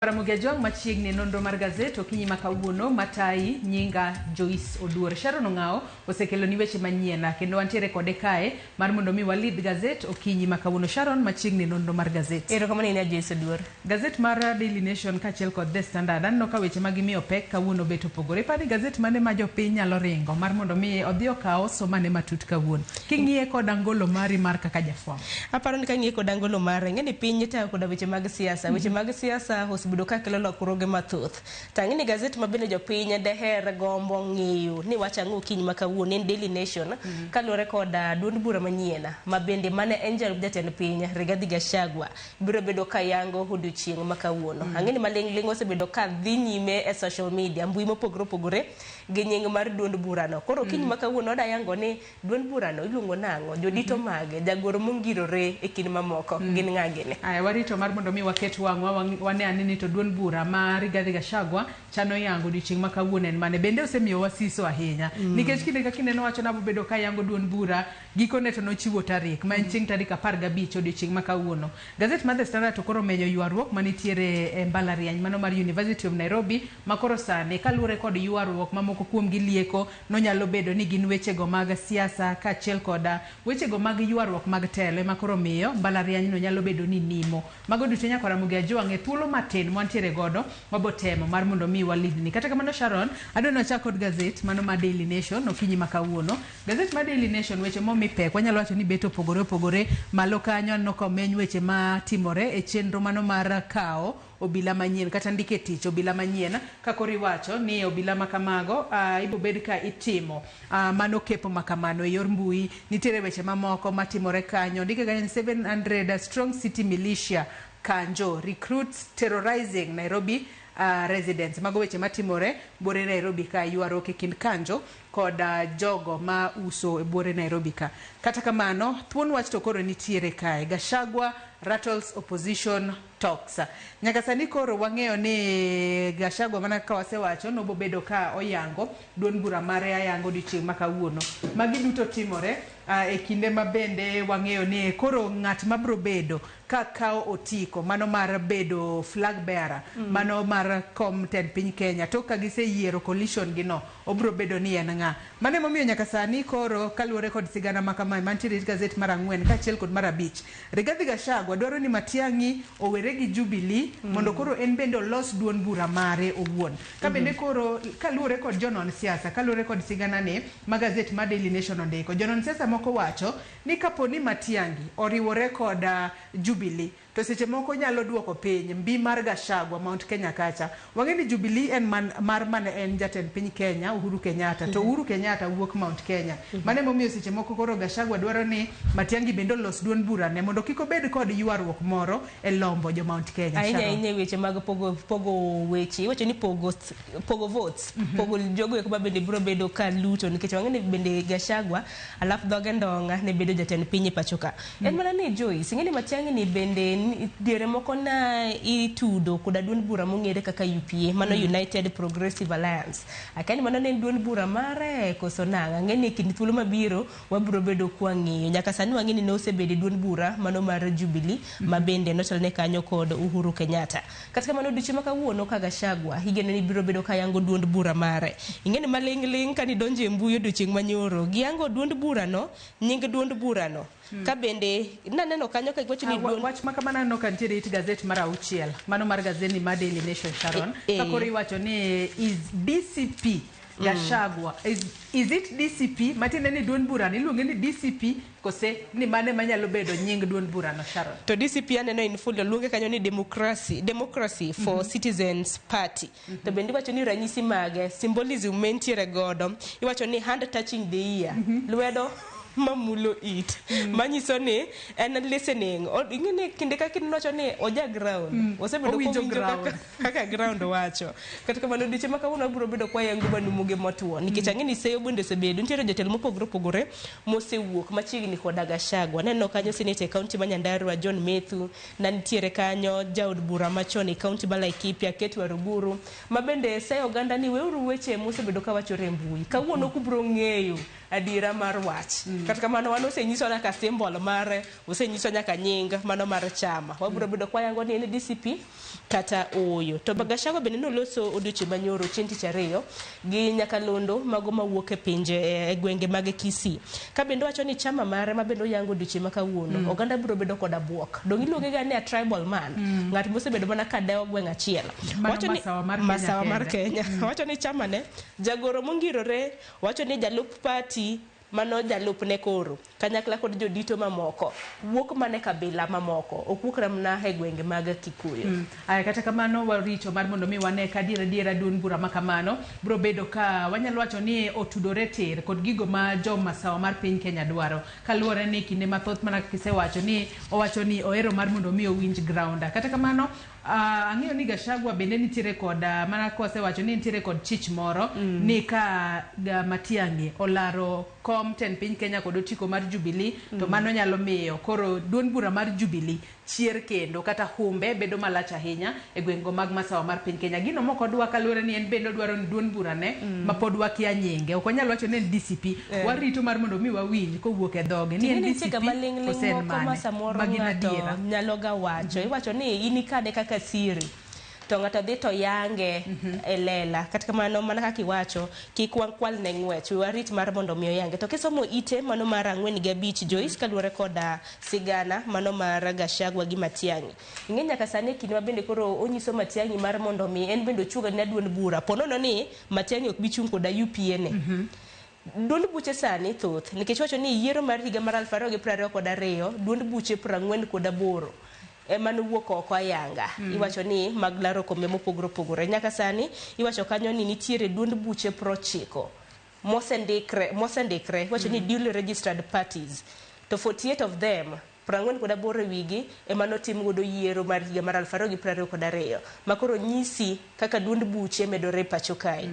Ramogi Ajwang' machiegni e nonro mar gazet okinyi ma kawuono matayi nyinga Joyce Oduor. Sharon Ong'awo osekeloni weche manyien kendo wantiere kode kae mar mondo mi walidh gazet okinyi ma kawuono. Sharon machiegni e nonro mar gazet. Erokamano ahinya Joyce Oduor. Gazet mar Daily Nation kaachiel kod The Standard aneno ka weche ma gimiyo pek kawuono bet opogore. Iparo ni gazet mane ma jopiny nyalo ringo mar mondo mi odhi okaw osomane matut kawuono? King'iye kod angolo mari mar kaka jafwambo. Aparo ni kang'iye kod angolo mare, ing'e ni piny itayo koda weche mag siasa. Weche mag siasa osebedo ka kelo lokruoge mathoth. To ang'e ni gazet ma bende jopiny deher gombo ng'eyo ni wacho ang'o okinyi ma kawuono en Daily Nation kaluwore kod duond bura manyien ma bende mane en jalup jatend piny Rigathi Gachagua biro bedo ka yango odiochieng' ma kawuono. Ang'e ni maling'ling' osebedo ka dhi nyime e social media, mbui mopogore opogore gi nying mar duond burano. Koro okinyi ma kawuono oda yango ni Duond burano iluongo nang'o? Jodito mage? Jagoro mongirore e kind mamoko gin ng'a gini? Aya, warito mar mondo mi waket wang'wa wane ane ni to duond bura ma Rigathi Gachagua chano yango odiochieng' ma kawuono en mane. Bende osemiyowa siso ahinya nikech kinde ka kinde nowacho ni abobedo ka ayango duond bura, gikone to nochiwo tarik ma en chieng' tarik 15 odiochieng' ma kawuono. Gazet mar The Standard to koro omenyo ywaruok manitiere e mbalariany mano mar University of Nairobi ma koro sani kaluwore kod ywaruok ma moko kuomgi lieko nonyalo bedo ni gin wechego mag siasa kaachiel koda wechego mag ywaruok mag telo ema koro miyo mbalarianyno nyalo bedo ni nimo. Mago duto nyaka Ramogi Ajwang' e thuolo matin mwantiere godo wabotemo mar mondo mi walidni. Kata kamano Sharon, adwa ni wachak kod gazet mano mar Daily Nation okinyi ma kawuono. Gazet mar Daily Nation weche momi pek wanyalo wacho ni bet opogore opogore. Malo kanyo aneno ka omeny weche matimore e chenro mano mar kawo obila manyien kata ndiko e tich obila manyien ka koro iwacho ni obila ma kamago ibo bed ka itimo mano kepo ma kamano e yor mbui. Nitiere weche mamoko matimore kanyo. Ondike kanyo ni 700 strong city militia Kanjo recruits terrorizing Nairobi residents. Mago weche matimore buore Nairobi ka, ywaruok e kind Kanjo kod jogo ma uso e buore Nairobi ka. Kata kamano, thuon wach to koro nitiere kae. Gachagua rattles opposition talks. Nyaka sani koro wang'eyo ni Gachagua mana kaka wasewacho nobobedo ka oyango duond bura mare ayanga odiochieng' ma kawuono. Magi duto timore e kinde ma bende wang'eyo ni koro ng'at mabro bedo ka kawo otiko mano mar bedo flag bearer mano mar kom tend piny Kenya tok ka giseyiero coalition gi no obro bedo ni en ng'a. Mano emomiyo nyaka sani koro kaluwore kod sigana ma kamae mantiere e gazet mar ang'wen kaachiel kod mar abich, Rigathi Gachagua dwaro ni Matiang'i owere gi Jubilee mondo koro en bende olos duond bura mare owuon. Ka bende koro kaluwore kod jonon siasa, kaluwore kod sigana ni ma gazet mar Daily Nation ondiko, jonon siasa moko wacho ni kapo ni Matiang'i oriwore kod Jubilee to seche moko nyalo duoko piny mbi mar Gachagua Mount Kenya kacha. Wang'e ni Jubilee en man, mar mane en jatend piny Kenya Uhuru Kenyatta to Uhuru Kenyatta wuok Mount Kenya. Mano emomiyo seche moko koro Gachagua dwaro ni Matiang'i bende olos duond burane mondo kik obed kod ywaruok moro e lombo jo Mount Kenya. Ahinya Sharon. ahinya e weche mag pogo pogo weche iwacho ni pogo pogo votes pogo jogo eko ma bende biro bedo ka luto nikech wang'e ni bende Gachagua Alafu dhoge ndonga ne bedo jatend piny e pacho ka. En mana ni Joyce, ing'e ni Matiang'i ni bende diere moko na itudo koda duond bura mong'ere kaka UPA, mano United Progressive Alliance. Akia ni mano ne en duond bura mare koso nang'o. Ang'e ni e kind thuolo mabiro wabiro bedo kwang'iyo. Nyaka sani wang'e ni nosebedo e duond bura mano mar Jubilee ma bende notelne kanyo kod Uhuru Kenyatta. Kata kamano odiochieng' ma kawuono ka Gachagua igeno ni biro bedo ka yango duond bura mare. Ing'e ni maling' ling' kane idonjo e mbui odiochieng' ma nyoro, giyango duond bura no, nying duond bura no. Ka bende naneno kanyo ka giwacho ni duond Wach ma kamano aneno ka nitiere it gazet mar auchiel, mano mar gazedni mar Daily Nation Sharon, ka koro iwacho ni is DCP Gachagua is it DCP matiende ni duond burano iluonge ni DCP kose ni mane manyalo bedo nying duond burano Sharon? To DCP aneno in full oluonge kanyo ni democracy, democracy for citizens party. To bende iwacho ni ranyisi mage, symbolism mentiere godo, iwacho ni hand touching the ear, lwedo mamulo it, manyiso ni en listening. Ing'e ni kinde ka kinde iwacho ni oja ground, osebedo Owinjo kowinjo ground. kaka ground wacho. Kata kamano odiochieng' ma kawuono wabiro bedo kwayango manumu gi motwo nikech ang'e ni seyo bende osebedo nitiere jotelo mopogore opogore mosewuok machiegni koda Gachagua. Aneno kanyo seneta e kaunti ma Nyandarua John Methu, na nitiere kanyo jaod bura machon e kaunti ma Laikipia Kate Waruguru ma bende seyo oganda ni weuru weche mosebedo kawachore e mbui. Kawuono ok ubiro ng'eyo Adiera mar wach. Kata kamano wan osenyiso nyaka symbol mare, osenyiso nyaka nying mano mar chama. Wabiro bedo kwayango ni en DCP kata ooyo. To Gachagua bende noloso odiochieng' manyoro chieng' tich ariyo gi nyakalondo mago mawuok e pinje e gwenge mag Kisii. Ka bende wacho ni chama mare ma bende oyango odiochieng' ma kawuono, oganda biro bedo koda buok. Dong' iluonge ga ni a tribal man, ng'at mosebedo mana ka dewo gweng' achiel. Mano Wacho ni masawa mar Kenya masawa mar kende. Kenya. Wacho ni chama ne jagoro mongirore wacho ni jalup party mano jalupne koro kanyakla kod jodito mamoko wuok mana e kabila mamoko ok wuok mana e gwenge mag Kikuyu. Aya, kata kamano warito mar mondo mi wane ka adier adiera duond bura ma kamano biro bedo ka wanyalo wacho ni otudore tir kod gigo ma jo masawa mar piny Kenya dwaro, kaluwore ni kinde mathoth mana kaka isewacho ni owacho ni ohero mar mondo mi owinj ground. Kata kamano ang'eyo ni Gachagua bende nitiere kod mana kwasewacho ni nitiere kod chich moro ni ka Matiang'i olaro kom tend piny Kenya kod otiko mar Jubilee to mano nyalo miyo koro duond bura mar Jubilee chier kendo kata humbe bedo malach ahinya e gwengego mag masawa mar piny Kenya. Gino mok odwa kaluwore ni en bende odwaro ni duond bura ne ma pod wakia nyinge. Ok wanyal wacho ni en DCP. Warito mar mondo mi wawinj kowuok e dhoge ni en Ting'e nitie DCP ga maling'ling kose en moko ma mane. samoro Ma gin ng'ato adiera. nyalo ga wacho. Iwacho ni in ikade kaka siri to ng'ato dhi to yange e lela. Kata kamano mana kaka iwacho, kik wakwal ne ng'wech, we warit mar mondo mi oyange. To kisomo ite mano mar 4 gi 5 Joyce, kaluwore koda sigana mano mar Gachagua gi Matiang'i. Ing'e nyaka sani e kinde ma bende koro onyiso Matiang'i mar mondo mi en bende ochung' ne duond bura. Po nono ni Matiang'i ok bi chung' koda UPA ne. Duond buche sani thoth nikech wacho ni yiero mar higa mar 2022 duond buche 48 ema nowuok oko ayanga. Iwacho ni mag laro kombe mopogore opogore. Nyaka sani iwacho kanyo ni nitiere duond buche 90 mosendikre iwacho ni duly registered parties to 48 of them 48 e wigi ema notim godo yiero mar higa mar 2022 ma koro nyisi kaka duond buche medore e pacho kae.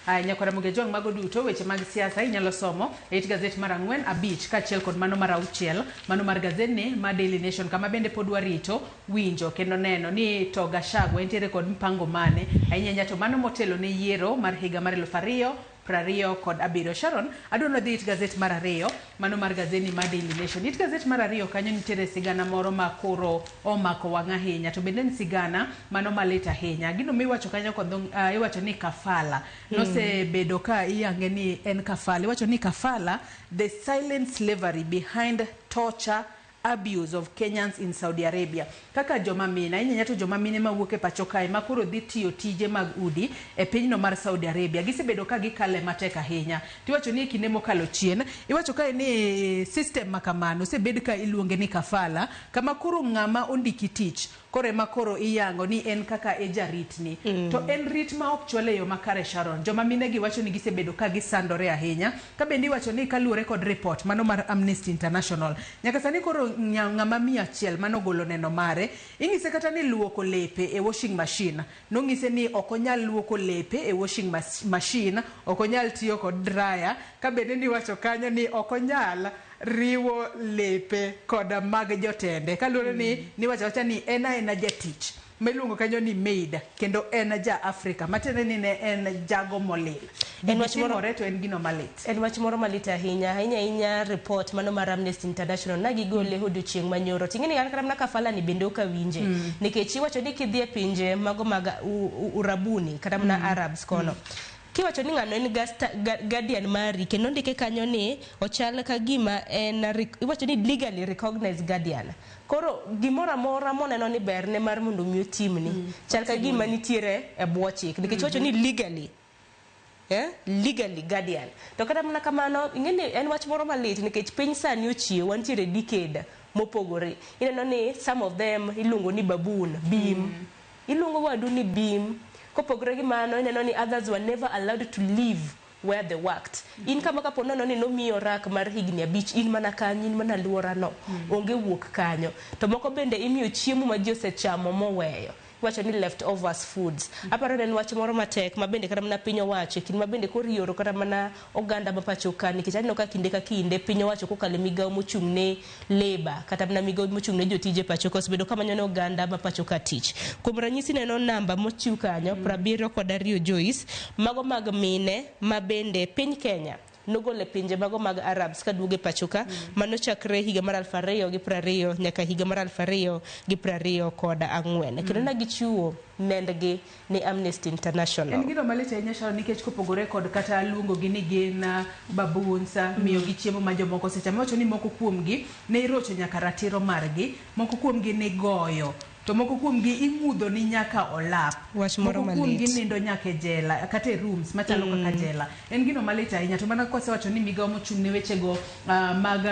Aya, nyakwara Mogejwang', mago duto weche mag siasa inyalo somo e it gazet mar 4, 5 kaachiel kod mano mar 6, mano mar gazetni ma Daily Nation, kama bende pod warito winjo kendo neno ni to Gachagua entiere kod mpango mane ahinya ahinya to mano motelo ne yiero mar higa mar 2027. Sharon, adwa ni wadhi it gazet mar 2, mano mar gazetni ma Daily Nation. It gazet mar 2 kanyo nitiere sigana moro ma koro omako wang' ahinya, to bende en sigana mano malit ahinya. Gino miwacho kanyo kod iwacho ni kafala nosebedo ka iyange ni en kafala. Iwacho ni kafala, the silent slavery behind torture abuse of Kenyans in Saudi Arabia. Kaka joma mine, ahinya ahinya to joma mine mawuok e pacho kae ma koro dhi tiyo tije mag udi e pinyno mar Saudi Arabia. Gisebedo ka gikale matek ahinya. Tiwacho ni e kinde mokalo chien, iwacho kae ni system ma kamano osebed ka iluonge ni kafala, kama koro ng'ama ondiki tich koro ema koro iyango ni en kaka e jaritni. To en rit ma ok chwal e yo makare Sharon. Joma mine gi wacho ni gisebedo ka gisandore ahinya. Ka bende iwacho ni kaluwore kod report mano mar Amnesty International. Nyaka sani koro ng'ama 100 manogolo neno mare, ing'ise kata ni luoko lepe e washing machine. Nong'ise ni ok onyal luoko lepe e washing machine, ok onyal tiyo kod dryer. Ka bende niwacho kanyo ni ok onyal riwo lepe koda mag jotende. Kaluwore ni niwacho awacha ni en aena jatich miluongo kanyo ni maid kendo en ja Afrika matiende ni ne en jago molil. En wach moro Timore to en gino malit. En wach moro malit ahinya ahinya ahinya report mano mar Amnesty International na gigole odiochieng' manyoro. Ting'e ni kata mana kafala ni bende ok awinje. Nikech iwacho ni kidhi e pinje mago mag Urabuni kata mana Arabs kono. Kiwacho ni ng'ano en guardian mari kendo ondike kanyo ni ochal ka gima en iwacho ni legally recognized guardian. Koro gimoro amora moneno ni berne mar mondo mi otimni chal ka gima nitiere e bwo chik nikech iwacho ni legally legally guardian. To kata mana kamano, ing'e ni en wach moro malit nikech piny sani ochiew, wantiere decade mopogore. Ineno ni some of them iluongo ni baboon, bim. Iluongo wadu ni bim. Kopogore gi mano, ineno ni others were never allowed to leave where they worked. In kama kapo nono ni nomiyo rak mar higni 5, in mana kanyo, in mana aluora no. Onge wuok kanyo. To moko bende imiyo chiemo ma ji osechamo moweyo. Iwacho ni leftovers foods. Aparo ni en wach moro matek ma bende kata mana piny owacho e kinde ma bende koro ioro kata mana oganda ma pacho ka nikech aneno ka kinde ka kinde piny owacho kokalo e migawo mochung' ne labor kata mana migawo mochung' ne jotije pacho ka osebedo ka manyo ne oganda ma pacho ka tich. Kuom ranyisi neno namba mochiw kanyo 72 Joyce, mago mag mine ma bende piny Kenya nogolo e pinje mago mag Arabs kaduogo e pacho ka. Mano chakre higa mar 2020 nyaka higa mar 2024. Kendo ne gichiwo nendgi ni Amnesty International. En gino malit ahinya, Sharon, nikech kopogore kod kata luongogi ni gin baboons, miyogi chiemo ma jomoko osechamo, iwacho ni moko kuomgi ne irocho nyaka ratiro margi, moko kuomgi ne igoyo, to moko kuomgi ing'udho ni nyaka olap. Wach moro Moko kuomgi malit. nindo nyaka e jela kata e rooms machalo kaka jela. En gino malit ahinya, to mana kwasewacho ni migawo mochung' ne wechego mag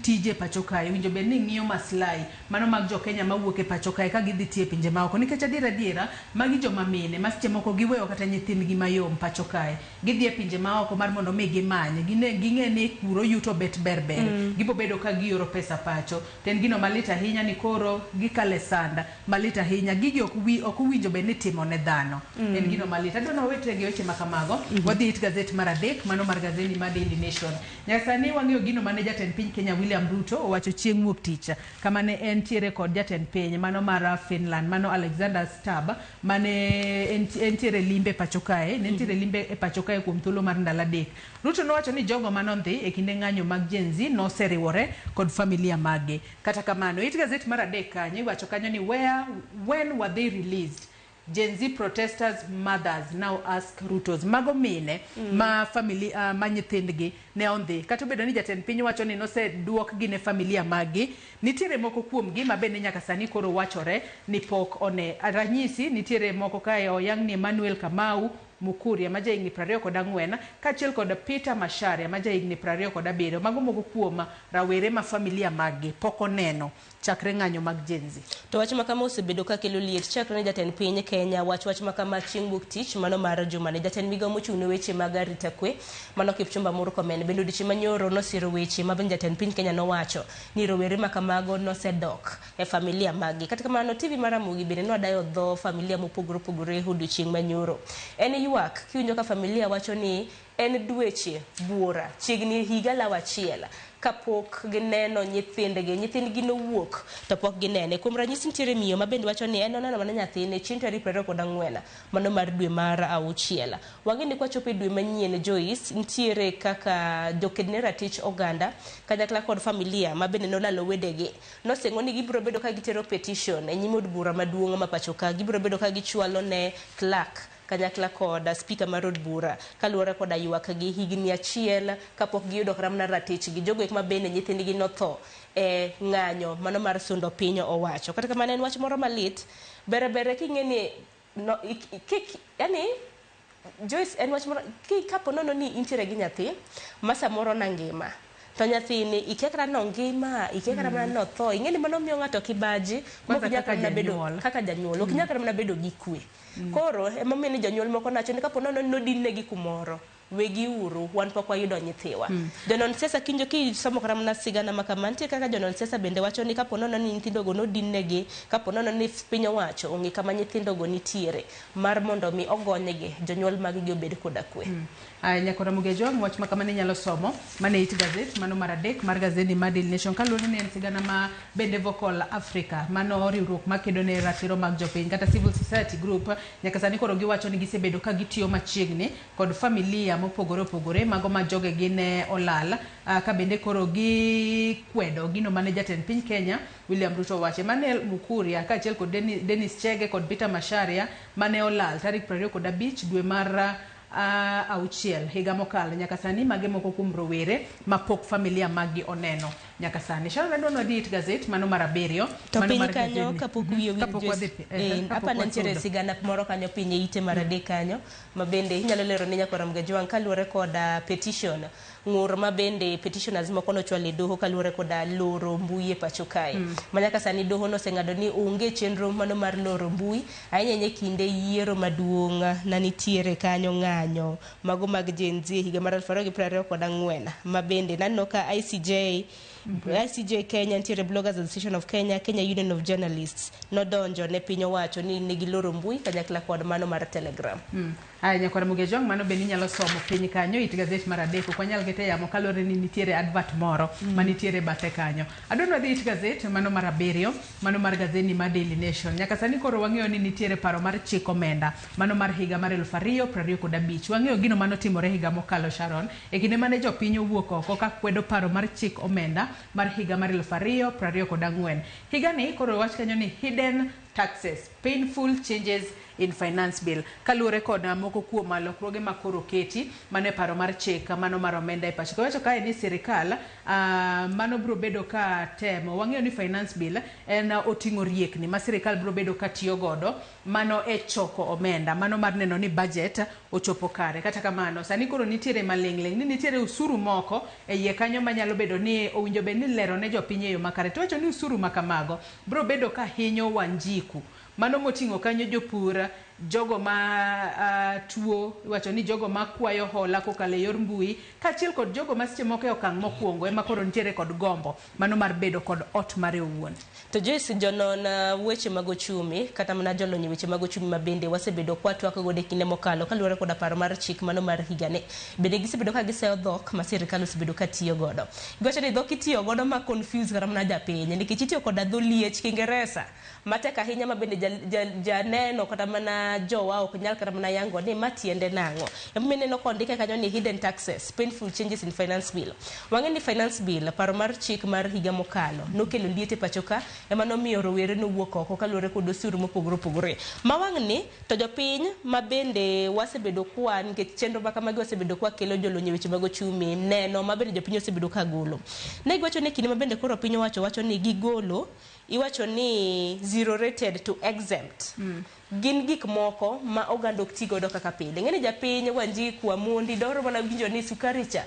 tije pacho kae owinjo bed ni ng'iyo maslahi mano mag jo Kenya mawuok e pacho kae ka gidhi tiyo e pinje maoko, nikech adier adiera magi joma mine ma seche moko giweyo kata nyithindgi mayom pacho kae, gidhi e pinje maoko mar mondo mi gimany ging'e ni kuro yuto bet ber ber, gibo bedo ka gioro pesa pacho. To en gino malit ahinya ni koro gikale sanda malit ahinya. Gigi ok owinjo bed ni timo ne dhano. En gino malit. Adwa ni wawetre gi weche ma kamago. Wadhi it gazet mar adek, mano mar gazeti mar Daily Nation. Nyaka sani wang'eyo gino mane jatend piny Kenya William Ruto owacho chieng' wuok tich, kama ne entiere kod jatend piny mano mar Finland, mano Alexander Stubb, mane entiere limbe pacho kae, ne entiere limbe e pacho kae kuom thuolo mar ndalo 3. Ruto nowacho ni jogo manodhi e kinde ng'anyo mag Gen Z noseriwore kod familia maggi. Kata kamano, it gazet mar adek kanyo iwacho kanyo ni when were they released? Gen Z protesters mothers now ask Ruto's. Mago mine ma familia ma nyithindgi ne ondhi. Kata obedo ni jatend piny wacho ni noseduokgi ne familia maggi, nitiere moko kuomgi ma bende nyaka sani koro wachore ni pok one. Ranyisi nitiere moko kae oyang ni Emmanuel Kamau Mukuria ma jahigni 24, kaachiel kod Peter Macharia ma jahigni 27. Mago moko kuom rawere ma familia maggi pok oneno chakre ng'anyo mag Gen Z. To wach makama osebedo ka kelo liet chakre ne jatend piny Kenya wach wach makama chieng' wuok tich mano mar jumani. Jatend migawo mochung' ne weche mag arita kwe mano Kipchumba Murkomen bende odiochieng' manyoro nosiro weche ma bende jatend piny Kenya nowacho ni rowere makamago nosedok e familia maggi. Kata kamano, TV mar Ramogi bende nodayo dho familia mopogore opogore odiochieng' manyoro. En ywak kiwinjo ka familia wacho ni en dweche buora chiegni higa law achiel kapok gineno nyithindgi. Nyithindgi nowuok to pok ginene. Kuom ranyisi, nitiere miyo ma bende wacho ni en oneno mana nyathine chieng' tarik 24 mano mar dwe mar auchiel. Wang'e ni kwachopo e dwe manyien, Joyce, nitiere kaka joked ne ratich oganda kanyakla kod familia ma bende nolalo wedegi nosingo ni gibiro bedo ka gitero petition e nyim od bura maduong' ma pacho ka. Gibiro bedo ka gichwalo ne clerk kanyakla kod speaker mar od bura kaluwore koda ywak gi higni achiel kapok giyudo kata mana ratichgi. Jogo ek ma bende nyithindgi notho e ng'anyo mano mar sundo piny owacho. Kata kamano, en wach moro malit bere bere king'e ni no, kik, yani Joyce, en wach moro ki kapo nono ni intiere gi nyathi ma samoro nangima to nyathini ikia kata nongima, ikia kata mana notho, ing'e ni mano miyo ng'ato kibaji. Kwanza mok nyal kaka kata mana bedo janyuol. Kaka janyuol ok nyal kata mana bedo gi kwe. Koro emomiyo ni jonyuol moko nacho ni kapo nono ni nodin negi kumoro, wegi uru, wan pok wayudo nyithiwa. Jonon siasa kinjo kisomo kata mana sigana ma kama, nitie kaka jonon siasa bende wacho ni kapo nono ni nyithindogo nodin negi, kapo nono ni piny owacho ong'e kama nyithindogo nitiere mar mondo mi ogonygi, jonyuol mag gi obed koda kwe. Aya, Nyakora Mugejwang', wach ma kamano inyalo somo mana e it gazet mano mar adek mar gazeti mar Daily Nation, kaluwore ni en sigana ma bende Vocal Africa, mano riwruok makedo ne ratiro mag jopiny kata civil society group, nyaka sani koro giwacho ni gisebedo ka gitiyo machiegni kod familia mopogore opogore mago ma jogegi ne olal, ka bende koro gikwedo gino mane jatend piny Kenya William Ruto owacho. Emmanuel Mukuria kaachiel kod Dennis Chege kod Peter Macharia mane olal tarik 25 dwe mar auchiel higa mokalo, nyaka sani mage moko kuom rowere mapok familia maggi oneno nyaka sani. Sharon, adwa ni wadhi it gazet mano mar abiriyo. To mano piny mar kanyo gazedni. kapok wiye owil, Kapok Joyce, wadhi kapok apa nitiere wasudo. sigana moro kanyo piny e ite mar adek kanyo ma bende inyalo lero ne nyakwara Mgajwang' kaluwore koda petition ng'ur ma bende petitioners moko nochwalo e doho kaluwore koda loro mbui e pacho kae. Ma nyaka sani doho noseng'ado ni onge chenro mano mar loro mbui ahinya ahinya e kinde yiero maduong' na nitiere kanyo ng'anyo mago mag Gen Z e higa mar 2024 ma bende naneno ka ICJ ICJ Kenya nitiere, Bloggers Association of Kenya, Kenya Union of Journalists nodonjo ne piny owacho ni negiloro mbui kanyakla kod mano mar Telegram. Aya, nyakwar Mugejong, mano bende inyalo somo piny kanyo it gazet mar 3. Ok wanyal kete yamo kaluwore ni nitiere advert moro manitiere bathe kanyo. Adwa ni wadhi it gazet mano mar 7, mano mar gazeti mar Daily Nation. Nyaka sani koro wang'eyo ni nitiere paro mar chik omenda mano mar higa mar 2025. Wang'eyo gino manotimore higa mokalo, Sharon, e kinde mane jopiny owuok oko ka kwedo paro mar chik omenda mar higa mar 2024. Higani koro wach kanyo ni hidden taxes, painful changes in finance bill, kaluwore kod moko kuom lokruoge ma koro keti mano e paro mar chik mano mar omenda e pacho. Wacho kae ni sirikal mano biro bedo ka temo. Wang'eyo ni finance bill en oting'o riekni ma sirikal biro bedo ka tiyo godo mano e choko omenda mano mar neno ni budget ochopo kare. Kata kamano sani koro nitiere maling'ling' ni nitiere usuru moko e iye kanyo manyalo bedo ni owinjo bed ni lero ne jopiny e yo makare. To wacho ni usuru ma kamago biro bedo ka hinyo Wanjiku mano moting'o kanyo jopur, jogo ma tuo, iwacho ni jogo ma kwayo hola kokalo e yor mbui, kaachiel kod jogo ma seche moko e okang' mokwongo ema koro nitiere kod gombo mano mar bedo kod ot mare owuon. To Joyce, jonon weche mag ochumi kata mana jolony e weche mag ochumi ma bende wasebedo kwatwak godo e kinde mokalo kaluwore koda paro mar chik mano mar higani, bende gisebedo ka giseyo dhok ma sirikal osebedo ka tiyo godo. Giwacho ni dhok itiyo godo ma confuse kata mana japiny, nikech itiyo koda dho liech Kiingereza matek ahinya ma bende janeno kata mana jowa ok nyal kata mana yango ni ma tiende nang'o. Emomiyo ineno kondike kanyo ni hidden taxes, painful changes in finance bill. Wang'e ni finance bill, paro mar chik mar higa mokalo nokelo liet e pacho ka, ema nomiyo rowere nowuok oko kaluwore kod osuru mopogore opogore. Ma wang'ni to jopiny ma bende wasebedo kwa, nikech chenro ma kamagi wasebedo kwa kelo jolony e weche mag ochumi, neno ma bende jopiny osebedo ka golo. Ne giwacho ni kinde ma bende koro piny owacho wacho ni gigolo, iwacho ni zero rated to exempt. Gin gik moko ma oganda ok ti godo kaka pile. Ing'e ni japiny Wanjiku, Amondi dwaro mana winjo ni sukari cha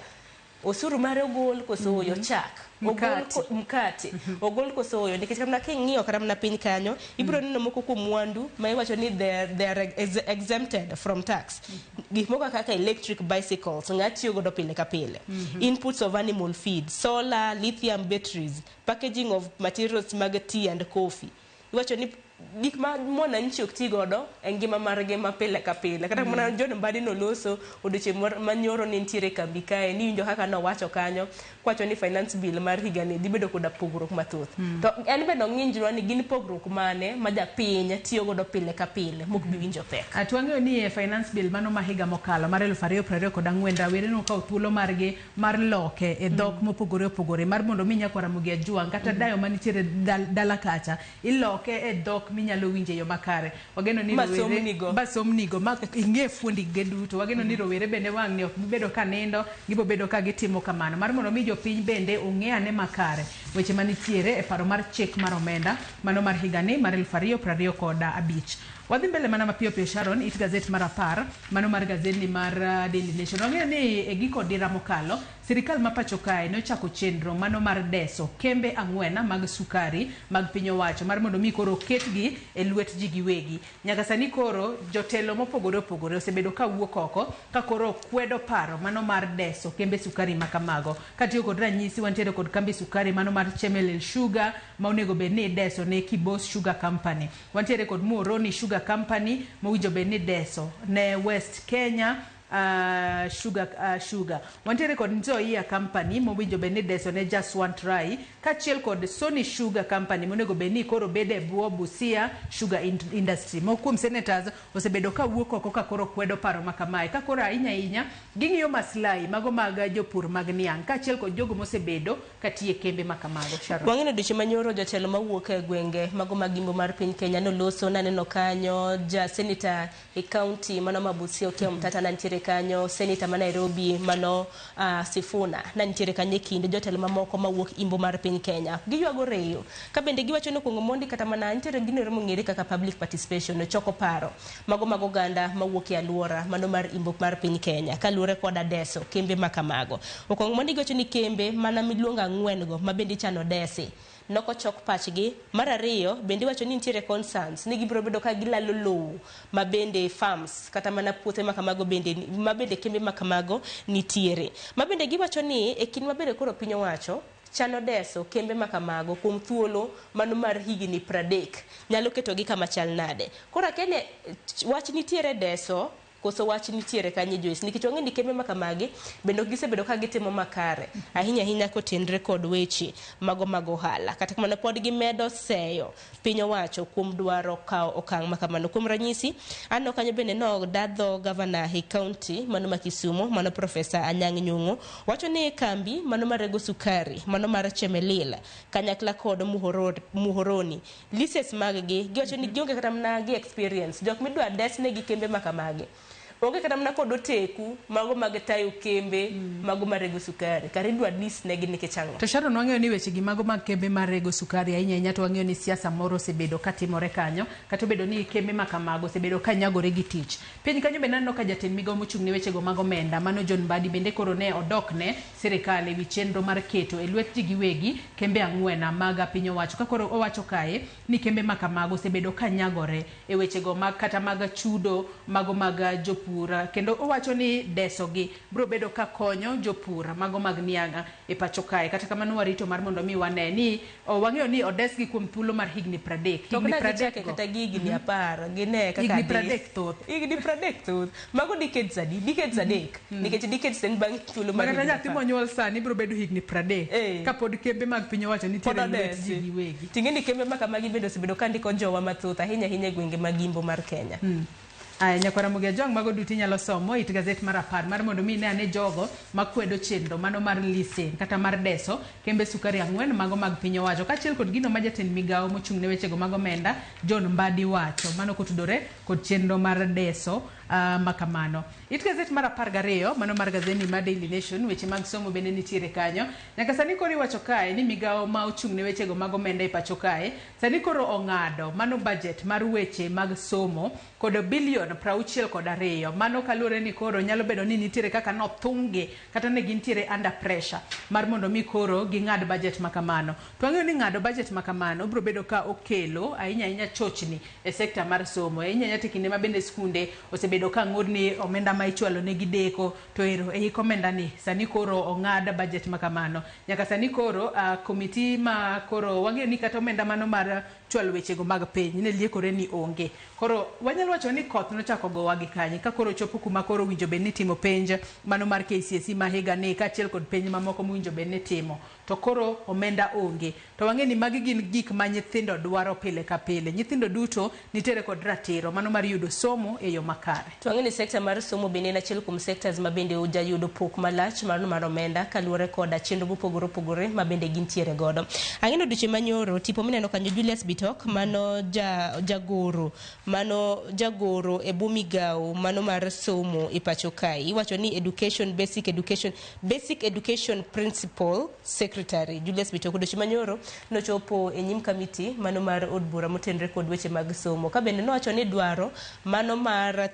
osuru mare ogol koso oyo, chak ogol, Mkate. Mkate ogol koso oyo, nikech kata mana king'iyo kata mana piny kanyo ibiro neno moko kuom mwandu ma iwacho ni they are exempted from tax, gik moko kaka electric bicycles ng'a tiyo godo pile ka pile, inputs of animal feed, solar, lithium batteries, packaging of materials mag tea and coffee. Iwacho ni gik ma mwananchi ok ti godo e ngima margi ma pile ka pile. Kata mana John Mbadi noloso odiochieng' manyoro ni nitiere e kambi kae ni winjo kaka nowacho kanyo kwacho ni finance bill mar higani dhi bedo koda pogruok mathoth, to en bende ong'injnwa ni gin pogruok mane ma japiny tiyo godo pile ka pile mok bi winjo pek. To wang'eyo ni e finance bill mano ma higa mokalo mar 2024, rawere nokawo thuolo margi mar loke e dhok mopogore opogore mar mondo mi nyakwar Ramogi Ajwang' kata dayo manitiere dala kacha iloke e dhok minyalo winjo e yo makare. Wageno ni Ma rowere somnigo. ma somnigo ma ing'e fuondige duto. Wageno ni rowere bende wang'ni ok bi bedo ka nindo, gibo bedo ka gitimo kamano mar mondo mi jopiny bende ong'e ane makare weche manitiere e paro mar chik mar omenda mano mar higani mar 2025. Wadhi mbele mana mapiyo piyo, Sharon, it gazet mar 10 mano mar gazetni mar Daily Nation. Wang'eyo ni e giko dira mokalo sirikal ma pacho kae nochako chenro mano mar deso kembe 4 mag sukari mag piny owacho mar mondo mi koro oketgi e lwet ji giwegi. Nyaka sani koro jotelo mopogore opogore osebedo ka wuok oko ka koro kwedo paro mano mar deso kembe sukari ma kamago. Katiyo kod ranyisi, wantiere kod kambi sukari mano mar Chemelil Sugar ma onego bed ni ideso ne Kibos Sugar Company. Wantiere kod Muhoroni Sugar Company mowinjo bed ni ideso ne West Kenya Sugar. Wantiere kod Nzoia Company mowinjo bed ni ideso ne Jaswant Rai, kaachiel kod Sony Sugar Company monego bed ni koro bedo e bwo Busia Sugar Industry. Moko kuom senators osebedo ka wuok oko ka koro kwedo paro ma kamae, ka koro ahinya ahinya ging'iyo maslahi mago mag jopur mag niang' kaachiel kod jogo mosebedo katiyo e kembe ma kamago. Sharon. Wang'e ni odiochieng' manyoro jotelo mawuok e gwenge mago mag Imbo mar piny Kenya noloso. Naneno kanyo ja senator e county mano ma Busia, Okiya Omtatah nantiere kanyo, senator ma Nairobi mano Sifuna nantiere kanyo e kind jotelo mamoko mawuok Imbo mar piny Kenya. Giywago reyo ka bende giwacho ni okuongo mondi kata mana nitiere gino ero mong'ere kaka public participation, choko paro mago mag oganda mawuok e alwora mano mar Imbo mar piny Kenya kaluwore koda deso kembe ma kamago. Okuongo mondi giwacho ni kembe mana miluongo 4 go ma bende ichano desi nokochok pachgi. Mar ariyo bende iwacho ni nitiere concerns ni gibiro bedo ka gilalo lowo ma bende farms kata mana puothe ma kamago bende ma bende kembe ma kamago nitiere. Ma bende giwacho ni e kinde ma bende koro piny owacho Chano deso kembe ma kamago kuom thuolo mano mar higni 30 nyalo ketogi kama chal nade. Koro akia ni wach nitiere deso koso wach nitiere kanye Joyce, nikech wang'e ni kembe ma kamagi bende ok gisebedo ka gitimo makare ahinya ahinya kotenre kod weche mago mag ohala. Kata kamano pod gimedo seyo piny owacho kuom dwaro kawo okang' ma kamano. Kuom ranyisi, aneno kanyo bende nodadho gavana e kaunti mano ma Kisumu mano Profesa Anyang' Nyong'o wacho ni kambi mano marego sukari mano mar Chemelil kanyakla kod Muhoroni leases mag gi giwacho ni gionge kata mana gi experience jok midwa des negi kembe ma kamagi onge kata mana kod oteku mago mag tayo kembe mago marego sukari kar idwa lease negi nikech ang'o? To Sharon, wang'eyo ni weche gi mago mag kembe marego sukari ahinya ahinya to wang'eyo ni siasa moro osebedo katimore kanyo kata obedo ni kembe ma kamago osebedo ka nyagore gi tich. Piny kanyo bende aneno ka jatend migao mochung' ne wechego mag omenda mano John Mbadi bende koro ne odok ne sirikal ewi chenro mar keto e lwet ji giwegi kembe ang'wen mag piny owacho ka koro owacho kae ni kembe ma kamago osebedo ka nyagore e wechego mag kata mag chudo mago mag jopur kendo owacho ni desogi biro bedo ka konyo jopur mago mag niang' e pacho kae. Kata kamano warito mar mondo mi wane ni wang'eyo ni odesgi kuom thuolo mar higni 30. To Higni ok ne 30 gichake go. kata gi higni 10 gine kaka Higni dhi. 30 thoth. Higni 30 thoth. Mago decades adi? Decades 3. Nikech decades en bang' thuolo mar Makata higni nyathi 10. monyuol sani biro bedo higni 30 kapod kembe mag piny owacho nitiere Pod e lwet ji odesi. giwegi. Ting'e ni kembe ma kamagi bende osebedo ka ndiko jowa mathoth ahinya ahinya e gwenge mag Imbo mar Kenya. Aya, nyakwara Ramogi Ajwang' mago duto inyalo somo it gazet mar 10 mar mondo mi ine ane jogo makwedo chenro mano mar leasing kata mar deso kembe sukari 4 mago mag piny owacho kaachiel kod gino ma jatend migao mochung' ne wechego mag omenda John Mbadi wacho mano kotudore kod chenro mar deso makamano. It gazet mar 12 mano mar gazeti mar Daily Nation weche mag somo bende nitiere kanyo. Nyaka sani koro iwacho kae ni migao ma ochung' ne wechego mag omenda e pacho kae sani koro ong'ado mano budget mar weche mag somo kod bilion 62 mano kaluwore ni koro nyalo bedo ni nitiere kaka nothung'gi kata ne gintiere under pressure mar mondo mi koro ging'ad budget makamano. To wang'eyo ni ng'ado budget makamano biro bedo ka okelo ahinya ahinya chochni e sekta mar somo ahinya ahinya to kinde ma bende skunde osebedo ka ng'ur ni omenda ma ichwalo negi deko to ero e hik omenda ni sani koro ong'ad budget makamano. Nyaka sani koro komiti ma koro wang'eyo ni kata omenda mano mar chwalo wechego mag piny ne liekore ni onge. Koro wanyalo wacho ni koth nochako gowa gi kanye ka koro chopo kuma koro owinjo bed ni timo penj mano mar KCSE ma higa ni kaachiel kod penj mamoko mowinjo bed ni timo to koro omenda onge. To wang'e ni magi gin gik ma nyithindo dwaro pile ka pile. Nyithindo duto nitiere kod ratiro mano mar yudo somo e yo makare. To wang'e ni sekta mar somo bende en achiel kuom sectors ma bende ojayudo pok malach mar omenda kaluwore koda chenro mopogore opogore ma bende gintiere godo. Ang'e ni odiochieng' manyoro tipo mineno kanyo Julius Bitok mano jagoro mano jagoro e bwo migawo mano mar somo e pacho kae. Iwacho ni education basic education basic education principal secretary Julius Bitok odiochieng' manyoro nochopo e nyim kamiti mano mar od bura motenre kod weche mag somo. Ka bende nowacho ni dwaro mano mar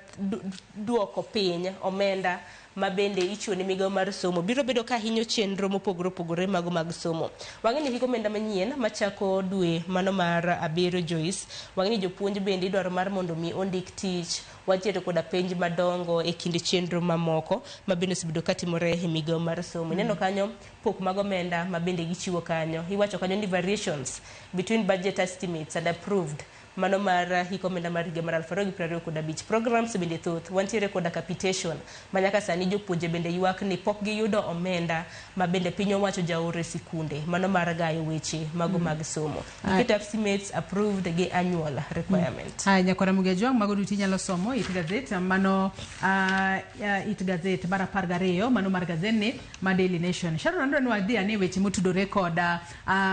duoko piny omenda ma bende ichiwo ne migawo mar somo biro bedo ka hinyo chenro mopogore opogore mago mag somo. Wang'e ni hik omenda manyien machako dwe mano mar 7 Joyce, wang'e ni jopuonj bende idwaro mar mondo mi ondik tich, wantiere koda penj madongo e kind chenro mamoko ma bende osebedo katimore e migawo mar somo. Ineno kanyo pok mag omenda ma bende gichiwo kanyo. Iwacho kanyo ni variations between budget estimates and approved mano mar hik omenda mar higa mar 2025. Programs bende thoth, wantiere koda capitation ma nyaka sani jopuonje bende ywak ni pok giyudo omenda ma bende piny owacho jaoro e sikunde mano mar gayo weche mago mag somo. Giketo estimates approved gi annual requirement. Aya, nyakwara Ramogi Ajwang' mago duto inyalo somo it gazet mano it gazet mar 12 mano mar gazetni ma Daily Nation. Sharon adwa ni wadhi ane weche motudore kod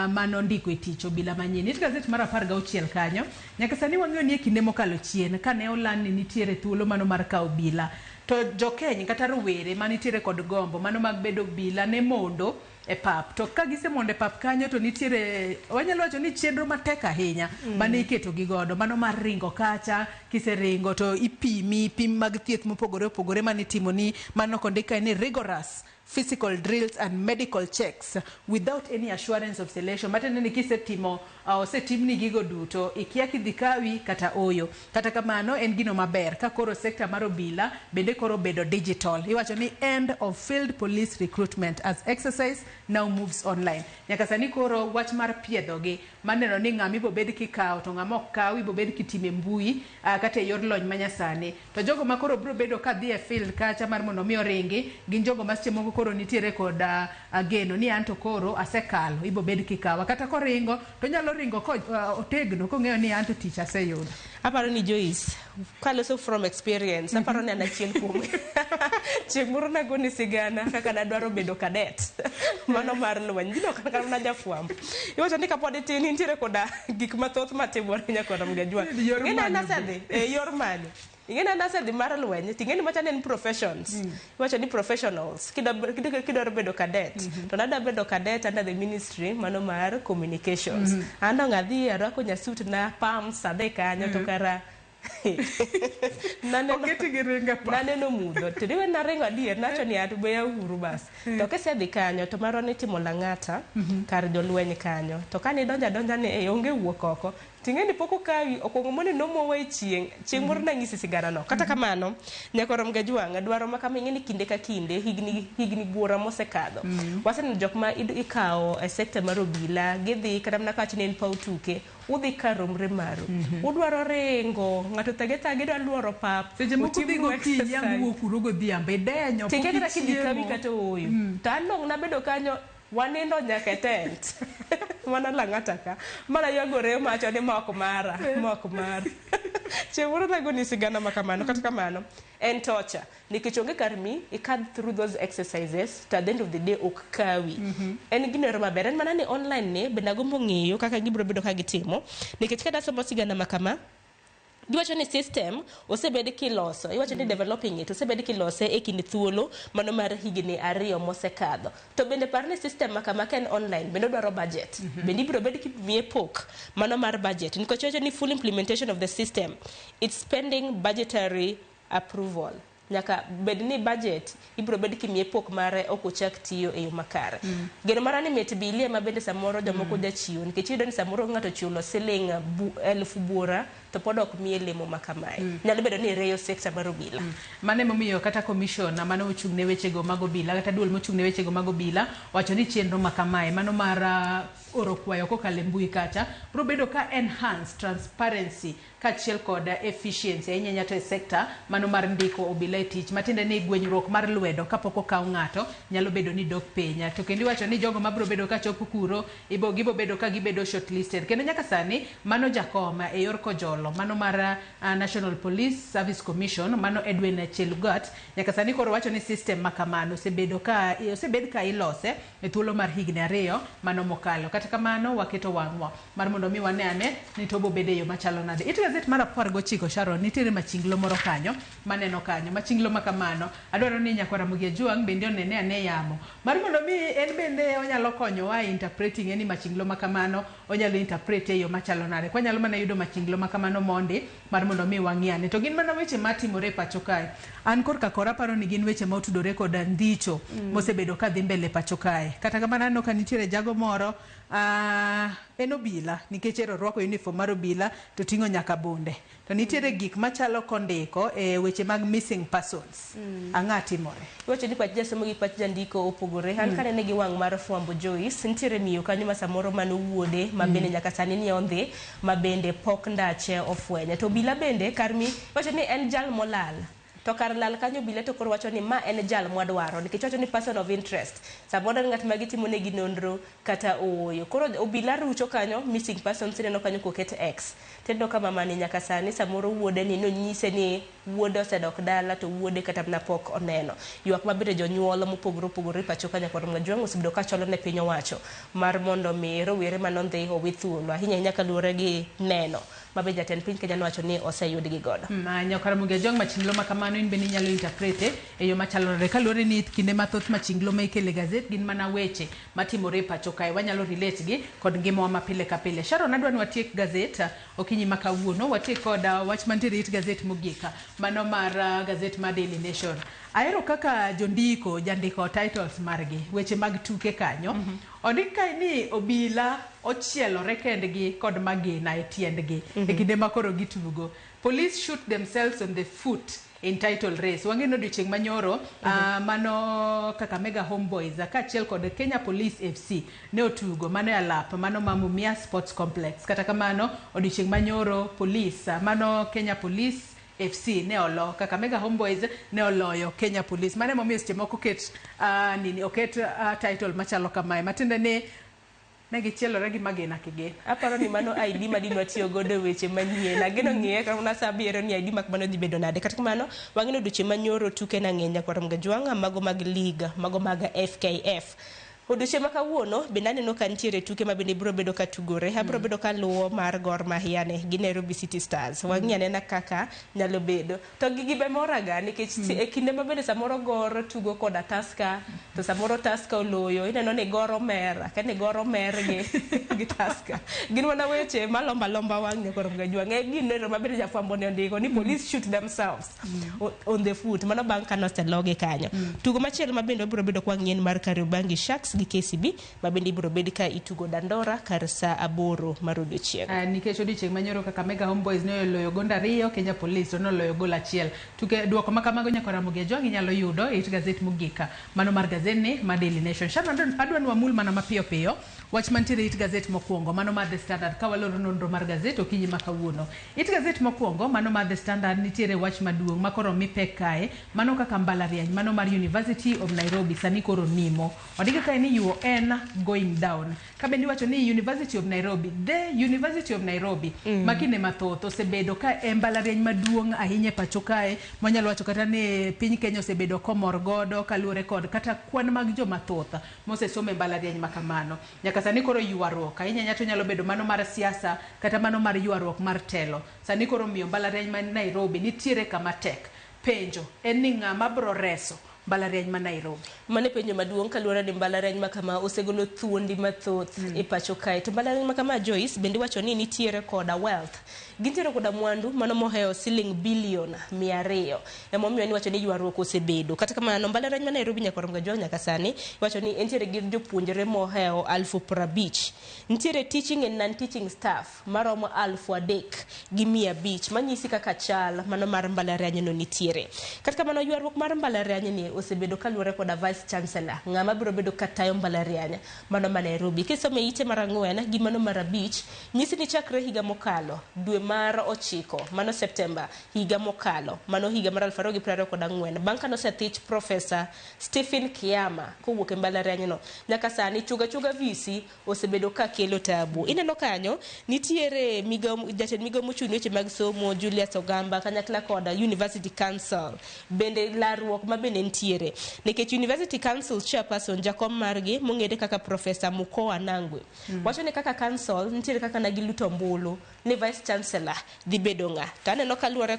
mano ndiko e tich obila manyien. It gazet mar 16 kanyo nyaka sani wang'eyo ni e kinde mokalo chien kane oland ni nitiere thuolo mano mar kawo obila to jokeny kata rowere manitiere kod gombo mano mag bedo obila ne mondo e pap to ka gisemondo e pap kanyo to nitiere wanyalo wacho ni chenro matek ahinya mane iketo gi godo mano mar ringo kacha kiseringo to ipimi pim mag thieth mopogore opogore mane itimo ni mano kondik kae ni rigorous physical drills and medical checks without any assurance of selection. Matiende ni kisetimo osetimni gigo duto, ikia kidhi kawi kata oyo. Kata kamano en gino maber ka koro sekta mar obila bende koro bedo digital. Iwacho ni end of field police recruitment as exercise now moves online. Nyaka sani koro wach mar piedhogi maneno ni ng'ama ibobed kikawo to ng'ama ok kaw ibobed kitime mbui kata e yor lony manyasani. To jogo ma koro biro bedo kadhi e field kacha mar mondo mi oringi gin jogo ma seche moko koro nitiere kod geno ni anto koro asekalo ibobed kikawa. Kata koringo to onyalo ringo ko otegno kong'eyo ni anto tich aseyudo. Aparo ni Joyce, kaloso from experience, aparo ni an achiel kuom chieng' moro nagoni sigana kaka nadwaro bedo cadet mano mar lweny. Gino kata mana jafwambo. Iwacho ni kapod itin intiere koda gik mathoth matimore nyakora Mgajwa. Yor Ing'e ni an manyo asedhi e yor manyo. Ing'e ni an asedhi mar lweny, ting'e ni macha ne en professions. Iwacho ni professionals. Kidwaro bedo cadet. To nadwa bedo cadet under the ministry mano mar communications. An dong adhi arwako nyasut na pams adhi kanyo to kara naneno Oketi gi ringo e pap. naneno mudho to diwe naringo adier nacho ni at weya uru bas to kisedhi kanyo to marwa nitimo Lang'ata kar jolweny kanyo to kane idonjo adonja ni e onge wuok oko ting'e ni pok okawi okuongo mondi nomowa e chieng' chieng' moro nang'isi sigana no kata kamano nyakoro Mgajwang' dwaro ma kama ing'e ni kinde ka kinde higni higni buora mosekadho waseneno jok ma ikawo e sekta mar obila gidhi kata mana kawacho ni en paw tuke udhi kar romre maru udwaro ringo ng'ato thage thage idwa luoro pap Seche moko otimnu dhi gokinyi ang' exercise. wuok kuro godhiambo idenyo pok Tikia kata kidhi kawi ichiemo. kata ooyo to an dong' nabedo kanyo wanindo nyaka e tent mana Lang'ata ka mana ywagore mawacho ni ma ok mara ma ok mara chieng' moro nagoni sigana ma kamano kata kamano en torture nikech onge kar mi ikadh through those exercises to at the end of the day ok kawi en gino ero maber en mana ni online ni bende agombo ng'eyo kaka gibiro bedo ka gitimo nikech kata somo sigana ma kama giwacho ni system osebed kiloso iwacho ni developing it osebed kilose e kind thuolo mano mar higni 2 mosekadho to bende par ni system ma kama ka en online bende odwaro budget bende ibiro bed kimiye pok mano mar budget nikech iwacho ni full implementation of the system it's pending budgetary approval nyaka bed ni budget ibiro bed kimiye pok mare ok ochak tiyo e yo makare geno mara ni mit bilie ma bende samoro jomoko jachiwo nikech iyudo ni samoro ng'ato ochulo siling 10,000 to pod ok miye lemo ma kamae nyalo bedo ni reyo sekta mar obila Mano emomiyo kata commission mano ochung' ne wechego mag obila kata duol mochung' ne wechego mag obila wacho ni chenro ma kamae mano mar oro kwayo kokalo e mbui kacha biro bedo ka enhance transparency kaachiel kod efficiency ahinya ahinya to e sekta mano mar ndiko obila e tich matiende ni gwenyruok mar lwedo kapok okaw ng'ato nyalo bedo ni dok piny to kendo iwacho ni jogo mabiro bedo ka chopo kuro ibo gibo bedo ka gibedo shortlisted kendo nyaka sani mano jakom e yor kojolo mano mar National Police Service Commission mano Edwin Chelugat nyaka sani koro wacho ni system ma kamano osebed ka ilose e thuolo mar higni 2 mano mokalo kata kamano waketo wang'wa mar mondo mi wane ane ni to obobedo e yo machalo nade. It gazet mar 19 Sharon nitiere machinglo moro kanyo maneno kanyo machinglo ma kamano adwaro ni nyakwara Ramogi Ajwang' bende onene ane yamo mar mondo mi en bende onyalo konyowa e interpreting any machinglo ma kamano onyalo interpret e yo machalo nade kwanyalo mana yudo machinglo ma kamano mondi mar mondo mi wang'i ane to gin mana weche matimore e pacho kae an korka kora aparo ni gin weche ma otudore koda ndicho mosebedo ka dhi mbele pacho kae kata kamano aneno ka nitiere jago moro en obila nikech ero orwako uniform mar obila to ting'o nyaka bunde to nitiere gik machalo kondiko e weche mag missing persons ang'a timore iwacho ni pach jasomo gi pach jandiko opogore an kanene gi wang' mar fwambo Joyce nitiere miyo kanyo ma samoro mano wuode ma bende nyaka sani ni ondhi ma bende pok ndache ofwenye to obila bende kar mi iwacho ni en jal molal to kar lal kanyo obila to koro wacho ni ma en jal mwadwaro nikech wacho ni person of interest samoro en ng'at ma gitimo negi nonro kata ooyo koro obila rucho kanyo missing persons ineno kanyo koket x tineno ka mamani nyaka sani samoro wuode ni nonyise ni wuode osedok dala to wuode kata mana pok oneno ywak ma bende jonyuol mopogore opogore pacho ka nyakwar Mgajwang' osebedo ka chwalo ne piny owacho mar mondo mi rowere manondhi owi thuolo ahinya ahinya kaluwore gi neno ma be jatend piny Kenya nowacho ni oseyudgi godo. Nyakwar Ramogi Ajwang' machinglo ma kamano in bende inyalo interprete e yo machalo nade kaluwore ni kinde mathoth machinglo ma ikelo e gazet gin mana weche matimore e pacho kae wanyalo relate gi kod ngimawa ma pile ka pile. Sharon adwa ni watiek gazet ok Okinyi ma kawuono watiek kod wach mantiere it gazet mogik, mano mar gazet mar Daily Nation. Ahero kaka jondiko jandiko titles margi, weche mag tuke kanyo. Ondik kae ni obila ochielore kendgi kod magina e tiendgi e kinde ma koro gitugo. Police shoot themselves on the foot in title race. Wang'e ni odiochieng' manyoro mano Kakamega Homeboys kaachiel kod Kenya Police FC ne otugo mano e alap mano ma Mumias Sports Complex. Kata kamano odiochieng' manyoro Police mano Kenya Police FC ne olo Kakamega Homeboys ne oloyo Kenya Police. Mano emomiyo seche moko oket nini oket title machalo kamae matiende ni ne gichielore gi magina kigin. Aparo ni mano ID ma dinwa tiyo godo e weche manyien. Ageno ng'iye kata mana sa abiriyo ni ID mak mano dhi bedo nade. Kata kamano, wang'e ni odiochieng' manyoro tuke na ng'eny nyakwar Mgajwang', mago mag league, mago mag FKF. Odiochieng' ma kawuono bende aneno ka nitiere tuke ma bende biro bedo ka tugore. Abiro bedo ka luwo mar Gor Mahia ne gi Nairobi City Stars. Wang'i anena kaka nyalo bedo. To gigi be moraga nikech e kinde ma bende samoro Gor tugo koda Tusker, to samoro Tusker oloyo, ineno ni Gor omer, akia ni Gor omer gi Tusker. Gin mana weche malombo alomba wang' nyakwar Mgajwang'. E gino ma bende jafwambo ne ondiko ni police shoot themselves on the foot. Mano bang' ka noselogi kanyo. Tugo machielo ma bende wabiro bedo kwa ng'ien mar Kariobangi Sharks gi KCB ma bende ibiro bed ka itugo Dandora kar saa 8 mar odiochieng'. Nikech odiochieng' manyoro Kakamega Homeboys ne oloyo gonde 2, Kenya Police to noloyo gol 1. Tuke duoko ma kamago nyakwar Ramogi Ajwang' inyalo yudo e it gazet mogik mano mar gazetni mar Daily Nation. Sharon, adwa ni wamul mana mapiyo piyo wach mantiere e it gazet mokwongo mano mar The Standard ka waloro nonro mar gazet okinyi ma kawuono. It gazet mokwongo mano mar The Standard nitiere wach maduong' ma koro mi pek kae mano kaka mbalariany mano mar University of Nairobi sani koro nimo. Ondike kae ni UN going down. Ka bende iwacho ni University of Nairobi, the University of Nairobi ma kinde mathoth osebedo ka e mbalariany maduong' ahinya e pacho kae mwanyalo wacho kata ni piny Kenya osebedo komor godo kaluwore kod kata kwan mag joma thoth mosesomo e mbalariany ma kamano. Nyaka sani koro ywaruok ahinya ahinya to nyalo bedo mano mar siasa kata mano mar ywaruok mar telo. Sani koro miyo mbalariany ma Nairobi nitiere kama tek. Penjo en ni ng'ama bro reso mbalariany ma Nairobi? Mano e penjo maduong' kaluwore ni mbalariany ma kama osegolo thuondi mathoth e pacho kae. To mbalariany ma kama Joyce bende iwacho ni nitiere koda wealth. Gintiere koda mwandu mano mohewo siling bilion 200. Emomiyo niwacho ni ywaruok osebedo. Kata kamano mbalariany ma Nairobi nyakwar Mgajwang' nyaka sani iwacho ni entiere gi jopuonjre mohewo 50,000. Nitiere teaching and non-teaching staff maromo 3,500 manyisi kaka chal mano mar mbalariany no nitiere. Kata kamano ywaruok mar mbalariany ni osebedo kaluwore koda Vice Chancellor ng'ama biro bedo katayo mbalariany mano ma Nairobi. Kisomo e ite mar 4 gi mano mar 5 nyisi ni chakre higa mokalo dwe mar 9 mano September higa mokalo mano higa mar 2024 bang' ka nosethich Professor Stephen Kiama kowuok e mbalariany no nyaka sani chuga chuga VC osebedo ka kelo tabu. Ineno kanyo nitiere jatend migao mochung' ne weche mag somo Julius Ogamba kanyakla koda University Council bende larruok ma bende nitiere nikech University Council chairperson jakom margi mong'ere kaka Professor Mukoa Nangwe wacho ni kaka council nitiere kaka ne giluto ombulu ni Vice Chancellor dhi bedo ng'a. To aneno kaluwore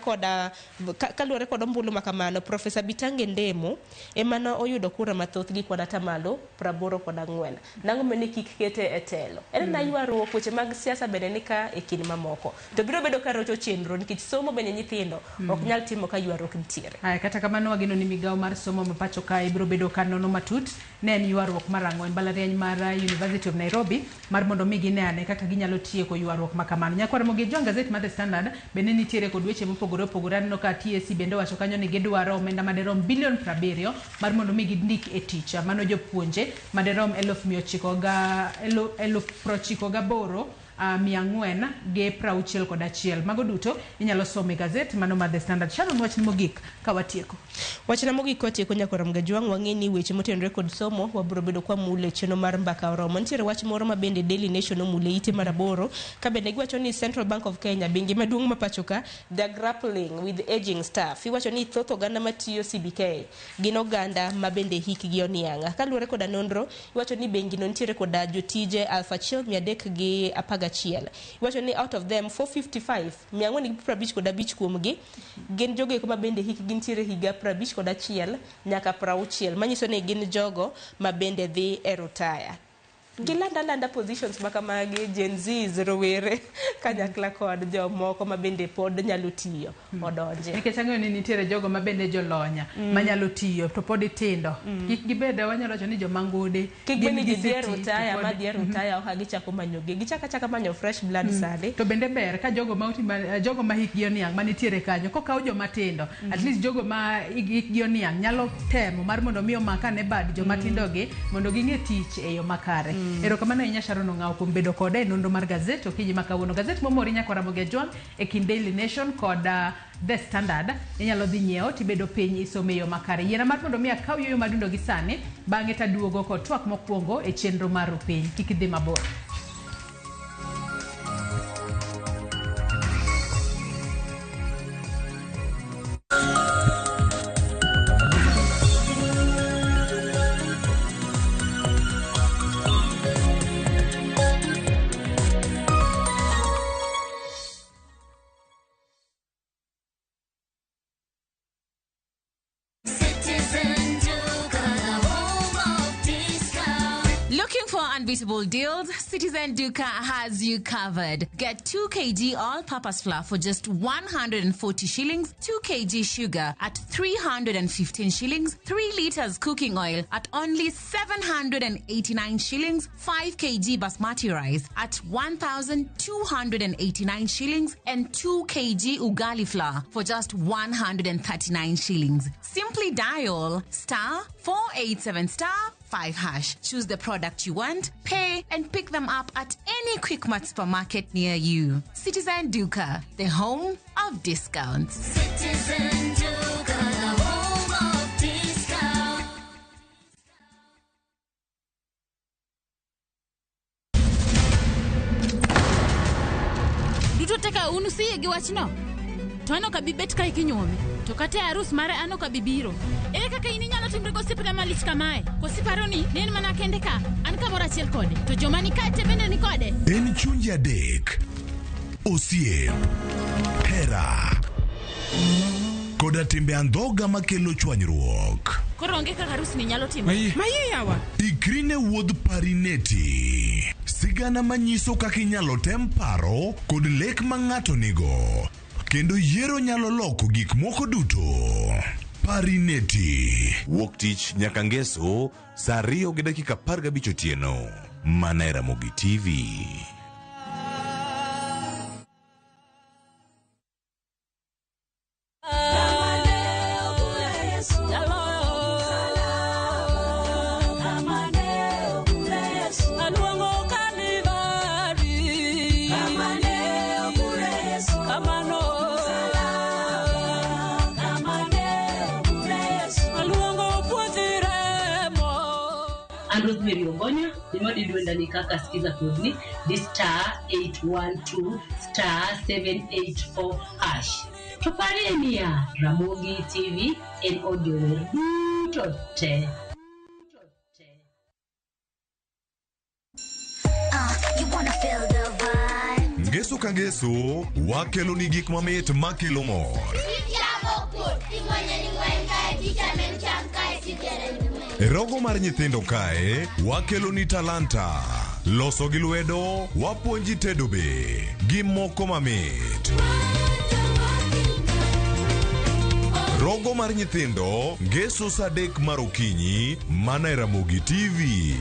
kod ombulu ma kamano Professor Bitange Ndemo ema ne oyudo kura mathoth gi kwan atamalo 84. Nang'o mane kik kete e telo. En na ywaruok weche mag siasa bende ni ka e kind mamoko. To biro bedo ka rocho chenro nikech somo bende nyithindo ok nyal timo ka ywaruok nitiere. Aya, kata kamano wageno ni migawo mar somo ma pacho kae biro bedo ka nono matut ne en ywaruok mar ang'o e mbalariany mar University of Nairobi mar mondo mi gine ane kaka ginyalo tieko ywaruok ma kamano. Nyakwar Ramogi Ajwang' gazet mar The Standard bende nitiere kod weche mopogore opogore. Aneno ka TSC bende owacho kanyo ni gidwaro omenda maderom bilion 70 mar mondo mi gindik e tich mano jopuonje maderom 98,461. Mago duto inyalo somo e gazet mano mar The Standard. Sharon, wach mogik ka watieko. Wachna mogik ka watieko nyakwar Ramogi Ajwang', wang'e ni weche motenore kod somo wabiro bedo kwa mule chenro mar mbaka oromo. Nitiere wach moro ma bende Daily Nation omule ite mar 8 ka bende giwacho ni Central Bank of Kenya, bengi maduong' ma pacho ka, they are grappling with aging staff. Iwacho ni thoth oganda matiyo CBK gin oganda ma bende hikgi oniang'. Kaluwore koda nonro, iwacho ni bengi no nitiere koda jotije 1311. Iwacho ni out of them 455, 455 kuomgi gin jogo eko ma bende hikgi nitiere higa 51 nyaka 60, manyiso ni gin jogo ma bende dhi e rutaya. Gilanda alanda positions makamagi, Gen Zs, rowere kanyakla kod jomoko ma bende pod nyalo tiyo odonje. Nikech ang'eyo ni nitiere jogo ma bende jolonya manyalo tiyo to pod tindo. Kik gibed, wanyalo wacho ni joma ngode. Kik gin bed ni gidhi e giseti, to rutaya pod- ma dhi e rutaya oha gichako manyogi. Gichako achaka manyo fresh blood sani. To bende ber ka jogo ma oti, jogo ma hikgi oniang' manitiere kanyo kokaw joma tindo, at least jogo ma hikgi oniang' nyalo temo mar mondo mi omak ane bad joma tindo gi mondo ging'e tich e yo makare. Erokamano ahinya Sharon Ong'awo kuom bedo koda e nonro mar gazet okinyi ma kawuono. Gazet momori nyaka Ramogi Ajwang' e kind Daily Nation kod The Standard. Inyalo dhi nyiewo tibedo piny isome e yo makare. Yiena mar mondo mi akaw yueyo madundo gi sani, bang'e taduogo kod twak mokwongo e chenro mar Rupiny. Kik idhi mabor. Citizen Duka, the home of discount. Looking for unbeatable deals? Citizen Duka has you covered. Get 2 kg all-purpose flour for just 140 shillings, 2 kg sugar at 315 shillings, 3 liters cooking oil at only 789 shillings, 5 kg basmati rice at 1,289 shillings, and 2 kg ugali flour for just 139 shillings. Simply dial star 487 star 5 hash. Choose the product you want, pay, and pick them up at any Quickmart supermarket near you. Citizen Duka, the home of discounts. Citizen Duka, the home of discount. Duto te ka un usiyie gi wachno? To an ok abi bet kae kinyuome. To kata e arus mare an ok abi biro. Ere kaka in inyalo timri gosiepna malich kamae? Koso iparo ni ne en mana kende ka? An kamoro achiel kode. To joma ni kae te bende ni kode. En chunje adek, osiep, hera koda timbe andhoga makelo chwanyruok. Koro onge kaka arus ni nyalo timore. Mayie yawa. Ikri ne wuodh Parineti, sigana manyiso kaka inyalo tem paro kod lek ma ng'ato nigo, kendo yiero nyalo loko gik moko duto. Parineti. Wuok tich nyaka ngeso saa 2:15 otieno mana e Ramogi TV. Aluongo Kalivari. Kamano. Aluongo puothi remo. An Rosemary Ongonya, gima didwenda ni kaka sikiza kodni di star 812 star 784 hash. To parie niya, Ramogi TV en od jower duto te. You wanna feel the vibe. Ngeso ka ngeso wakelo ni gik mamit makelo mor. E rogo mar nyithindo kae wakelo ni talanta, loso gi lwedo, wapuonji tedo be gi moko mamit. Rogo mar nyithindo ngeso saa 3 mar okinyi mana e Ramogi TV.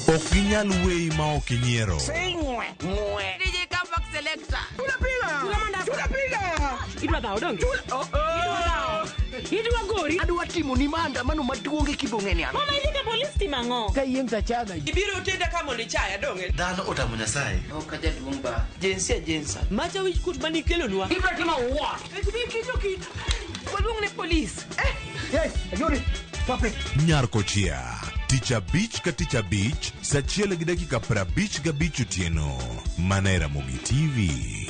Ok ginyal weyi ma ok inyiero. Idwa gori. Adwa timo ni maandamano maduong' e kibong'e ni an. Mama idhi ka polis timo ang'o? Ka yieng' tachaga. Ibiro tenda ka mondo ichaya dong'e. Dhano otamo Nyasaye. Ok ajaduong' ba. Jinsia jinsa. Macha wich kuot manikelonwa. Ibiro timo what? Kicho kit. Waluong ne polis. Yes, ayudi. Stop it. Nyar Kochia, tich abich ka tich abich, saa 1:55 otieno, mana e Ramogi TV.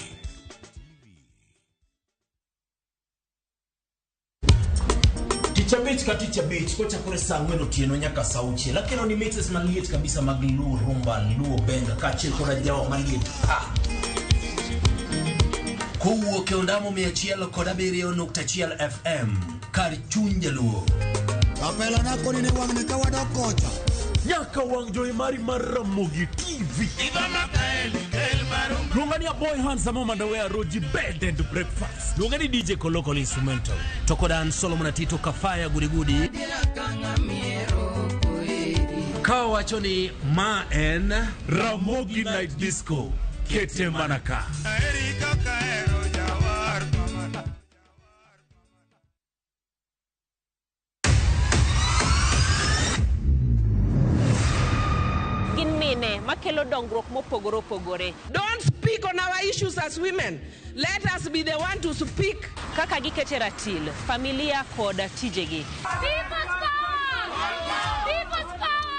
Tich abich ka tich abich kochakore saa 4 otieno nyaka saa 6 akelo ni mixes maliet kabisa mag Luo rumba, Luo benga kaachiel koda jawa maliet pa. Kowuok e ondamo 107.1 FM kar chuny jaluo. Kapela nakoni ni wang'ni ka wadok kocha. Nyaka wang' jowi mari mar Ramogi TV. Luonga ni Aboy Handsome Mandawe Roji Bed and Breakfast. Luonga ni DJ Kolokol Instrumental. To kod an Solomon Atito Kafaya Gudigudi. Ka wacho ni ma en Ramogi Night Disco. Kete mana ka. Gin mine makelo dongruok mopogore opogore. Don't speak on our issues as women. Let us be the one to speak. Kaka gikete ratil, familia kod tijegi.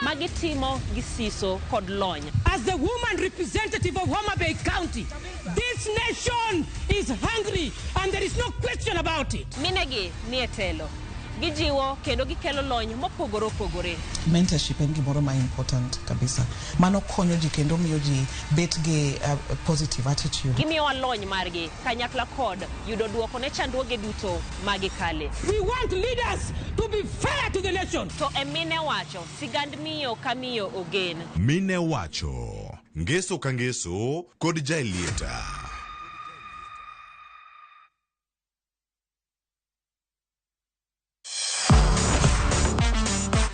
Magitimo gi siso kod lony. As the woman representative of Homa Bay County, this nation is hungry and there is no question about it. Minegi nie telo. Gijiwo kendo gikelo lony mopogore opogore. Mentorship en gimoro ma important kabisa. Mano konyo ji kendo miyo ji bet gi positive attitude. Gimiyowa lony margi kanyakla kod yudo duoko ne chandruoge duto magikale. We want leaders to be fair to the nation. To e mine wacho, sigand miyo ka miyo ogen. Mine wacho, ngeso ka ngeso kod Jaelieta.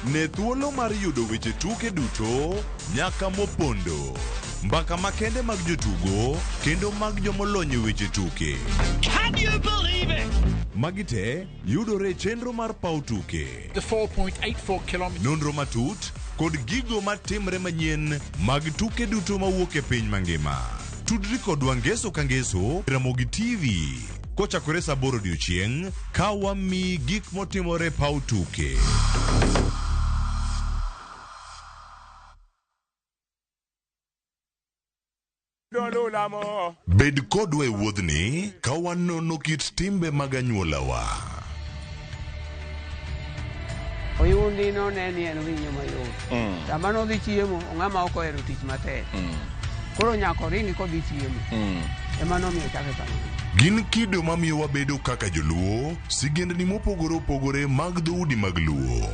Ne thuolo mar yudo weche tuke duto nyaka mopondo, mbaka makende mag jotugo kendo mag jomolony e weche tuke. Can you believe it? Magi te yudore e chenro mar paw tuke. The 4.84 kilometers. Nonro matut kod gigo matimre manyien mag tuke duto mawuok e piny mangima. Tudri kodwa ngeso ka ngeso Ramogi TV kochakore saa 8 odiochieng' ka wamiyi gik motimore paw tuke. Bed kodwa e wuodhni ka wanono kit timbe mag anyuolawa. Oyundi none ni en winyo mayot. Sama nodhi chiemo, ng'ama ok ohero tich matek. Koro nyaka oringi kodhi chiemo. Ema nomiyo ochake kamano. Gin kido mamiyo wabedo kaka joluo, sigendni mopogore opogore mag dhoudi mag Luo.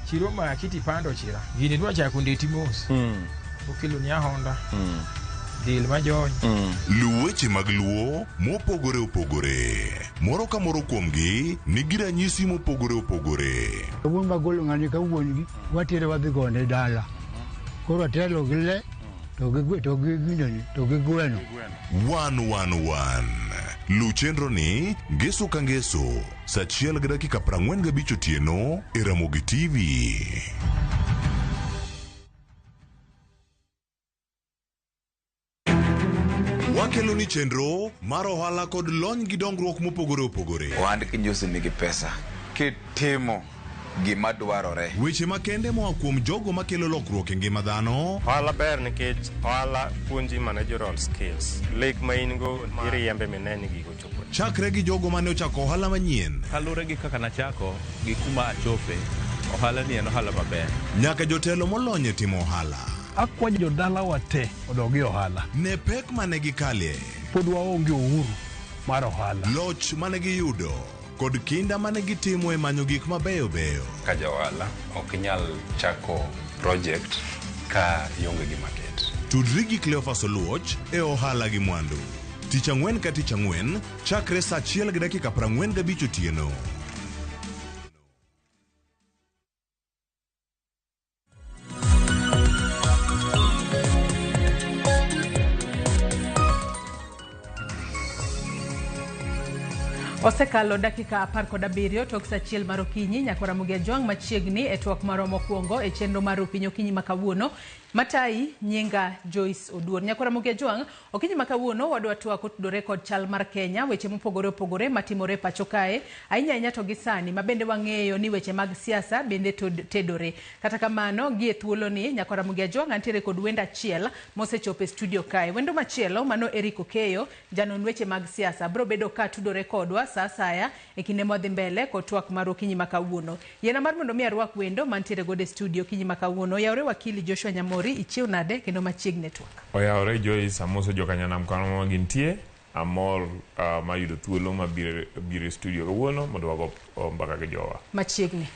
Chiro maki tipando chira. Gini dwa chako ndeti mos. Okelo ni ahonda. Del majony. Luw weche mag Luo mopogore opogore. Moro ka moro kuomgi nigi ranyisi mopogore opogore. Wuon magolo ng'ani ka wuon gi watere wadhi gone dala. Koro atelo gi le to gi to gi gineni to gi gweno. 111. Luw chenro ni ngeso ka ngeso saa 1:45 otieno e Ramogi TV. Wakelo ni chenro mar ohala kod lony gi dongruok mopogore opogore. Ohand kinyosi nigi pesa kitimo gima dwarore. Weche makende moa kuom jogo makelo lokruok e ngima dhano. Ohala ber nikech ohala puonji managerial skills. Lek ma in go iriembe mineni ni gigo chopo. Chakre gi jogo mane ochako ohala manyien. Kaluwore gi kaka nachako gi kuma achope, ohala ni en ohala maber. Nyaka jotelo molony e timo ohala. Akwayo jodalawa te odog e ohala. Ne pek mane gikalie. Pod waonge uhuru mar ohala. Loch mane giyudo kod kinda mane gitimo e manyo gik mabeyo beyo. Ka ja ohala ok inyal chako project ka ionge gi market. Tudri gi Cleophas Oluoch e ohala gi mwandu. Tich ang'wen ka tich ang'wen chakre saa 1:45 otieno. Osekalo dakika 17 tok saa 1 mar okinyi nyaka Ramogi Ajwang' machiegni e twak marwa mokwongo e chenro mar Opiny Okinyi ma kawuono. Matayi nyinga Joyce Oduor. Nyaka Ramogi Ajwang' okinyi ma kawuono wadwa twak otudore kod chal mar Kenya, weche mopogore opogore matimore pacho kae, ahinya ahinya to gi sani ma bende wang'eyo ni weche mag siasa bende tedore. Kata kamano gi e thuoloni nyaka Ramogi Ajwang' antiere kod wendo achiel mosechopo e studio kae. Wendo machielo mano Eric Okeyo, janon weche mag siasa, biro bedo ka tudore kodwa sa asaya e kinde modhi mbele kod twak mar okinyi ma kawuono. Yiena mar mondo mi arwak wendo mantiere godo e studio okinyi ma kawuono. Yawre wakili Joshua Nyamori, ichiew nade kendo machiegni e twak. Oyawre Joyce, amoso jokanyanam kama gintie. Amor mar yudo thuolo mar biro e studio kawuono mondo wago mbaka gi jowa. Machiegni.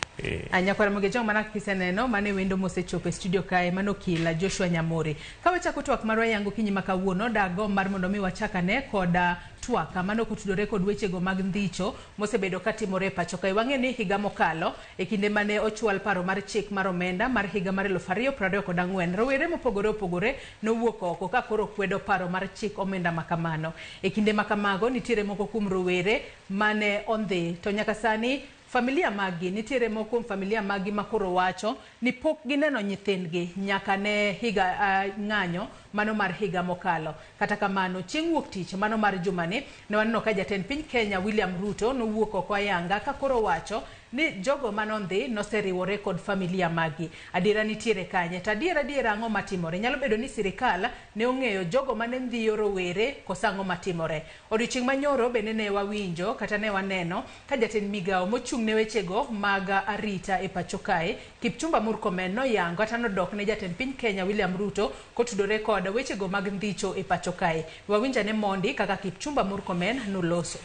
Nyakwara Mogejo, mana kaka iseneno, mano e wendo mosechopo e studio kae, mano okil Joshua Nyamori. Ka wachako twak marwa yango kinyi ma kawuono, dagomb mar mondo mi wachak ane kod twak mano kotudore kod wechego mag ndhicho mosebedo katimore e pacho kae. Wang'e ni higa mokalo, e kinde mane ochwal paro mar chik mar omenda mar higa mar 2024, rowere mopogore opogore nowuok oko ka koro kwedo paro mar chik omenda makamano. E kinde makamago, nitiere moko kuom rowere mane ondhi, to nyaka sani familia maggi, nitiere moko kuom familia maggi ma koro wacho ni pok gineno nyithindgi nyaka ne higa ng'anyo mano mar higa mokalo. Kata kamano, chieng' wuok tich mano mar jumani, ne waneno ka jatend piny Kenya William Ruto nowuok oko ayanga ka koro wacho ni jogo manondhi noseriwore kod familia maggi. Adiera nitiere kanye? To adiera ang'o matimore? Nyalo bedo ni sirikal ne ong'eyo jogo mane ndhiyo rowere koso ang'o matimore? Odiochieng' manyoro bende ne wawinjo kata ne waneno ka jatend migawo mochung' ne wechego mag arita e pacho kae Kipchumba Murkomen noyango kata nodok ne jatend piny Kenya William Ruto kotudore kod wechego mag ndhicho e pacho kae. Wawinjane mondi kaka Kipchumba Murkomen noloso.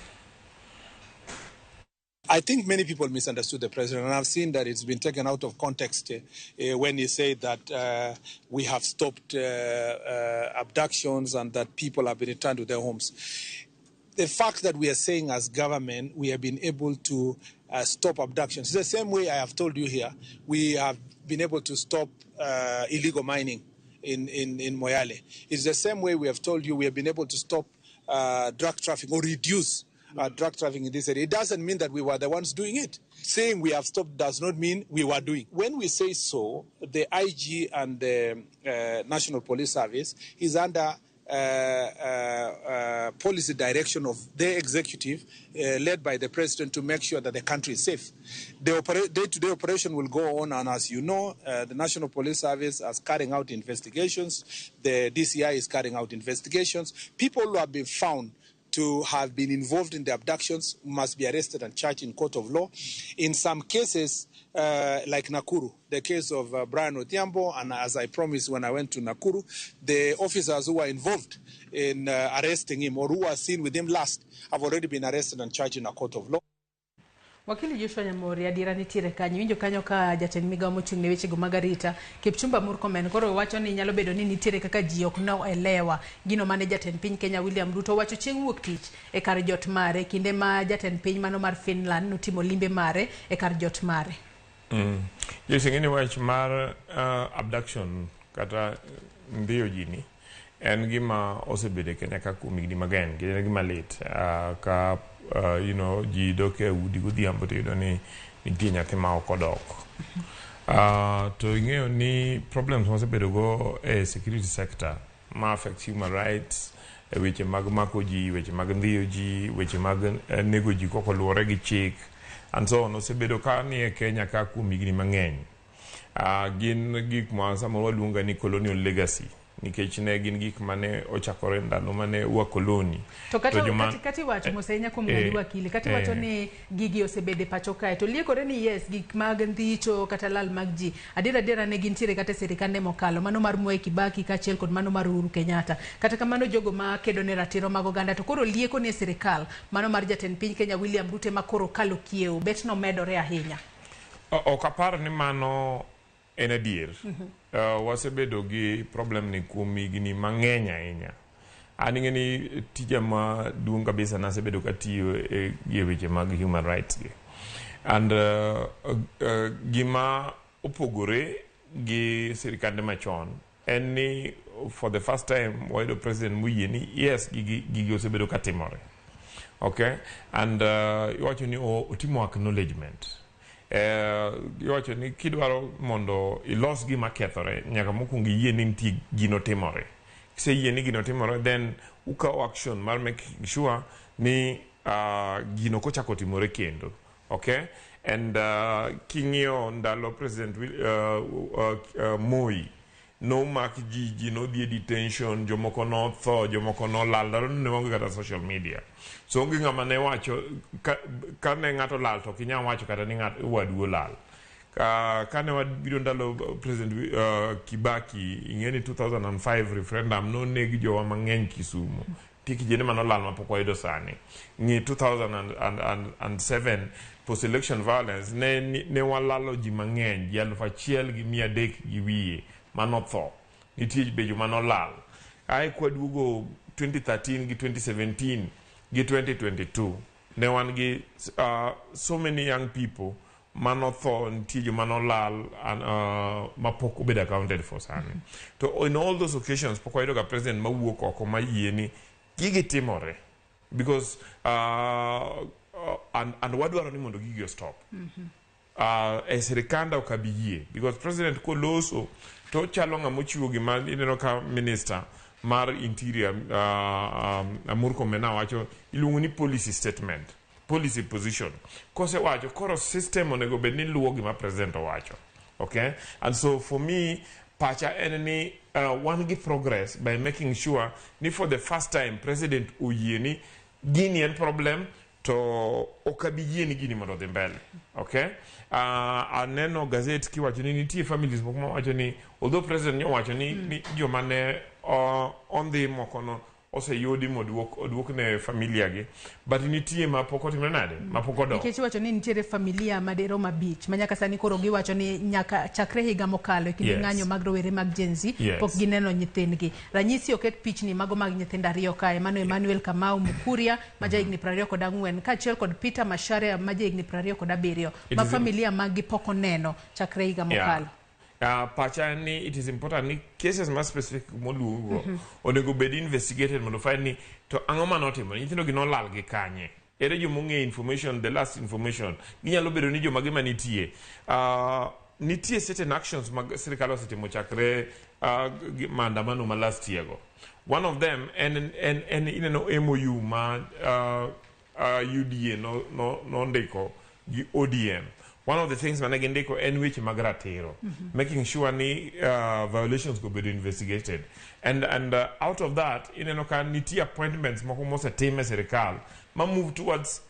I think many people misunderstood the president, and I've seen that it's been taken out of context when he said that we have stopped abductions and that people have been returned to their homes. The fact that we are saying as government we have been able to stop abductions, the same way I have told you here, we have been able to stop illegal mining in Moyale. It's the same way we have told you we have been able to stop drug trafficking or reduce drug trafficking in this area. It doesn't mean that we were the ones doing it. Saying we have stopped does not mean we were doing. When we say so, the IG and the National Police Service is under policy direction of the executive led by the president to make sure that the country is safe. The day-to-day operation will go on, and as you know, the National Police Service is carrying out investigations. The DCI is carrying out investigations. People who have been found to have been involved in the abductions must be arrested and charged in court of law. In some cases, like Nakuru, the case of Brian Odhiambo, and as I promised when I went to Nakuru, the officers who were involved in arresting him or who were seen with him last have already been arrested and charged in a court of law. Wakili Joshua Nyamori, adiera nitiere kanyo, winjo kanyo ka jatend migawo mochung' ne wechego mag arita Kipchumba Murkomen koro wacho ni nyalo bedo ni nitiere kaka ji ok noelewa gino mane jatend piny Kenya William Ruto wacho chieng' wuok tich e kar jot mare kinde ma jatend piny mano mar Finland notimo limbe mare e kar jot mare. Yes, ing'eni wach mar abduction kata ndhiyo ji ni en gima osebedo e Kenya ka kuom higni mang'eny, en gima lit ka you know, ji dok e udi godhiambo to iyudo ni nitie nyathi ma ok odok. To ing'eyo ni problems mawasebedo go e security sector ma affect human rights, e weche mag mako ji, weche mag ndhiyo ji, weche mag nego ji kok oluwore gi chik and so on, osebedo ka ni e Kenya ka kuom higni mang'eny. Gin gik ma samoro waluongo ni colonial legacy, nikech ne gin gik mane ochakore ndalo mane wakoloni. To kata iwacho mos ahinya kuom ng'adi wakili, kata iwacho ni gigi osebedo e pacho kae, to liekore ni yes, gik mag ndhicho kata lal mag ji adiera ne gintiere kata e sirikande mokalo, mano mar Mwai Kibaki kaachiel kod mano mar Uhuru Kenyatta. Kata kamano jogo ma kedo ne ratiro mag oganda to koro lieko ni e sirikal mano mar jatend piny Kenya William Ruto ema koro kalo kiewo, bet nomedore ahinya. Ok apar ni mano en adier. Wasebedo gi problem ni kuom higni mang'eny ahinya. An ing'e ni tija maduong' kabisa nasebedo katiyo e weche mag human rights gi. And gima opogore gi sirikande machon en ni for the first time wayudo president moyie ni yes, gigi osebedo katimore. Okay? And iwacho ni otimo acknowledgement. Iwacho ni kidwaro mondo ilos gima kethore, nyaka mokwongo iyie ni nitie gino timore. Kiseyie ni gino timore, then ukawo action mar making sure ni gino kochako timore kendo. Okay? And king'iyo ndalo President Moi, nomak ji nodhi e detention, jomoko notho, jomoko nolal, ndalo no ne waonge kata social media. So onge ng'ama ne wacho, ka ne ng'ato lal to ok inyal wacho kata ni ng'ato wadu olal. Kane wabiro ndalo President Kibaki, ing'e ni 2005 referendum noneg jowa mang'eny Kisumu. Nitie kijende manolal mapok wayudo sani. Ng'i 2007 post election violence ne walalo ji mang'eny, ji 1300 gi wiye manotho. Nitie be joma nolal. Ae kwaduogo 2013 gi 2017 gi 2022 ne wan gi so many young people manotho, nitie joma nolal and mapok obedo accounted for sani. To in all those occasions pok wayudo ga president mawuok oko mayie ni gigi timore because and wadwaro ni mondo gigi stop. E sirikanda ok abi yie because president koloso to chalo ng'ama ochiwo gima ineno ka minister mar interior Murkomen wacho iluongo ni policy statement, policy position. Kosewacho koro system onego bed ni luwo gima president owacho. Okay, and so for me pacha en ni wan gi progress by making sure ni for the first time president oyie ni gini en problem to ok abi yie ni gini mondo odhi mbele. Okay, aneno gazet kiwacho ni nitie families moko mawacho ni although president nyowacho ni joma ne ondhi moko no oseyudi moduok oduok ne familia gi, but nitie ma pok otimre nade, ma pok odok. Nikech iwacho ni nitiere familia madirom 5 ma nyaka sani koro giwacho ni nyaka chakre higa mokalo e kinde ng'anyo mag rowere mag Gen Z pok gineno nyithindgi. Ranyisi oket pichni mago mag nyithindo 2 kae, mano Emmanuel Kamau Mukuria ma jahigni 24 kaachiel kod Peter Macharia ma jahigni 27 ma familia mag gi pok oneno chakre higa mokalo. Pacha ni it is important ni cases ma specific moluongo onego bed investigated mondo find ni to ang'o manotimore, nyithindo gi nolal gi kanye, ere joma ong'eyo information, the last information ginyalo bedo ni joma gima nitie. Nitie certain actions mag sirikal osetimo chakre maandamano ma last year go. One of them en ineno MOU ma UDA nondiko gi ODM. One of the things mane gindiko en weche mag ratiro, making sure ni violations go bedo investigated. And out of that, ineno ka nitie appointments moko mosetim e sirikal ma move towards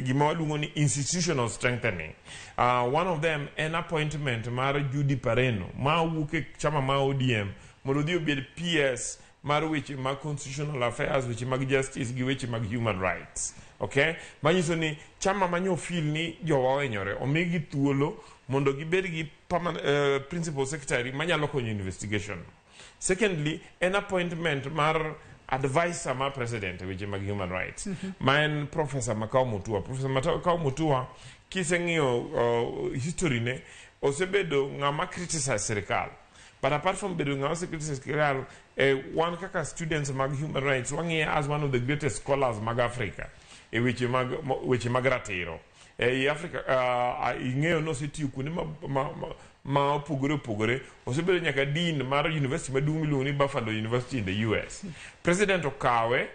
gima waluongo ni institutional strengthening. One of them en appointment mar Judy Pareno ma wuok e chama ma ODM mondo odhi obed PS mar weche mag constitutional affairs, weche mag justice gi weche mag human rights. Okay? Manyiso ni chama manyo feel ni jowa ohinyore omigi thuolo mondo gibed gi principal secretary manyalo konyo investigation. Secondly, en appointment mar advisor mar president e weche mag human rights ma en Professor Makau Mutua. Professor Makau Mutua kiseng'iyo history ne osebedo ng'ama criticize sirikal. But apart from bedo ng'ama ose criticize sirikal, wan kaka students mag human rights wang'iye as one of the greatest scholars mag Africa e weche mag ratiro. E Africa ing'eyo nosetiyo kuonde ma opogore opogore, osebedo nyaka dean mar university maduong' miluongo ni Buffalo University in the US. President okawe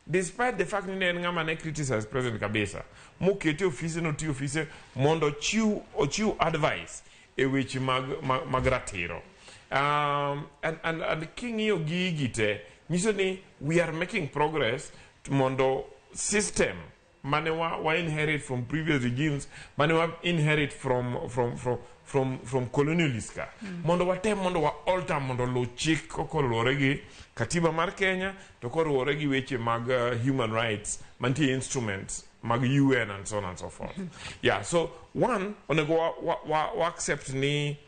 despite the fact ni ne en ng'ama ne criticize president kabisa, mokete ofise notiyo ofise mondo ochiw advice e weche mag ratiro. And king'iyo gigi te nyiso ni we are making progress mondo system mane wa inherit from previous regimes, mane wa inherit from colonialists ka. Mondo watem mondo wa alter mondo luw chik koluwore gi katiba mar Kenya to koluwore gi weche mag human rights mantie instruments mag UN and so on and so forth. Yeah, so one onego wa accept ni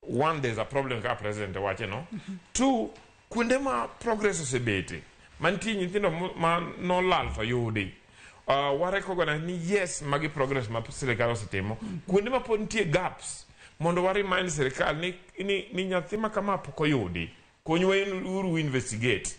one, there's a problem ka president wache no. Two, kuonde ma progress osebete mantie nyithindo ma nolal to yudi. Wa recognize ni yes magi progress ma sirikal osetimo. Kuonde ma pod nitie gaps mondo wa remind sirikal ni nyathi ma kama pok oyudi, konywa uru investigate.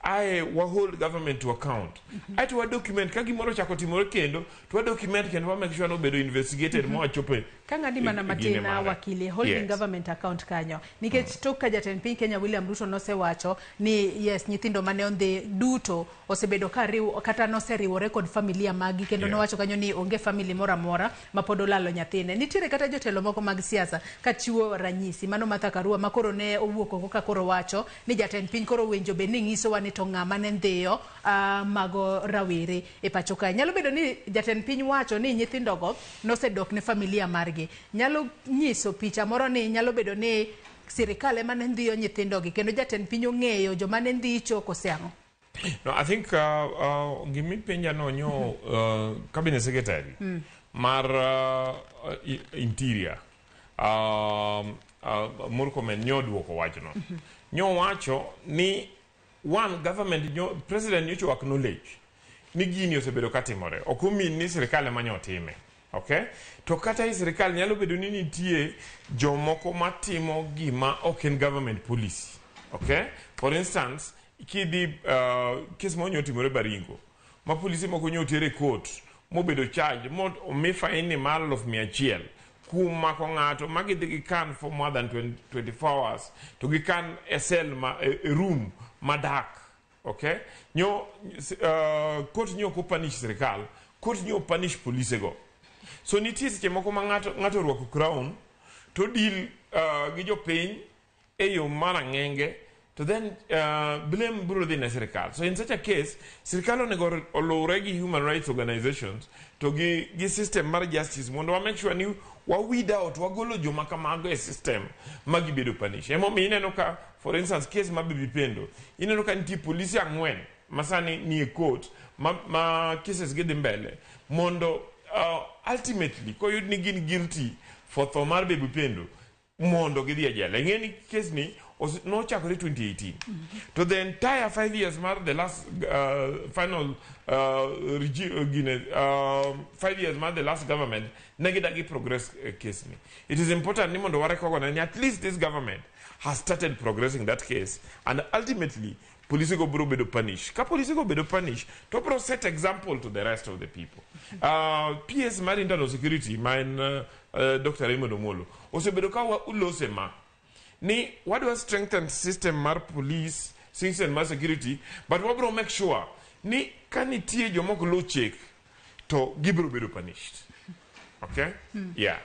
Ae wa hold government to account. Ae to wa document ka gimoro ochako timore kendo to wa document kendo wa make sure no obedo investigated ma wachope. Ka ng'adi mana matin wakili holding government account kanyo nikech tok ka jatend piny Kenya William Ruto nosewacho ni yes nyithindo mane ondhi duto osebedo ka riw kata noseriwore kod familia magi kendo nowacho kanyo ni onge family moro amora ma pod olalo nyathine. Nitiere kata jotelo moko mag siasa kachiwo ranyisi mano Martha Karua ma koro ne owuok oko ka koro wacho ni jatend piny koro winjo bed ni nyisowa ni to ng'ama ne ndhiyo mago rawere e pacho kae. Nyalo bedo ni jatend piny wacho ni nyithindogo nosedok ne familia margi. Nyalo nyiso picha moro ni nyalo bedo ni sirikal ema ne ndhiyo nyithindogi kendo jatend piny ong'eyo joma ne ndhicho kose ang'o? No, I think gimipenja no nyo cabinet secretary mar interior Murkomen nyo duoko wachno. Nyo wacho ni one government nyo president nyocho acknowledge ni gini osebedo katimore. Ok omin ni sirikal ema nyo time. Okay? To kata i sirikal nyalo bedo ni nitie jomoko matimo gima ok en government policy. Okay? For instance, kidhi case mo nyo timore Baringo ma polisi moko nyo oter e court mobedo charge mo omi fine mar 100,000 kuom mako ng'ato ma gidhi gikan for more than 20, 24 hours to gikan e cell ma e room madak. Okay, nyo court nyo ok opunish sirikal, court nyo punish polise go. So nitie seche moko ma ng'ato orwako crown to deal gi jopiny e yo mar ang'enge to then blame biro dhi ne sirikal. So in such a case, sirikal onego oluwre gi human rights organizations to gi system mar justice mondo wa make sure ni wa weed out, wagolo joma kamago e system ma gibedo punish. Emomiyo ineno ka, for instance, case mar Baby Pendo, ineno ka nitie polisi 4 ma sani nie court ma cases gi dhi mbele mondo ultimately koyud ni gin guilty for tho mar Baby Pendo mondo gidhi e jela. Ing'e ni case ni nochakore 2018 to the entire 5 years mar the last final regime, gine, 5 years mar the last government ne gidagi progress case ni. It is important ni mondo wa recognize ni at least this government has started progressing that case, and ultimately polisi go biro bedo punish. Ka polisi go bedo punish to biro set example to the rest of the people. PS mar internal security ma en Dr. Raymond Omolo osebedo ka ulose ma ni wadwa strengthen system mar police, system mar security, but wabiro make sure ni ka nitie jomok luw chik to gibiro bedo punished. Okay? Yeah.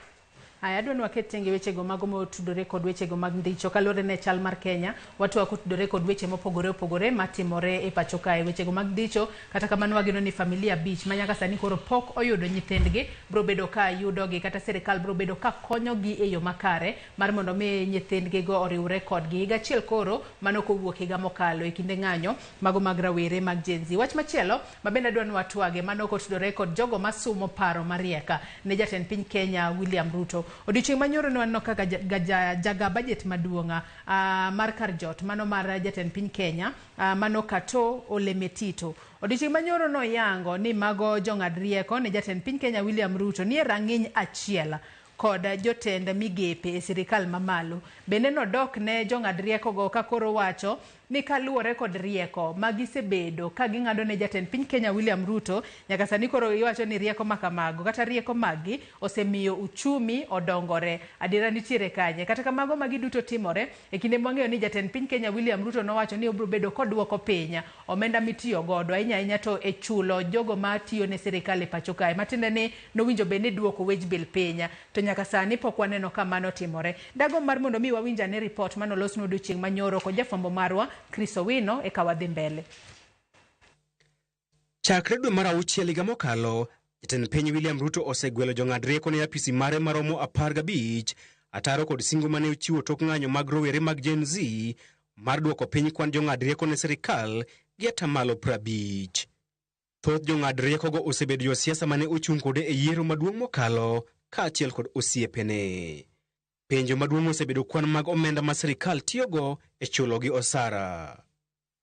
Aya, adwa ni waket tenge wechego mago motudore kod wechego mag ndicho kaluwore ne chal mar Kenya. Watwa kotudore kod weche mopogore opogore matimore e pacho kae, wechego mag ndicho. Kata kamano, wageno ni familia 5 ma nyaka sani koro pok oyudo nyithindgi biro bedo ka yudogi, kata sirikal biro bedo ka konyogi e yo makare mar mondo mi nyithindgi go oriwre kodgi. Higa achiel koro mano kowuok higa mokalo e kinde ng'anyo mago mag rawere mag Gen Z. Wach machielo ma bende adwa ni watwage mano kotudore kod jogo masumo paro marieka ne jatend piny Kenya William Ruto. Odiochieng' manyoro ne waneno kaka jaga budget maduong' mar kar jot mano mar jatend piny Kenya, mano Kato Ole Metito, odiochieng' manyoro noyango ni mago jong'ad rieko ne jatend piny Kenya William Ruto nie rang'iny achiel kod jotend migepe e sirikal mamalo. Bende nodok ne jong'ad rieko go ka koro wacho ni kaluwore kod rieko ma gisebedo ka ging'ado ne jatend piny Kenya William Ruto nyaka sani, koro iwacho ni rieko makamago kata rieko maggi osemiyo uchumi odongore. Adiera nitiere kanye? Kata kamago, magi duto timore e kinde mwang'eyo ni jatend piny Kenya William Ruto nowacho ni obiro bedo koduoko piny omenda mitiyo godo ahinya ahinya to e chulo jogo matiyo ne sirikal e pacho kae, matiende ni nowinjo bed ni duoko wage bill piny, to nyaka sani pok waneno ka mano timore. Dago mar mondo mi wawinj ane ripot manolosnwa odiochieng' manyoro kod jafwambo marwa Chris Owino, eka wadhi mbele. Chakre dwe mar auchiel higa mokalo, jatend piny William Ruto osegwelo jong'ad rieko ne apisi mare maromo 15 ataro kod singo mane ochiwo tok ng'anyo mag rowere mag Gen Z mar duoko piny kwan jong'ad rieko ne sirikal gi 50%. Thoth jong'ad riekogo osebedo josiasa mane ochung' kode e yiero maduong' mokalo kaachiel kod osiepene. Penjo maduong' osebedo kwan mag omenda ma sirikal tiyogo e chulogi osara.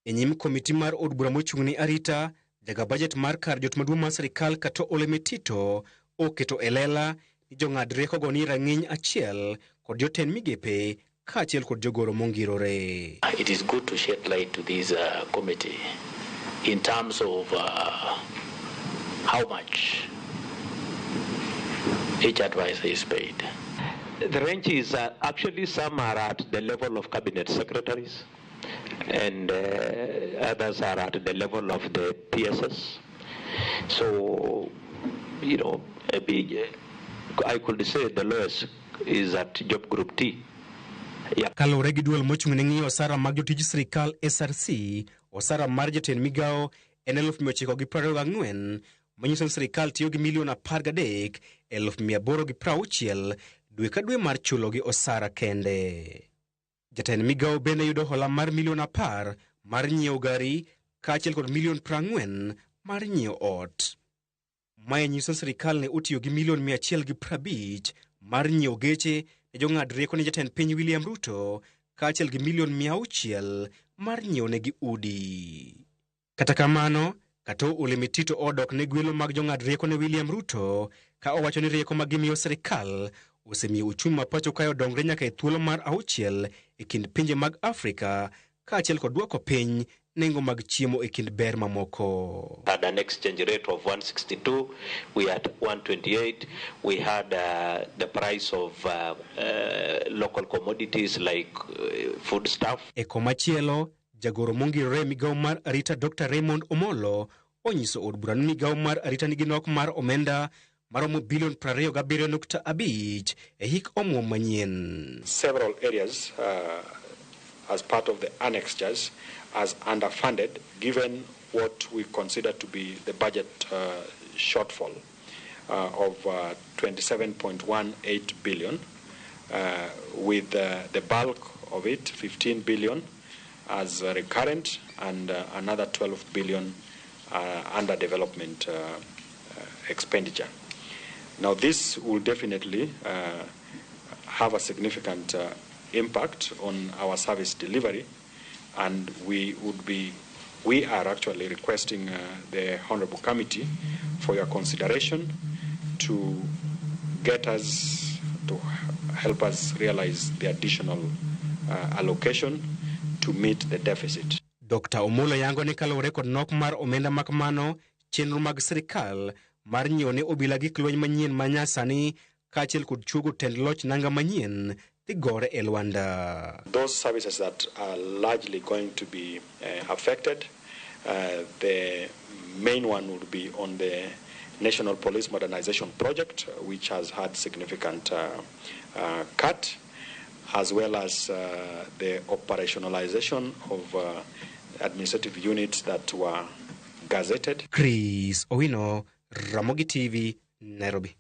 E nyim komiti mar od bura mochung' ne arita, jaga bajet mar kar jot maduong' mar sirikal Kato Ole Metito oketo e lela ni jong'ad riekogo ni rang'iny achiel kod jotend migepe kaachiel kod jogoro mongirore. It is good to shed light to this committee in terms of how much each advisor is paid. The range is actually some are at the level of cabinet secretaries and others are at the level of the PSS. So, maybe I could say the lowest is at job group T. Yeah. Kaluwore gi duol mochung' ne ng'iyo osara mag jotij sirikal SRC, osara mar jatend migawo en 924,000, manyiso ni sirikal tiyo gi milion 13,860 dwe ka dwe mar chulogi osara kende. Jatend migawo bende yudo hola mar milion 10 mar nyiewo gari. kaachiel kod milion 40 mar nyiewo ot. Mae nyiso ni sirikal ne otiyo gi milion 150 mar nyiewo geche ne jong'ad rieko ne jatend piny William Ruto kaachiel gi milion 600 mar nyiewo negi udi. Kata kamano, Katoo Ole Metito odok ne gwelo mag jong'ad rieko ne William Ruto ka owacho ni rieko ma gimiyo sirikal osemiyo uchumi ma pacho kae odongre nyaka e thuolo mar 6 e kind pinje mag Afrika kaachiel kod dwoko piny nengo mag chiemo e kind ber mamoko. Had an exchange rate of 162, we had 128, we had the price of local commodities like foodstuff. E komachielo, jagoro mongirore e migawo mar arita Dr. Raymond Omolo onyiso od bura ni migawo mar arita nigi nok mar omenda maromo bilion 27.5 e hik omuom manyien. Several areas as part of the annexures as underfunded, given what we consider to be the budget shortfall of 27.18 billion, with the bulk of it, 15 billion, as recurrent and another 12 billion under development expenditure. Now this will definitely have a significant impact on our service delivery, and we are actually requesting the Honorable Committee for your consideration to get us to help us realize the additional allocation to meet the deficit. Dr. Omolo yango ni kaluwore kod nok mar omenda makamano, chenro mag sirikal mar nyiewo ne obila gik lweny manyien ma nyasani kaachiel kod chuogo tend loch nanga manyien dhi gore e lwanda. Those services that are largely going to be affected, the main one would be on the National Police Modernization Project, which has had significant cut, as well as the operationalization of administrative units that were gazetted. Chris Owino, Ramogi TV, Nairobi.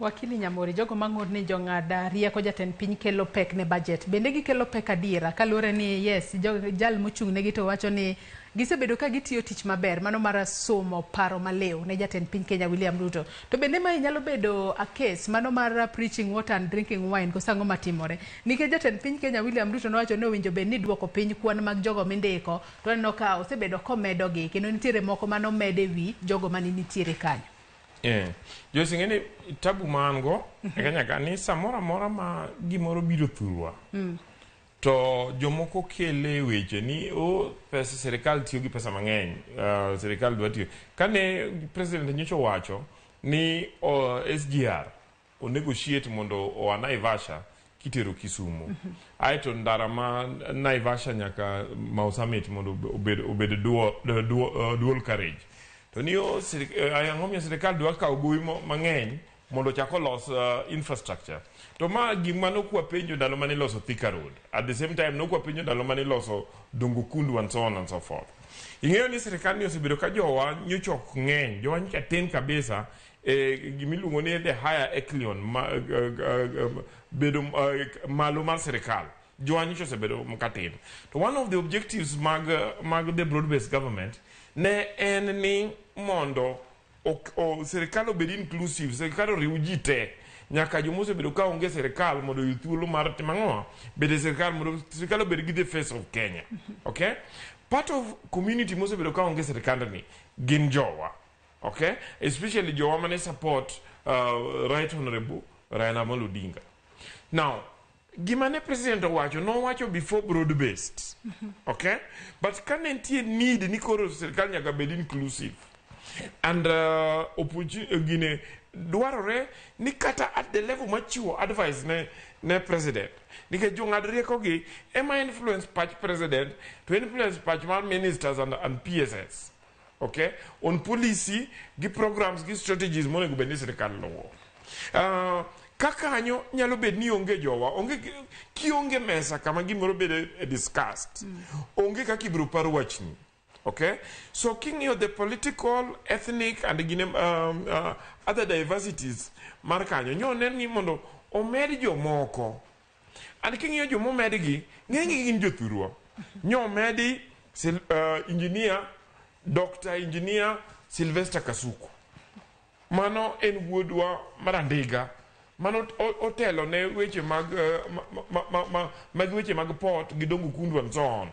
Wakili Nyamori, jogo mang'ur ni jong'ad rieko jatend piny kelo pek ne budget. Bende gikelo pek adiera kaluwore ni yes, jal mochung' negi to wacho ni gisebedo ka gitiyo tich maber mano mar somo paro maliw ne jatend piny Kenya William Ruto. To bende mae nyalo bedo a case mano mar preaching water and drinking wine koso ang'o matimore? Nikech jatend piny Kenya William Ruto nowacho ni owinjo bed ni duoko piny kwan mag jogo mindiko, to aneno ka osebedo komedogi kendo nitiere moko manomed e wi jogo mane nitiere kanyo. Yeah. Joyce, ing'e ni tabu ma an go e Kenya ka ni samoro amora ma gimoro biro thurwa to jomoko kele weche ni o pesa sirikal tiyo gi pesa mang'eny, sirikal dwa tiyo. Kane president nyocha owacho ni SGR o negotiate mondo oa Naivasha kitero Kisumu. Aeto ndara ma Naivasha nyaka Mau Summit mondo obed dual carriage. To ni ang'o miyo sirikal dwa kawo gowi mang'eny mondo ochak olos infrastructure. To ma gima nokwa penjo ndalo mane iloso Thika Road. At the same time nokwa penjo ndalo mane iloso Dongo Kundu and so on and so forth. Ing'eyo ni sirikal ni osebedo ka jowa nyocha ok ng'eny, jowa nyocha tin kabisa gimiluongo ni the higher echelon bedo malo mar sirikal. Jowa nyocha osebedo katin. To one of the objectives mag the broad-based government ne en ni mondo sirikal obed inclusive, sirikal oriw ji te. Nyaka joma osebedo ka onge sirikal mondo oyud thuolo mar timo ang'o? Bedo e sirikal mondo sirikal obed gi the face of Kenya. Okay? Part of community mosebedo ka onge sirikal ni gin jowa. Okay? Especially jowa mane support Right Honorable Raila Amolo Odinga. Now, gima ne president owacho, nowacho before broad based. Okay? But ka ne nitie need ni koro sirikal nyaka bed inclusive. And gine dwarore ni kata at the level machiwo advice ne president. Nikech jong'ad rieko gi ema influence pach president to influence pach mar ministers and PSS. Okay? On policy gi programs gi strategies monego bed ni sirikal luwo. Kakanyo nyalo bed ni onge jowa, onge kionge mesa kama gimoro bede discussed. Onge kaka ibiro par wachni. Okay? So king'iyo the political, ethnic and other diversities mar kanyo, nyo nen ni mondo omed jomoko. And king'iyo jomomedgi, ng'enygi gin jothurwa. Nyo omedi Engineer, Dr. Engineer Sylvester Kasuku. Mano en wuodwa marandiga. Mano otelo ne weche mag mag weche mag port gi Dongo Kundu and so on.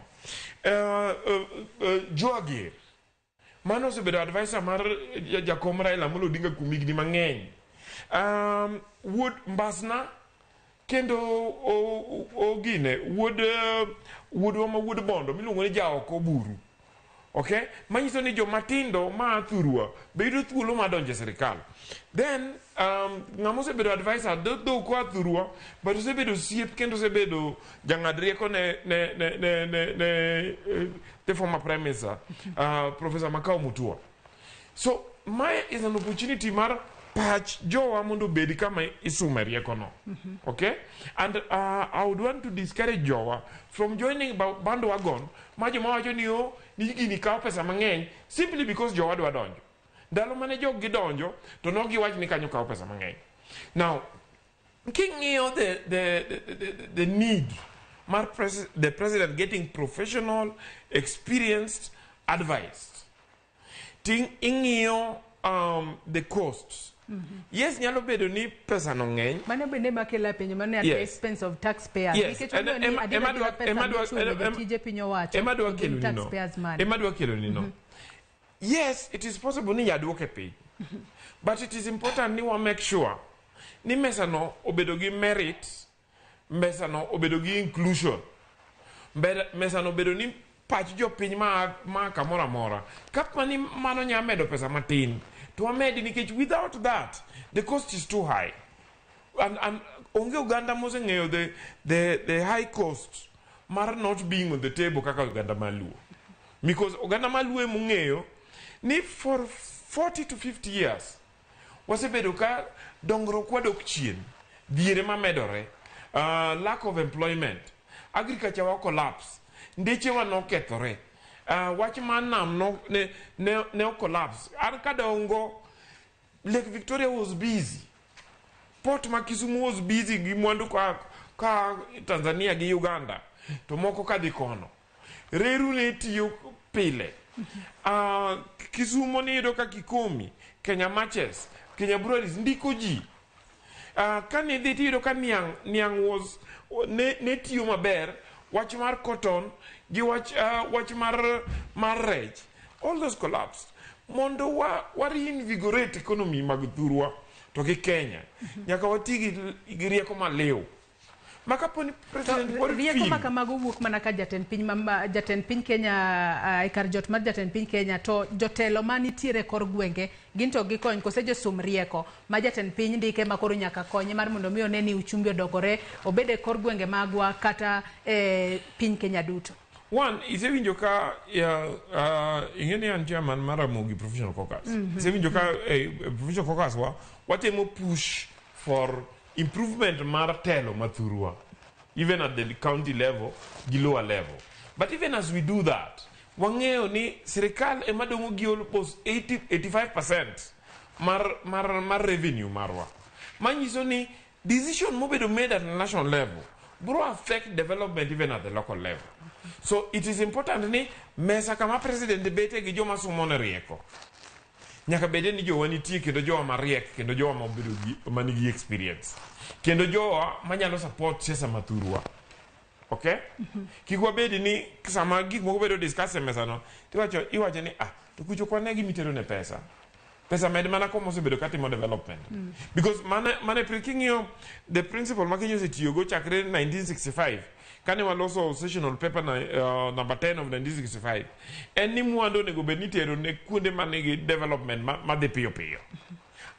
Joagi mano osebedo advisor mar jakom Raila Amolo Odinga kuom higni mang'eny. Wuod Mbasna kendo ogine wuod wuodwa ma wuod Bondo miluongo ni Jaoko Buru. Okay? Manyiso ni joma tindo ma thurwa be yudo thuolo mar donjo e sirikal. Then ng'ama osebedo advisor dhok koa thurwa, but osebedo osiep kendo osebedo jang'ad rieko ne the former prime minister, Professor Makau Mutua. So mae is an opportunity mar pach jowa mondo obed kama isume rieko no. Okay? And I would want to discourage jowa from joining bandwagon ma joma wacho ni o ni gini kawo pesa mang'eny simply because jowa dwa donjo. Ndalo mane jog gidonjo to nok giwach ni kanyo kawo pesa mang'eny. Now, king'iyo the need mar the president getting professional, experienced advice, ting ing'iyo the costs. Yes, nyalo bedo ni pesa no ng'eny. Mano bende makelo penjo mano at the expense of taxpayers. Nikech wang'eyo ni adier adiera pesa michulo jotije piny owacho ema dwa to gin kelo ni no. taxpayers money. Ema dwa kelo ni no. Yes, it is possible ni yaduoke piny. But it is important ni wa make sure ni mesa no obedo gi merit, mesa no obedo gi inclusion. Mesa no obedo ni pach jopiny ma kamoro amora. Kapa ni mano nya medo pesa matin, to wamedi nikech without that, the cost is too high. And onge oganda moseng'eyo the high cost mar not being on the table kaka oganda maluo. Because oganda maluo emong'eyo ni for 40 to 50 years wasebedo ka dongruok wadok chien, dhier ema medore, lack of employment, agriculture wa collapse, ndechewa nokethore, wach mar nam no, ne o collapse. An kadongo, Lake Victoria was busy. Port ma Kisumu was busy gi mwandu ka Tanzania gi Uganda, to moko kadhi kono. Reru ne tiyo pile. Kisumo niyudo ka Kikomi, Kenya Matches, Kenya Breweries ndiko ji. Kane idhi tiyudo ka niang' was ne tiyo maber, wach mar cotton gi wach mar rech, all those collapsed. Mondo wa reinvigorate economy mag thurwa to gi Kenya, nyaka wati gi rieko maliw. Ma kapo ni president dwaro Rieko feel ma kamago wuok mana ka jatend piny jatend piny Kenya, e kar jot mar jatend piny Kenya, to jotelo manitiere e kor gwenge gin to gikony kose josum rieko ma jatend piny ndike ma koro nyaka konye mar mondo mi one ni uchumi odongore obed e kor gwenge magwa kata e piny Kenya duto. One, isewinjo ka ing'e ni an chairman mar Ramogi Professional Caucus. Isewinjo ka Professional Caucus wa watemo push for improvement mar telo mathurwa, even at the county level gi lower level. But even as we do that, wang'eyo ni sirikal ema dong'o gi almost 80, 85% mar revenue marwa. Manyiso ni decision mobedo made at national level bro affect development even at the local level. So it is important ni mesa kama president bete gi joma somo ne rieko. Nyaka bede ni jowa nitie kendo jowa mariek kendo jowa mobedo gi manigi experience. Kendo jowa manyalo support siasa mathurwa. Okay? Kik wabedi ni sama gik moko bedo discuss e mesa no, tiwacho iwacho ni to kucho kwane gimitero ne pesa. Pesa med mana koma osebedo katimo development. Because mane king'iyo the principle ma Kenya osetiyogo chakre 1965 kane waloso sessional paper number 10 of 1965 en ni mwandu onego bed ni itero ne kuonde manigi development madhi piyo piyo.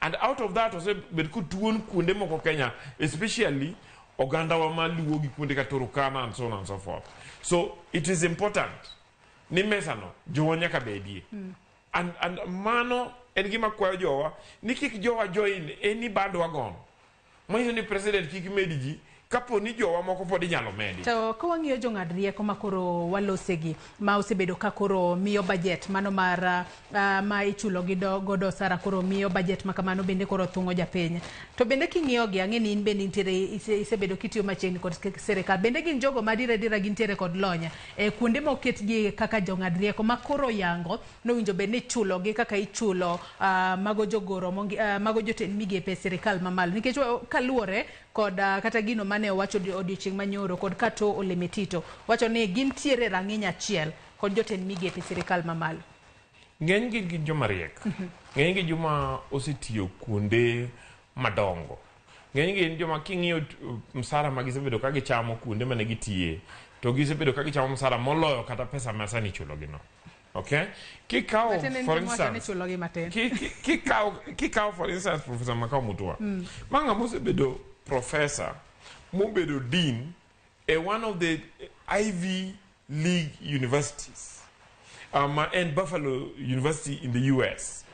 And out of that osebed kotuon kuonde moko Kenya, especially oganda wa maluo gi kuonde ka Turkana and so on and so forth. So it is important ni mesa no jowa nyaka bedie. And mano en gima kwayo jowa ni kik jowa join any bandwagon. Manyiso ni president kik med ji. Kapo ni jowa moko pod inyalo medi. To ka wang'iyo jong'ad rieko ma koro walosegi ma osebedo ka koro miyo budget mano mar ma ichulo gi godo osara koro miyo budget ma kamano bende koro thung'o japiny. To bende king'iyo gi ang'e ni in bende intiere isebedo kitiyo machiegni kod sirikal. Bende gin jogo ma adiera adiera gintiere kod lony e kuonde moketgi kaka jong'ad rieko ma koro yango nowinjo bed ni ichulo gi kaka ichulo mago jogoro mago jotend migepe e sirikal mamalo. Nikech kaluwore kod kata gino mane owacho odiochieng' manyoro kod Kato Ole Metito wacho ni gintiere rang'iny achiel kod jotend migepe sirikal mamalo. Ng'eny gi gin joma riek. Ng'eny gi joma osetiyo kuonde madongo. Ng'eny gi gin joma king'iyo msara ma gisebedo ka gichamo kuonde mane gitiye, to gisebedo ka gichamo msara moloyo kata pesa ma sani ichulo gi no. Okay? Kikawo for instance, kikawo for instance Professor Makau Mutua. Ma ng'ama osebedo professor mobedo dean e one of the Ivy League universities. And Buffalo University in the US.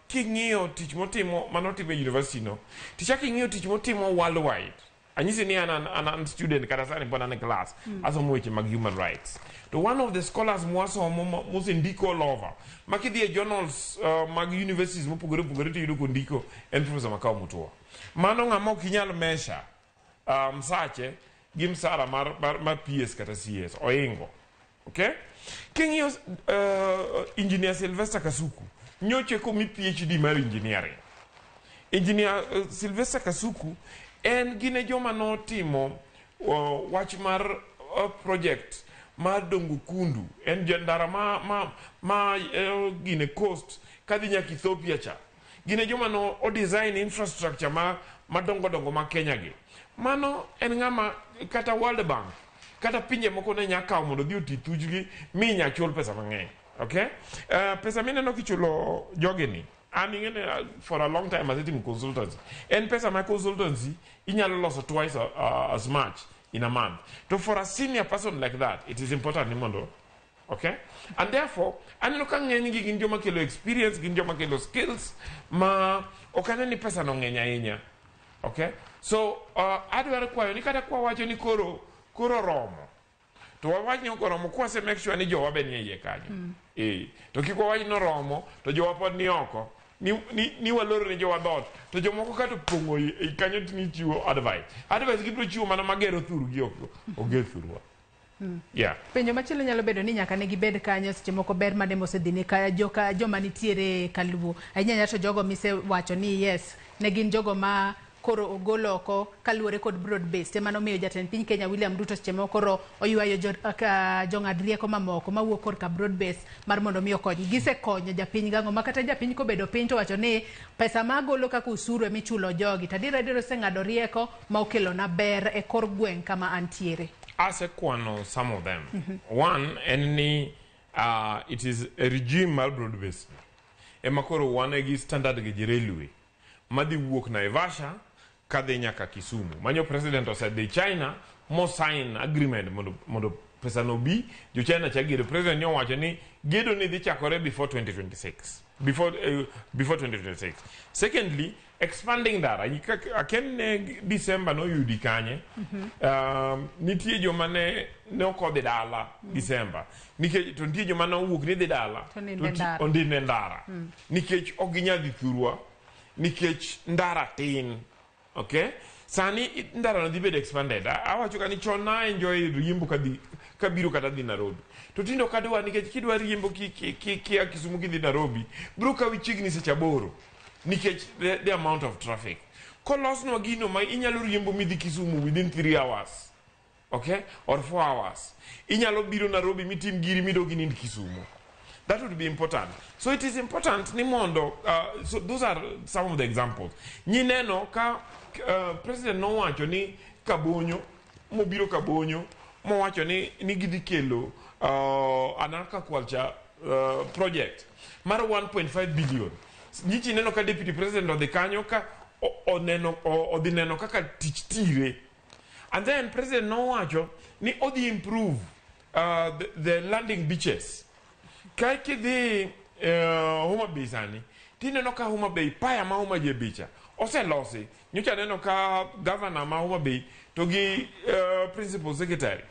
King'iyo tich motimo manotimo e university no, tichak ing'iyo tich motimo worldwide. Anyisi ni an student kata sani pod an e class, asomo weche mag human rights. To one of the scholars mwasomo mosendiko all over, ma kidhi e journals mag universities mopogore opogore tiyudo kondiko en Professor Makau Mutua. Mano ng'ama ok inyal measure msache gi msara mar PS kata CS, oingo. Okay? King'iyo Engineer Sylvester Kasuku, nyocha komi PhD mar engineering. Engineer Sylvester Kasuku en gine joma notimo wach mar project mar Dongo Kundu, en ndara ma gine coast kadhi nyaka Ethiopia cha. Gine joma no o design infrastructure ma madongo dongo ma Kenya gi. Mano en ng'ama kata World Bank kata pinje moko ne nya kawo mondo odhi oti thujgi mi nya chul pesa mang'eny. Okay? Pesa mineno kichulo jogi ni, an ing'e for a long time asetimo consultancy. En pesa ma consultancy inyalo loso twice as much in a month. To for a senior person like that, it is important ni mondo. Okay? And therefore, aneno ka ng'eny gi gin joma kelo experience, gin joma kelo skills, ma ok ane ni pesa no ng'eny ahinya. Okay? So, adwaro kwayo ni kata kwa wacho ni koro romo. To wawach ni ok oromo, kwase make sure ni jowa be nie iye kanyo. To kik wawach ni oromo, to jowa pod ni oko. Ni waloro ni jowa dhoot. To jomoko kata opong'o i kanyo ni chiwo advice. Advice gibiro chiwo mana magero thurgi ok oger thurwa. Yeah. Penjo machielo nyalo bedo ni nyaka ne gibed kanyo seche moko ber mane mosedhi ne ka joka joma nitiere kaluo. Ahinya to jogo mise wacho ni yes, ne gin jogo ma koro ogol oko kaluwore kod broad based. Ema nomiyo jatend piny Kenya William Ruto seche moko koro oywayo jong'ad rieko mamoko mawuok korka broad based mar mondo mi okony. Gisekonyo japiny gang'o ma kata japiny kobedo piny to wacho ni pesa ma agolo kaka osuru emichulo jogi. To adier adier oseng'ado rieko ma okelona ber e kor gweng' kama antiere. Asekwano some of them. One, en ni it is a regime mar broad based. Ema koro wan gi standard gauge railway madhi wuok Naivasha kadhi nyaka Kisumu. Manyo president osedhi China mo sign agreement mondo pesa no bi jo China cha gedo. President nyowacho ni gedo ni dhi chakore before 2026. Before 2026. Secondly, expanding ndara. Aken ne December no yudi kanye. Nitie joma ne ok odhi dala December. Nikech to nitie joma ne owuok ni dhi dala to ondine ndara. Nikech ok ginyal dhi thurwa nikech ndara tin. Okay? Sani ndara no dhi bedo expanded. Awacho ka ni chon na enjoy riembo kadhi kabiro kata dhi Nairobi. To tinde ok adwa nikech kidwa riembo kia Kisumu kidhi Nairobi, biro kawi chiegni seche 8 nikech the amount of traffic. Kolosnwa gino ma inyalo riembo midhi Kisumu within 3 hours. Okay? Or 4 hours. Inyalo biro Nairobi mitim giri midog inind Kisumu. That would be important. So it is important ni mondo, so those are some of the examples. Nyineno ka President nowacho ni Kabonyo, mobiro Kabonyo, mowacho ni gidhi kelo an aquaculture project mar 1.5 billion. Nyichi neno ka Deputy President odhi kanyo ka odhi neno kaka tich tire. And then President nowacho ni odhi improve the landing beaches. Ka kidhi Homa Bay sani tineno ka Homa Bay paya ma Homa Bay cha oselosi. Nyocha aneno ka governor ma Homa Bay to gi principal secretary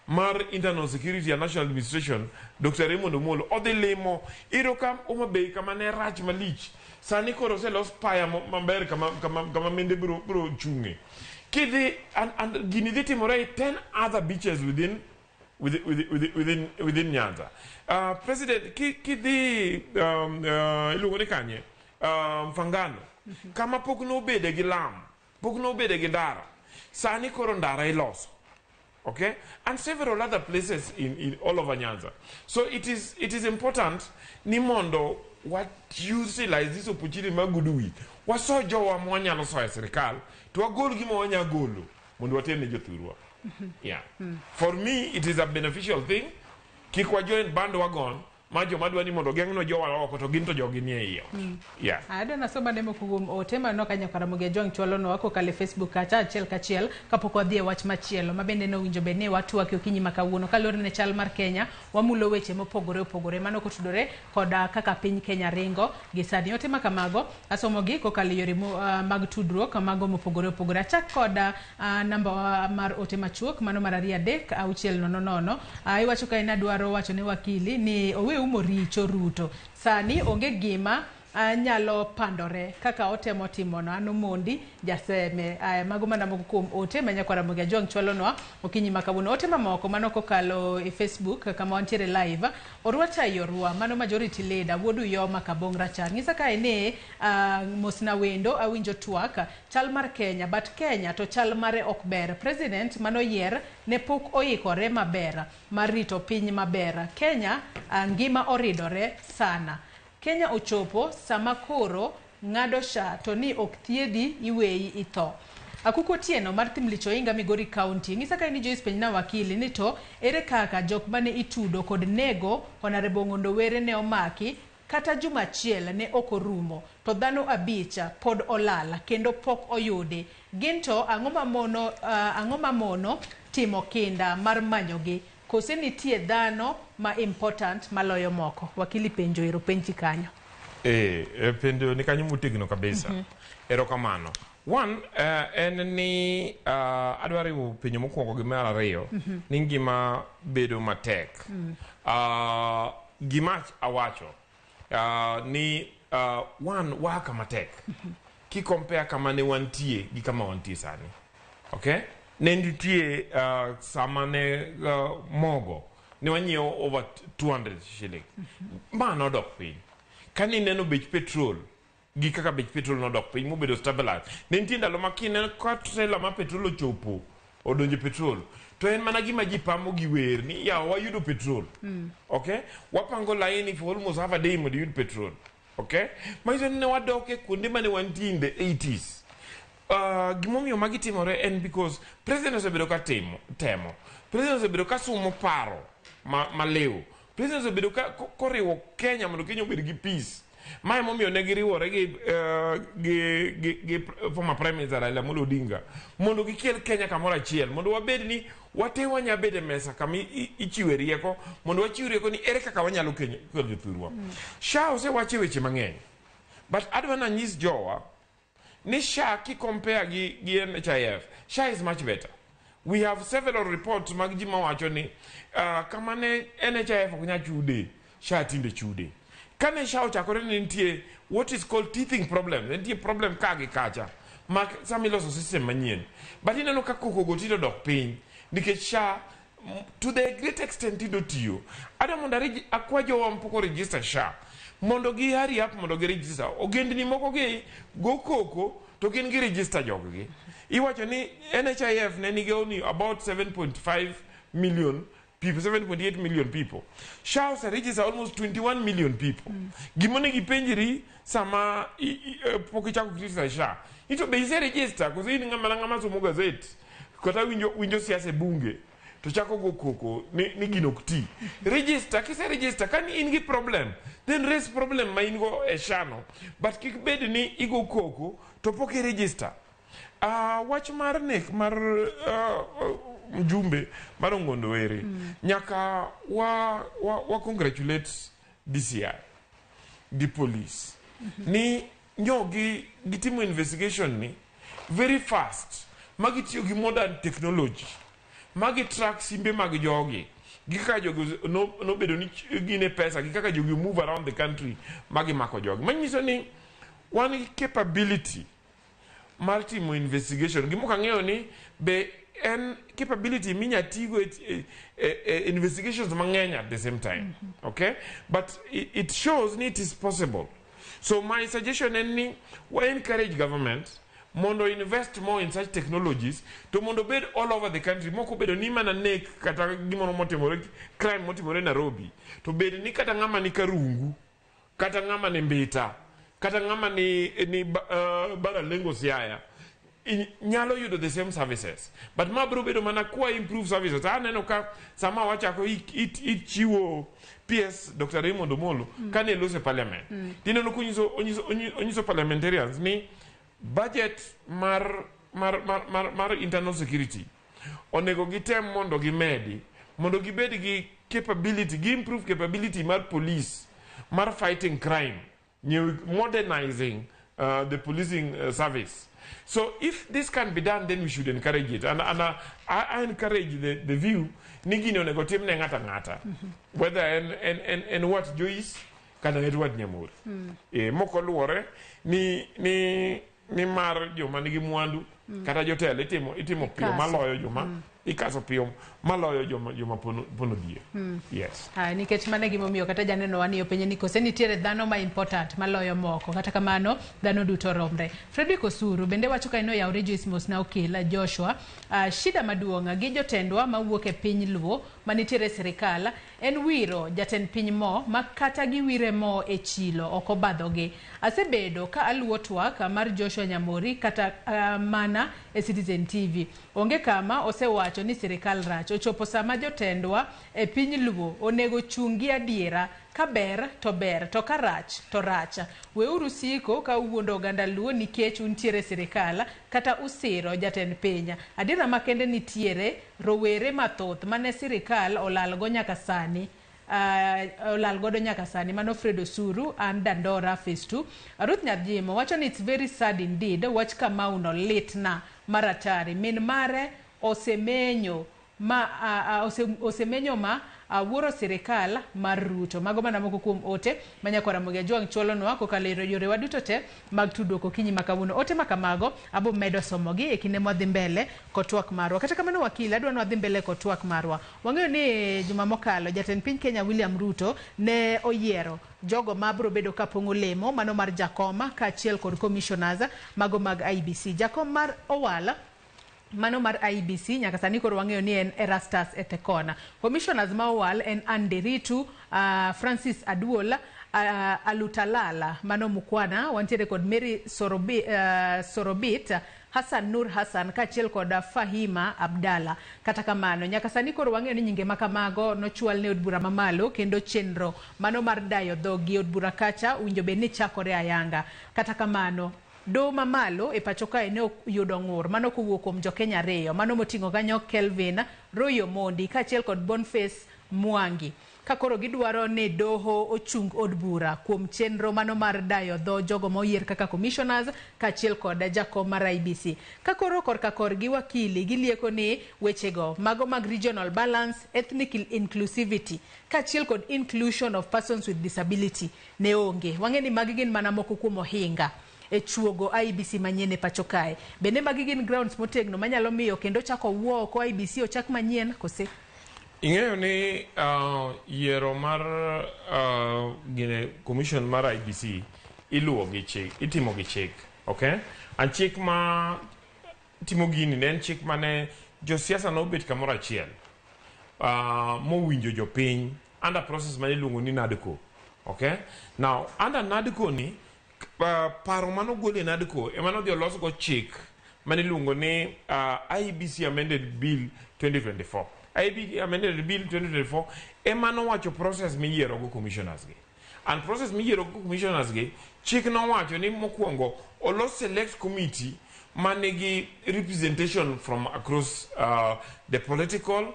mar Internal Security and National Administration Dr. Raymond Omolo odhi limo iyudo ka Homa Bay kama ne rach malich sani koro oselos paya maber kama minde biro chung'e. Kidhi and gini dhi timore e 10 other beaches within Nyanza. President kidhi iluongo ni kanye Mfangano kama pok nobede gi lam, pok nobede gi ndara, sani koro ndara iloso. Okay, and several other places in all over Nyanza. So it is important ni mondo wa utilize this opportunity mar goodwill. Waso jowa mwanyalo soyo e sirikal to wagol gima wanya golo mondo water ne jothurwa. Yeah. For me it is a beneficial thing. Kik wa join bandwagon ma joma dwa ni mondo geng'no jowa oko to gin to jogi nie iye. Yeah. Adwa nasoma ne moko kuom ote maneno ka Nyakaramogi Ajwang' chwalonwa kokalo e Facebook kacha achiel kachiel kapok wadhi e wach machielo ma bende nowinjo bed ni watwak e okinyi ma kawuono kaluwore ne chal mar Kenya wamulo weche mopogore opogore mano kotudore koda kaka piny Kenya ringo gi sani. Ote ma kamago asomogi kokalo e yore mag tudruok mago mopogore opogore. Achak koda namba mar ote machuok mano mar 2 3 6 0 0. Iwacho ka in adwaro wacho ne wakili ni owe umo richo Ruto sani onge gima nyalo pandore kaka otemo timono. An Omondi Jaseme. Mago mana moko kuom ote ma Nyakaramogi Ajwang' chwalonwa okinyi ma kawuono. Ote mamoko mano kokalo e Facebook kama wantiere live. Orwa chai orwa mano majority leader wuod Uyoma Kabong Rachar nyisa kae ni mosna wendo awinjo twak chal mar Kenya but Kenya to chal mare ok ber. President manoyier ne pok oikore maber mar rito piny maber. Kenya ngima oridore sana. Kenya ochopo sama koro ng'ado sha to ni ok thiedhi iweyi itho. Akuko Tieno mar Thimlich Oinga Migori County ng'isa ka ni Joyce penjna wakili ni to ere kaka jok mane itudo kod nego Honorable Ong'ondo Were ne omaki kata juma achiel ne ok orumo to dhano 5 pod olal kendo pok oyudi. Gin to ang'o mamono timo kinda mar manyogi kose nitie dhano ma important maloyo moko? Wakili penjo ero penji kanyo. Penjo ni kanyo motegno kabisa. Erokamano. One, en ni adwa riwo penjo mokwongo gi mar ariyo ni ngima bedo matek. Gima awacho ni one waka matek ki compare kama ne wantie gi kama wantie sani. Okay? Ne nitie sama ne mogo ne wanyiewo over 200 shilling. Ma nodok piny. Kane ineno bech petrol gi kaka bech petrol nodok piny mobedo stabilized. Ne nitie ndalo ma kineno ka trailer ma petrol ochopo odonjo petrol to en mana gima ji pamo gi wer ni yawa wayudo petrol. Okay? Wapango laini for almost half a day mondo iyud petrol. Okay? Manyiso ni ne wadok e kuonde mane wantie in the 80s. Gimomiyo magi timore en because president osebedo ka temo. President osebedo ka sumo paro maliw. President osebedo ka koriwo Kenya mondo Kenya obed gi peace. Ma emomiyo ne giriwore gi former Prime Minister Raila Amolo Odinga mondo gikel Kenya kamoro achiel mondo wabed ni wate wanya bedo e mesa kama ichiwe rieko mondo wachiw rieko ni ere kaka wanyalo kelo jothurwa. SHA osewacho weche mang'eny but adwa nanyis jowa ni SHA ki compare gi NHIF, SHA is much better. We have several reports mag ji mawacho ni kama ne NHIF ok nyal chude, SHA tinde chude. Kane SHA ochakore ne nitie what is called teething problem, ne nitie problem ka gi kacha ma sama iloso system manyien. But ineno ka koko go tinde odok piny nikech SHA to the great extent tinde otiyo. Adwa mondo akwa jowa mapok o register SHA mondo gi hurry up mondo gi register. Ogendni moko gi go koko to gin gi register jog gi. Iwacho ni NHIF ne nigi only about 7.5 million people, 7.8 million people. SHA ose register almost 21 million people. Gima onego ipenjri sama pok ichako criticize SHA. Ito be ise register koso in ng'ama somo gazet kata winjo siasa e bunge to chako go koko ni gino ok ti. Register, kise register ka in gi problem then raise problem ma in go e SHA no. But kik bed ni igo koko to pok i register. Wach mar nek mar mjumbe mar Ong'ondo Were nyaka wa congratulate DCI. gi police ni nyo gi gitimo investigation ni very fast, ma gitiyo gi modern technology, ma gi track simbe mag jogi gi kaka jogi nobedo ni gine pesa gi kaka jogi move around the country ma gimako jogi, manyiso ni wan gi capability mar timo investigation. Gimok ang'eyo ni be en capability minya tigo e investigations mang'eny at the same time. Okay, but it shows ni it is possible. So my suggestion en ni wa encourage government mondo invest more in such technologies to mondo bed all over the country, moko bedo ni mana nek kata gimoro motimore, crime motimore Nairobi, to bed ni kata ng'ama ni Karungu, kata ng'ama ni Mbita, kata ng'ama ni Baralengo, Siaya nyalo yudo the same services. But ma biro bedo mana kwa improve services. Aneno ka sama wachako ichiwo PS Dr. Raymond Omolo kane lose parliament, tineno konyiso onyiso parliamentarians ni budget mar internal security onego gitem mondo gimedi mondo gibed gi capability, gi improve capability mar police mar fighting crime, new modernizing the policing service. So if this can be done, then we should encourage it. And I encourage the view ni gini onego tim ne ng'ata ng'ata, whether en wat Joyce kata Edward Nyamori. Moko luwore ni mar joma nigi mwandu kata jotelo itimo piyo Ikaso. maloyo joma ikaso piyo maloyo joma pono dhier. Yes. Ah, nikech mano e gimomiyo kata janeno wani openje ni kose nitiere dhano ma important maloyo moko, kata kamano dhano duto romre. Frederick Osuru bende wacho ka en oyawre. Joyce, mosna okil Joshua. Shida maduong' gi jotendwa mawuok e piny Luo manitiere e sirikal en wiro jatend piny mo ma kata giwire mo e chilo ok obadhogi. Asebedo ka aluwo twak mar Joshua Nyamori kata mana e Citizen TV, onge kama osewacho ni sirikal rach. Ochopo sama jotendwa e piny Luo onego chung' gi adiera: ka ber to ber, to ka rach to rach. Weuru siko ka uwuondo oganda Luo nikech untiere e sirikal kata usiro jatend piny. Adiera makende, nitiere rowere mathoth mane sirikal olalgo nyaka sani, olal godo nyaka sani. Mano Fred Osuru, an Dandora Phase 2. Ruth Nyajimo wacho ni it's very sad indeed. Wach Kamau no litna maratari, min mare osemenyo ma osemenyo ma wuoro sirikal mar Ruto. Mago mana moko kuom ote ma nyakwara Ramogi Ajwang' chwalonwa kokalo e yorewa duto te mag tudruok okinyi ma kawuono. Ote ma kamago abo medo somogi e kinde mwadhi mbele kod twak marwa. Kata kamano, wakil, adwa ni wadhi mbele kod twak marwa. Wang'eyo ni juma mokalo jatend piny Kenya William Ruto ne oyiero jogo ma biro bedo kapong'o lemo mano mar jakoma kaachiel kod commissioners mago mag IEBC. Jakom mar Owala mano mar IEBC nyaka sani koro wang'eyo ni en Erastus Ethekona. Commissioners ma owal en Anderitu, Francis Aduola, Alutalala mano Mukwana, wantiere kod Mary Sorobit, Hassan Nur Hassan kaachiel kod Fahima Abdalla. Kata kamano, nyaka sani koro wang'eyo ni nyinge ma kamago nochwal ne od bura mamalo kendo chenro mano mar dayo dhog gi od bura kacha owinjo bed ni chakore ayanga. Kata kamano, doho mamalo e pacho kae ne oyudo ng'ur mano kowuok kuom jokenya ariyo mano moting'o kanyo Kelvin Roy Omondi kaachiel kod Boniface Mwangi, ka koro gidwaro ni doho ochung od bura kuom chenro mano mar dayo dho jogo moyier kaka commissioners kaachiel kod jakom mar IEBC. Ka koro korka korgi wakili gilieko ni wechego mago mag regional balance, ethnic inclusivity kaachiel kod inclusion of persons with disability ne onge. Wang'e ni magi gin mana moko kuom ohinga e chuogo IEBC manyien e pacho kae. Bende magi gin grounds motegno manyalo miyo kendo chako wuo oko IEBC ochak manyien kose? Ing'eyo ni yiero mar gine commission mar IEBC iluwo gi chik, itimo gi chik, okay? An chik ma timo gini ne en chik mane josiasa nobet kamoro achiel mowinjo jopiny under process mane iluongo ni NADCO, okay? Now under NADCO ni paro manogol e NADCO ema nodhi olosgo chik mane iluongo ni IEBC Amended Bill 2024. IEBC Amended Bill 2024 ema nowacho process miyierogo commissioners gi. And process miyierogo commissioners gi, chik nowacho ni mokwongo olos select committee manigi representation from across the political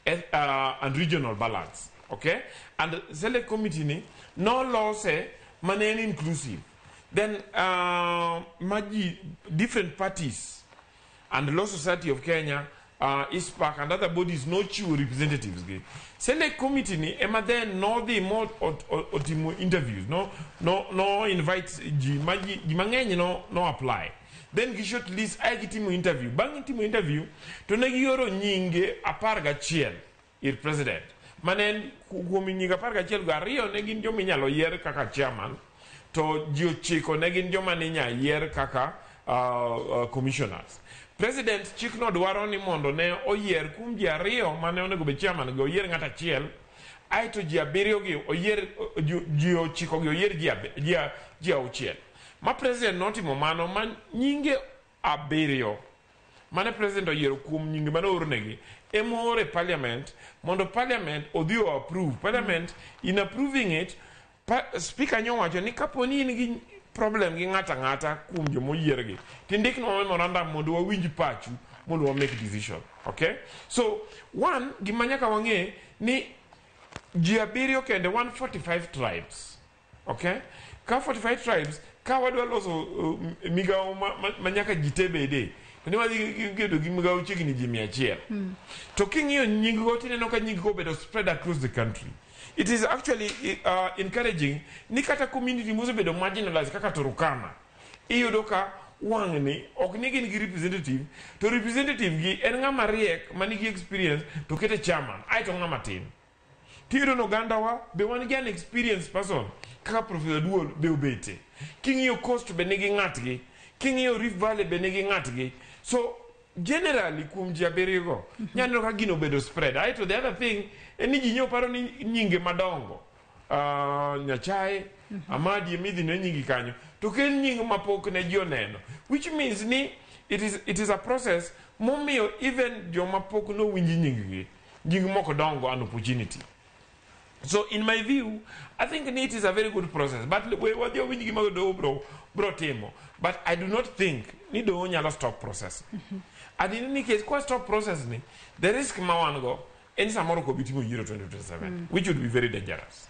and regional balance, okay? And select committee ni nolose mane en inclusive. Then maji different parties and the Law Society of Kenya, ISPAC and other bodies nochiwo representatives gi. Select committee ni ema then nodhi mo otimo interviews, no invite ji ma ji mang'eny no apply. Then gi short list ae gitimo interview. Bang' timo interview to ne gioro nyinge 11 ir president. Mane en kuom nyinge 11 go 2 ne gin joma inyalo yier kaka chairman, to ji 9 ne gin joma ne inyalo yier kaka commissioners. President chikno dwaro ni mondo ne oyier kuom ji 2 mane onego bed chairman go oyier ng'at achiel, aeto ji 7 gi oyier ji 9 gi oyier ji 6. Ma president notimo mano ma nyinge 7 mane president oyiero kuom nyinge mane oornegi ema ooro e parliament mondo parliament odhi o approve. Parliament in approving it, speaker nyowacho ni kapo ni in gi problem gi ng'ata ng'ata kuom jomoyiergi tindiknwa memorandum mondo wawinj pachu mondo wa make decision. Okay, so one gima nyaka wang'e ni ji 7 kende 145 tribes. Okay, ka 45 tribes ka wadwa loso migawo ma nyaka ji te bede to ni wadhi gedo gi migawo chiegni ji 100. To king'iyo nying go tineno ka nying go obedo spread across the country. It is actually encouraging ni kata community mosebedo marginalized kaka Turkana iyudo ka wang'ni ok ni gin gi representative, to representative gi en ng'ama riek manigi experience to kete chairman aeto ng'ama tin. Tiyudo ni ogandawa be wan gi an experienced person kaka Professor Duol be obete. King'iyo Coast be nigi ng'atgi, king'iyo Rift Valley be nigi ng'atgi. So generally kuom ji 7 go nyaneno ka gino obedo spread. Aeto the other thing en ni ji nyoparo ni nyinge madongo Nyachae, Amadi emidhi ne nyingi kanyo to kel nying mapok ne ji oneno, which means ni it is a process momiyo even joma pok nowinj nying gi nying moko dongo an opportunity. So in my view, I think it is a very good process. But we wadhi winj gima doho bro timo. But I do not think ni doho nyalo stop process. And in any case, kwa stop process ni, the risk ma wan go en samoro ok obi timo yiero 2027, which would be very dangerous.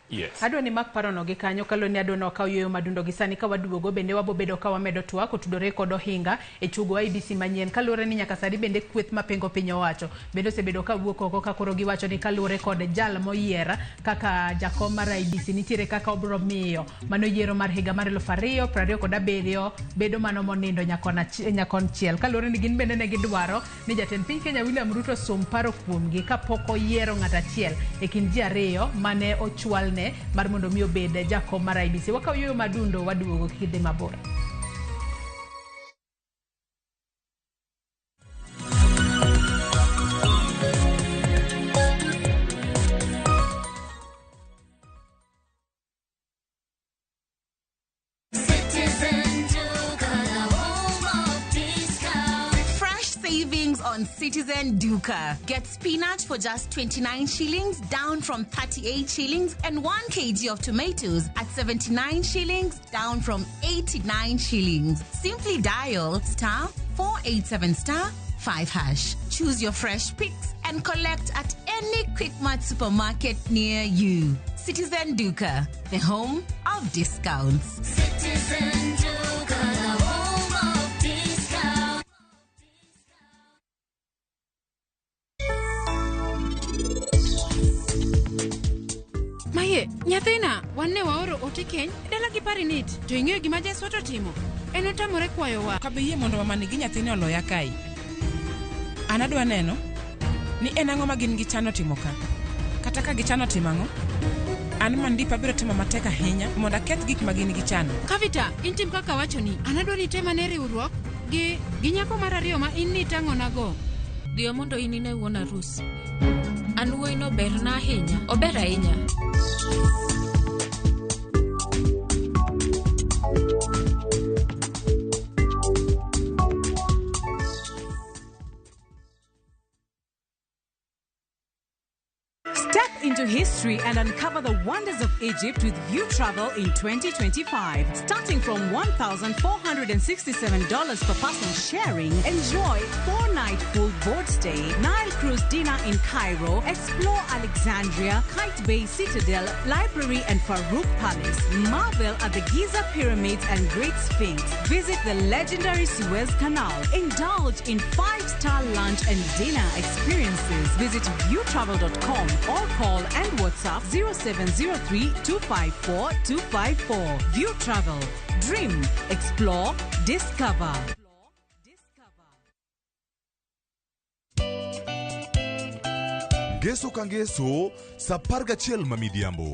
Yes. Adwa ni mak parono gi kanyo kaluwore ni adwa ni wakaw yueyo madundo gi sani ka waduogo bende wabobedo ka wamedo twak otudore kod ohinga e chugo IEBC manyien kaluwore ni nyaka sani bende kweth mapingo piny owacho bende osebedo ka wuok oko ka koro giwacho ni kaluwore kod jal moyier kaka jakom mar IEBC nitiere kaka obro miyo mano yiero mar higa mar 2027 bedo mano monindo nyakonchiel kaluwore ni gin bende ne gidwaro ni jatend piny Kenya William Ruto som paro kuomgi kapok oyiero ng'at achiel e kind ji 2 mane ochwalne mar mondo mi obed jakom mar IEBC. Wakaw yueyo madundo waduogo kik idhi mabor. Savings on Citizen Duka. Get spinach for just 29 shillings, down from 38 shillings, and 1 kg of tomatoes at 79 shillings, down from 89 shillings. Simply dial *487*5#. Choose your fresh picks and collect at any Quickmart supermarket near you. Citizen Duka, the home of discounts. Citizen Duka, the home of discounts. Maye, nyathina, wan ne waoro ote keny dala gi Parinit, to ing'eyo gima Jaswato timo? En otamore kwayowa. Kabe yie mondo mamani gi nyathine oloya kae. An adwa neno ni en ang'o ma gin gichano timo ka. Kata ka gichano timo ang'o, an Mandip abiro timo matek ahinya mondo aketh gik ma gin gichano. Kavita, in tim kaka awachoni. An adwa ni tem ane riwruok gi nyako mar ariyo ma in nitang'onago. Dhiyo mondo in ine wuon arus. An wuoyino berna ahinya. Ober ahinya. Step into into history and uncover the wonders of Egypt with View Travel in 2025. Starting from $1,467 per person sharing, enjoy 4-night full board stay, Nile cruise dinner in Cairo, explore Alexandria, Kite Bay Citadel, Library and Farouk Palace, marvel at the Giza Pyramids and Great Sphinx, visit the legendary Suez Canal, indulge in 5-star lunch and dinner experiences. Visit viewtravel.com or call and WhatsApp 0703 254 254. View Travel. Dream, explore, discover. Ngeso ka ngeso sa 11 ma midhiambo.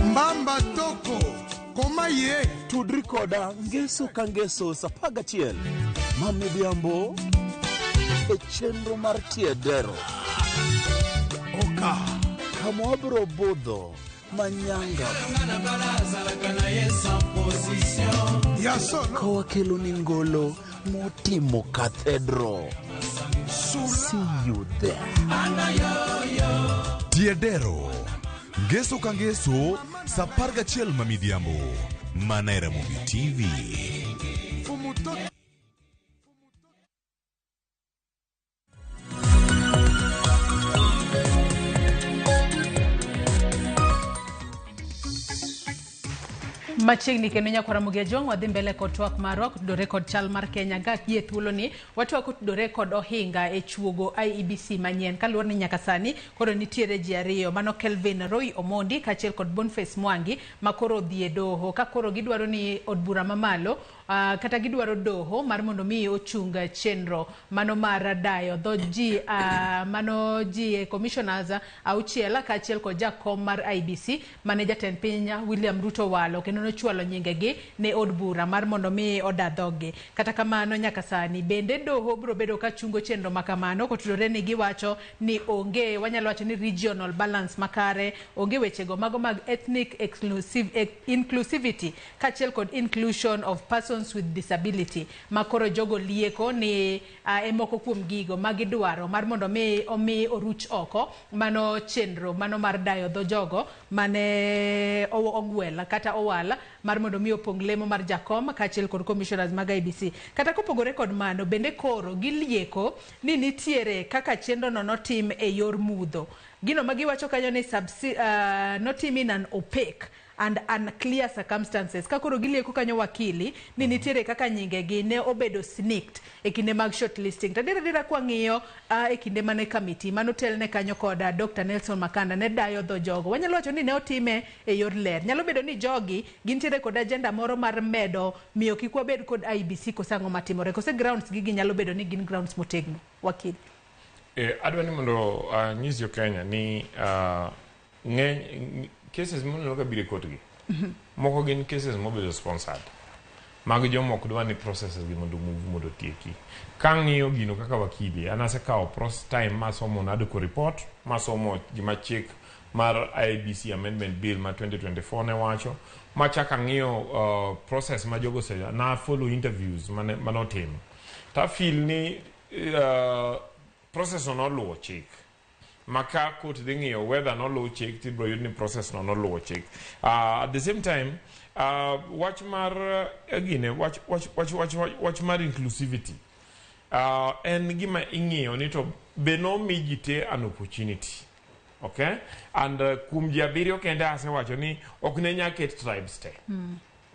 Mbamba toko koma ye tudri koda ngeso ka ngeso sa 11 ma midhiambo e chenro mar tiedero. Oka kama wabiro budho manyanga ka wakelo ni ngolo motimo cathedral. See you there. Tiedero ngeso ka ngeso sa 11 ma midhiambo mana e Ramogi TV. Machiegni kendo nyakwar Ramogi Ajwang' wadhi mbele kod twak marwa kotudore kod chal mar Kenya ga gie thuoloni watwak kotudore kod ohinga e chuogo IEBC manyien kaluwore ni nyaka sani koro nitiere ji ariyo mano Kelvin Roy Omondi kaachiel kod Boniface Mwangi ma koro odhi e doho ka koro gidwaro ni od bura mamalo kata gidwaro doho mar mondo mi ochung chenro mano mar dayo dho ji mano ji commissioners auchiel kaachiel kod jakom mar IEBC mane jatend piny William Ruto walo kendo nochwalo nyingegi ne od bura mar mondo mi oda dhoggi. Kata kamano nyaka sani bende doho biro bedo ka chungo chenro makamano kotudore ni giwacho ni onge wanyalo wacho ni regional balance makare, onge wechego mago mag ethnic inclusivity kaachiel kod inclusion of persons with disability ma koro jogo lieko ni e moko kuom gigo magidwaro mar mondo mi omi oruch oko mano chenro mano mar dayo dho jogo mane ogwel kata owal mar mondo mi opong lemo mar jakom kaachiel kod commissioners mag IEBC. Kata kopogore kod mano bende koro gilieko ni nitiere kaka chenro no notim e yor mudho. Gino magiwacho kanyo ni notim in an opaque and unclear circumstances. Ka koro gilieko kanyo wakili ni nitiere kaka nyingegi ne obedo sneaked e kinde mag shortlisting. To adiera adiera kwang'iyo e kinde mane committee manotelne kanyo kod Dr. Nelson Makanda ne dayo dho jogo. Wanyalo wacho ni ne otime e yor ler. Nyalo bedo ni jogi gintiere kod agenda moro mar medo miyo kik wabed kod IEBC kose ang'o matimore. Kose grounds gigi nyalo bedo ni gin grounds motegno. Wakili. Adwa ni mondo anyis jo Kenya ni ng'eny cases moneno ka biro e court gi moko gin cases mobedo sponsored mag joma ok dwa ni processes gi mondo move mondo otieki. Kang'iyo gino kaka wakili, an asekawo time masomo NADCO report, masomo gima chik mar IEBC Amendment Bill ma 2024 ne wacho, machak ang'iyo process ma jogo ose na follow interviews manotim. Ta feel ni process no noluwo chik. Maka court dhi ng'iyo whether noluwo chik tibiro yud ni process no noluwo chik. At the same time, wach mar gine wach mar inclusivity en gima ing'iyo ni to be nomi ji te an opportunity. Okay? And kuom ji abiriyo kende asewacho ni ok ne nyal ket tribes te.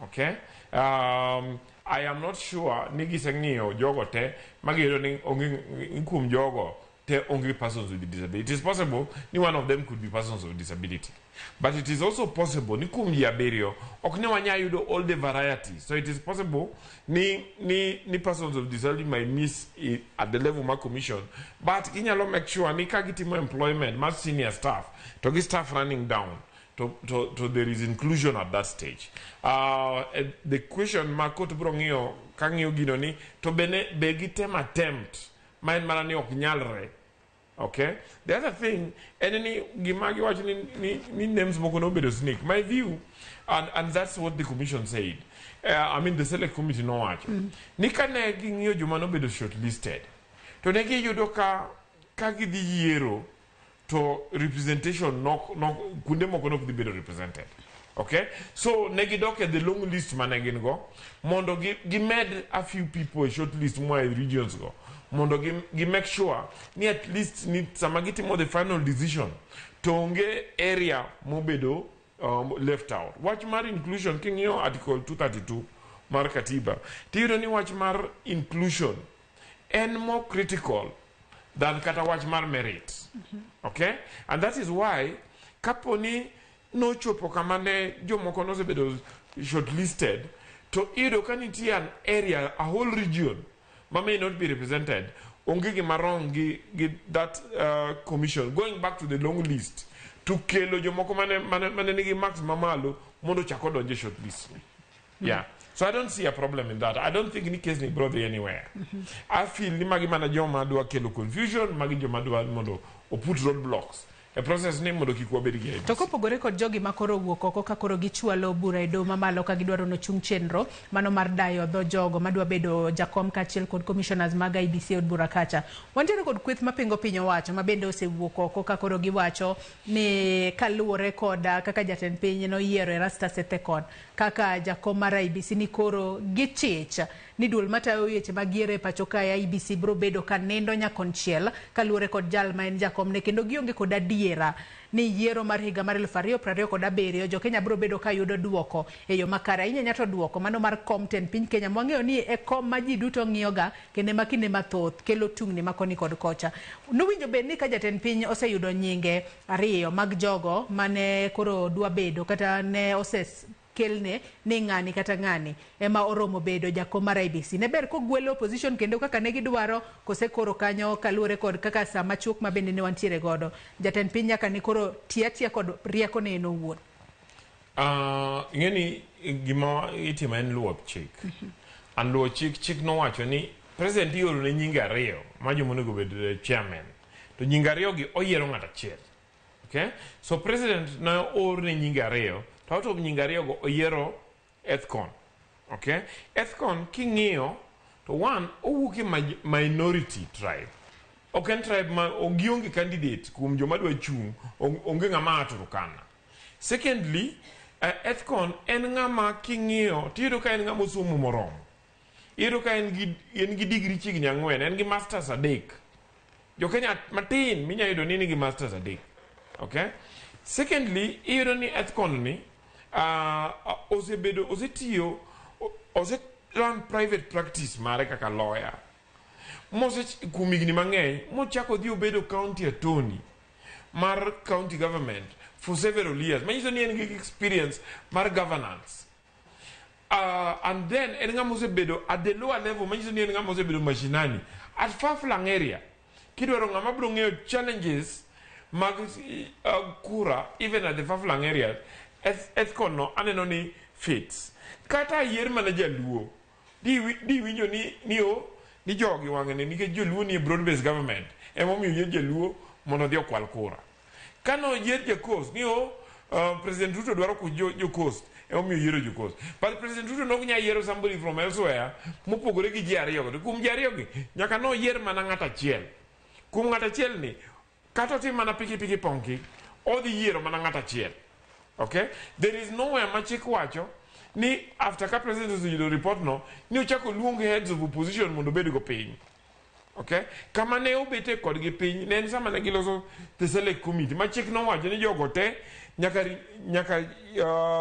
Okay? I am not sure ni giseng'iyo jogo te magiyudo ni onge kuom jogo te onge persons with disability. It is possible ni one of them could be persons with disability. But it is also possible ni kuom ji abiriyo ok ne wanyal yudo all the varieties. So it is possible ni persons of disability might miss it at the level mar commission. But inyalo make sure ni ka gitimo employment mar senior staff to gi staff running down to there is inclusion at that stage. The question ma court biro ng'iyo ka ng'iyo gino ni to bene be gitem attempt ma en mana ni ok nyalre. Okay? The other thing, en ni gima giwacho ni names moko nobedo sneak. My view, and that's what the commission said, I mean the select committee nowacho, ni kane ging'iyo joma nobedo shortlisted, to ne giyudo ka gidhi yiero, to representation nok, nok kuonde moko nok dhi bedo represented. Okay, so ne gidok e the long list mane gin go mondo gi, gimed a few people e short list moa e regions go mondo gi, gi make sure ni at least ni sama gitimo the final decision to onge area mobedo left out. Wach mar inclusion king'iyo article 232 mar katiba tiyudo ni wach mar inclusion en more critical than kata wach mar merit. Okay, and that is why kapo ni nochopo kama ne jomoko nosebedo shortlisted to iyudo ka nitie an area, a whole region ma may not be represented, onge gima wrong gi that commission going back to the long list to kelo jomoko mane nigi marks mamalo mondo ochak odonj e shortlist. Yeah, so I don't see a problem in that. I don't think ni case ni bro dhi anywhere. I feel ni magi mana joma dwa kelo confusion, magi joma dwa mondo oput roadblocks e process ni mondo kik wabed gi To kopogore kod jogi ma koro owuok oko ka koro gichwalo bura e doho mamalo ka gidwaro nochung chenro mano mar dayo dho jogo madwa bedo jakom kaachiel kod commissioners mag IEBC e od bura kacha. Wantiere kod kweth mapingo piny owacho ma bende osewuok oko ka koro giwacho ni kaluwore kod kaka jatend piny noyiero Erastus Ethekon kaka jakom mar IEBC ni koro gichich ni duol matayo weche mag yiero e pacho kae IEBC biro bedo ka nindo nyakonchiel kaluwore kod jal ma en jakomne kendo gionge kod adiera ni yiero mar higa mar 2027 jo-Kenya biro bedo ka yudo duoko e yo makare. Ahinya to duoko mano mar kom tend piny Kenya mwang'eyo ni e kom ma ji duto ng'iyoga kendo ma kinde mathoth kelo tungni ma koni kod kocha. Nowinjo bed ni ka jatend piny oseyudo nyinge ariyo mag jogo mane koro dwa bedo kata ne osekelne ni ng'ani kata ng'ani ema oromo bedo jakom mar IEBC. Ne ber kogwelo opposition kendo kaka ne gidwaro kose koro kanyo kaluwore kod kaka saa machuok ma bende ne wantiere godo. Jatend piny nyaka ne koro ti atiya kod rieko ne en owuon. Ing'e ni gima itimo en luwo chik. And luwo chik, chik nowacho ni president ioro ne nyinge ariyo ma joma onego bed chairman. To nyinge ariyo gi oyiero ng'ato achiel. Okay? So president ne oor ne nyinge ariyo, to out of nyinge ariyo go oyiero Ethekon. Okay? Ethekon king'iyo to one owuok e minority tribe. Ok en tribe ma gionge candidate kuom joma dwa chung', onge ng'ama a Turkana. Secondly, Ethekon en ng'ama king'iyo tiyudo ka en ng'ama osomo moromo. Iyudo ka en gi degree chiegni 4, en gi masters 3. Jo Kenya matin minya yudo ni nigi masters 3. Okay? Secondly, iyudo ni Ethekon ni osebedo, osetiyo, ose run private practice mare kaka lawyer. Mose kuom higni mang'eny mochako dhi obedo county attorney mar county government for several years. Manyiso ni en gi experience mar governance. And then en ng'ama osebedo at the lower level, manyiso ni en ng'ama osebedo mashinani at far flung area. Kidwaro ng'ama biro ng'eyo challenges mag kura even at the far flung area, Ethekon no aneno ni fits. Kata yier mana jaluo di winjo ni jogi wang'ni nikech joluo ni e broad based government emomiyo yier jaluo mondo odhi okwal kura. Kano yier ja coast ni President Ruto dwaro ku jo coast emomiyo yiero jo coast. But President Ruto nok nyal yiero somebody from elsewhere mopogore gi ji ariyo go. Kuom ji ariyo gi nyaka no yier mana ng'ato achiel. Kuom ng'ato achiel ni kata otim mana piki piki ponki odhi yiero mana ng'ato achiel. Okay? There is nowhere ma chik wacho ni after ka president oseyudo report no ni ochako luong heads of opposition mondo obed go piny. Okay? Kama ne obete kodgi piny ne en sama ne giloso the select committee ma chik nowacho ni jogo te nyaka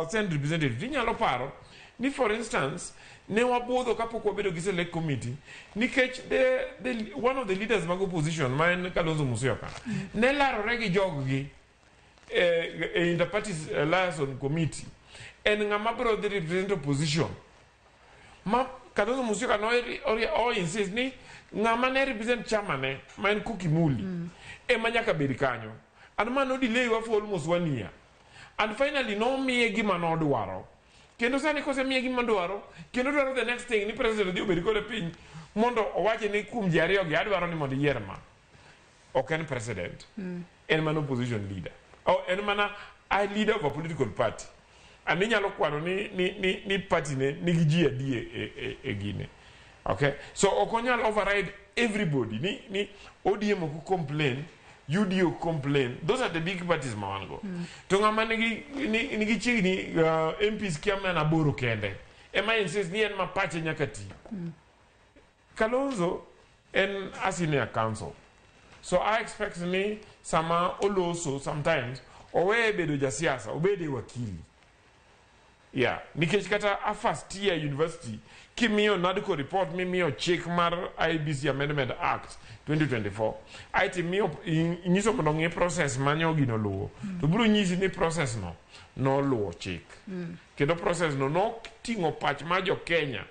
send representative. Inyalo paro ni for instance ne wabudho kapok wabedo gi select committee nikech the one of the leaders mag opposition ma en Kalonzo Musyoka ne larore gi jog-gi e interparty liaison committee en ng'ama biro dhi represent opposition ma Kalonzo Musyoka no o insist ni ng'ama ne represent chama ne ma en Koki Muli ema nyaka bed kanyo. And ma no delay wa for almost 1 year. And finally nomiye gima nodwaro. Kendo sani kosemiye gima dwaro, kendo dwaro the next thing ni president dhi obed kode piny mondo owache ni kuom ji ariyo gi adwaro ni mondo iyier ma. Ok en president. En mana opposition leader. En mana a leader of a political party. And inyalo kwano ni party ne nigi ji adi e gine. Okay? So ok onyal override everybody. Ni ODM ok complain, UDA complain. Those are the big parties ma wan go. To ng'ama nigi chiegni MPs kia mana 8 kende ema insist ni en ma pache nyaka ti. Kalonzo en a senior counsel. So I expect ni sama oloso sometimes owe bedo jasiasa, obede wakili. Yeah, nikech kata a first year university kimiyo NADCO report mimiyo chik mar IEBC Amendment Act 2024 aiti miyo nyiso mondo ng'i process manyo gino luwo, to biro nyisi ni process no noluwo chik. Kendo process no noting'o pach mar jo Kenya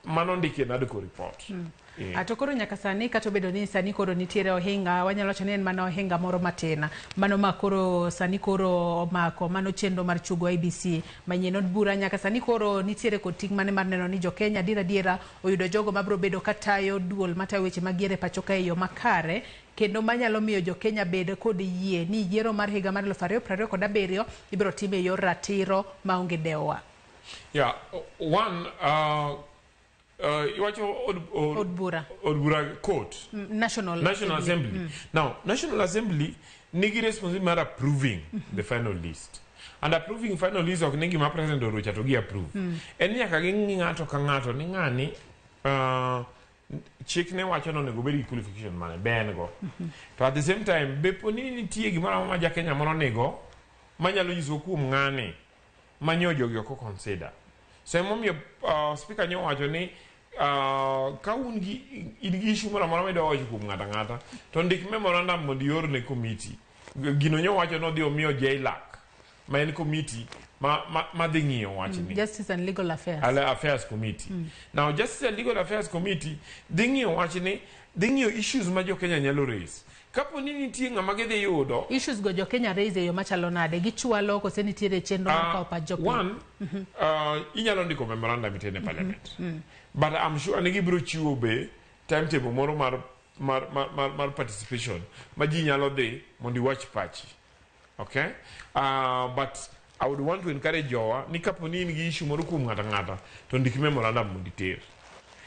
manondiki e NADCO report. Yeah. To koro nyaka sani, kata obedo ni sani koro nitiere ohinga, wanyalo wacho ni en mana ohinga moro matin mano ma koro sani koro omako mano chenro mar chugo IEBC manyien. Od bura nyaka sani koro nitiere kod ting' mane mar neno ni jo Kenya adiera oyudo jogo mabiro bedo katayo duol matayo weche mag yiero e pacho ka e yo makare, kendo manyalo miyo jo Kenya bed kod yie ni yiero mar higa mar 2027 ibiro tim e yor ratiro maonge dewa. Yeah, one iwacho od bura. Od bura court. National Assembly. Now, National Assembly nigi responsibility mar approving the final list. And approving final list ok nigi ma president orocha to gi approve. En nyaka ging'i ng'ato ka ng'ato ni ng'ani chik ne wacho ni onego bed gi qualification mane be en go. To at the same time be po ni nitie gimoro amora ma ja Kenya moro nigo manyalo nyiso kuom ng'ani manyo jogi ok consider. So emomiyo speaker nyo wacho ni ka un gi in gi issue moro amora midwa wacho kuom ng'ato ang'ata to ndik memorandum mondo ior ne committee. Gino nyo wacho nodhi omiyo JLAC ma en committee ma dhi ng'iyo wachni. Justice and Legal Affairs. Affairs Committee. Now Justice and Legal Affairs Committee dhi ng'iyo wachni, dhi ng'iyo issues ma jo Kenya nyalo raise. Kapo ni nitie ng'ama gidhi yudo issues go jo Kenya raise e yo machalo nade, gichwalo kose nitiere chenro mar kawo pach jopiny? One, inyalo ndiko memorandum itene parliament. But I'm sure ni gibiro chiwo be timetable moro mar participation ma ji nyalo dhi mondo iwach pachi. Okay? But I would want to encourage jowa ni kapo ni in gi issue moro kuom ng'ato ang'ata to ndik memorandum mondo iter.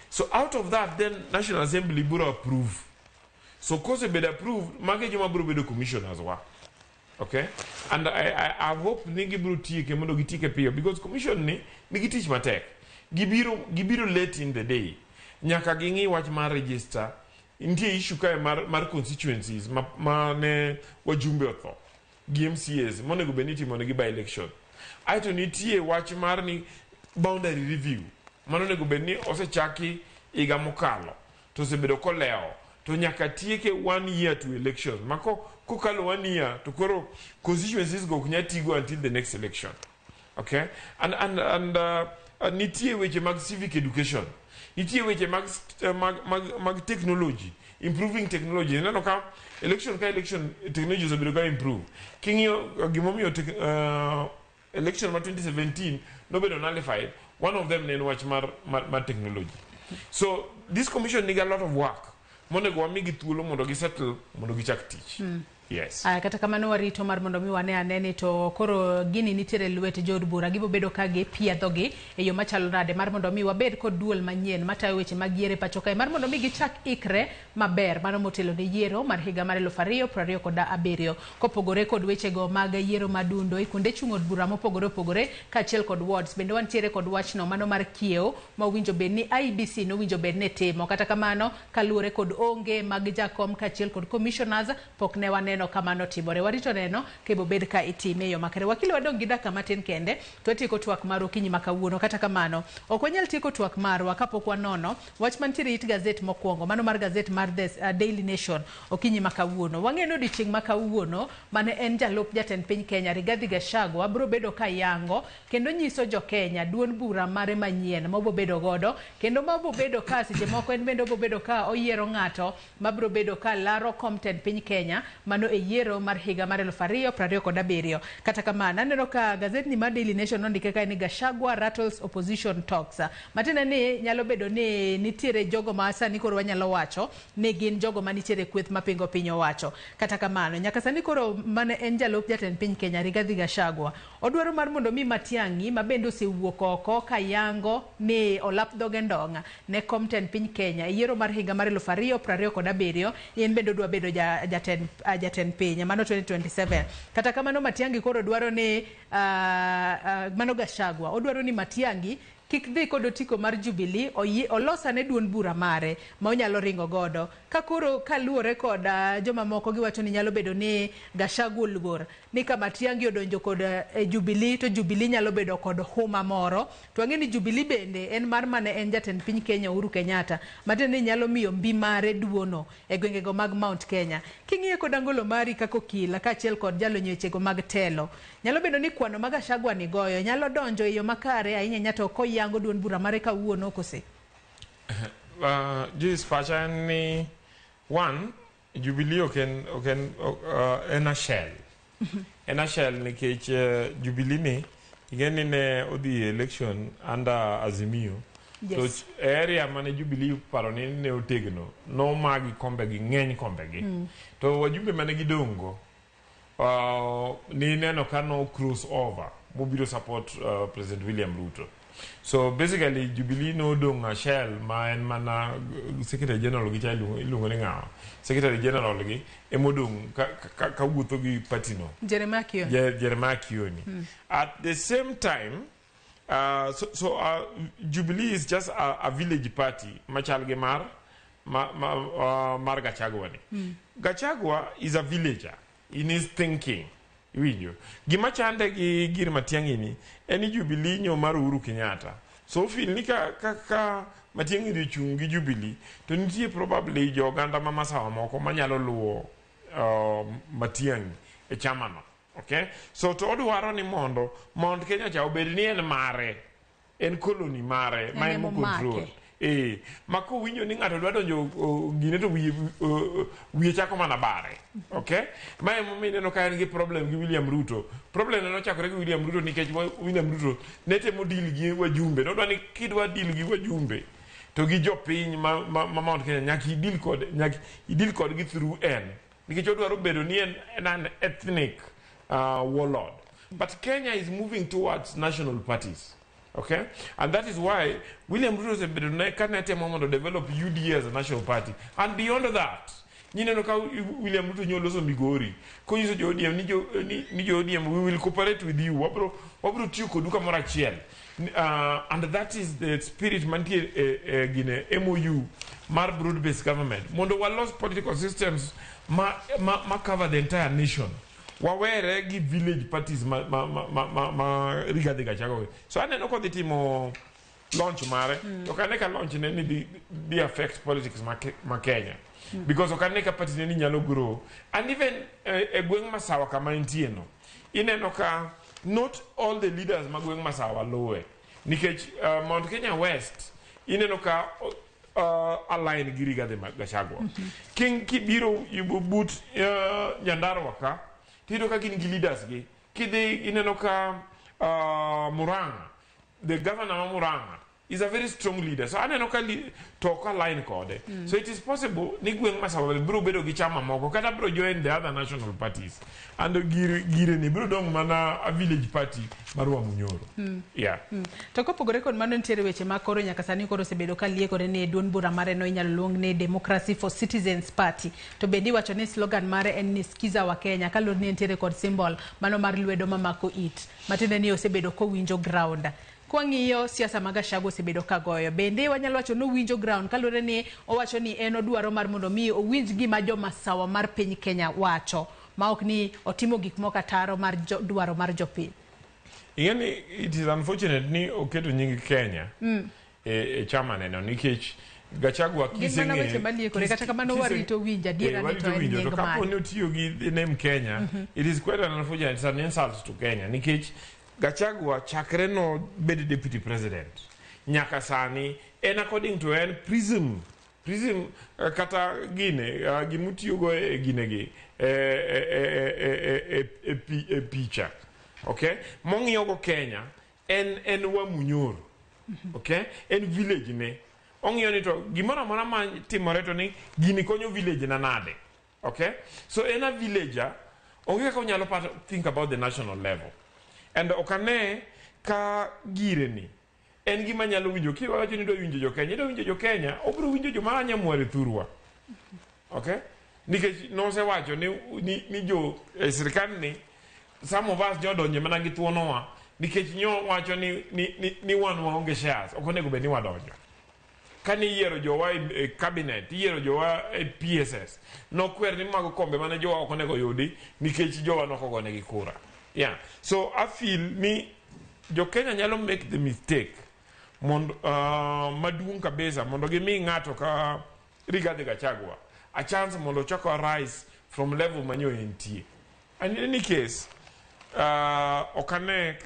So out of that then National Assembly biro approve. So kosebedo approved, magi joma biro bedo commissioners wa. Okay? And I hope ni gibiro tieke mondo gitieke piyo because commission ni nigi tich matek. Gibiro late in the day. Nyaka ging'i wach mar register. Nitie issue kae mar constituencies ma ne wajumbe otho gi MCAs monego bed ni itimo negi by election. Aeto nitie wach mar ni boundary review mano onego bed ni osechaki higa mokalo to osebedo kolewo to nyaka tieke 1 year to elections. Mako kokalo 1 year to koro constituencies go ok nyal tigo until the next election. Okay? And nitie weche mag civic education, nitie weche mag technology, improving technology. Ineno ka election ka election technology osebedo ka improve. King'iyo gimomiyo election mar 2017 nobedo nullified, one of them ne en wach mar technology. So this commission nigi a lot of work monego wamigi thuolo mondo gisettle mondo gichak tich. Yes. Kata kamano warito mar mondo mi wane ane ni to koro gini nitiere lwet jood bura, gibiro bedo ka gipiedhogi e yo machalo nade mar mondo mi wabed kod duol manyien matayo weche mag yiero e pacho kae mar mondo mi gichak ikre maber mano motelo ne yiero mar higa mar 2027. Kopogore kod wechego mag yiero madundo e kuonde chung' od bura mopogore opogore kaachiel kod wards, bende wantiere kod wachno mano mar kiewo ma owinjo bed ni IEBC nowinjo bed ni timo. Kata kamano kaluwore kod onge mag jakom kaachiel kod commissioners pok ne waneno kamano timore. Warito neno kebo bed ka itime e yo makare. Wakili wadong' gi dakika matin kende to watieko twak mar okinyi ma kawuono. Kata kamano ok wanyal tieko twak marwa kapok wanono wach mantiere it gazet mokwongo, mano mar gazet mar The Daily Nation okinyi ma kawuono. Wang'eyo ni odiochieng' ma kawuono mane en jalup jatend piny Kenya Rigathi Gachagua biro bedo ka yango kendo nyiso jo Kenya duond bura mare manyien ma obobedo godo, kendo ma obobedo ka seche moko en bende obobedo ka oyiero ng'ato mabiro bedo ka laro kom tend piny Kenya mano e yiero mar higa mar 2027. Kata kamano aneno ka gazetni mar Daily Nation nondike kae ni Gachagua rattles opposition talks. Matiende ni nyalo bedo ni nitiere jogo ma sani koro wanyalo wacho ni gin jogo manitiere kweth mapingo piny owacho. Kata kamano nyaka sani koro mane en jalup jatend piny Kenya Rigathi Gachagua odwaro mar mondo mi Matiang'i ma bende osewuok oko kayango ni olap dhoge ndong' ne kom tend piny Kenya e yiero mar higa mar 2027, en bende odwa bedo jatend jatend piny mano 2027. Kata kamano Matiang'i koro dwaro ni mano Gachagua odwaro ni Matiang'i kik dhi kod otiko mar Jubilee, olosane duond bura mare ma onyalo ringo godo. Ka koro kaluwore kod joma moko giwacho ni nyalo bedo ni Gachagua oluor ni ka Matiang'i odonjo kod Jubilee to Jubilee nyalo bedo kod huma moro. To wang'e ni Jubilee bende en mar mane en jatend piny Kenya Uhuru Kenyatta, matiende ni nyalo miyo mbi mare duono e gwengego mag Mount Kenya. King'iye kod angolo mari kaka okil kaachiel kod jalony wechego mag telo, nyalo bedo ni kwano ma Gachagua ni goyo nyalo donjo e yo makare ahinya ahinya to koyango duond bura mare kawuono kose? Joyce, pacha en ni one, Jubilee ok en a shell. En a shell nikech Jubilee ni ing'e ni ne odhi e election under Azimio. Yes. To area mane Jubilee paro ni ne otegno, nomagi kombegi, ng'eny kombegi. To wajumbe mane gidong' go, ni neno ka no cross over mobiro support President William Ruto. So basically Jubilee nodong' a shell ma en mana Secretary General gi cha iluongo ni ng'awa? Secretary General gi emodong' ka wuotho gi party no. Jeremiah Kioni. Jeremiah Kioni. At the same time, so Jubilee is just a village party machal gi mar Gachagua ni. Gachagua is a villager in his thinking. Iwinjo. Gima chande gi gir Matiang'i ni en ni Jubilee nyo mar Uhuru Kenyatta. So feel ni ka Matiang'i dhi chung' gi Jubilee to nitie probably jo oganda ma masawa moko manyalo luwo Matiang'i e chama no. Okay? So to odwaro ni mondo Mount Kenya cha obed ni en mare. En colony mare ma en control. Ma kowinjo ni ng'ato dwa donjo gine to wiye chako mana bare. Okay? Ma emomiyo ineno ka en gi problem gi William Ruto. Problem ne nochakore gi William Ruto nikech William Ruto ne temo deal gi wajumbe. Nodwa ni kidwa deal gi wajumbe to gi jopiny ma Mount Kenya nyaka idil kodgi through en. Nikech odwaro bedo ni en an ethnic warlord. But Kenya is moving towards national parties. Okay? And that is why William Ruto osebedo ka ne temo mondo develop UDA as a national party. And beyond that, nyineno ka William Ruto nyoloso Migori, konyiso jo ODM ni jo ODM, we will cooperate with you. Wabro tiyo kodu kamoro achiel. And that is the spirit mantie gine MOU mar broad-based government. Mondo walos political systems ma cover the entire nation. Wawere gi village parties ma Rigathi Gachagua. So aneno kodhi timo launch mare, to ok ane ka launch ne ni di affect politics ma Kenya. Because ok ane ka party ne ni nyalo grow. And even e gweng' Masawa kama entie no, ineno ka not all the leaders ma gweng' Masawa luwe. Nikech Mount Kenya West, ineno ka align gi Rigathi Gachagua. King kibiro but Nyandarua ka, tiyudo ka gin gi leaders gi. Kidhi ineno ka Murang'a, the governor ma Murang'a is a very strong leader. So aneno ka to ok align kode. So it is possible ni gweng' Masawa biro bedo gi chama moko kata biro join the other national parties. And gire ni biro dong' mana a village party mar Wamunyoro. Yeah. To kopogore kod mano nitiere weche ma koro nyaka sani koro osebedo ka liekore ni duond bura mare no inyalo luong ni Democracy for Citizens Party. To bende iwacho ni slogan mare en ni Skiza wa Kenya kaluwore ni entiere kod symbol mano mar lwedo mamako it. Matiende ni osebedo kowinjo ground. Kwang'iyo siasa mag Gachagua osebedo ka goyo. Bende wanyalo wacho ni owinjo ground kaluwore ni owacho ni en odwaro mar mondo mi owinj gima jomasawa mar piny Kenya wacho ma ok ni otimo gik moko ataro mar dwaro mar jopiny. Ing'e ni it is unfortunate ni oketo nying Kenya e chama neno nikech Gachagua Gin mana weche maliekore kata kamano warito winjo adiera ni to en nying to kapo mane. ni otiyo gi the name Kenya, it is quite an unfortunate, it's an insult to Kenya nikech Gachagua chakre no bed deputy president nyaka sani en according to en prism kata gine gimutiyogo e gine gi e picha. Okay? Mong'iyogo Kenya en Wamunyoro. Okay? En village ne. Ong'iyo ni to gimoro amora ma timore to ni gini konyo village na nade. Okay? So en a villager, onge kaka onyalo think about the national level. And ok ane ka gire ni en gima nyalo winjo. Kiwacho ni idwa winjo jo Kenya, idwa winjo jo Kenya, obiro winjo joma Nyamware thurwa. Okay? Nikech nosewacho ni jo e sirkal ni some of us jodonje mana gi thuonowa nikech nyo wacho ni wan waonge shares, ok onego bed ni wadonjo. Kane iyiero jowa e cabinet, iyiero jowa e PSS, nokwer ni mago kombe mane jowa ok onego yudi nikech jowa nokogonegi kura. Yeah. So I feel ni jo Kenya nyalo make the mistake mondo maduong' kabisa mondo gimi ng'ato ka Rigathi Gachagua a chance mondo ochak rise from level manyo entie. And in any case, ok ane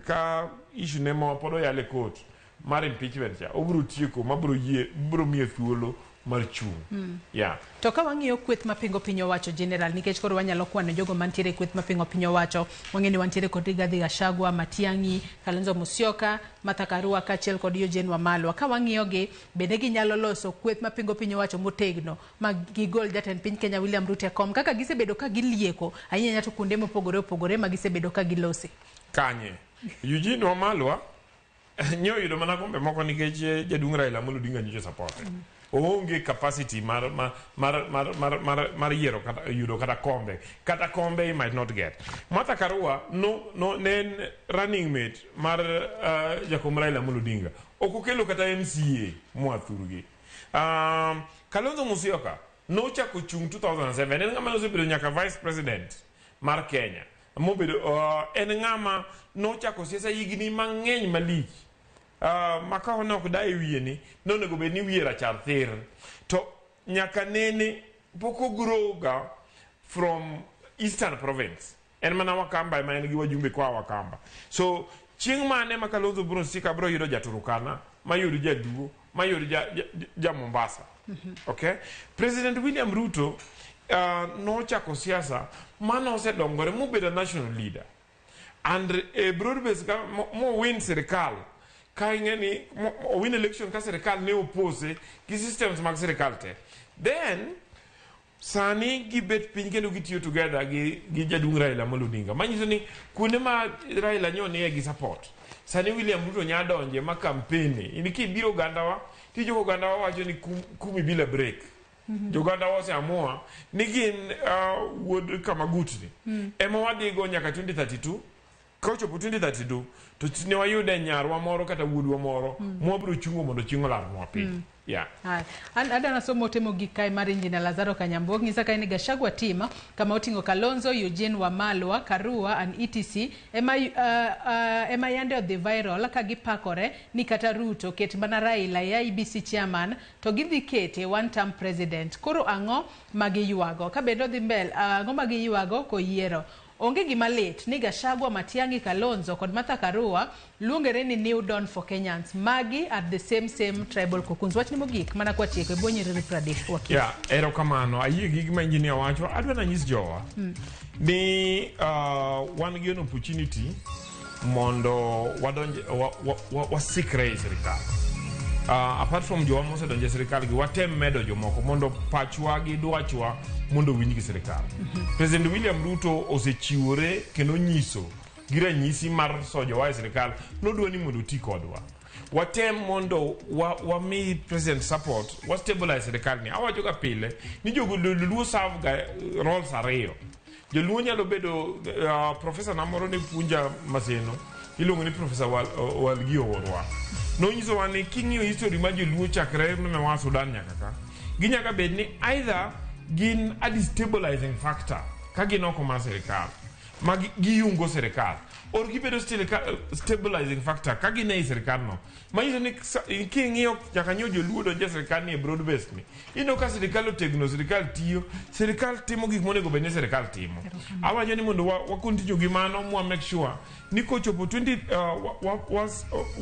ka issue ne ma pod oyal e court mar impeachment cha obiro tieko mabiro yie biro miye thuolo mar chung'. Yeah. To ka wang'iyo kweth mapingo piny owacho general, nikech koro wanyalo kwano jogo mantiere e kweth mapingo piny owacho, wang'e ni wantiere kod Rigathi Gachagua, Matiang'i, Kalonzo Musyoka, Martha Karua kaachiel kod Eugene Wamalwa. Ka wang'iyo gi, bende ginyalo loso kweth mapingo piny owacho motegno ma gigol jatend piny Kenya William Ruto e kom kaka gisebedo ka gilieko ahinya ahinya to kuonde mopogore opogore ma gisebedo ka gilose. Kanye? Eugene Wamalwa nyo oyudo mana kombe moko nikech jaduong' Raila Amolo Odinga nyocha support. Oonge capacity mar yiero kata yudo kata kombe he might not get. Martha Karua no ne en running mate mar jakom Raila Amolo Odinga. Ok okelo kata MCA moa thurgi. Kalonzo Musyoka nochako chung 2007, en ng'ama nosebedo nyaka vice president mar Kenya. Mobedo en ng'ama nochako siasa higni mang'eny malich. Ma ka ne ok da e wiye ni nonego bed ni wiye rachar thir to nyaka nene pok ogrow ga from Eastern Province, en mana Wakamba ema en gi wajumbe koa Wakamba. So chieng' mane ma Kalonzo biro sika biro yudo ja Turkana, mayud Jaluo, mayud ja Mombasa. Okay, President William Ruto nochako siasa mano osedongore mobedo national leader and broad base ka mo win sirikal ka ing'e ni owin election ka sirikal ne oppose gi systems mag sirikal te. Then sani gibet piny kendo gitiyo together gi jaduong' Raila Amolo Odinga, manyiso ni kuonde ma Raila nyo nie gi support sani William Ruto nya donje ma campaign in kibiro ogandawa tichopo ogandawa wacho ni kumi bila break. Joganda oseamua ni gin wuod Kamagutni ema wadhigo nyaka 2032. Kochopo 2032 to ne wayude nyarwa moro kata wuodwa moro mwabiro chungo mondo chieng' olarnwa piny. Yeah. Haya. An adana somo ote mogik kae mar Engineer Lazaro Kanyambuok nyisa kae ni Gachagua team kama oting'o Kalonzo, Eugene Wamalwa, Karua and etc ema yande odhi viral ka gipakore ni kata Ruto ket mana Raila e IEBC chairman to gidhi kete one term president. Koro ang'o ma giywago? Ka bende odhi mbele, ang'o ma giywago koyiero? Onge gima lit ni Gachagua, Matiang'i, Kalonzo kod Martha Karua luongore ni New Dawn for Kenyans. Magi are the same same tribal cocoons. Wachni mogik mana kwatieko e bwo nyiriri 30 wakili. Yeah, erokamano. Ayie gi gima engineer wacho. Adwa nanyis jowa ni wan gi an opportunity mondo wadonj wasikre e sirikal. Apart from jowa mosedonjo e sirikal gi, watem medo jomoko mondo pachwa gi dwachwa mondo owinj gi sirikal. President William Ruto osechiwore kendo nyiso gi ranyisi mar sojowa e sirikal nodwa ni mondo oti kodwa. Watem mondo wami president support, wa stabilize sirikal ni. Awacho ga pile ni jogo Joluo serve ga roles ariyo. Joluo nyalo bedo professor na moro ne puonja Maseno iluongo ni Professor Walgi Oworwa. Nonyisowa ni king'iyo history mar joluo chakre mane waa Sudan nyaka ka, ginyaka bed ni either gin a destabilizing factor ka gin oko mar sirikal ma giyungo sirikal, or gibedo stabilizing factor ka gin ei sirikal no, manyiso ni king'iyo nyaka nyiew joluo donjo e sirikal ni e broad based ni ineno ka sirikal otegno, sirikal tiyo, sirikal timo gik monego bed ni sirikal timo. Awacho ni mondo wa continue gi mano mwa make sure ni kochopo 20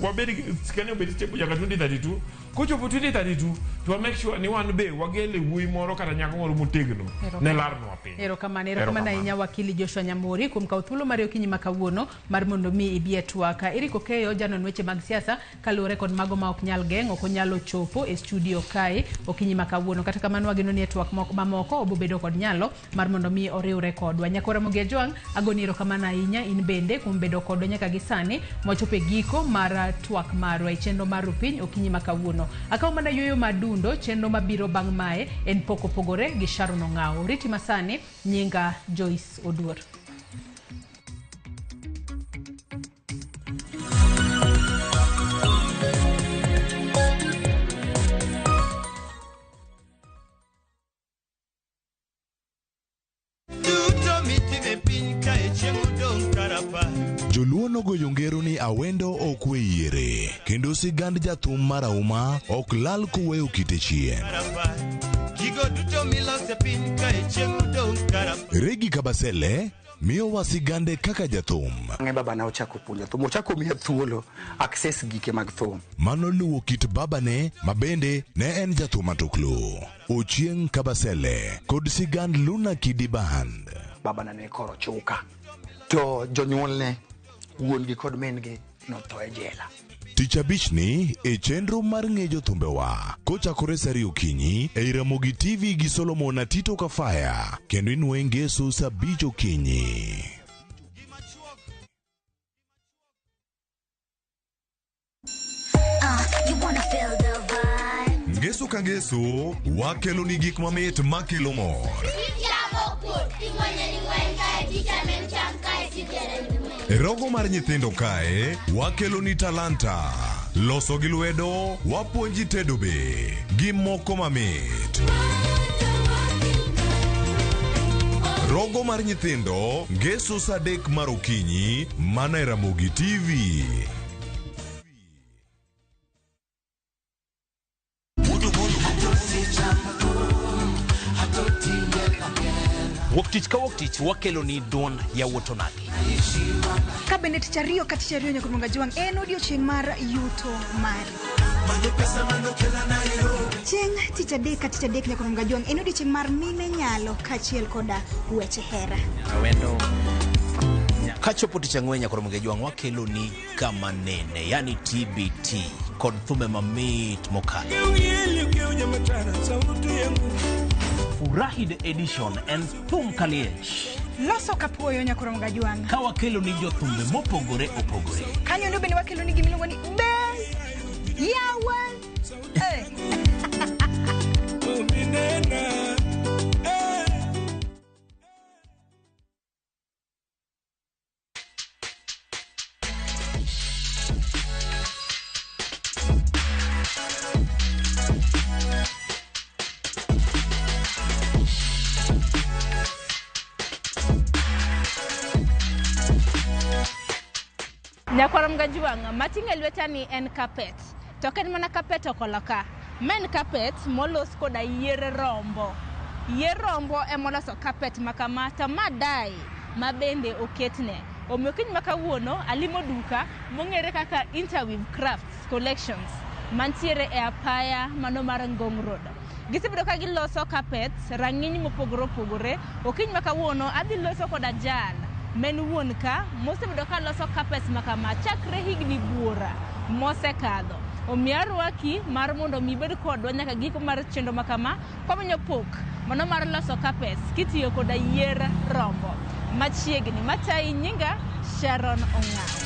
wabed gi Kenya obed stable nyaka 2032. Kochopo 2032 to wa make sure ni wan be wagele wuoyi moro kata nyako moro motegno ne larnwa piny. Erokamano, erokamano ahinya, wakili Joshua Nyamori. Awori kuom kawo thuolo mari okinyi ma kawuono mar mondo mi ibi e twak. Eric Okeyo, janon weche mag siasa, kaluwore kod mago ma ok nyal geng', ok onyalo chopo e studio kae okinyi ma kawuono. Kata kamano wageno ni e twak moko mamoko obobedo kod nyalo mar mondo mi oriwre kodwa. Nyakwa Ramogi Ajwang', agoni erokamano ahinya in bende kuom bedo kodwa nyaka gi sani mwachopo e giko mar twak marwa e chenro mar Rupiny okinyi ma kawuono. Akawo mana yueyo madundo, chenro mabiro bang' mae en pok opogore gi Sharon Ong'awo. Riti masani, nyinga Joyce Oduor. Duto mitime piny kae chieng' odong' karapar. Joluo nogoyo ngero ni awendo ok we yiere, kendo sigand jathum marahuma ok lal koweyo kite chien. Karapar. Gigo duto miloso e piny kae chieng' odong' karapar. Regi Kabasele miyowa sigande kaka jathum. Bang'e babana ochako puonja thum, ochako miya thuolo access gike mag thum. Mano luwo kit babane ma bende ne en jathum matuklu. Ochieng' Kabasele kod sigand Luna Kidi Band. Babana ne koro chuka, to jonyuolne wuon gi kod min gi notho e jela. Tich abichni e chenro mar ng'e jothumbewa kochakore saa ariyo okinyi ei Ramogi TV gi Solomon Atito Kafaya kendo inwoye ngeso saa abich okinyi. You wanna feel the vibe. Ngeso ka ngeso wakeloni gik mamit makelo mor. E rogo mar nyithindo kae wakeloni talanta, loso gi lwedo, wapuonji tedo be gi moko mamit. Rogo mar nyithindo ngeso saa adek mar okinyi mana e Ramogi TV. Wuok tich ka wuok tich wakelo ni duond yawuot onagi. Ka bende tich ariyo ka tich ariyo nyaka Ruonga Jwang' en odiochieng' mar yuto mari. Chieng' tich adek ka tich adek nyaka Ruonga Jwang' en odiochieng' mar mine nyalo kaachiel koda weche hera. Awendo. Kachopo tich ang'wen nyaka Ramogi Ajwang' wakelo ni kama nene, yani TBT kod thumbe mamit mokalo. Furahi the edition en thum kaliech. Loso kapuoyo nyaka Ruonga Jwang'. Ka wakelo ni jothumbe mopogore opogore. Kanyo endo bende wakelo ni gimiluongo ni be yawa. Eh. Nyakwarom Gajwang', mating'o e lweta ni en carpet. To ok en mana carpet okolo ka. Ma en carpet molos koda yier rombo. Yier rombo emoloso carpet ma kama to ma dye ma bende oketne. Omiyo kiny ma kawuono alimo duka mong'ere kaka Interweave Crafts Collections mantiere e apaya mano mar Ngong Road. Gisebedo ka giloso carpets rang'iny mopogore opogore. Okinyi ma kawuono adhi loso koda jal men wuon ka mosebedo ka loso carpets ma kama chakre higni buora mosekadho. Omiyo arwaki mar mondo mi ibed kodwa nyaka giko mar chenro ma kama kwamenyo pok mano mar loso carpets kitiyo koda yier rombo. Machiegni matayi nyinga Sharon Ong'awo.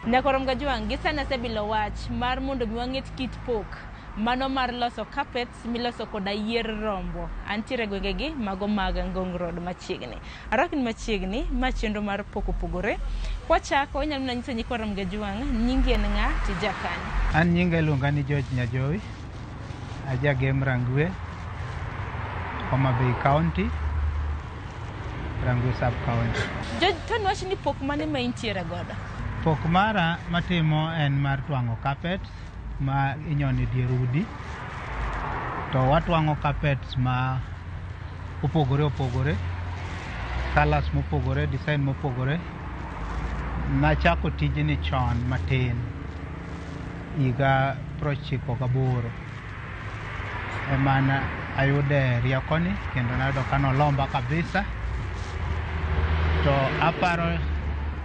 Nyakwarom Gajwang', gi sani asebilo wach mar mondo mi wang'e kit pok mano mar loso carpets miloso koda yier rombo. Antiere e gwengegi mago mag Ngong Road machiegni. Arwakni machiegni ma chenro mar pok opogore. Kwachako inyalo mana nyiso nyikwa Ramogi Ajwang' nyingi en ng'a tija kanye. An nyinga iluonga ni George Nyajowi, aja Gem Rangwe, Homa Bay County, Rangwe Sub County. George, to nwach ni pok mane ma intiere godo? Pok mara matimo en mar twang'o carpets ma inyono e dier udi, to watwang'o carpets ma opogore opogore, colours mopogore, design mopogore. Nachako tijni chon matin, higa 98 ema ayude riekoni kendo nayudo ka nolomba kabisa. To aparo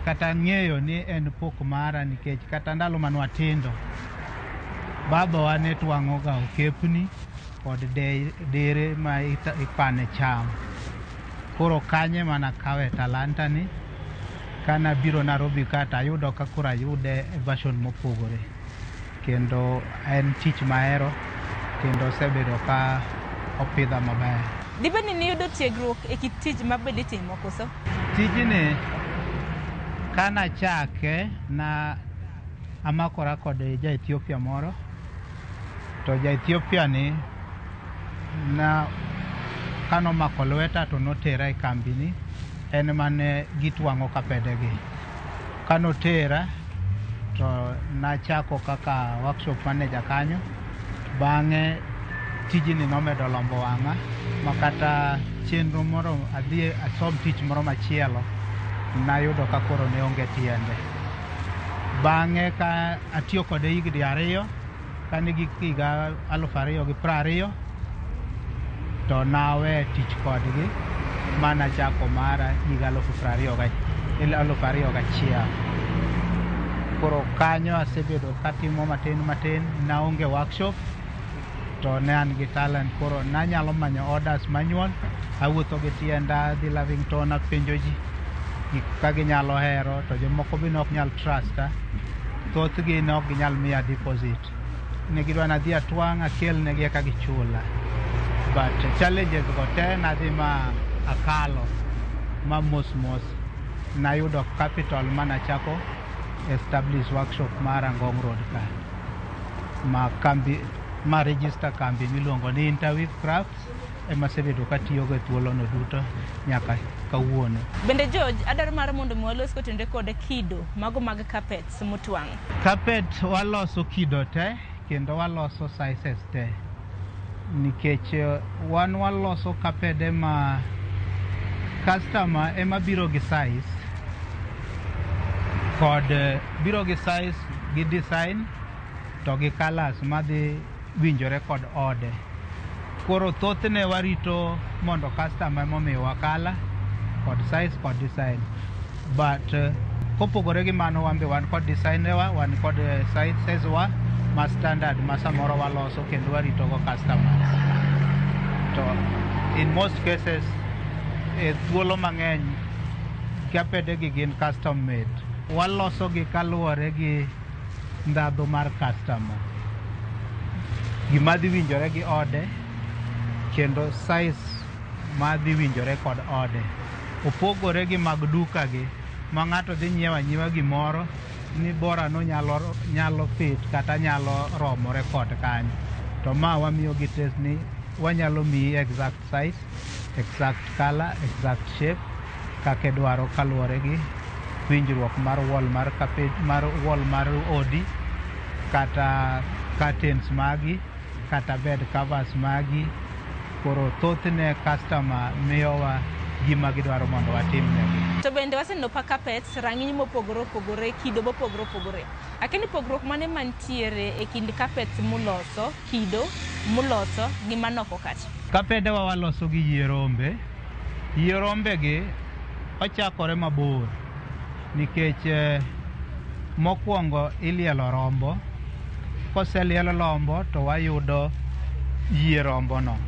kata ng'eyo ni en pok mara nikech kata ndalo mane watindo, babawa ne twang'o ga okepni kod dere ma ikane cham. Koro kanyo ema nakawe talanta ni. Kanabiro Nairobi ka to ayudo ka koro ayude e version mopogore. Kendo en tich mahero kendo osebedo ka opidha maber. Dibed ni niyudo tiegruok e kit tich ma bende itimo koso? Tijni kanachake na amakora kod ja Ethiopia moro, to ja Ethiopia ni na kanomako lweta to notera e kambini, en mane gitwang'o kapedegi. Kanotera to nachako kaka workshop manager kanyo. Bang'e tijni nomedo lombo wang'a ma kata chenro moro adhi asom tich moro machielo nayudo ka koro ne onge tiende. Bang'e ka atiyo kode higni 2, kane gik higa 2020 to nawe tich kodgi manachako mara higa 2021. Koro kanyo asebedo katimo matin matin, naonge workshop to ne an gi talent, koro nanyalo manyo orders manual, awuotho gi tienda adhi Lavington apenjo ji gik ka ginyalo hero, to jomoko be ne ok nyal trusta, thothgi ne ok ginyal miya deposit, ne gidwa ni adhi atwang' akelnegi eka gichula. But challenges go te nadhi ma akalo ma mos mos nayudo capital manachako establish workshop mara Ngong Road ka, ma kambi ma register kambi miluongo ni Interweave Crafts ema asebedo katiyogo e thuolono duto nyaka kawuono. Bende George, adwaro mar mondo mi walos kotenore kod kido mago mag carpets motwang'. Carpet waloso kido te kendo waloso sizes te, nikech wan waloso kapede ma customer ema biro gi size kod biro gi size gi design to gi colors madhi winjore kod ode. Koro thothne warito mondo customer emomiyowa color kod size kod design. But kopogore gi mano, wan be wan kod design wa, wan kod sizes wa ma standard ma samoro waloso kendo warito go customers. To in most cases, e thuolo mang'eny kapede gi gin custom made. Waloso gi kaluwore gi ndhadhu mar customer, gima dhi winjore gi ode kendo size madhi winjore kod ode. Opogore gi mag duka gi ma ng'ato dhi nyiewo anyiewa gimoro ni bora no nyalo fit kata nyalo romore kod kanyo. To ma wamiyo gi taste ni wanyalo miyi exact size, exact color, exact shape kaka idwaro kaluwore gi winjruok mar wall mar carpet, mar wall mar odi, kata curtains magi, kata bed covers magi. Koro thothne customer miyowa gima gidwaro mondo watimnegi. To bende waseneno pa carpets rang'iny mopogore opogore, kido mopogore opogore. Akia ni pogruok mane mantiere e kind carpets muloso, kido muloso gi manoko kacha? Kapedewa waloso gi yie rombe. Yie rombe gi ochakore mabor nikech mokwongo ilielo rombo, koseliel rombo to wayudo yie rombo no.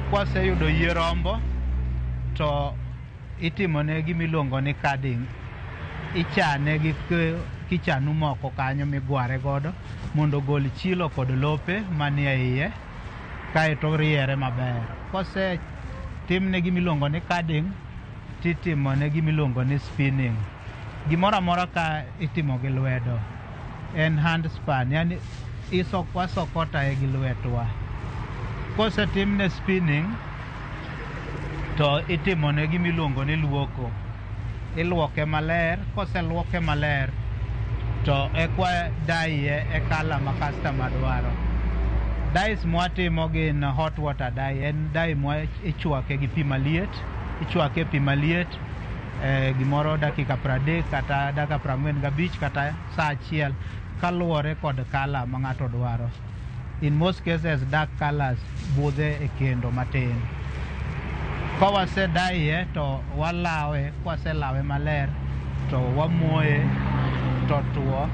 Kwaseyudo yie rombo to itimone gimiluongo ni carding. Ichane gi kichanu moko kanyo migware godo mondo ogol chilo kod lope manie iye, kaeto riere maber. Kosetimne gimiluongo ni carding, titimone gimiluongo ni spinning. Gimoro amora ka itimo gi lwedo en hand spun, yani wasokotae gi lwetwa. Kosetimne spinning to itimone gimiluongo ni luoko. Iluoke maler, koseluoke maler to ekwa dye e colour ma customer dwaro. Dyes mwatimo gin hot water dye, en dye mwa ichwake gi pi maliet, ichwake e pi maliet Gimoro dakika 30 kata dakika 45 kata saa achiel kaluwore kod kala ma ng'ato dwaro. In most cases dark colors budhe e kendo matin. Ka wasedaye to walawe, kwaselawe maler to wamoye to tuo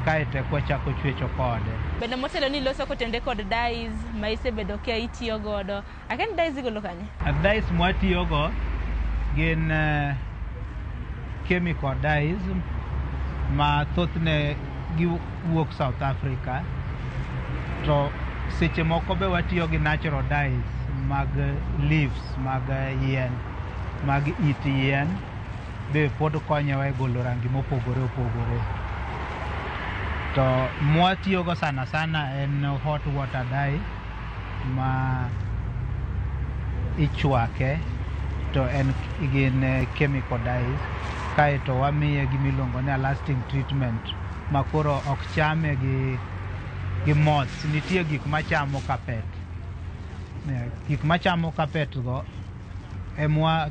kaeto eka wachako chwecho kode. Bende motelo ni iloso kotende kod dyes ma isebedo ka itiyo godo. Akia ni dyes igolo kanye? Dyes mwatiyogo gin chemical dyes ma thothne giwuok South Africa, to seche moko be watiyo gi natural dyes mag leaves mag yien, mag it yien be pod konyowa e golo rangi mopogore opogore. To mwatiyogo sana sana en hot water dye ma ichwake to en gin chemical dyes, kaeto wamiye gimiluongo ni lasting treatment ma koro ok chame gi moths. Nitie gik machamo carpet. Gik machamo carpet go emwa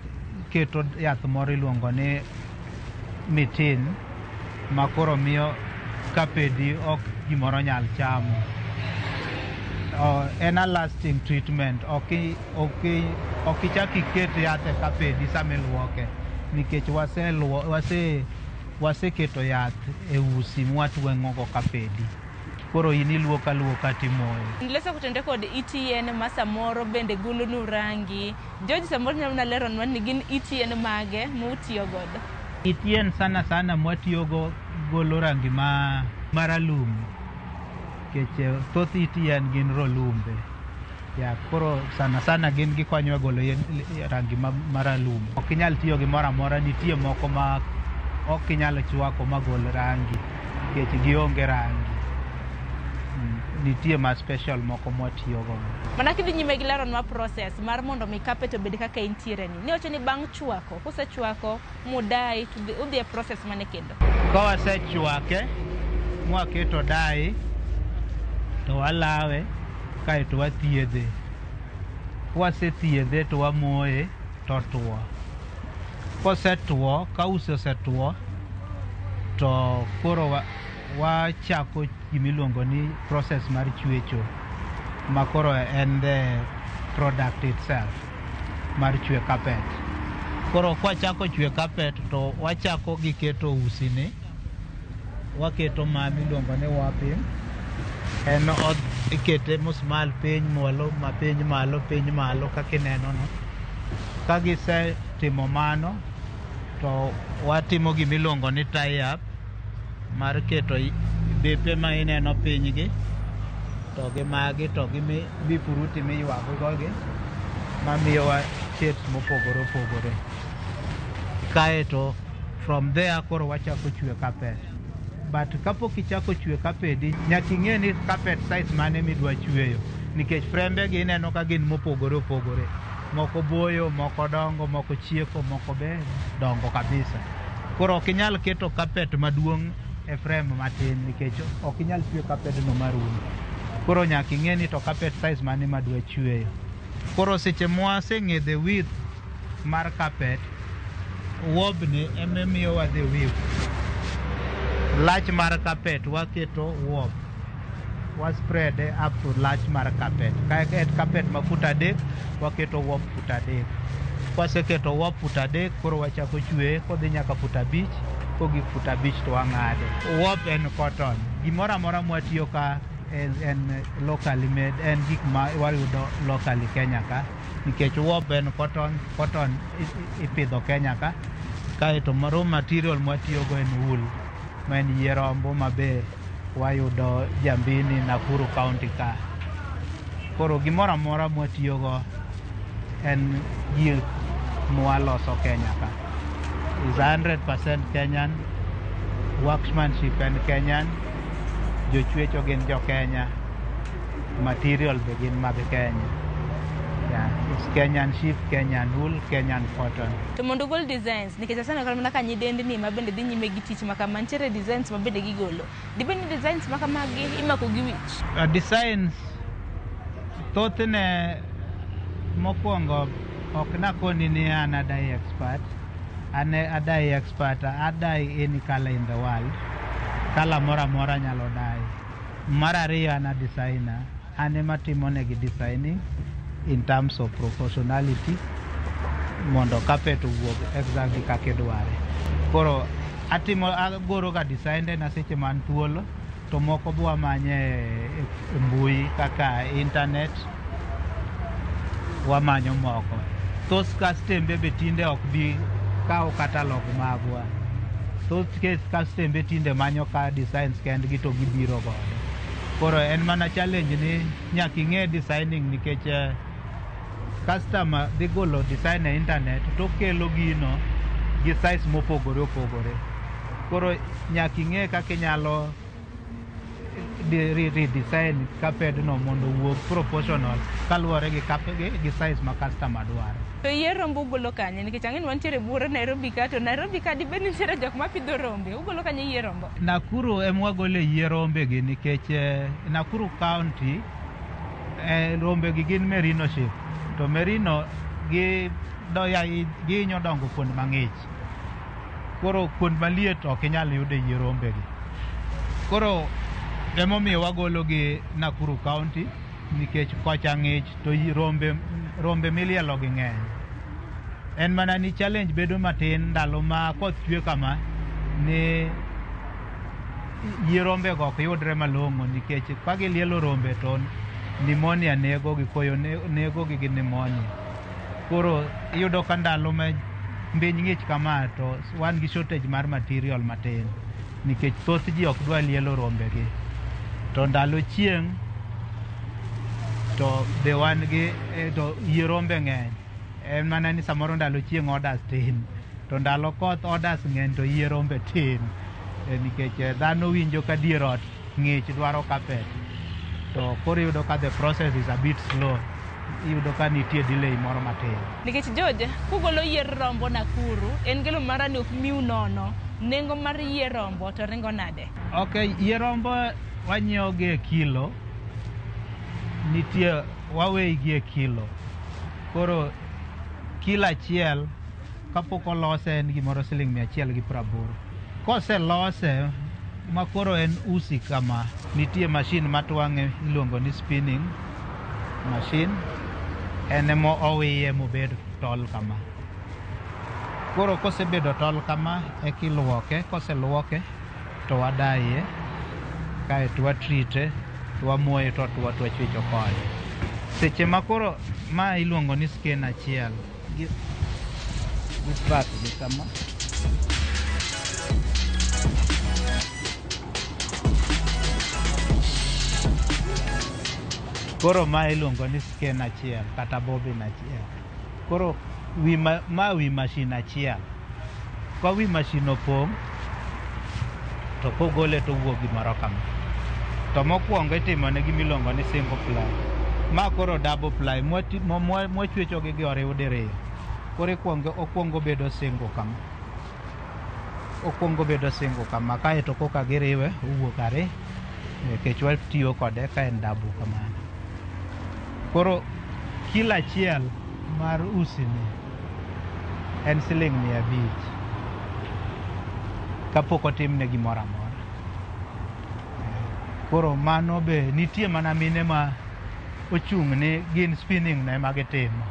keto yath moro iluongo ni mitin ma koro miyo kapedi ok gimoro nyal chamo. En a lasting treatment. Ok ichak iket yath e kapedi sama iluoke nikech waseketo yath e usi mwatweng'o go kapedi. Koro in iluoko aluoka timoyo. Iloso kotende kod it yien ma samoro bende golonu rangi. George, samoro inyalo mana leronwa ni gin it yien mage mutiyo godo? It yien sana sana mwatiyogo golo rangi maralum, nikech thoth it yien gin rolumbe. Ya, koro sana sana gin gikonyo e golo rangi maralum. Ok inyal tiyo gi moro amora, nitie moko ma ok inyal chwako magol rangi nikech gionge rangi. Nitie ma special moko mwatiyogo. Mana kidhi nyime gi leronwa process mar mondo mi carpet obed kaka entiere ni. Niwacho ni bang' chwako, kusechwako mudai to udhi e process mane kendo? Ka wasechwake mwaketo dye to walawe kaeto wathiedhe. Kwasethiedhe to wamoye to tuo. Kosetuo, ka usi osetuo, to koro wachako gimiluongo ni process mar chwecho ma koro en the product itself mar chwe carpet. Koro kwachako chwe carpet to wachako gi keto usi ni, waketo ma miluongo ni warping. En ikete musmal piny malo, ma piny malo, piny malo kaka ineno no. Ka gisetimo mano to watimo gimiluongo ni tie up mar keto bepe ma ineno piny gi to gi magi to gi bifuruti miywago go gi mamiyowa shapes mopogore opogore. Kaeto from there koro wachako chwe carpet. But kapok ichako chwe kapedi, nyaka ing'e ni carpet size mane midwa chweyo, nikech frembe gi ineno ka gin mopogore opogore. Moko boyo, moko dongo, moko chieko, moko be dongo kabisa. Koro ok inyal keto carpet maduong' e frame matin nikech ok inyal chweyo carpet no marum. Koro nyaka ing'e ni to carpet size mane madwa chweyo. Koro seche mwaseng'e the width mar carpet, warp ni ema miyowa the width. Lach mar carpet waketo warp, waspread up to lach mar carpet. Ka en carpet ma fut 3, waketo warp fut 3. Kwaseketo warp fut 3, koro wachako chweye kodhi nyaka fut 5, kogik fut 5 to wang'ade. Warp en cotton. Gimoro amora mwatiyo ka en locally made, en gik ma wayudo locally Kenya ka, nikech warp en cotton, cotton ipidho Kenya ka. Kaeto raw material mwatiyogo en wool, ma en yie rombo ma be wayudo Jambini, Nakuru County ka. Koro gimoro amora mwatiyogo en gik mwaloso Kenya ka. Is 100% Kenyan, workmanship en Kenyan, jochwecho gin jo Kenya, material be gin mag Kenya. Yeah, it's Kenyan sheep, Kenyan wool, Kenyan cotton. To mondo ugol designs, nikech aseneno kata mana ka nyidendni ma bende dhi nyime gi tich ma kama, nitiere designs ma bende gigolo. Dibed ni designs ma kamagi imako gi wich? Designs thothne mokwongo ok nakoni ni an a dye expert, An a dye expert, a dye any color in the world. Color moro amora anyalo dye. Mar ariyo an a designer. An ema timo negi designing in terms of proportionality mondo carpet owuog exactly kaka idware. Koro atimo agoro ga design na seche man thuolo to moko be wamanye e mbui kaka internet wamanyo moko. Thoth kastembe be tinde ok bi kawo catalog magwa. Thoth kastembe tinde manyo ka designs kendgi to gibiro godo. Koro en mana challenge ni nyaka ing'e designing nikech customer dhi golo design e internet to kelo gino gi size mopogore opogore. Koro nyaka ing'e kaka inyalo redesign carpet no mondo owuog proportional kaluwore gi size ma customer dwaro. To yie rombo ugolo kanye? Nikech ang'e ni wantiere buore Nairobi ka, to Nairobi ka dibed ni nitiere jok mapidho rombe. Ugolo kanye yie rombo? Nakuru ema wagole yie rombe gi nikech Nakuru County rombe gi gin merino sheep. To merino gi gihinyo dongo kuond mang'ich. Koro kuond maliet ok inyal yude yie rombe gi. Koro emomiyo wagolo gi Nakuru County nikech kocha ng'ich to rombe milielo gi ng'eny. En mana ni challenge bedo matin ndalo ma koth chwe kama ni yie rombe go ok yudre malong'o nikech ka gilielo rombe to pneumonia nego gi, koyo nego gi gi pneumonia. Koro iyudo ka ndalo ma piny ng'ich kama to wan gi shortage mar material matin nikech thoth ji ok dwa lielo rombe gi. To ndalo chieng' to be wan gi to yie rombe ng'eny. En mana ni samoro ndalo chieng' orders tin, to ndalo koth orders ng'eny to yie rombe tin. Nikech dhano winjo ka dier ot ng'ich dwaro carpet. To koro iyudo ka the process is a bit slow. Iyudo ka nitie delay moro matin. Nikech George, kugolo yier rombo Nakuru, en gelo mara ni ok miu nono. Nengo mar yie rombo to ringo nade? Ok, yie rombo wanyiewo gi e kilo. Nitie waweyi gi e kilo. Koro kilo achiel kapok olose en gimoro siling 180. Koselose ma koro en usi kama, nitie machine matwang'e iluongo ni spinning machine. En ema owiye mobed tol kama. Koro kosebedo tol kama eka iluoke, koseluoke to wadaye kaeto watrite to wamoye to otuo to wachwecho kode. Seche ma koro ma iluongo ni skein achiel gi bathgi kama. Koro ma iluongo ni skein achiel kata bobbin achiel. Koro ma wi machine achiel. Ka wi machine opong' to kogole to owuok gimoro kama. To mokwongo itimo ne gima iluongo ni single ply. Ma koro double ply mwachwecho gi oriw diriyo. Koro okwongo bedo single kama. Okwongo bedo single kama kaeto koka giriwe owuok ariyo nikech watiyo kode ka en double kamano. Koro kilo achiel mar usi ni en siling 500 kapok otimne gimoro amora. Koro mano be nitie mana mine ma ochung' ni gin spinning no ema gitimo.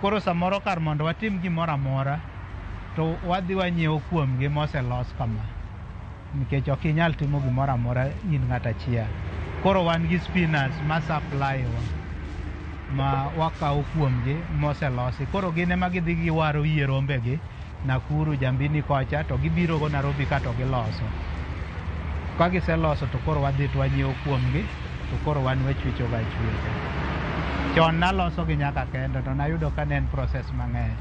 Koro samoro kar mondo watim gimoro amora to wadhi wanyiewo kuomgi moselos kama nikech ok inyal timo gimoro amora in ng'at achiel. Koro wan gi spinners ma supply wa ma wakawo kuomgi moselosi. Koro gin ema gidhi giwaro yie rombegi Nakuru, Jambini kocha to gibiro go Nairobi ka to giloso. Ka giseloso to koro wadhi to wanyiewo kuomgi to koro wan wachwecho ga achwecha. Chon naloso gi nyaka kenda to nayudo ka ne en process mang'eny.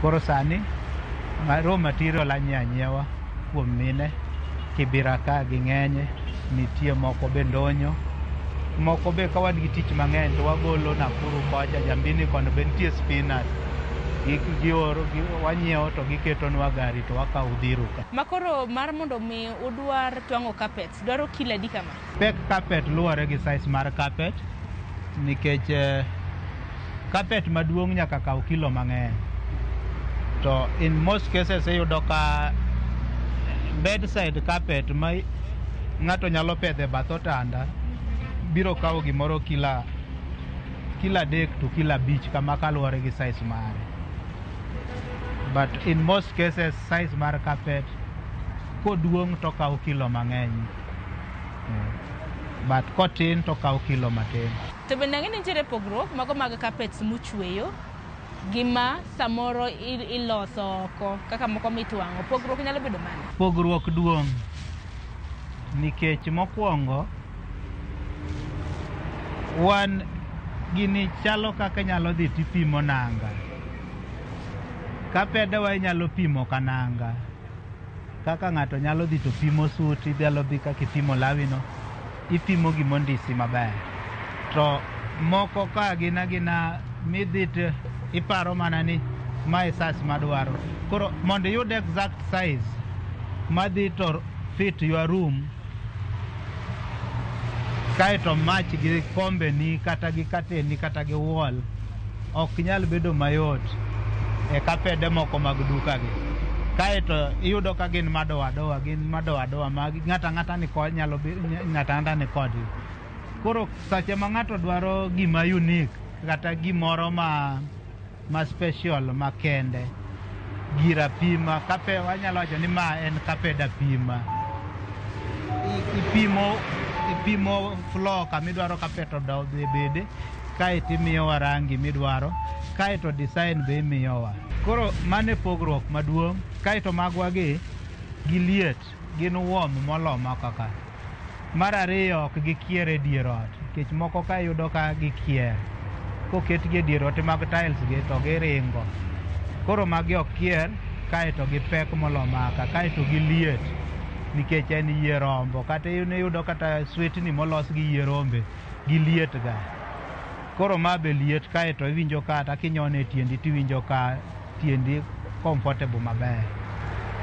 Koro sani raw material anyiewo anyiewa kuom mine Kibira ka ging'enye, nitie moko be ndonyo. Moko be ka wan gi tich mang'eny to wagolo Nakuru kocha, Jambini kono be nitie spinners. Gioro wanyiewo to giketonwa gari to wakawo dhiru ka. Makoro mar mondo mi udwar twang'o carpet, dwaro kilo adi kama? Pek carpet luwore gi size mar carpet nikech carpet maduong' nyaka kaw kilo mang'eny. To in most cases iyudo ka bedside carpet ma ng'ato nyalo pedho e bath otanda biro kawo gimoro kila 3 to kilo 5 kama kaluwore gi size mare. But in most cases size mar carpet koduong' to kawo kilo mang'eny, but kotin to kawo kilo matin. To bende ang'e ni nitiere pogruok mago mag carpets muchweyo gi ma samoro iloso oko kaka moko mitwang'o. Pogruok nyalo bedo mane? Pogruok duong' nikech mokwongo wan gini chalo kaka inyalo dhi tipimo nanga. Kapedewa inyalo pimo ka nanga. Kaka ng'ato nyalo dhi to pimo suit, inyalo dhi kaka ipimo lawino, ipimo gimondisi maber. To moko ka gin agina midhi to iparo mana ni mae size madwaro. Koro mondo iyud exact size madhi to fit your room, kaeto match gi kombeni kata gi kateni kata gi wall, ok nyal bedo mayot e kapede moko mag duka gi. Kaeto iyudo ka gin madoadoa, gin madoadoa ma ng'ato ang'ata ni kod nyalo ng'ato ang'ata ni kodgi. Koro sache ma ng'ato dwaro gima unique kata gimoro ma special makende, gir apima, kape wanyalo wacho ni ma en kaped apima. Ipimo floor kamidwaro kapet obede, kaeto imiyowa rangi midwaro, kaeto design be imiyowa. Koro mano e pogruok maduong'. Kaeto magwa gi giliet, gin warm molo moko ka. Mar ariyo ok gikier e dier ot, nikech moko ka iyudo ka gikier. Koketgi e dier ot mag tiles gi to giringo. Koro magi ok kier, kaeto gipek molo maka, kaeto giliet nikech en yie rombo. Kata iyudo kata swetni molos gi yie rombe giliet ga. Koro ma be liet, kaeto iwinjo kata kinyone tiendi tiwinjo ka tiendi comfortable maber.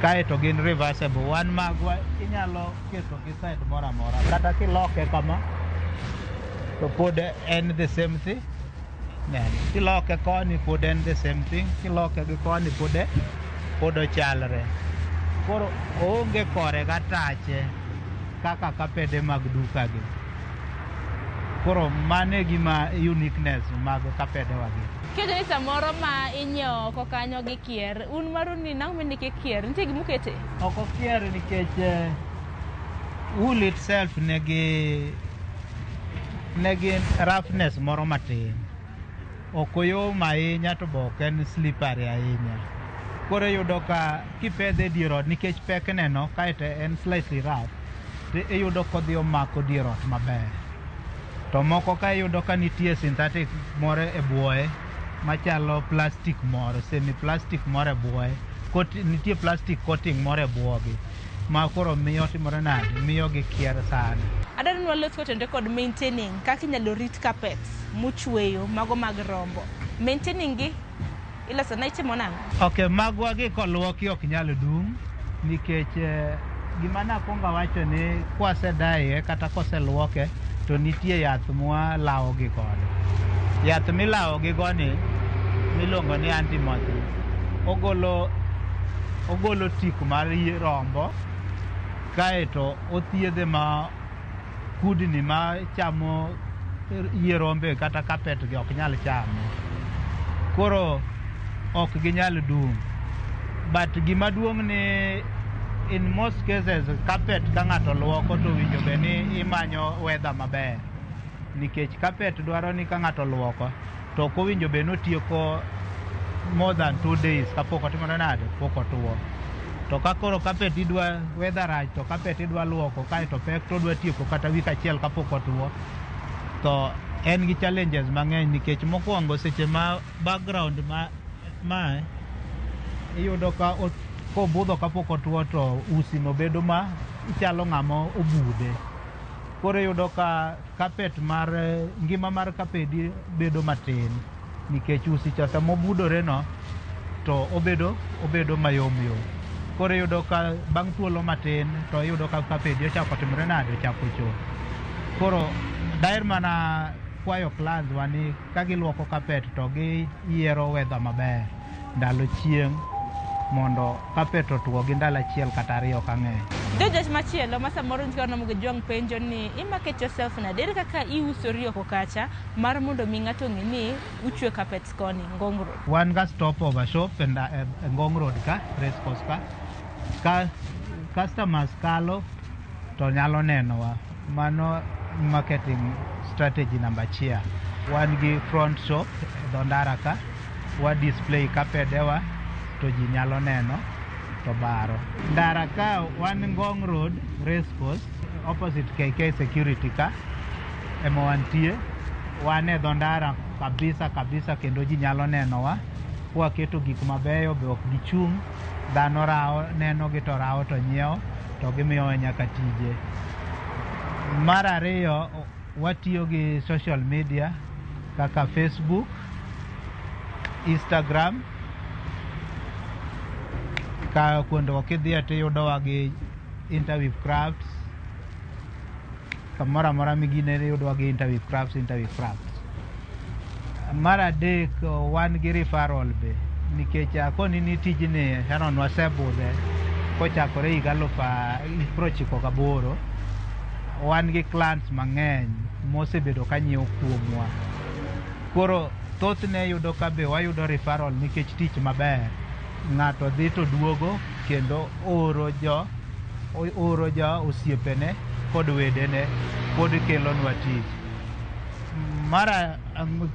Kaeto gin reversible. Wan magwa inyalo keto gi side moro amora. Kata kiloke kama to pod en the same thing. Kiloke koni pod en the same thing. Kiloke gi koni pod ochalre. Koro oonge kore gatache kaka kapede mag duka gi. Koro mano e gima uniqueness mag kapedewa gi. Kiwacho ni samoro ma inyiewo oko kanyo gikier, un maru ni nang'o momiyo kikier? Nitie gimokete? Ok okier nikech wool itself nigi roughness moro matin. Ok oyom ahinya to be ok en slippery ahinya. Koro iyudo ka kipedhe e dier ot nikech pekne no, kaeto en slightly rough, to iyudo kodhi omako dier ot maber. To moko ka iyudo ka nitie synthetic moro e buoye machalo plastic moro, semi plastic moro e buoye, nitie plastic coating moro e buogi ma koro miyo timore nade, miyo gikier sana. Adwaro ni walos kotenore kod maintaining kaka inyalo rit carpets muchweyo mago mag rombo. Maintaining gi iloso na itimo nang'o? Ok, magwa gi koluoki ok nyal dum nikech gima nakwongo awacho ni kwasedaye kata koseluoke to nitie yath mwalawo gi godo. Yath milawo gi go ni miluongo ni antimoth. Ogolo tik mar rombo, kaeto othiedhe ma kudni ma chamo yie rombe kata kapet gi ok nyal chamo. Koro ok ginyal dum. But gima duong' ni in most cases carpet ka ng'ato luoko to owinjo bed ni imanyo weather maber. Nikech carpet dwaro ni ka ng'ato luoko to ok owinjo bed ni otieko more than 2 days kapok otimore nade, pok otuo. To ka koro carpet idwa weather rach to carpet idwa luoko kaeto pek to odwa tieko kata wik achiel kapok otuo, to en gi challenges mang'eny nikech mokwongo seche ma background ma iyudo ka kobudho kapok otuo to usi no bedo ma ichalo ng'ama obude. Koro iyudo ka carpet mar ngima mar kapedi bedo matin nikech usi cha sama obudore no to obedo mayom yom. Koro iyudo ka bang' thuolo matin to iyudo ka kapedi ochako timore nade, ochako chot. Koro daher mana kwayo clients wa ni ka giluoko carpet to giyiero weather maber, ndalo chieng' Mondo carpet otuo gi ndalo achiel kata ariyo ka ng'eny. Jojach machielo ma samoro nitie Ramogi Jwang' penjo ni i market yourself nade? Ere kaka iusori oko kacha mar mondo mi ng'ato ong'e ni uchwe carpets koni Ngong Road? Wan ga stop over shop e Ngong Road ka, Race Course ka. Ka customers kalo to nyalo nenowa. Mano marketing strategy namba achiel. Wan gi front shop e dho ndara ka, wa display kapedewa to ji nyalo neno to baro. Ndara ka wan Ngong Road, Race Course, opposite KK Security ka ema wantie. Wan e dho ndara kabisa kabisa kendo ji nyalo nenowa. Waketo gik mabeyo be ok gichung', dhano rawo neno gi to rawo to nyiewo to gimiyowa nyaka tije. Mar ariyo, watiyo gi social media kaka Facebook, Instagram, ka kuondego kidhiye tiyudowa gi Interweave Crafts, kamoro amora migine iyudowa gi Interweave Crafts, Interweave Crafts. Mar adek, wan gi referral be, nikech akoni ni tijni Sharon wasebudhe kochakore higa 1998, wan gi clients mang'eny mosebedo ka nyiewo kuomwa. Koro thothne yudo ka be wayudo referral nikech tich maber. Ng'ato dhi to duogo kendo oro jo osiepene kod wedene pod kelonwa tich. Mara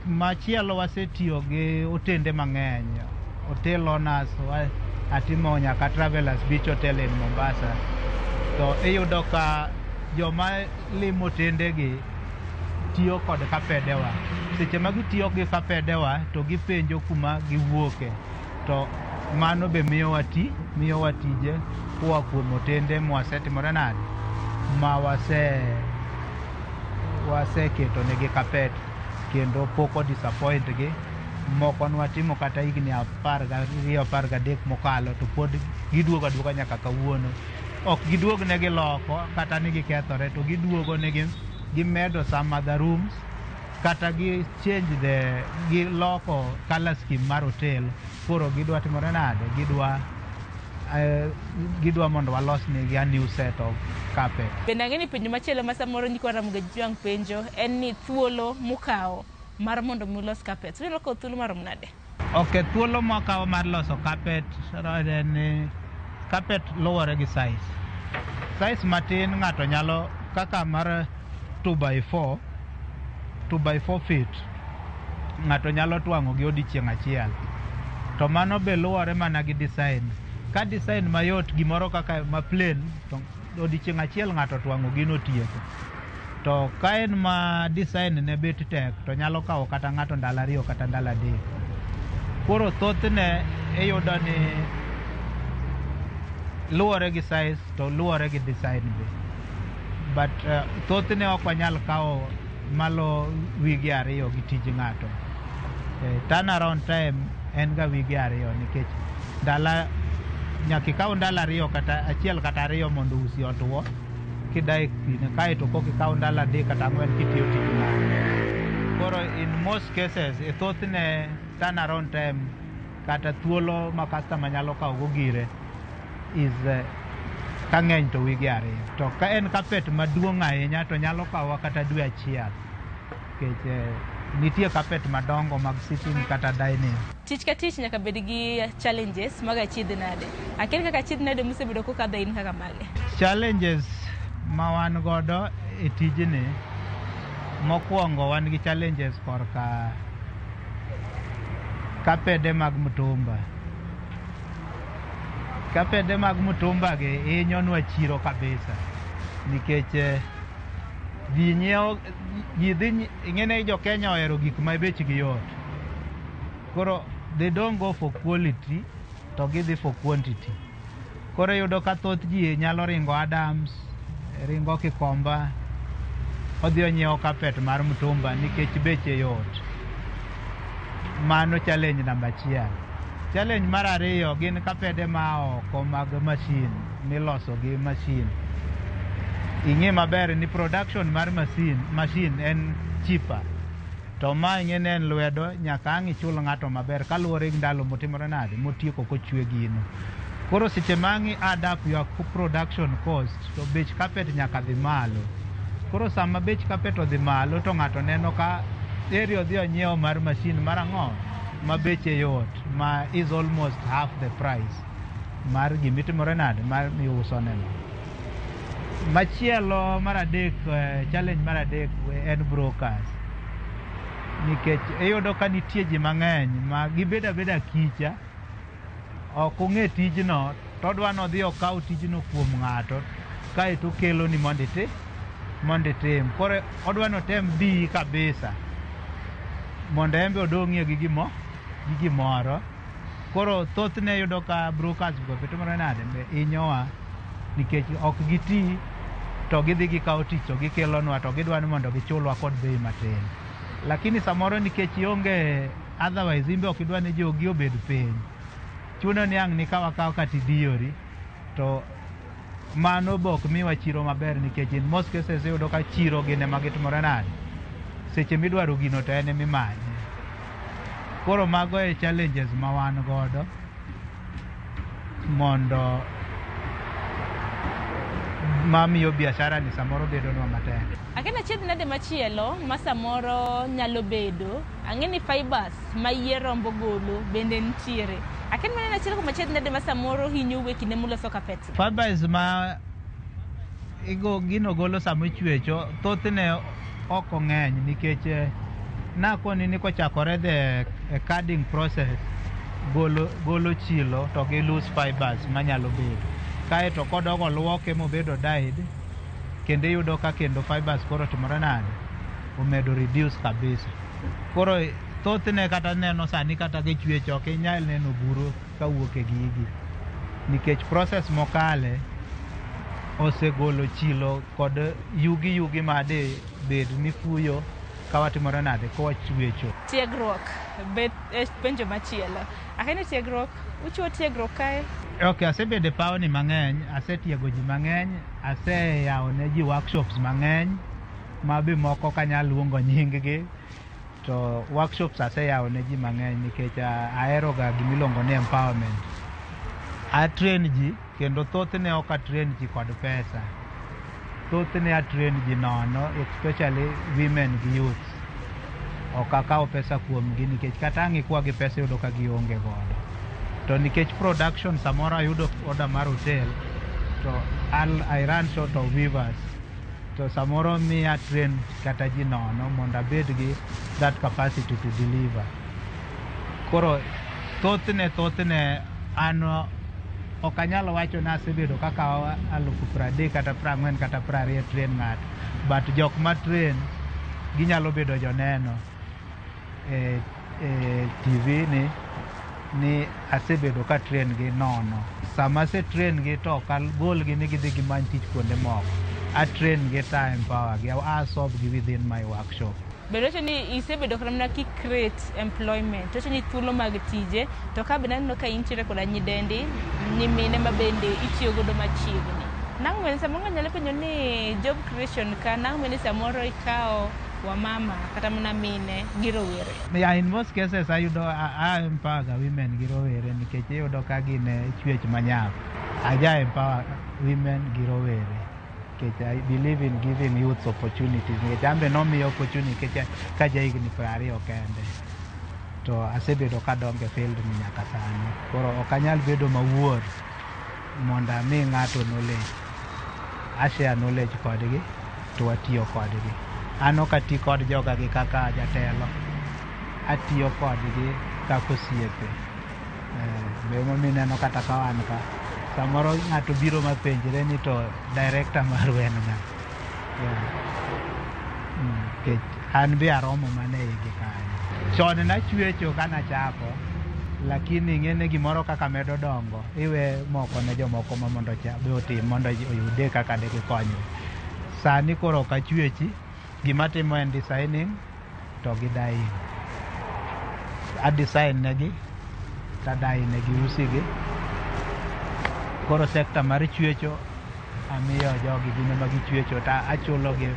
machielo wasetiyo gi otende mang'eny, hotel owners, atimo nyaka Travelers Beach Hotel in Mombasa. To iyudo ka joma limo otendegi tiyo kod kapedewa. Seche ma gitiyo gi kapedewa to gipenjo kuma giwuoke. To mano be miyowa miyowa tije koa kuom otende mwasetimore nade ma waseketo negi kapet kendo pok o disappoint gi. Moko nwatimo kata higni 12 13 mokalo to pod giduogo aduoga nyaka kawuono. Ok giduog ne giloko kata ni gikethore, to giduogo ne gimedo some other rooms kata gi change the giloko color scheme mar hotel. Koro gidwa timore nade? Gidwa mondo walos negi a new set of carpet. Bende ang'e ni penjo machielo ma samoro nyikwa Ramogi Jwang' penjo en ni thuolo mukawo mar mondo mi ulos carpets. Unyalo kawo thuolo marom nade? Ok, thuolo mwakawo mar loso carpet en ni carpet luwore gi size. Size matin ng'ato nyalo kaka mar 2x4, 2x4 feet ng'ato nyalo twang'o gi odiechieng' achiel. To mano be luwore mana gi design. Ka design mayot gimoro kaka ma plain to odiechieng' achiel ng'ato twang'o gino tieko. To ka en ma design ne bet tek to nyalo kawo kata ng'ato ndalo 2 kata ndalo 3. Koro thothne iyudo ni luwore gi size to luwore gi design be. But thothne ok wanyal kawo malo wige 2 gi tij ng'ato. Turnaround time en ga wige 2 nikech ndala nyaka ikaw ndalo 2 kata 1 kata 2 mondo usi otuo kidai pine kaeto kok ikaw ndalo 3 kata 4 kitiyo tij ng'ato. Koro in most cases e thothne turnaround time kata thuolo ma customer nyalo kawo go gire is ka ng'eny to wige 2. To ka en carpet maduong' ahinya to nyalo kawowa kata dwe achiel nikech nitie carpet madongo mag sitting kata dining. Tich ka tich nyaka bed gi challenges mag achiedh nade. Akia kaka achiedh nade mosebedo kokadho in kaka mage? Challenges ma wan godo e tijni, mokwongo wan gi challenges korka kapede mag mtumba. Kapede mag mtumba gi hinyonwa chiro kabisa nikech ji nyiewo, ji dhi, ing'e jo Kenya ohero gik ma bechgi yot. Koro they don't go for quality to gidhi for quantity. Koro iyudo ka thoth ji nyalo ringo Adams, ringo Kikomba, odhi onyiewo carpet mar mtumba nikech beche yot. Mano challenge namba achiel. Challenge mar ariyo gin kapede ma oko mag machine miloso gi machine. Ing'e maber ni production mar machine en cheaper. To ma ing'e ni en lwedo, nyaka ang' ichul ng'ato maber kaluwore gi ndalo motimore nade, motieko kochwe gino. Koro seche ma ang' i add up your production cost, to bech carpet nyaka dhi malo. Koro sama bech carpet odhi malo to ng'ato neno ka eri odhi onyiewo mar machine mar ang'o ma beche yot, ma is almost half the price mar gimitimore nade mar miuso neno. Machielo mar adek, challenge mar adek en brokers. Nikech iyudo ka nitie ji mang'eny ma gibedo abeda kicha, ok ong'e tijno, to odwa ni odhi okaw tijno kuom ng'ato, kaeto okeloni mondo iti, mondo itim. Koro odwa ni otem diyi kabisa, mondo en be odong'ie gi gimoro. Koro thothne iyudo ka brokers go be timore nade, be hinyowa, nikech ok giti to gidhi gikawo tich to gikelonwa to gidwa ni mondo gichulwa kod bei matin. Lakini samoro nikech ionge otherwise, in be ok idwa ni jogi obed piny. Chuno ni ang' nikaw akawa kata idiyori, to mano be ok miwa chiro maber, nikech in most cases iyudo ka chiro gin ema gitimore nade, seche midwaro gino to en emimanye. Koro mago e challenges ma wan godo mondo mamiyo biashara ni samoro bedonwa matek. Akena achiedh nade machielo ma samoro nyalo bedo, ang'e ni fibers ma yie rombo golo bende nitiere. Aken mano en achiel kuom achiedh nade ma samoro hinyou e kinde muloso carpet. Fibers ma igo gino golo sama ichwecho thothne ok ong'eny, nikech nakoni ni kochakore the carding process golo chilo to gi loose fibers manyalo bedo. Kaeto kodogo luoke mobedo dyed, kendo iyudo ka kendo fibers koro timore nade, omedo reduce kabisa. Koro thothne kata neno sani kata gichwecho ok inyal neno buru kawuok e gigi, nikech process mokale osegolo chilo kod yugi yugi ma de bed ni fuyo kawatimore nade kowachwecho. Tiegruok bet penjo machielo. Akeni tiegruok, uchiwo tiegruok kae? Ok, asebedo e pawni mang'eny, asetiego ji mang'eny, aseyawo ne ji workshops mang'eny, ma be moko ok anyal luongo nying gi, to workshops aseyawo ne ji mang'eny nikech ahero ga gimiluongo ni empowerment. A train ji, kendo thothne ok a train ji kod pesa. Thothne a train ji nono, especially women gi youths. Ok akaw pesa kuomgi nikech kata ang' ikwa gi pesa iyudo ka gionge godo. To nikech production samoro ayudo order mar hotel, to I run short of weavers. To samoro miya train kata ji nono mondo abed gi that capacity to deliver. Koro thothne an ok anyal wacho ni asebedo kakawo 30,000 kata 40 kata 20 train ng'ato. But jok ma train ginyalo bedo joneno e TV ni asebedo ka train gi nono. Sama ase train gi to ok agol gi ni gidhi gimany tich kuonde moko. A train gi to a empower gi, a absorb gi within my workshop. Bende wacho ni isebedo kata mana ki create employment, wacho ni thuolo mag tije, to ka bende aneno ka intiere koda nyidendi, nyimine ma bende itiyo godo machiegni. Nang' bende samoro ng'ato nyalo penjo ni job creation ka, nang' bende samoro ikawo wamama kata mana mine gi rowere. Yeah, in most cases ayudo a empower ga women gi rowere nikech iyudo ka gin e chwech manyap. Aja empower women gi rowere nikech I believe in giving youth opportunities, nikech an be nomiya opportunity nikech ka ja higni 20 kende to asebedo kadongo e field ni nyaka sani. Koro ok anyal bedo mawuor mondo ami ng'ato knowledge. A share knowledge kodgi to watiyo kodgi. An ok ati kod joga gi kaka jatelo, atiyo kodgi kaka osiepe. Be emomiyo ineno kata ka wan ka, samoro ng'ato biro mapenjre ni to director maru en ng'a. Yeah. Nikech an be aromo mana e igi kanyo. Chon nachwecho kanachako, lakini ing'e gimoro kaka medo dongo, iwe moko ne jomoko ma mondo be otim mondo oyude kaka de gikonyre. Sani koro ok achwechi, gima atimo en designing to gi dyeing. A design negi, to a dye negi usi gi. Koro sector mar chwecho amiyo jogi gin ema gichwecho to achulo gi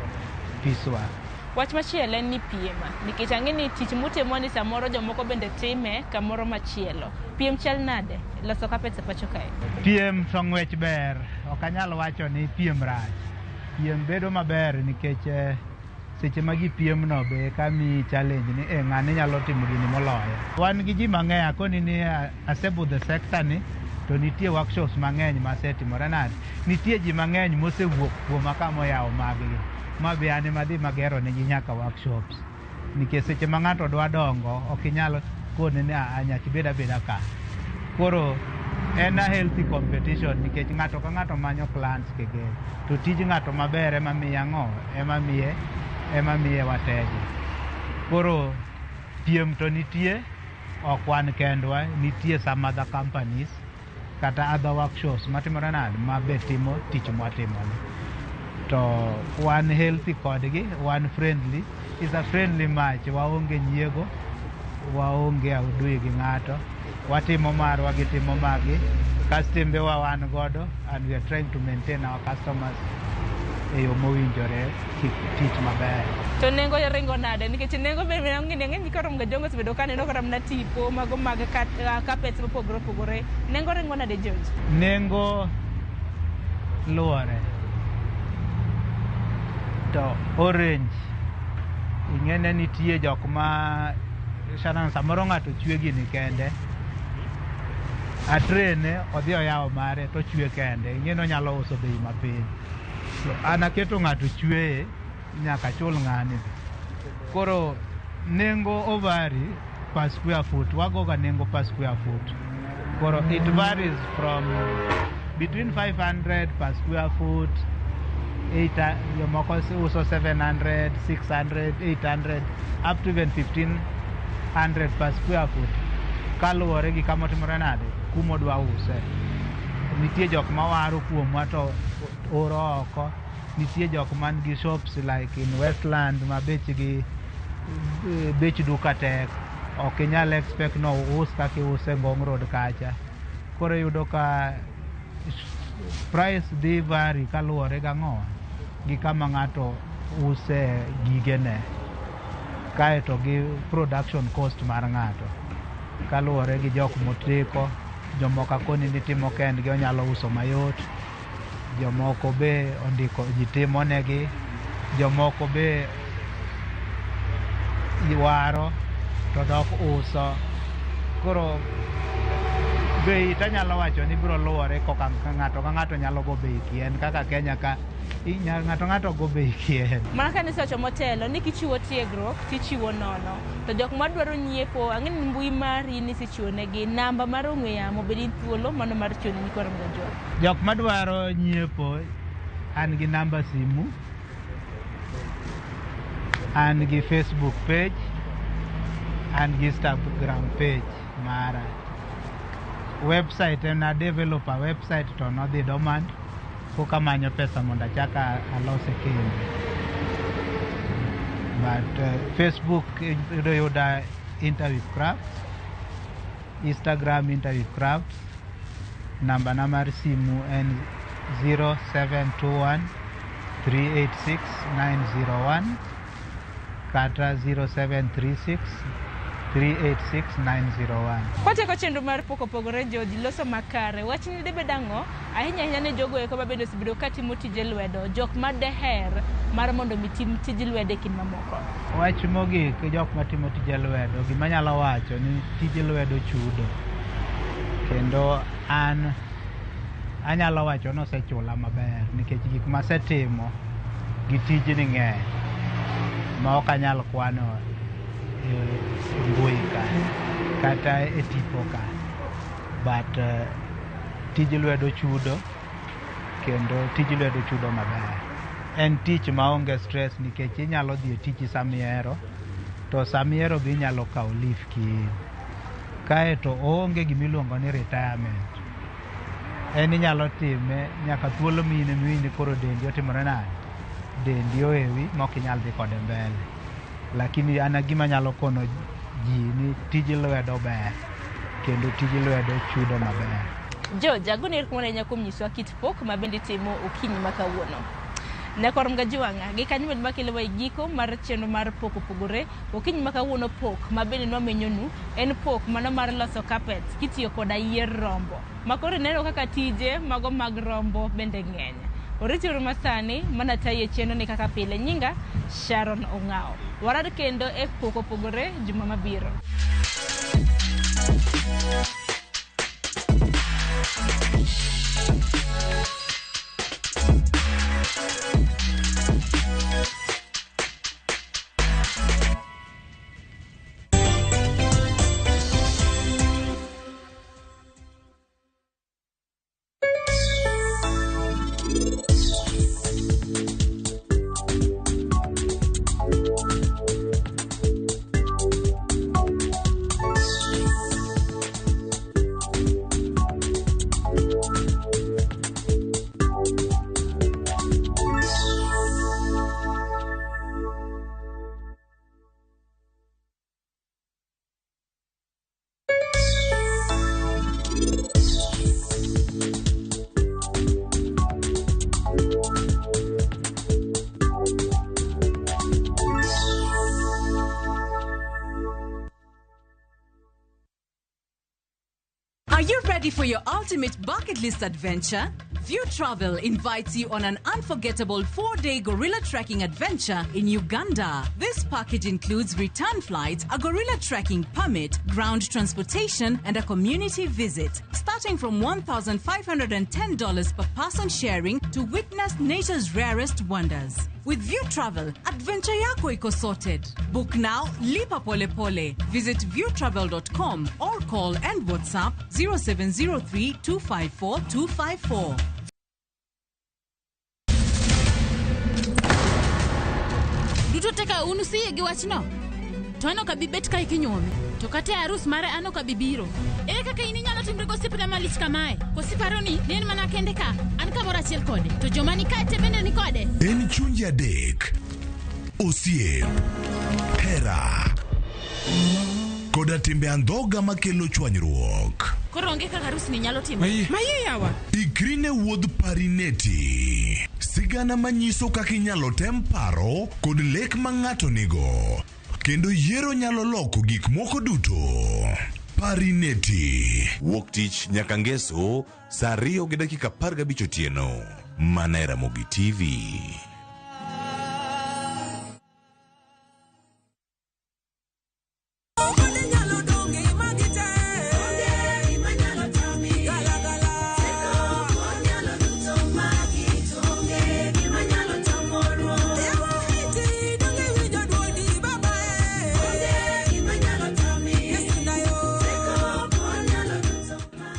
piecework. Wach machielo en ni piem, nikech ang'e ni tich mutimo ni samoro jomoko bende time kamoro machielo. Piem chal nade loso carpets e pacho kae? Piem to ng'wech ber, ok anyal wacho ni piem rach. Piem bedo maber nikech seche ma gipiem no be ka miyi challenge ni ng'ani nyalo timo gini moloyo. Wan gi ji mang'eny akoni ni asebudho e sector ni to nitie workshops mang'eny masetimore nade. Nitie ji mang'eny mosewuok kuoma kamoyawo maggi. Ma be an ema adhi magero negi nyaka workshops. Nikech seche ma ng'ato dwa dongo, ok inyal kone ni aa nyaka ibed abeda ka. Koro en a healthy competition nikech ng'ato ka ng'ato manyo clients kege. To tij ng'ato maber ema miye ang'o? Ema miye wateja. Koro piem to nitie, ok wan kendwa, nitie some other companies kata other workshops matimore nade ma be timo tich mwatimoni. To wan healthy kodgi, wan friendly. It's a friendly match, waonge nyiego, waonge adui gi ng'ato. Watimo marwa, gitimo magi. Customers wa wan godo and we are trying to maintain our customers e yo mowinjore tich maber. To nengo ringo nade? Nikech nengo be ng'e ni koro Mgajongo osebedo ka neno kata mana tipo mago mag carpets mopogore opogore. Nengo ringo nade George? Nengo luwore. To orange ing'ene nitie jok ma sana samoro ng'ato chwe gini kende atrene odhi oyawo mare to chwe kende ing'e ni onyalo uso bei mapiny. So, an aketo ng'ato chweye nyaka chul ng'ani. Koro nengo o vary per square foot, wagoga nengo per square foot. Koro it varies from between 500 per square foot, 8, jomoko uso 700, 600, 800, up to even 1500 per square foot. Kaluwore gi kama otimore nade, kumodwa use. Nitie jok mawaro kuomwa to oro oko. Nitie jok man gi shops like in Westland ma bechgi bech duka tek. Ok inyal expect no us kaka iuse Ngong Road kacha. Koro iyudo ka price dhi vary kaluwore gang'o gi kama ng'ato use gigene kaeto gi production cost mar ng'ato kaluwore gi jok motiko jomoko akoni ni timo kendgi onyalo uso mayot jomoko be ondiko ji timonegi jomoko be waro to dok uso koro bei tanyalo wacho ni biro luwore koka ng'ato ka ng'ato nyalo go bei kien kaka Kenya ka ng'ato ng'ato go bei kien. Mana ka nisewacho motelo ni kichiwo tiegruok tichiwo nono to jok madwaro nyiepo ang'e ni mbui mari nisechiwo negi namba mar ong'we yamo bed in thuolo mano mar chiwo ne nyikwa Ramogi Ojwang. Jok madwaro nyiepo an gi namba simu an gi Facebook page an gi Instagram page mara website en a develop a website to nodhi dormant koka amanyo pesa mondo achak alose kendo but Facebook iyudo yuda Interweave Crafts, Instagram Interweave Crafts. Namba na mar simu en 0721 386 901 kata 0736 386 901. Kwatieko chenro mar pok opogore George loso makare wachni dibed ang'o ahinya ahinya ne jogo eko mabende osebedo katimo tije lwedo jok madeher mar mondo mi tim tij lwedo e kind mamoko. Wach mogik jok matimo tije lwedo gima anyalo wacho ni tij lwedo chudo kendo an anyalo wacho ni osechula maber nikech gik masetimo gi tijni ng'eny ma ok anyal kwano e mbui ka kata e tipo ka but tij lwedo chudo kendo tij lwedo chudo maber. En tich maonge stress nikech inyalo dhi e tichi samihero to samihero be inyalo kawo leave kiin. Kaeto oonge gimiluongo ni retirement. En inyalo time nyaka thuolo ma in emiwinj ni koro dendi otimore nade? Dendi ohewi ma ok inyal dhi kode mbele. Lakini an gima anyalo kono ji ni tij lwedo ber kendo tij lwedo chudo maber. George, agoni erokamano ahinya kuom nyisowa kit pok ma bende itimo okinyi ma kawuono. Nyakwar Mgajuang', gi kanyo bende makelowa e giko mar chenro mar pok opogore. Okinyi ma kawuono pok ma bende nwamenyonu en pok mano mar loso carpet kitiyo koda yier rombo. Ma koro ineno kaka tije mago mag rombo bende ng'eny. Oriti uru masani mana tayi e chenro ni kaka pile. Nyinga Sharon Ong'ao. Warar kendo e pok opogore juma mabiro. Are you ready for your ultimate bucket list adventure? View Travel invites you on an unforgettable 4-day gorilla trekking adventure in Uganda. This package includes return flights, a gorilla trekking permit, ground transportation, and a community visit. Starting from $1,510 per person sharing to witness nature's rarest wonders. With View Travel, adventure yako iko sorted. Book now, lipa pole pole. Visit viewtravel.com or call and WhatsApp 0703 254 254. Duto teka un usiyie gi wachno? To an ok abi bet kae kinyuome. To kata e arus mare an ok abi biro. Ere kaka in inyalo timri gosiepna malich kamae? Koso iparo ni en mana kende ka? An kamoro achiel kode. To joma ni kae te bende ni kode. En chunje adek, osiep, hera, koda timbe andhoga makelo chwanyruok. Koro onge kaka arus ni nyalo timore. Mayie yawa. Ikri ne wuodh Parineti. Sigana manyiso kaka inyalo tem paro kod lek ma ng'ato nigo. Kendo yiero nyalo loko gik moko duto. Parineti. Wuok tich nyaka ngeso saa 2:15 otieno. Mana e Ramogi TV.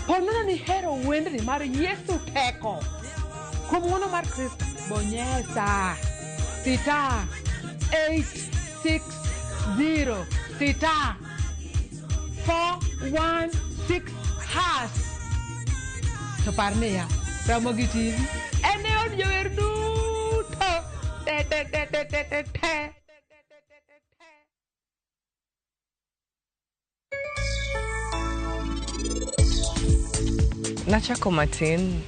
Ponona ni hero wendni mar Yesu teko. Kuom ng'wono mar Kristo, bonyesa sita 8 6 0 sita 4 1 6 hash. To par niya, Ramogi TV en e od jower duto. Te te te te te te te. Nachako matin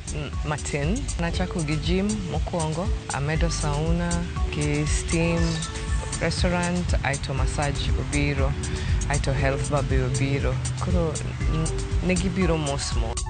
matin, nachako gi gym mokwongo, amedo sauna, gi steam, restaurant, aito massage obiro, aito health bar be obiro. Koro ne gibiro mos mos.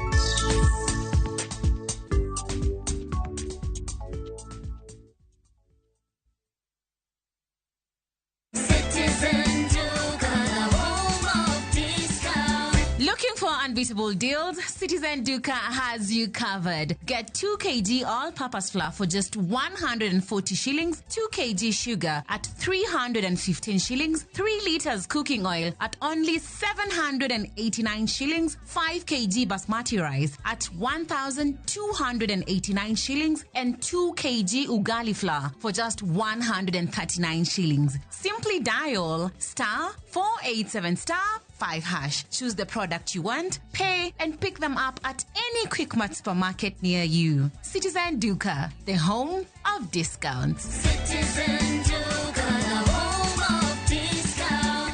Looking for unbeatable deals? Citizen Duka has you covered. Get 2 kg all-purpose flour for just 140 shillings, 2 kg sugar at 315 shillings, 3 liters cooking oil at only 789 shillings, 5 kg basmati rice at 1,289 shillings, and 2 kg ugali flour for just 139 shillings. Simply dial star 487 star 5 hash. Choose the product you want, pay, and pick them up at any Quickmart supermarket near you. Citizen Duka, the home of discounts. Citizen Duka, the home of discounts.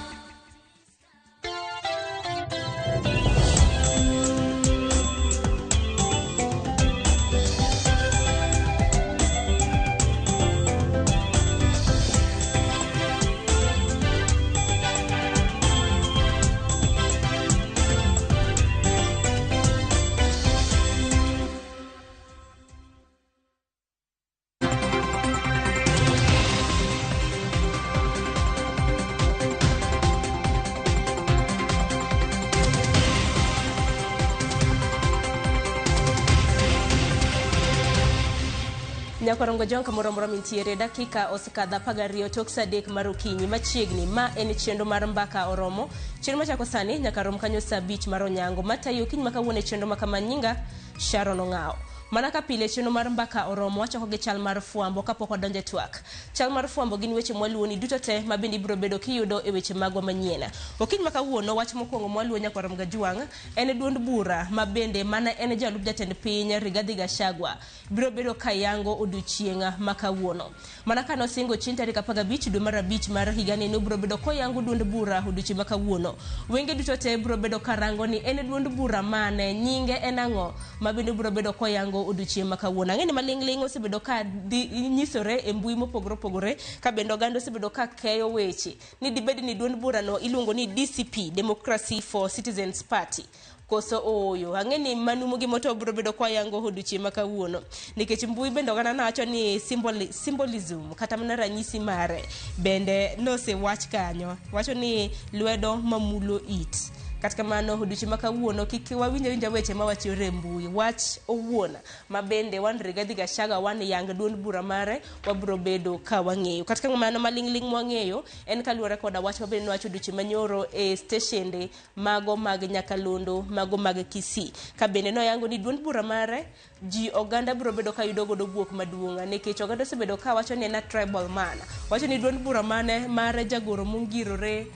Nyakorongo Jong kamoro amora mintiere dakika osekadho 12 tok saa 3 mar okinyi machiegni. Ma en chenro mar Mbaka Oromo, chenro machako sani nyaka rom kanyo saa 5 mar onyango. Matayo okinyi ma kawuono e chenro ma kama nyinga Sharon Ong'awo. Mana ka pile chenro mar Mbaka Oromo wachako gi chal mar fwambo kapok wadonjo e twak. Chal mar fwambo gin weche mwaluwoni duto te ma bende ibiro bedo kiyudo e weche magwa manyien. Okinyi ma kawuono wach mokwongo mwaluwo Nyakwar Mgajuang' en duond bura ma bende mana en jalup jatend piny Rigathi Gachagua biro bedo ka yango odiochieng' ma kawuono. Mana ka nosingo chieng' tarik 15 dwe mar 5 mar higani ni obiro bedo koyango duond bura odiochieng' ma kawuono. Wenge duto te biro bedo ka rango ni en duond bura mane, nyinge en ang'o ma bende obiro bedo koyango odiochieng' ma kawuono. Ang'e ni maling'ling' osebedo ka nyisore e mbui mopogore opogore ka bende oganda osebedo ka keyo weche ni dibed ni duond burano iluongo ni DCP, Democracy for Citizens Party. Koso ooyo. Ang'e ni manumu gi moto biro bedo kwa yango odiochieng' ma kawuono. Nikech mbui bende oganda nawacho ni symbolism kata mana ranyisi mare bende nosewach kanyo. Wacho ni lwedo mamulo it. Kata kamano odiochieng' ma kawuono kik wawinj awinja weche mawachore e mbui. Wach owuon ma bende wan Rigathi Gachagua wan yang duond bura mare wabiro bedo ka wang'eyo. Kata kamano maling'ling' mwang'eyo en kaluwore koda wach ma bende nowacho odiochieng' manyoro e steshende mago mag Nyakalondo, mago mag Kisii. Ka bende noyango ni duond bura mare ji oganda biro bedo ka yudo godo buok maduong' nikech oganda osebedo ka wacho ni en a tribal man. Wacho ni duond bura mane mare jagoro mongirore,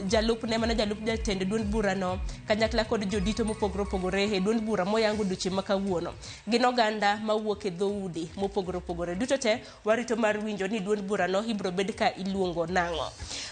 jalupne mana jalup jatend duond burano kanyakla kod jodito mopogore opogore e duond bura moyango odiochieng' ma kawuono. Gin oganda mawuok e dhoudi mopogore opogore. Duto te warito mar winjo ni duond burano ibiro bed ka iluongo nang'o.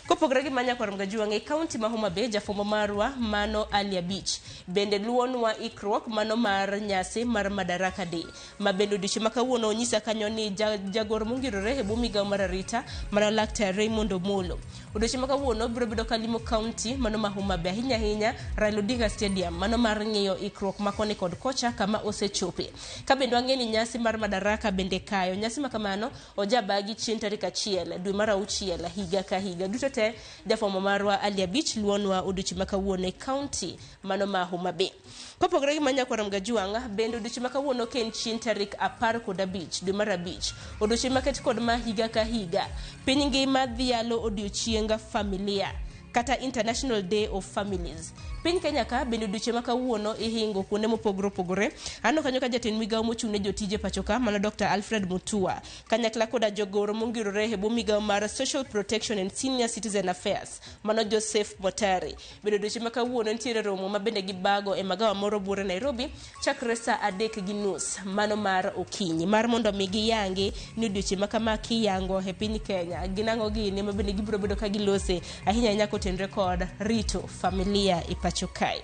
Kopogore gi manya Nyakwar Mgajuang' e kaunti ma Homa Bay, jafwambo marwa mano Ali Abich bende luwonwa ikruok mano mar nyasi mar Madaraka Day ma bende odiochieng' ma kawuono onyisa kanyo ni jagoro mongirore e bwo migawo mar arita mano Laktar Raymond Omolo. Odiochieng' ma kawuono biro bedo kalimo kaunti mano ma Homa Bay, ahinya ahinya Raila Odinga Stadium mano mar ng'iyo ikruok ma koni kod kocha kama osechope. Ka bende wang'e ni nyasi mar Madaraka bende kayo. Nyasi ma kamano ojabagi chieng' tarik 1 dwe mar 6 higa ka higa. Duto te jafwambo marwa Ali Abich luwonwa odiochieng' ma kawuono e kaunti mano ma Homa Bay. Kopogore gi Nyakwar Mgajuang' bende odiochieng' ma kawuono ka en chieng' tarik 15 dwe mar 5 odiochieng' maket kod ma higa ka higa piny ngima dhialo odiochieng familia kata International Day of Families. Piny Kenya ka bende odiochieng' ma kawuono ihingo kuonde mopogore opogore. Aneno kanyo ka jatend migawo mochung' ne jotije pacho ka mano Dr. Alfred Mutua kanyakla koda jogoro mongirore e bwo migawo mar Social Protection and Senior Citizen Affairs mano Joseph Motari. Bende odiochieng' ma kawuono nitiere romo ma bende gibago e magawa moro buore Nairobi chakre saa 3:30 mano mar okinyi mar mondo mi giyangi ni odiochieng' ma kama kiyango e piny Kenya gin ang'o gini ma bende gibiro bedo ka gilose ahinya ahinya kotenre kod rito familia e pacho kae.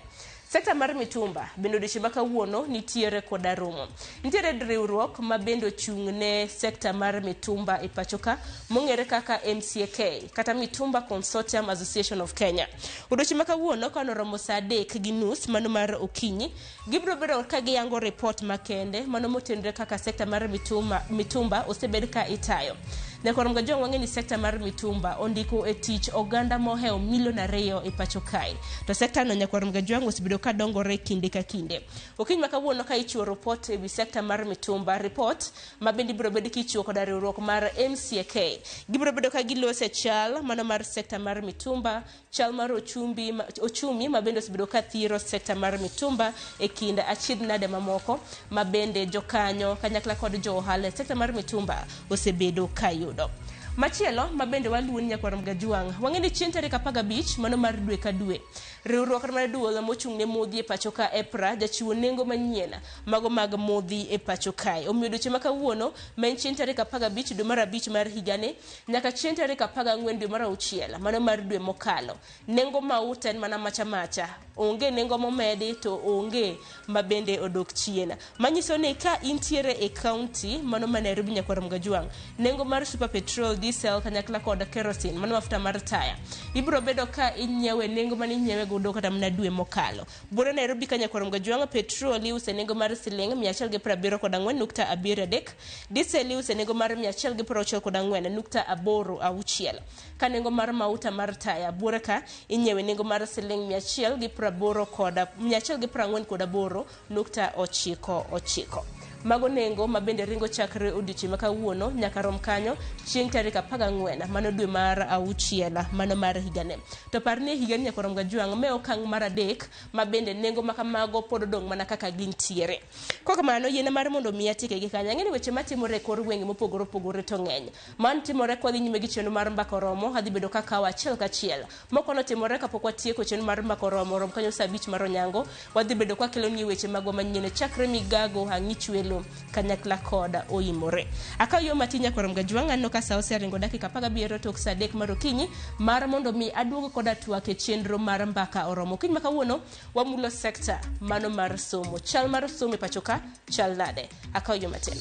Sekta mar mitumba bende odiochieng' ma kawuono nitiere koda romo. Nitiere riwruok ma bende ochung' ne sekta mar mitumba e pacho ka mong'ere kaka MCAK kata Mitumba Consortium Association of Kenya. Odiochieng' ma kawuono ka noromo saa 3:30 mano mar okinyi gibiro bedo ka giyango report makende mano motenre kaka sekta mar mitumba osebed ka itayo. Nyakwar Mgajuang' wang'e ni sekta mar mitumba ondiko e tich oganda mohewo milion 2 e pacho kae. To sekta no Nyakwar Mgajuang' osebedo ka dongore kinde ka kinde. Okinyi ma kawuono ka ichiwo report ewi sekta mar mitumba, report ma bende ibiro bed kichiwo koda riwruok mar MCAK. Gibiro bedo ka gilose chal mano mar sekta mar mitumba, chal mar ochumi ma bende osebedo ka thiro sekta mar mitumba e kind achiedh nade mamoko ma bende jokanyo kanyakla kod jo ohala e sekta mar mitumba osebedo ka yudo. Machielo ma bende waluwo ni Nyakwar Mgajuang' wang'e ni chieng' tarik 15 mano mar dwe ka dwe riwruok mar duol mochung' ne modhi e pacho ka EPRA jachiwo nengo manyien mago mag modhi e pacho kae. Omiyo odiochieng' ma kawuono ma en chieng' tarik 15 dwe mar 5 mar higani nyaka chieng' tarik 14 dwe mar 6 mano mar dwe mokalo nengo mauta en mana macha macha, onge nengo momedi to onge ma bende odok chien. Manyiso ni ka intiere e kaunti mano ma Nairobi Nyakwar Mgajuang' nengo mar super petrol, diesel kanyakla kod kerosene mano mafuta mar taya ibiro bedo ka inyiewe nengo mane inyiewe godo kata mana dwe mokalo. Buore Nairobi ka Nyakwar Mgajuang' petrol iuse nengo mar siling 174.73, diesel iuse nengo mar 164.86. Ka nengo mar mauta mar taya buore ka inyiewe nengo mar siling 144.98. Mago nengo ma bende ringo chakre odiochieng' ma kawuono nyaka rom kanyo chieng' tarik 14 mano dwe mar auchiel mano mar higane. To par ni e higani nyaka rom gajwang' me okang' mar adek ma bende nengo ma kamago pod odong' mana kaka gintiere. Kok kamano yiena mar mondo mi atieke gi kanyo. Ang'e ni weche matimore e kor gwenge mopogore opogore to ng'eny. Man timore kwa dhi nyime gi chenro mar mbaka oromo adhi bedo kakawo achiel kachiel. Moko notimore kapok watieko chenro mar mbaka oromo rom kanyo saa 5 mar onyango. Wadhi bedo kwakeloni weche magwa manyien chakre migago ang'ich welo kanyakla kod oimore. Akawo yo matin nyaka rom gajwang' aneno ka sa oseringo dakika 17 tok saa 3 mar okinyi mar mondo mi aduog koda twak e chenro mar mbaka oromo. Okinyi ma kawuono wamulo sekta mano mar somo. Chal mar somo e pacho ka chal nade? Akawo yo matin.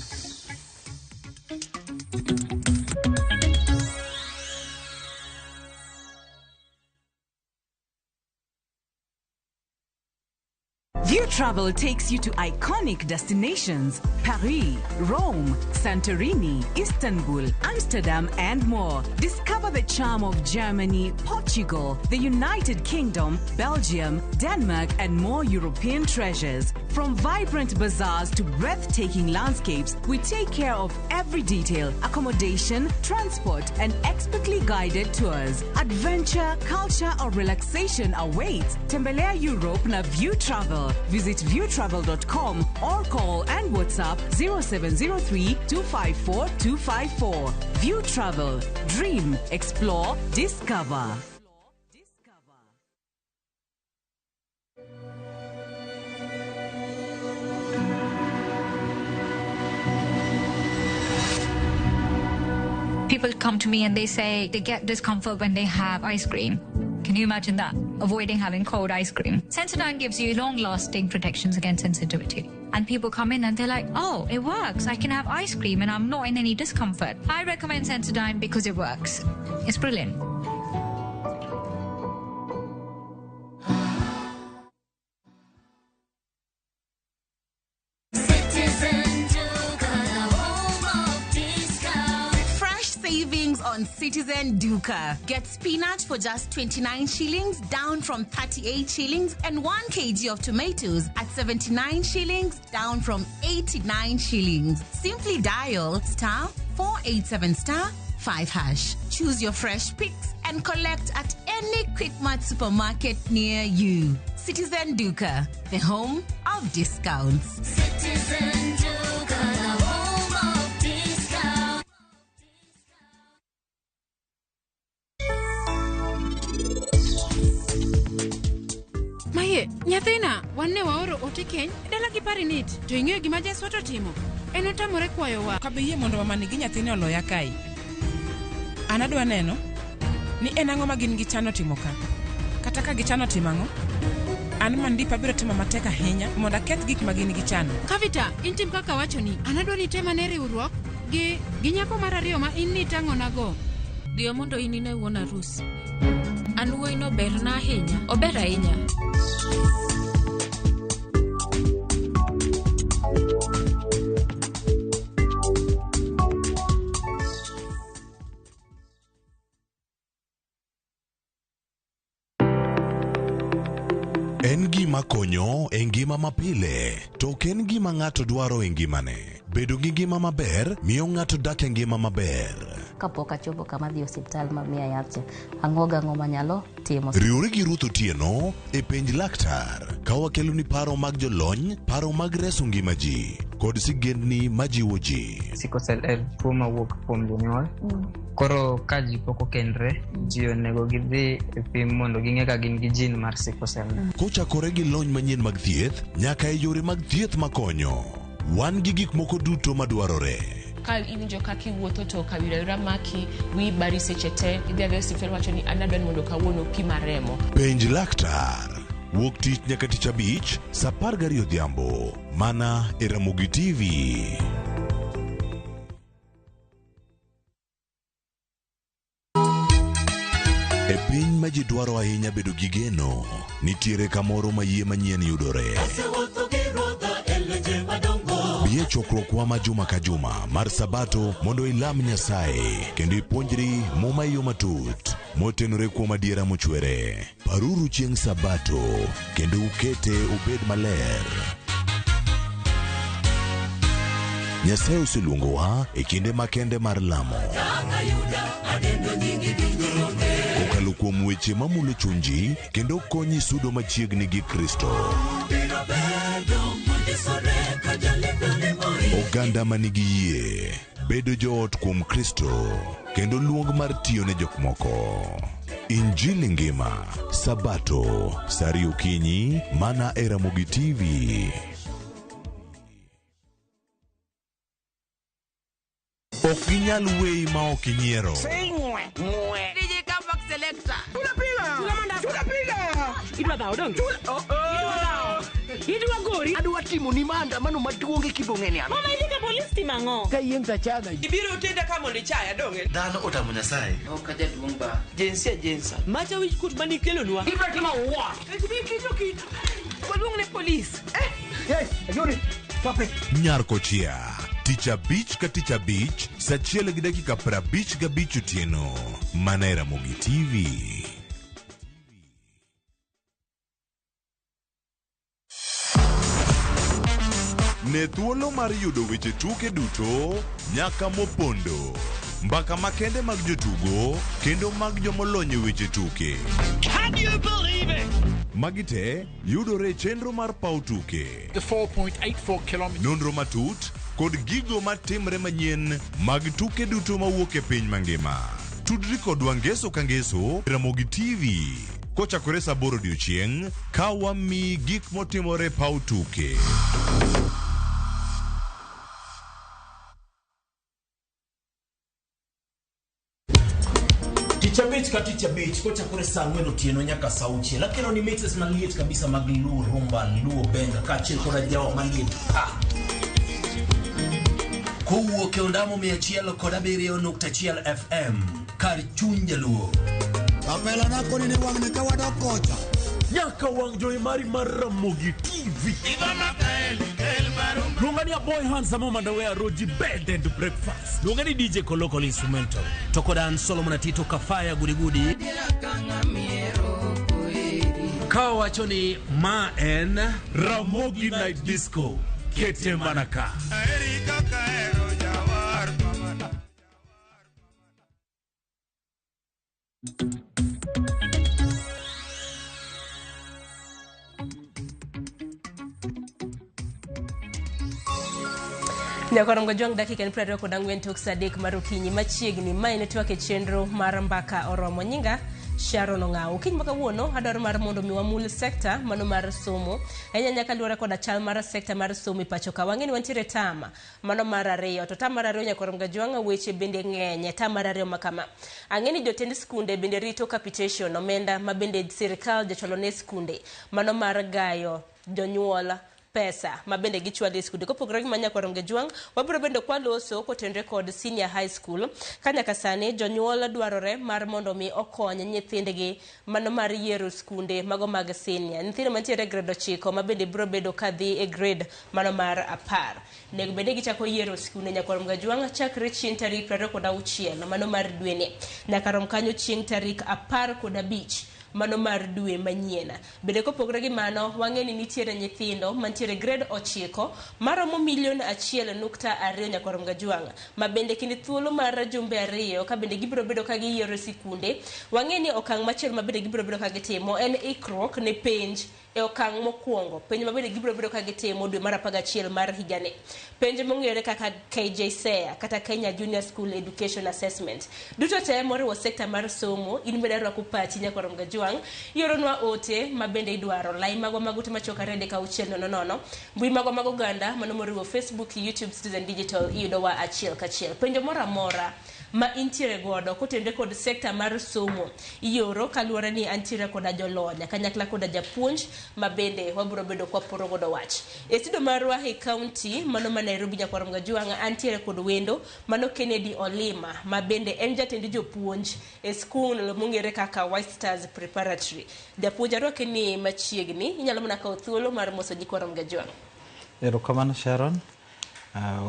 View Travel takes you to iconic destinations Paris, Rome, Santorini, Istanbul, Amsterdam, and more. Discover the charm of Germany, Portugal, the United Kingdom, Belgium, Denmark, and more European treasures. From vibrant bazaars to breathtaking landscapes, we take care of every detail accommodation, transport, and expertly guided tours. Adventure, culture, or relaxation awaits. Tembelea Europe na View Travel. Visit viewtravel.com or call and WhatsApp 0703 254 254. View Travel. Dream, explore, discover. People come to me and they say they get discomfort when they have ice cream. Can you imagine that? Avoiding having cold ice cream. Sensodyne gives you long-lasting protections against sensitivity. And people come in and they're like, oh, it works. I can have ice cream and I'm not in any discomfort. I recommend Sensodyne because it works. It's brilliant. Citizen Duka, the home of discount. Fresh savings on Citizen Duka. Get spinach for just 29 shillings, down from 38 shillings, and 1 kg of tomatoes at 79 shillings, down from 89 shillings. Simply dial star 487 star 5 hash. Choose your fresh picks and collect at any Quickmart supermarket near you. Citizen Duka, the home of discounts. Citizen Duka, the home of discount. Maye, nyathina, wan ne waoro ote keny dala gi parinit to ing'eyo gima jaswat otimo? En otamore kwayowa. Ok abi yie mondo mamani gi nyathine oloya kae. An adwa neno ni en ang'o ma gin gichano timo ka. Kata ka gichano timo ang'o, an Mandip abiro timo matek ahinya mondo aketh gik ma gin gichano. Kavita, in tim kaka awachoni. An adwa ni item ane riwruok gi gi nyako mar ariyo ma in nitang'onago. Dhiyo mondo in ine wuon arus. An wuoyino berna ahinya. Ober ahinya. En gima konyo e ngima mapile, to ok en gima ng'ato dwaro e ngimane. Bedo gi ngima maber miyo ng'ato dak e ngima maber. Kapok achopo kama adhi e osiptal ma miya yath cha, ang'o gang'o manyalo timo. Riwri gi Ruth Otieno e penj laktar ka wakeloni paro mag jolony, paro mag reso ngima ji kod sigendni majiwo ji. Sickle cell en tuo mawuok kuom jonyuol. Koro ka ji pok okendre, ji onego gidhi e pim mondo ging'e ka gin gi gene mar sickle cell. Kochakore gi lony manyien mag thieth nyaka e yore mag thieth makonyo. Wan gi gik moko duto madwarore. Ka iwinjo kaka iwuotho to kawira wira maki, wiyi bari seche te, idhi adhiya e osiptal wacho ni an adwa ni mondo kawuono pima remo. Penj laktar. Wuok tich nyaka tich abich, saa 12 odhiambo. Mana e Ramogi TV. E piny ma ji dwaro ahinya bedo gi geno, nitiere kamoro ma yie manyien yudore. Asewuotho gi Ruodha e lwenje madongo. Bi e chokruokwa ma juma ka juma mar Sabato mondo ilam Nyasaye kendo ipuonjri Muma e yo matut motenore kuom adiera mochwere. Paruru chieng' Sabato kendo ukete obed maler. Nyasaye oseluongowa e kinde makende mar lamo. Kokalo kuom weche mamulo chunji kendo konyi sudo machiegni gi Kristo. Oganda ma nigi yie, bedo joot kuom Kristo, kendo luong mar tiyo ne jok moko. Injili ngima, Sabato, saa ariyo okinyi, mana e Ramogi TV. Ok ginyal weyi ma ok inyiero. DJ Comeback Selector. Tunapiga. Tunapiga. Idwa dhawo donge? Oh, oh. Idwa gori. Adwa timo ni maandamano maduong' e kibong'e ni an. Mama idhi ka polis timo ang'o? Ka yieng' tachaga. Ibiro tenda ka mondo ichaya donge? Dhano otamo Nyasaye. Ok ajaduong' ba. Jinsia jinsa. Macha wich kuot mane ikelonwa. Ibiro timo what? Ibi kito. Waluong ne polis. Eh. Hey, Ayuri. Stop it. Nyar Kochia, tich abich ka tich abich, saa achiel gi dakika 55 otieno, mana e Ramogi TV. Ne thuolo mar yudo weche tuke duto nyaka mopondo. Mbaka makende mag jotugo kendo mag jomolony e weche tuke. Can you believe it? Magi te yudore e chenro mar paw tuke. The 4.84 kilometers. Nonro matut kod gigo matimre manyien mag tuke duto mawuok e piny mangima. Tudri kodwa ngeso ka ngeso Ramogi TV kochakore saa aboro odiochieng' ka wamiyi gik motimore e paw tuke. Tich abich ka tich abich kochakore saa ang'wen otieno nyaka saa auchiel akelo ni mixes maliet kabisa mag Luo Rumba, Luo Benga kaachiel kod ajawa maliet pa. Kowuok e ondamo 107.1 FM kar chuny jaluo. Kapela nako ni wang'ni ka wadok kocha. Nyaka wang' jowi mari mar Ramogi TV. Luonga ni Aboy Handsome Mandawe Roji Bed and Breakfast. Luonga ni DJ Kolokol Instrumental. To kod an Solomon Atito Kafaya Gudigudi. Ka wacho ni ma en Ramogi Night Disco. Kete mana ka. Nyakorongo Jwang' dakika en 24 tok saa 3 mar okinyi machiegni. Mae ne twak e chenro mar Mbaka Oromo. Nyinga Sharon Ong'awo. Okinyi ma kawuono adwaro mar mondo mi wamul sekta mano mar somo. Ahinya nyaka luwore koda chal mar sekta mar somo e pacho ka. Wang'e ni wantiere tam mano mar ariyo. To tam mar ariyo Nyakorongo Jwang' weche bende ng'eny. Tam mar ariyo ma kama. Ang'e ni jotend skunde bende rito capitation omenda ma bende sirikal jachwalo ne skunde mano mar gayo jonyuol pesa ma bende gichwalo e skunde. Kopogore gi ma Nyakorongo Jwang', wabiro bende kwaloso kotenore kod senior high school. Ka nyaka sani jonyuol dwarore mar mondo mi okony nyithindgi mano mar yiero skunde mago mag senior. Nyithindo mantiere e grade 9 ma bende biro bedo kadhi e grade mano mar 10. Nego bende gichako yiero skunde Nyakorongo Jwang' chakre chieng' tarik 26 mano mar dweni. Nyaka rom kanyo chieng' tarik 15 mano mar dwe manyien. Bende kopogore gi mano, wang'e ni nitiere nyithindo mantiere grade 9 maromo milion 1.2 Nyakorongo Jwang' ma bende kinde thuolo mar jumbe 2 ka bende gibiro bedo ka giyiero sikunde. Wang'e ni okang' machielo ma bende gibiro bedo ka gitimo en ikruok ne penj e okang' mokwongo. Penj ma bende gibiro bedo ka gitimo dwe mar 11 mar higani. Penj mong'ere kaka KJSEA kata Kenya Junior School Education Assessment. Duto te moriwo sekta mar somo, in bende arwako pachi Nyakorongo Jwang', ioronwa ote ma bende idwaro. Lai magwa mag ute machuok 2 3 6 0 0. Mbui magwa mag oganda mano moriwo Facebook, YouTube, Citizen Digital iyudowa achiel kachiel. Penjo moro amora ma intiere godo kotenore kod sekta mar somo ioro kaluwore ni antiere koda jolony kanyakla koda japuonj ma bende wabiro bedo kwaporo godo wach. E studio marwa e county mano ma Nairobi Nyakorongo Jwang' antiere kod wendo mano Kennedy Olima ma bende en jatend jopuonj e skul mong'ere kaka White Stars Preparatory. Japuonj arwake ni machiegni, inyalo mana kawo thuolo mar moso Nyakorongo Jwang'. Erokamano Sharon.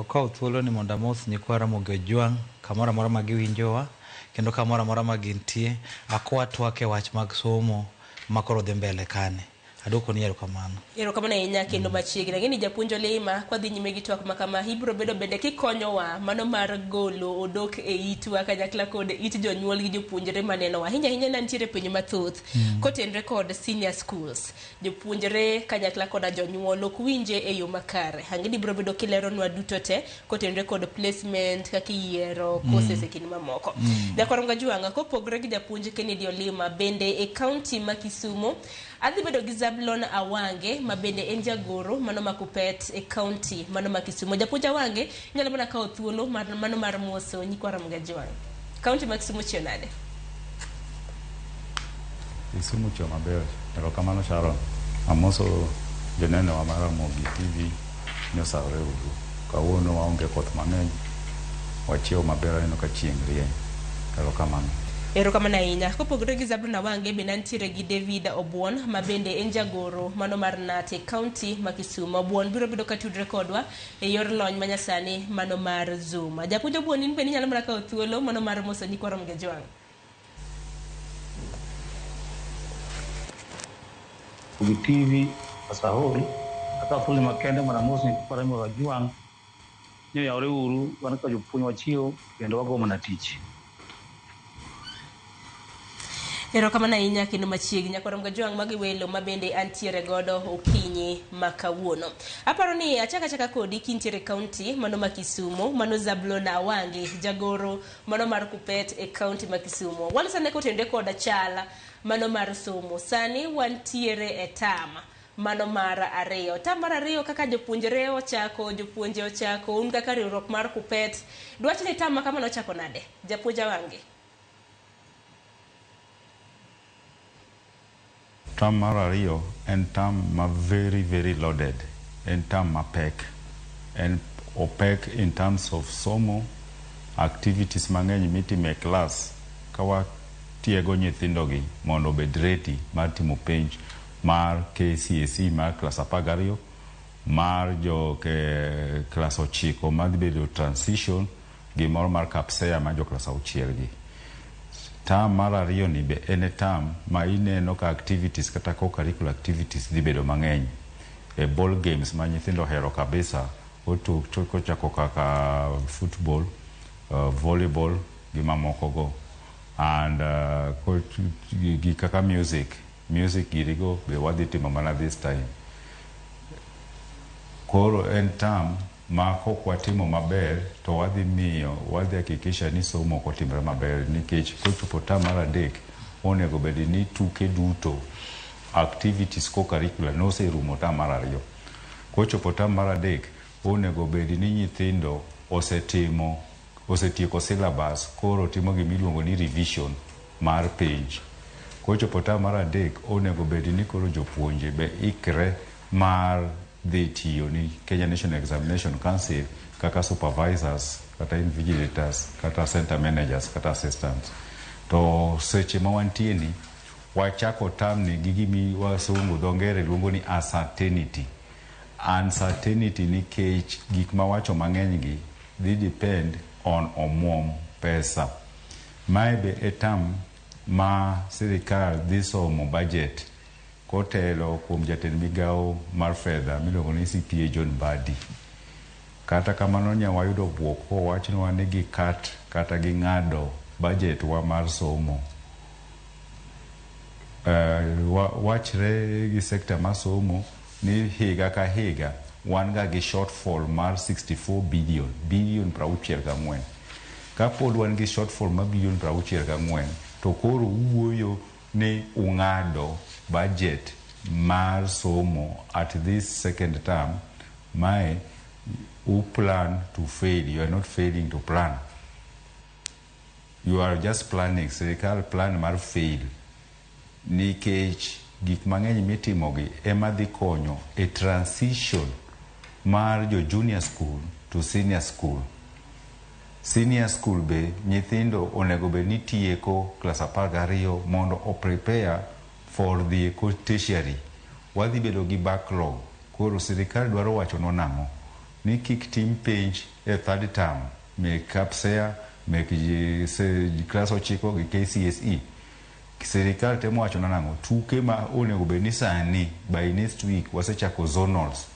Okawo thuolo ni mondo amos nyikwa Ramogi Ojwang' kamoro amora ma giwinjowa kendo kamoro amora ma gintie. Akwa twak e wach mag somo makoro dhi mbele kane. Aduoko ni erokamano. Erokamano ahinya kendo machiegni. Ang'e ni japuonj Olima, kwadhi nyime gi twak ma kama, ibiro bedo bende kikonyowa mano mar golo odok e itwa kanyakla kod it jonyuol gi jopuonjre manenowa. Ahinya ahinya nantiere penjo mathoth kotenre kod senior schools. Jopuonjre kanyakla koda jonyuol ok winje e yo makare. Ang'e ni ibiro bedo kileronwa duto te kotenre kod placement, kaka iyiero courses e kind mamoko. Nyakwar Gajwang', kopogre gi japuonj Kennedy Olima, bende e county ma Kisumo adhi bedo gi Zablon Awange ma bende en jagoro mano ma Kupet e county mano ma Kisumo. Japuonj Awange, inyalo mana kawo thuolo mar, mano mar moso nyikwa Ramogi Ajwang'. County ma Kisumo chiew nade? Kisumu chiew maber. Erokamano Sharon. Amoso joneno wa mar Ramogi TV ni osawore uru. Kawuono waonge koth mang'eny. Wachiew maber aneno ka chieng' rieny. Erokamano. Erokamano ahinya. Kopogore gi Zablon Awange, bende antiere gi David Obuon ma bende en jagoro mano mar KNUT e county ma Kisumu. Obuon biro bedo ka tudre kodwa e yor lony manyasani mano mar Zoom. Japuonj Obuon, in bende inyalo mana kawo thuolo mano mar moso nyikwa Ramogi Ajwang'. Ramogi TV Asahol akawo thuolo makende mondo amos nyikwa Ramogi Ajwang' ni oyawre uru wan kaka jopuonj wachiew kendo wago mana tich. Erokamano ahinya kendo machiegni. Nyakwar Ramogi Ajwang' magi welo ma bende antiere godo okinyi ma kawuono. Aparo ni achaka achaka kodi kintiere county mano ma Kisumo, mano Zablon Awange, jagoro mano mar Kupet e county ma Kisumo. Walos ane kotenore koda chal mano mar somo. Sani wantiere e term mano mar ariyo. Term mar ariyo kaka jopuonjre ochako, jopuonje ochako, un kaka riwruok mar Kupet. Dwach ni term ma kama nochako nade? Japuonj Awange. Term mar ariyo en term ma very very loaded. En term mapek. En opek in terms of somo, activities mang'eny mitimo e class ka watiego nyithindogi mondo obed ready mar timo penj mar KCSE mar klas 12, mar jo ke klas 9 madhi bedo transition gi moro mar KPSEA mar jo klas 6 gi. Term mar ariyo ni be en e term ma ineno ka activities kata co-curricular activities dhi bedo mang'eny. E ball games ma nyithindo ohero kabisa otuk kochako kaka football, volleyball gi mamoko go. And gi kaka music, music girigo be wadhi timo mana this time. Koro en term ma kok watimo maber to wadhi miyo wadhi hakikisha ni somo ok otimre maber nikech kochopo term mar adek onego bed ni tuke duto activities co-curricular noserumo term mar ariyo. Kochopo term mar adek onego bed ni nyithindo osetimo osetieko syllabus koro timo gimiluongo ni revision mar penj. Kochopo term mar adek onego bed ni koro jopuonje be ikre mar dhi tiyo ni Kenya National Examination Council kaka supervisors kata invigilators kata center managers kata assistants. To seche ma wantie ni wachako term ni gi gimi wasungu dho ngere luongo ni uncertainty. Uncertainty nikech gik mawacho mang'eny gi dhi depend on omuom pesa. Mae be e term ma sirikal dhi somo budget kotelo kuom jatend migawo mar fedha miluongo ni CPA John Mbadi. Kata kamano nya wayudo bwok kowachnwa ni gi cut kata ging'ado budget wa mar somo. Wachre gi sector mar somo ni higa ka higa wan ga gi shortfall mar 64 billion, billion 64. Kapod wan gi shortfall mar billion 64 to koro uwuoyo ni ung'ado budget mar somo at this second term, mae u plan to fail. You are not failing to plan. You are just planning. Sirikal plan mar fail nikech gik mang'eny mitimogi ema dhi konyo e transition mar jo junior school to senior school. Senior school be nyithindo onego bed ni tieko klas 12 mondo o prepare for the tertiary. Wadhi bedo gi backlog. Koro sirikal dwaro wachonwa nang'o? Ni kik tim penj e third term mek KPSEA, mek klas 9 gi KCSE. Sirikal temo wacho nang'o? Tuke ma onego bed ni sani by next week wasechako zonals.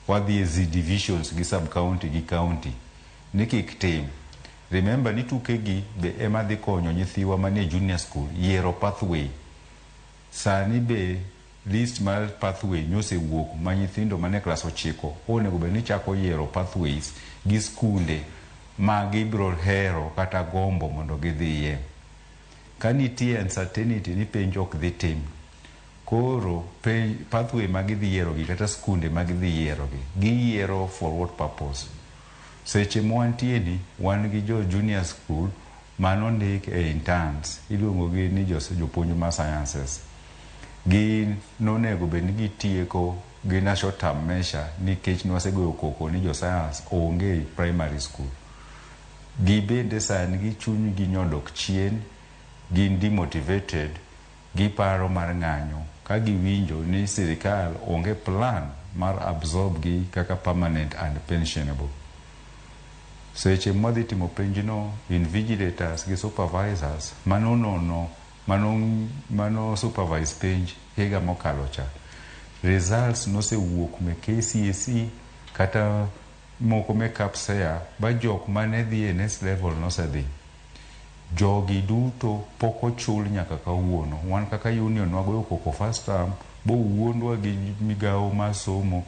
Wadhi e Z divisions gi sub county gi county. Ni kik tim. Remember ni tuke gi be ema dhi konyo nyithiwa manie junior school yiero pathway. Sani be list mar pathway nyosewuok ma nyithindo manie klas 9 onego bed ni chako yiero pathways gi skunde ma gibiro hero kata gombo mondo gidhiye. Ka nitie uncertainty ni penj ok dhi tim, koro pathway ma gidhi yiero gi kata skunde ma gidhi yiero gi, giyiero for what purpose? Seche mwantie ni wan gi jo junior school manondik e interns, iluongo gi ni jopuonj ma sciences. Gin nonego bed ni gitieko gi na short term measure nikech nwasegoyo koko ni jo science onge primary school. Gibende sani gi chuny gi nyodok chien, gin demotivated, giparo mar ng'anyo ka giwinjo ni sirikal onge plan mar absorb gi kaka permanent and pensionable. Seche mwadhi timo penjno, invigilators gi supervisors mano mano supervise penj higa mokalo cha. Results nosewuok me KCSE kata moko me KPSEA ba jok mane dhi e next level nosedhi. Jogi duto pok ochul nyaka kawuono. Wan kaka union wagoyo koko first term bowuondwa gi migawo mar somo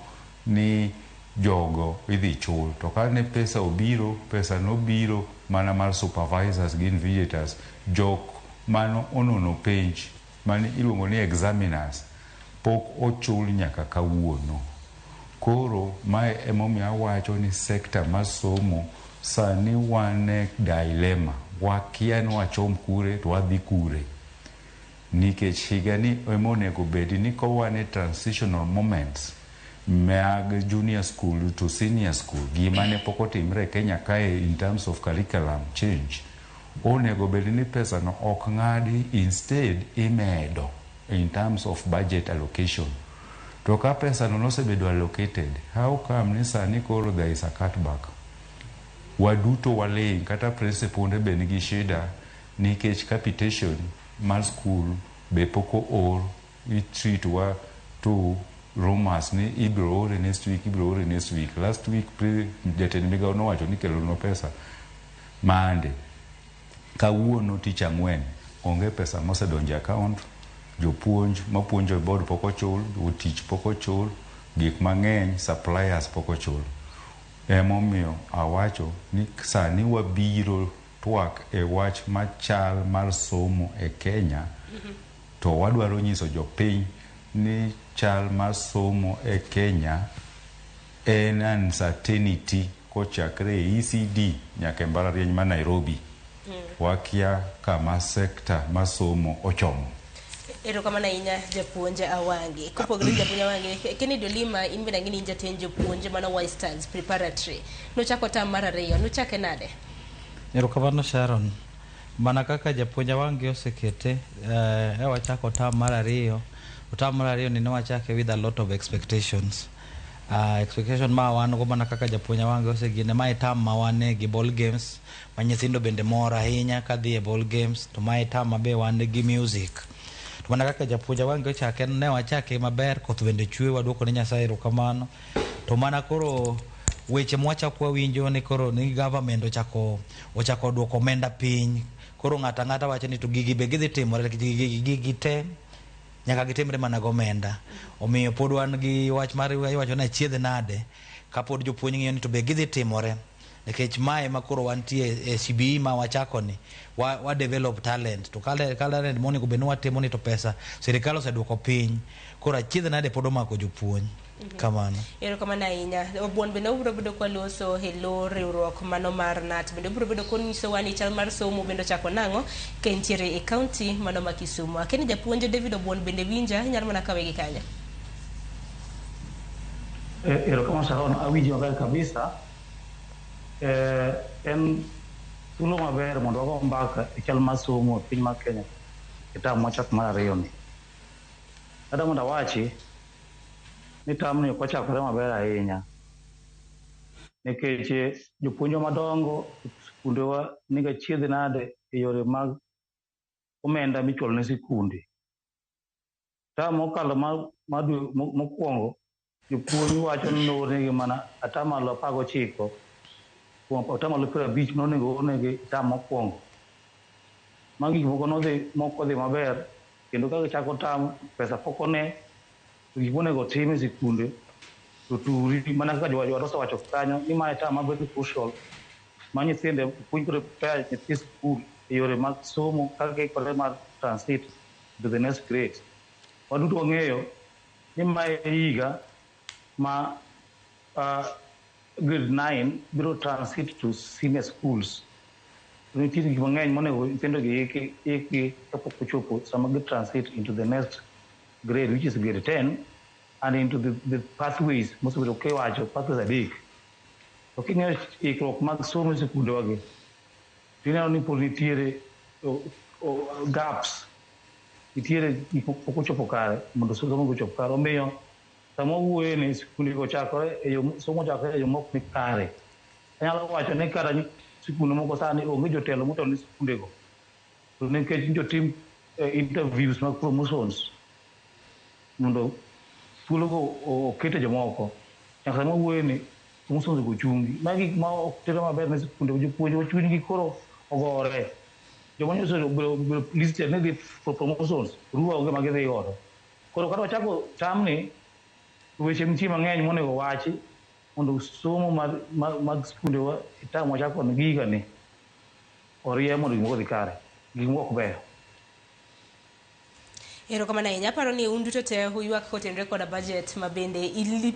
ni jogo idhi chul. To kane pesa obiro, pesa nobiro mana mar supervisors gi invigilators, jok mano onono penj mane iluongo ni examiners pok ochul nyaka kawuono. Koro mae emomiyo awacho ni sekta mar somo sani wan e dilemma. Wakia ni wachom kure to wadhi kure. Nikech higani ema onego bed ni kowan e transitional moments mag junior school to senior school, gima ne pok otimre e Kenya kae in terms of curriculum change, onego bed ni pesa no ok ng'adi, instead imedo in terms of budget allocation. To ka pesa no nosebedo allocated, how come ni sani koro there is a cutback? Waduto waling', kata principal be nigi shida nikech capitation mar school be pok oor, i-treat wa to rumors ni ibiro ore next week, ibiro ore next week. Last week jatend migawo nowacho ni kelonwa pesa Monday. Kawuono tich ang'wen, onge pesa mosedonjo e account, jopuonj mapuonjo e board pok ochul, jotich pok ochul, gik mang'eny, suppliers pok ochul. Emomiyo awacho ni sani wabiro twak e wach machal mar somo e Kenya, to wadwaro nyiso jopiny ni chal mar somo e Kenya en uncertainty kochakre e ECD nyaka e mbalariany ma Nairobi. Wakia kama sekta mar somo ochomo. Erokamano ahinya japuonj Awangi. Kopogore gi japuonj Awangi, Kennedy Olima, in bende ang'e ni in jatend jopuonj mano White Stars Preparatory. Nuchako term mar 2, nuchake nade? Erokamano Sharon. Mana kaka japuonj Awangi osekete, e wachako term mar 2. Term mar 2 ni ne wachake with a lot of expectations. Expectation ma wan go mana kaka japuonj Awangi osegine, mae term ma wane gi ball games, ma nyithindo bende mor ahinya kadhi e ball games, to mae term ma be wan gi music. To mana kaka japuonj Awangi ochake, ne wachake maber, koth bende chwe, waduoko ne Nyasaye erokamano. To mana koro weche mwachako wawinjo ni koro ni government ochako duoko omenda piny. Koro ng'ato ang'ata wacho ni to gigi be gidhi timore, nikech gigi te nyaka gitimre mana gomenda. Omiyo pod wan gi wach mar iwacho ni achiedh nade kapod jopuonj ng'iyo ni to be gidhi timore. Nikech mae ma koro wantie e CBE ma wachako ni, wa develop talent. To talent monego bed ni watimo ni to pesa sirikal oseduoko piny. Koro achiedh nade pod omako jopuonj. Kamano. Erokamano ahinya. Obuon bende obiro bedo kwaloso e lo riwruok mano mar KNUT. Bende obiro bedo konyisowa ni chal mar somo bende ochako nang'o ka entiere e county mano ma Kisumu. Akia ni japuonj David Obuon bende winja, inyalo mana kawe gi kanye. Erokamano Sharon, awinji maber kabisa. En thuolo maber mondo wago mbaka e chal mar somo e piny mar Kenya e term machak mar 2 ni. Kata mondo awachi ni term ni ok ochakore maber ahinya nikech jopuonjwa madongo e skundewa nigi achiedh nade e yore mag omenda michulo ne sikunde. Term mokalo mar dwe mokwongo, jopuonj wacho ni noornegi mana 19% kuom 50% nonego oornegi term mokwongo. Magi gik moko nodhi mok odhi maber kendo ka gichako term pesa pok one to gik monego otim e sikunde to turi mana kaka jowadu osewacho kanyo ni mae term ma very crucial ma nyithindo puonj prepare nyithi sikul e yore mag somo kaka giikore mar transit to the next grade. Waduto wang'eyo ni mae e higa ma grade 9 biro transit to senior schools. To nitie gik mang'eny monego nyithindo gi ikgi kapok ochopo sama gi transit into the next grade, which is grade 10, and into the pathways mosebedo kiwacho pathways adek. To king'iyo ikruok mag somo e sikundewagi, tineno ni pod nitiere gaps, nitiere gik pok ochopo kare mondo somo ochop kare. Omiyo sama wawuoye ni sikundego ochakore e yo somo ochakore e yo mok ni kare. Anyalo wacho ni kata sikunde moko sani onge jotelo motelo ne sikundego. To nikech jotim interviews mag promotions mondo thuologo okete jomoko. Nyaka sama wawuoye ni promotions go chungi. Magi gik ma ok tero maber ne sikunde jopuonj chunygi koro ogore. Joma nyocha obedo listed ni dhi for promotions, ruwa onge ma gidhi godo. Koro kata wachako term ni, weche nitie mang'eny monego wachi mondo somo mag sikundewa e term wachako gi higani orie mondo gik moko odhi kare. Gik moko ok beyo. Erokamano ahinya. Aparo ni un duto te uywak kotenore koda budget ma bende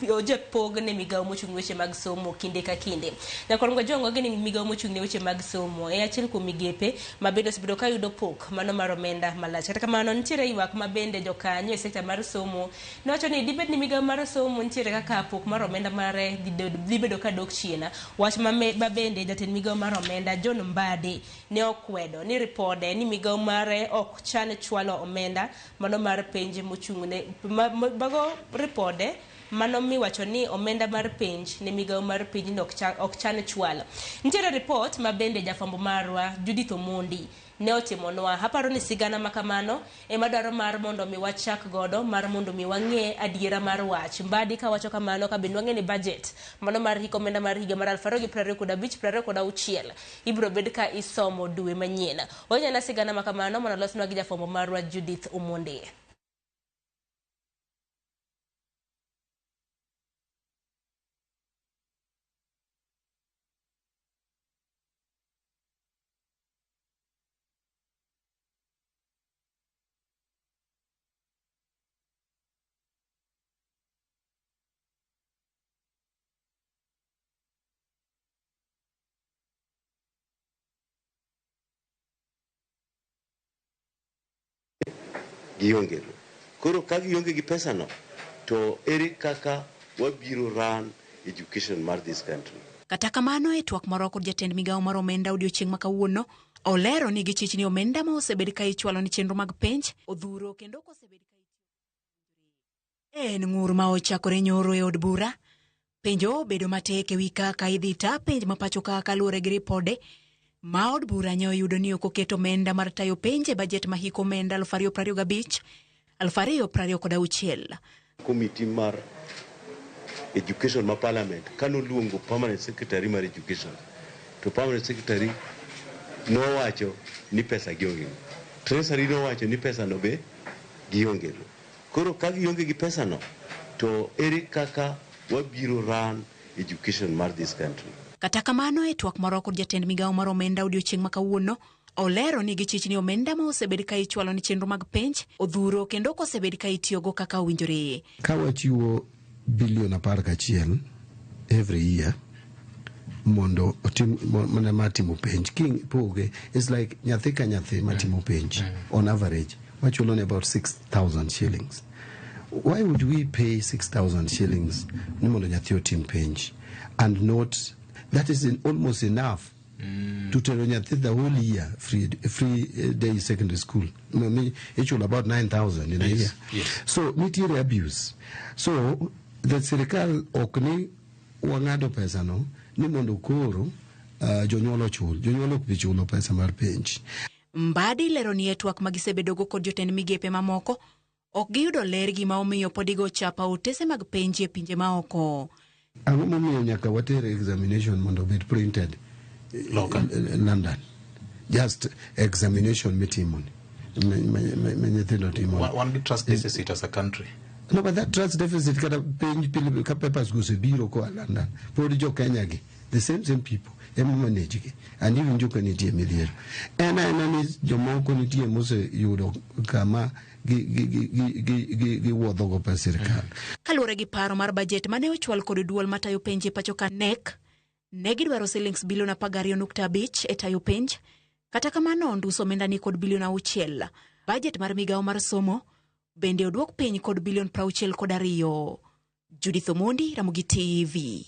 ojapog ne migawo mochung' weche mag somo kinde ka kinde. Nyakwar Jong'o gini migawo mochung' ne weche mag somo e achiel kuom migepe ma bende osebedo ka yudo pok mano mar omenda malach. Kata kamano nitiere ywak ma bende jokanyo e sekta mar somo nowacho ni dibed ni migawo mar somo nitiere kaka pok mar omenda mare dhi bedo ka dok chien. Wach ma bende jatend migawo mar omenda John Mbadi ne okwedo ni ripode ni migawo mare ok chan chwalo omenda mano mar penj mochung' ne mago ripode mano miwacho ni omenda mar penj ne migawo mar pinyno ok chan chwalo. Nitiere ripot ma bende jafwambo marwa Judith Omondi ne otimonwa. Aparo ni sigana ma kamano ema dwaro mar mondo mi wachak godo mar mondo mi wang'e adiera mar wach. Mbadi kawacho kamano ka bende wang'e ni budget mano mar hik omenda mar higa mar 2025 26 ibiro bed ka isomo dwe manyien. Wanyana sigana ma kamano mondo olosnwa gi jafwambo marwa Judith Omondi. Gionge go. Koro ka gionge gi pesa no, to ere kaka wabiro run education mar this country? Kata kamano, e twak moro kod jatend migawo mar omenda odiochieng' ma kawuono, olero ni gichich ni omenda ma osebed ka ichwalo ne chenro mag penj odhuro kendo ok osebed ka en ng'ur ma ochakore nyoro e od bura. Penjo obedo matek ewi kaka idhi ta penj ma pacho ka kaluwore gi ripode ma od bura ne oyudo ni ok oket omenda mar tayo penj e bajet ma hik omenda 2025 2026. Committee mar education ma parliament kanoluongo permanent secretary mar education to permanent secretary nowacho ni pesa gionge go. Treasury nowacho ni pesa no be gionge go. Koro ka gionge gi pesa no, to ere kaka wabiro run education mar this country? Kata kamano, e twak moro kod jatend migawo mar omenda odiochieng' ma kawuono, olero ni gichich ni omenda ma osebed ka ichwalo ne chenro mag penj odhuro kendo ok osebed ka itiyogo kaka owinjore. Ka wachiwo bilion 11 every year mondo otim mana mar timo penj kipoge, it's like nyathi ka nyathi matimo penj, on average wachulo ne about 6000 shillings. Why would we pay 6000 shillings ni mondo nyathi otim penj and not that is almost enough to tero nyathi the whole year free day secondary school? Ichulo about 9000 in a year. So nitiere abuse. So the sirikal ok ni wang'ado pesa no ni mondo koro jonyuol ochul. Jonyuol ok bi chulo pesa mar penj. Mbadi lero ni e twak ma gisebedogo kod jotend migepe mamoko, ok giyudo ler gima omiyo pod igo chapa otese mag penj e pinje maoko. Ang'o momiyo nyaka water examination mondo obed printed Loka. London? Just examination mitimo ni ma nyithindo timo. Wan gi trust deficit as a country. No, but that trust deficit kata penj pile ka papers go osebiro koa London, pod jo Kenya gi, the same people ema manage gi, and iwinjo ka nitie midhiero. En aena ni jomoko nitie moseyudo kama giwuodhogo pes sirkal. Kaluwore gi paro mar bajet mane ochwal kod duol matayo penj e pacho ka KNEC, ne gidwaro silings bilion 12.5 e tayo penj. Kata kamano, nduso omenda ni kod bilion 6. Bajet mar migawo mar somo bende oduok piny kod bilion 62. Judith Omondi, Ramogi TV.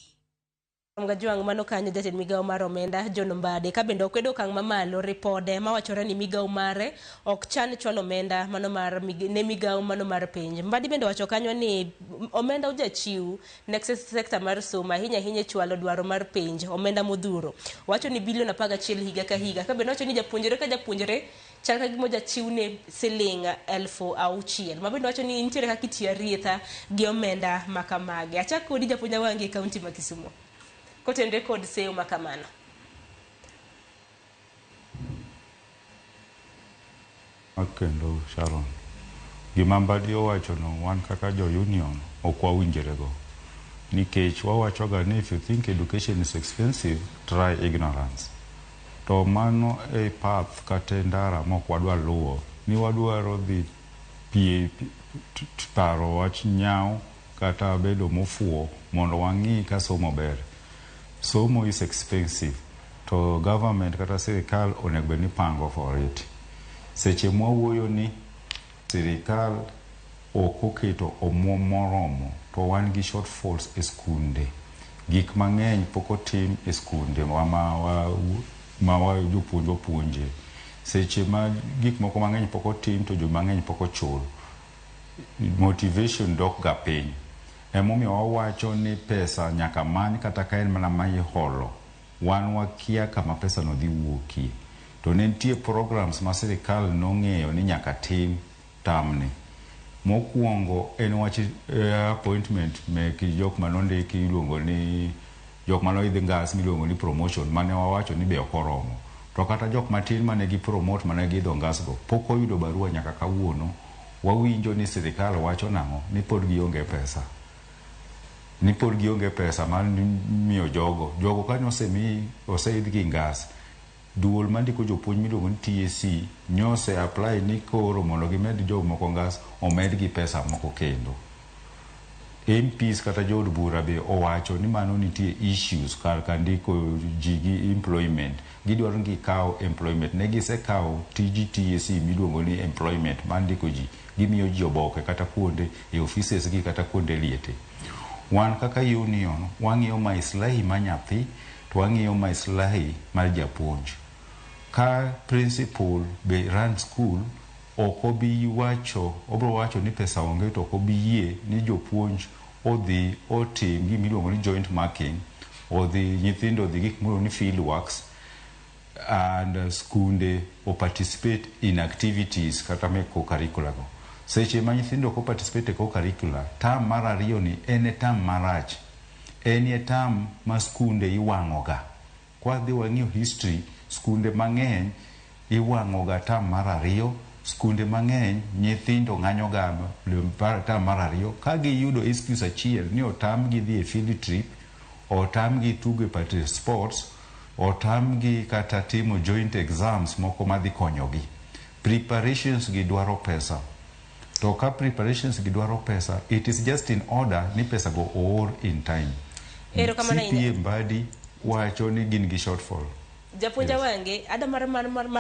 Mgajwang' mano kanyo jatend migawo mar omenda John Mbadi ka bende okwedo okang' mamalo ripode mawachore ni migawo mare ok chan chwalo omenda mano mar ne migawo mano mar penj. Mbadi bende owacho kanyo ni omenda ojachiw ne sekta mar somo ahinya ahinya e chwalo dwaro mar penj omenda modhuro. Owacho ni bilion 11 higa ka higa ka bende owacho ni japuonjre ka japuonjre chal ka gima ojachiw ne siling 6,000. Ma bende owacho ni nitiere kaka itiyo arietha gi omenda makamagi. Achak kodi japuonj Awangi e kaunti ma Kisumo. Kotenre kod seyo makamano. Kendo Sharon, gima Mbadi owachono wan kaka jo union ok wawinjrego. Nikech wawachoga ni if you think education is expensive, try ignorance. To mano e path kata ndara mok wadwa luwo, ni wadwaro dhi pie paro wach nyawo kata bedo mofuwo mondo wang'i ka somo ber. Somo is expensive, to government kata sirikal onego bed ni pango for it. Seche mwawuoyo ni sirikal ok oketo omuom moromo, to wan gi shortfalls e skunde. Gik mang'eny pok otim e skunde ma jopuonj opuonje. Seche ma gik moko mang'eny pok otim to joma ng'eny pok ochul, motivation dok ga piny. Emomiyo wawacho ni pesa nyaka many kata ka en mana ma iholo. Wan wakia kama pesa no dhi wuokie. To ne nitie programs ma sirikal nong'eyo ni nyaka tim tamni. Mokwongo en wach appointment mek jok manondiki iluongo ni jok manoidh ngas miluongo ni promotion mane wawacho ni be ok oromo. To kata jok matin mane gi promote mane giidho ngas go pok oyudo barua nyaka kawuono. Wawinjo ni sirikal wacho nang'o ni pod gionge pesa. Ni pod gionge pesa mar miyo jogo. Jogo kanyo oseidh gi ngas. Duol mandiko jopuonj miluongo ni TSC nyose apply ni koro mondo gimed jomoko ngas omed gi pesa moko kendo. MPs kata jood bura be owacho ni mano nitie issues kar ka ndiko ji gi employment. Gidwaro ni gikaw employment. Ne gisekawo tij TSC miluongo ni employment mar ndiko ji. Gimiyo ji oboke kata kuonde e offices gi kata kuonde liete. Wan kaka union wang'iyo maslahi ma nyathi to wang'iyo maslahi mar japuonj. Ka principal be run school ok obi wacho, obro wacho ni pesa onge to ok obi yie ni jopuonj odhi otim gima iluongo ni joint marking, odhi nyithindo odhi gik miluongo ni field works and skunde o participate in activities kata me co-curricular go. Seche ma nyithindo ok participate e co-curricular, term mar ariyo ni en e term marach. En e term ma skunde iwang'oga. Kwadhi wang'iyo history, skunde mang'eny iwang'oga term mar ariyo, skunde mang'eny nyithindo ng'anyoga term mar ariyo ka giyudo excuse achiel ni otamgi dhi e field trip, otamgi tugo e party sports, otamgi kata timo joint exams moko madhi konyogi. Preparations gi dwaro pesa. To ka preparations gi dwaro pesa, it is just in order ni pesa go oor in time. Erokamano ahinya. CPA Mbadi wacho ni gin gi shortfall. Japuonj Awange, ada mar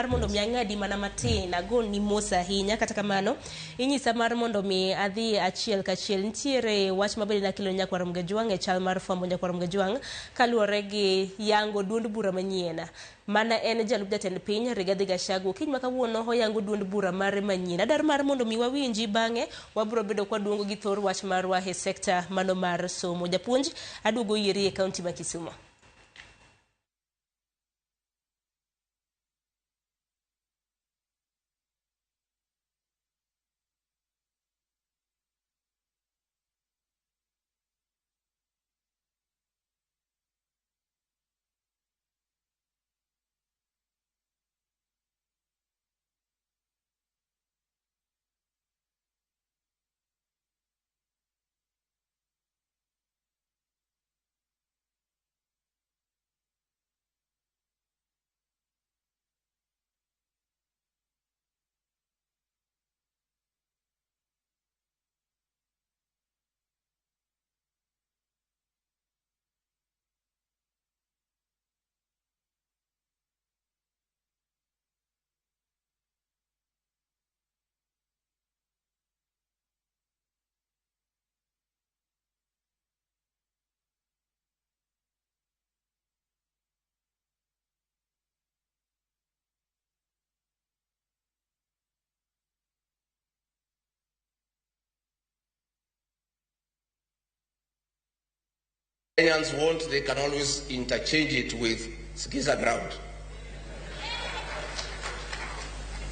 mondo mi ang'adi mana matin, agoni mos ahinya, kata kamano inyisa mar mondo mi adhi achiel kachiel. Nitiere wach mabende nakelo nyakwar Mgajwang' e chal mar fwambo nyakwar Mgajwang' kaluwore gi yango duond bura manyien. Mana en jalup jatend piny Rigathi Gachagua kiny ma kawuono oyango duond bura mare manyien. Adar mar mondo mi wawinji bang'e wabiro bedo kwa duongo gi thor wach marwa e sekta mano mar somo. Japuonj, aduogo iri e kaunti ma Kisumu. Kenyans want, they can always interchange it with Skiza ground.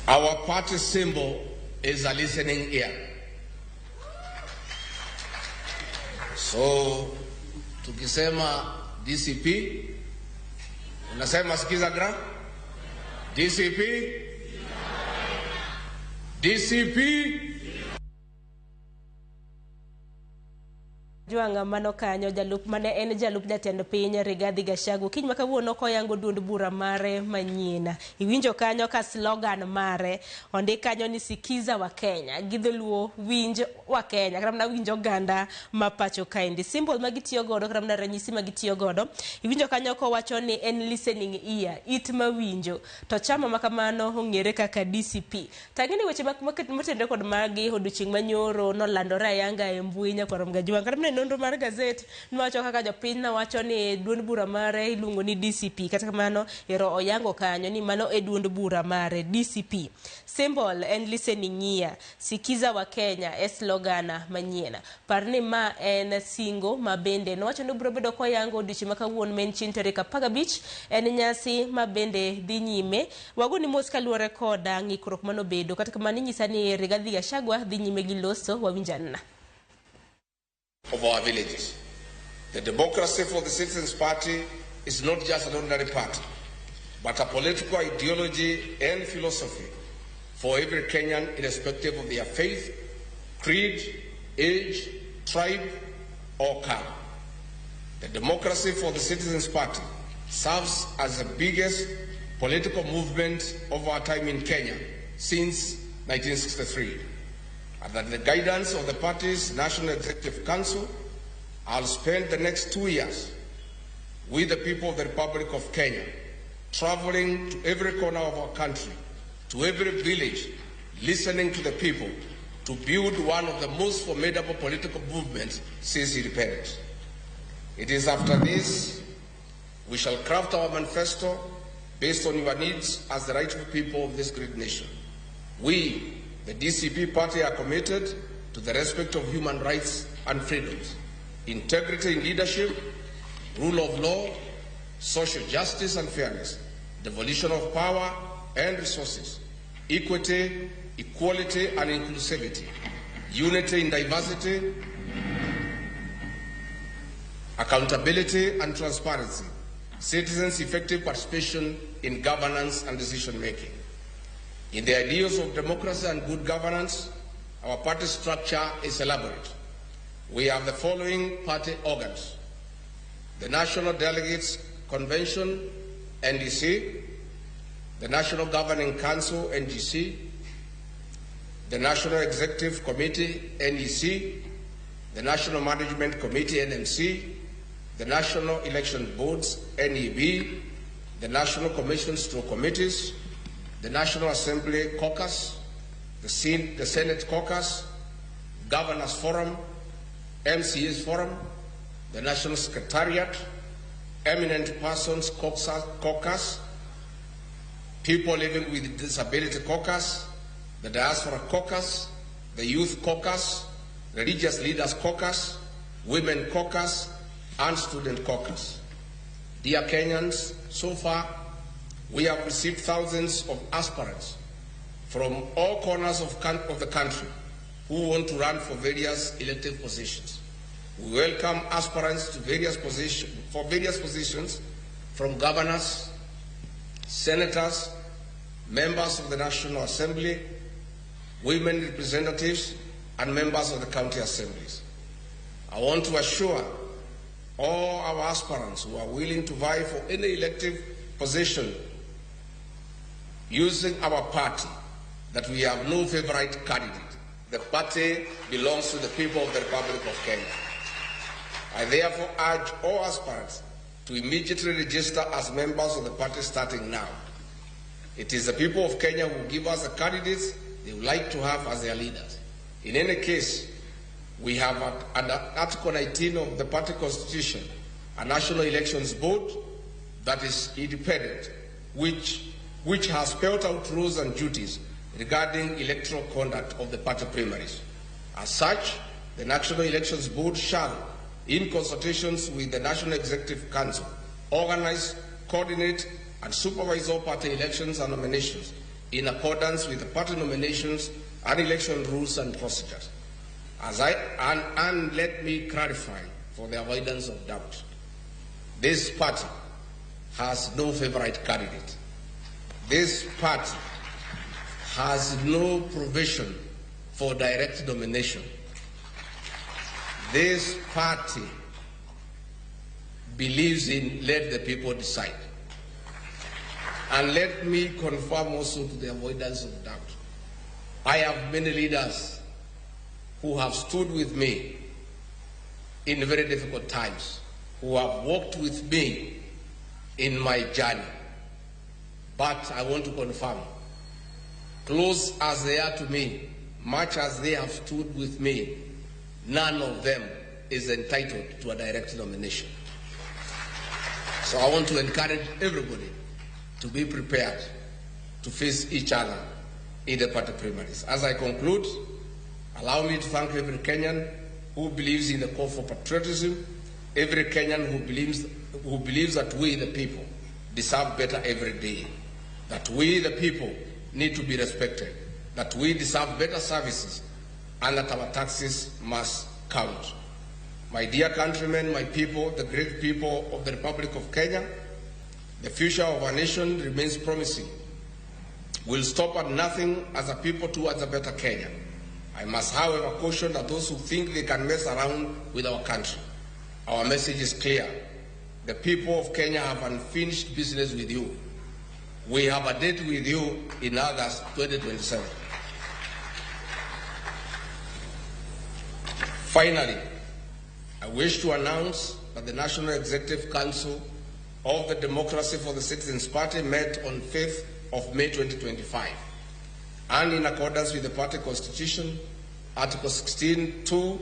Our party symbol is a listening ear. So tukisema DCP unasema sikiza ground. DCP DCP Jwang' mano kanyo jalup mane en jalup jatend piny Rigathi Gachagua kiny ma kawuono koyango duond bura mare manyien. Iwinjo kanyo ka slogan mare ondik kanyo ni sikiza wa Kenya gi dholuo winj wa Kenya kata mana winj oganda ma pacho kaendi. Symbol ma gitiyo godo kata mana ranyisi ma gitiyo godo iwinjo kanyo kowacho ni en listening ear, it mawinjo. To chama ma kamano ong'ere kaka DCP. Tang'e ni weche motenore kod magi odiochieng' manyoro nolandore ayanga e mbui nyakwar Mgajwang'. Kata mana e nonro mar gazet nowacho kaka jopiny nowacho ni duond bura mare iluongo ni DCP. Kata kamano ero oyango kanyo ni mano e duond bura mare DCP. Symbol en listening ear, sikiza wa Kenya e slogan manyien. Par ni ma en singo ma bende nowacho ni obiro bedo koyango odiochieng' ma kawuono ma en chieng' tarik 15 en nyasi ma bende dhi nyime. Wagoni mos kaluwore kod ng'ikruok manobedo. Kata kamano inyisa ni Rigathi Gachagua dhi nyime gi loso wawinjanna. Of our villages. The Democracy for the Citizens Party is not just an ordinary party, but a political ideology and philosophy for every Kenyan, irrespective of their faith, creed, age, tribe, or color. The Democracy for the Citizens Party serves as the biggest political movement of our time in Kenya since 1963. Under the guidance of the party's National Executive Council, I'll spend the next 2 years with the people of the Republic of Kenya, traveling to every corner of our country, to every village, listening to the people, to build one of the most formidable political movements since independence. It is after this we shall craft our manifesto based on your needs as the rightful people of this great nation. We, the DCP party, are committed to the respect of human rights and freedoms, integrity in leadership, rule of law, social justice and fairness, devolution of power and resources, equity, equality and inclusivity, unity in diversity, accountability and transparency, citizens' effective participation in governance and decision-making. In the ideals of democracy and good governance, our party structure is elaborate. We have the following party organs: the National Delegates Convention, NDC, the National Governing Council, NGC, the National Executive Committee, NEC, the National Management Committee, NMC, the National Election Boards, NEB, the National Commissions to Committees, the National Assembly Caucus, the Senate Caucus, Governors Forum, MCAs Forum, the National Secretariat, Eminent Persons Caucus, People Living with Disability Caucus, the Diaspora Caucus, the Youth Caucus, Religious Leaders Caucus, Women Caucus, and Student Caucus. Dear Kenyans, so far, we have received thousands of aspirants from all corners of the country who want to run for various elective positions. We welcome aspirants to various positions from governors, senators, members of the National Assembly, women representatives, and members of the county assemblies. I want to assure all our aspirants who are willing to vie for any elective position using our party that we have no favorite candidate. The party belongs to the people of the Republic of Kenya. I therefore urge all aspirants to immediately register as members of the party starting now. It is the people of Kenya who give us the candidates they would like to have as their leaders. In any case, we have under Article 19 of the party constitution a national elections board that is independent, which has spelled out rules and duties regarding electoral conduct of the party primaries. As such, the National Elections Board shall, in consultations with the National Executive Council, organize, coordinate, and supervise all party elections and nominations in accordance with the party nominations and election rules and procedures. And let me clarify for the avoidance of doubt, this party has no favorite candidate. This party has no provision for direct nomination. This party believes in let the people decide. And let me confirm also to the avoidance of doubt, I have many leaders who have stood with me in very difficult times, who have walked with me in my journey. But I want to confirm, close as they are to me, much as they have stood with me, none of them is entitled to a direct nomination. So I want to encourage everybody to be prepared to face each other in the party primaries. As I conclude, allow me to thank every Kenyan who believes in the call for patriotism, every Kenyan who believes that we, the people, deserve better every day, that we, the people, need to be respected, that we deserve better services, and that our taxes must count. My dear countrymen, my people, the great people of the Republic of Kenya, the future of our nation remains promising. We'll stop at nothing as a people towards a better Kenya. I must, however, caution that those who think they can mess around with our country. Our message is clear. The people of Kenya have unfinished business with you. We have a date with you in August 2027. Finally, I wish to announce that the National Executive Council of the Democracy for the Citizens Party met on 5th of May 2025, and in accordance with the party constitution, Article 16(2),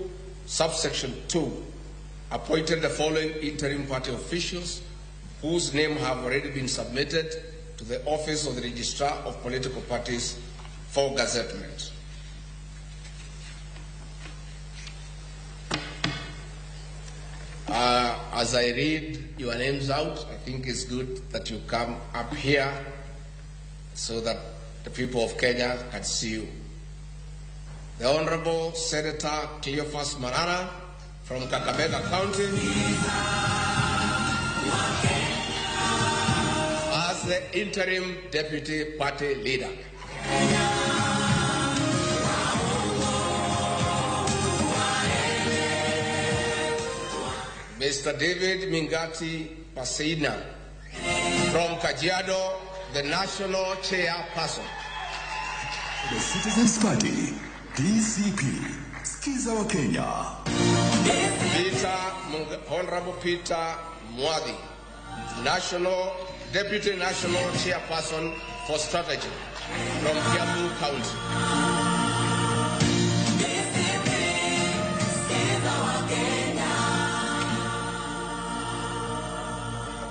subsection 2, appointed the following interim party officials whose names have already been submitted to the Office of the Registrar of Political Parties for gazettement. As I read your names out, I think it's good that you come up here so that the people of Kenya can see you. The Honorable Senator Cleophas Malala from Kakamega County as the interim deputy party leader. Mr. David Mingati Pasina from Kajiado, the national chairperson. The Citizens Party, DCP, Skiza wa Kenya. Honorable Peter Mwathi, Deputy National Chairperson for Strategy from Kiambu County.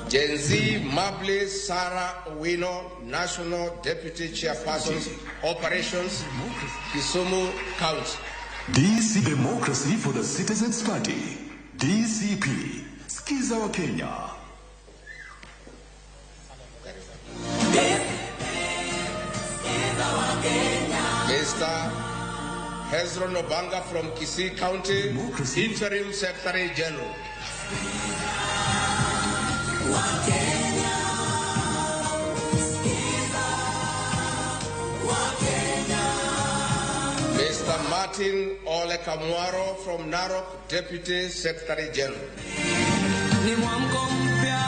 Gen Z Mable Sarah Owino, National Deputy Chairperson, Operations, Kisumu County. DC Democracy for the Citizens Party, DCP, Skiza wa Kenya. Mr. Hezron Obanga from Kisii County, Interim Secretary General. Mr. Martin Ole Kamwaro from Narok, Deputy Secretary General. Ni mwamko mpya,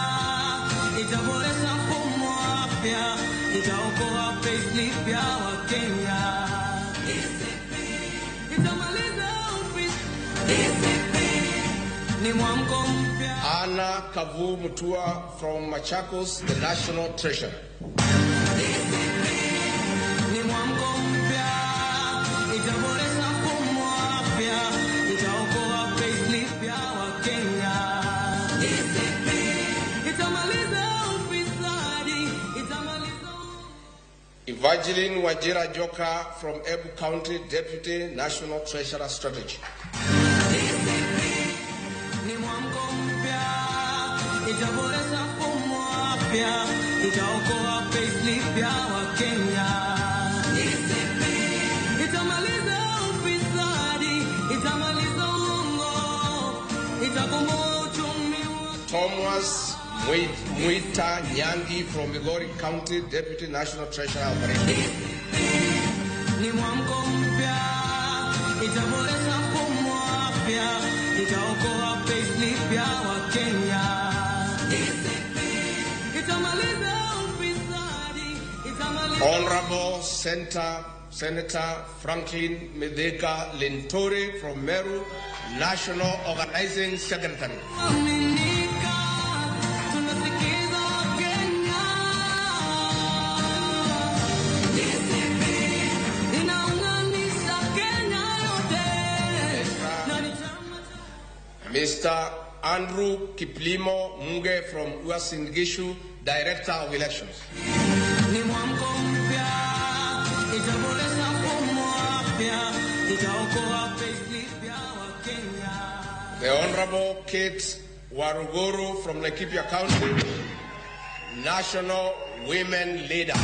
itaboresha mfumo wa afya, itaokoa payslip ya Wakenya. Itamaliza ufisadi. Ni mwamko mpya. Anna Kavu Mutua from Machakos, the National Treasurer. Ni mwamko mpya, itaboresha mfumo wa afya, itaokoa payslip ya Wakenya. Itamaliza ufisadi, itamaliza. Evangeline Wajira Joka from Ebu County, Deputy National Treasurer Strategy. Ni afya, itaokoa payslip ya Wakenya. Itamaliza ufisadi, itamaliza uongo, itakomboa uchumi wa Thomas Mwita Nyangi from Migori County, Deputy National Treasurer Operation. Ni mwamko mpya, itaboresha mfumo wa afya, itaokoa payslip ya Wakenya. Itamaliza ufisadi, itamaliza Honorable Senator Franklin Medeka Linturi from Meru, National Organizing Secretary. Aminika, tunasikiza Wakenya. Inaunganisha Kenya yote. Na ni chama Mr. Andrew Kiplimo Muge from Uasin Gishu, Director of Elections. Ni mwamko mpya, itaboresha mfumo wa afya, itaokoa payslip ya Wakenya. The Honorable Kate Waruguru from Laikipia County, National Women Leader.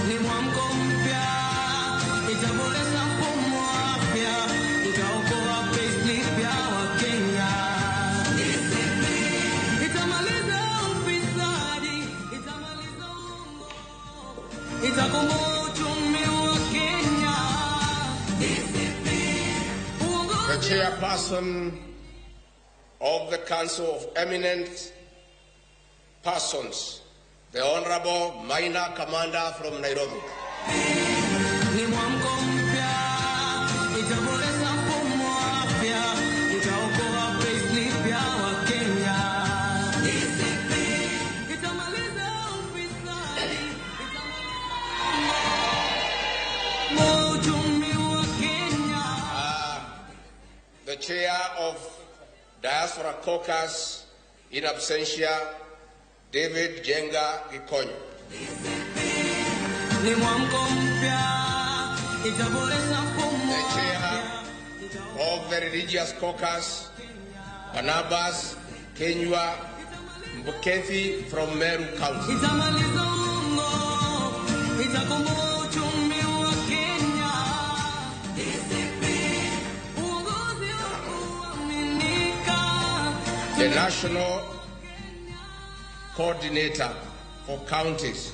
Ni mwamko mpya, itaboresha mfumo wa afya, itaokoa payslip ya Wakenya. Itamaliza ufisadi, itamaliza uongo, itakomboa uchumi wa Kenya. The Chairperson of the Council of Eminent Persons, the Honorable Minor Commander from Nairobi. Ni mwamko mpya, itaboresha mfumo wa afya, itaokoa payslip ya Wakenya. Itamaliza ufisadi, itamaliza uchumi wa Kenya. The Chair of Diaspora Caucus in absentia, David Jenga Gikonyo. Ni mwamko mpya, itaboresha mfumo The Chair of the Religious Caucus, Barnabas Kenywa Mbukethi from Meru County. Itamaliza uongo, itakomboa uchumi wa Kenya. Uongozi wa kuaminika. The National Coordinator for Counties,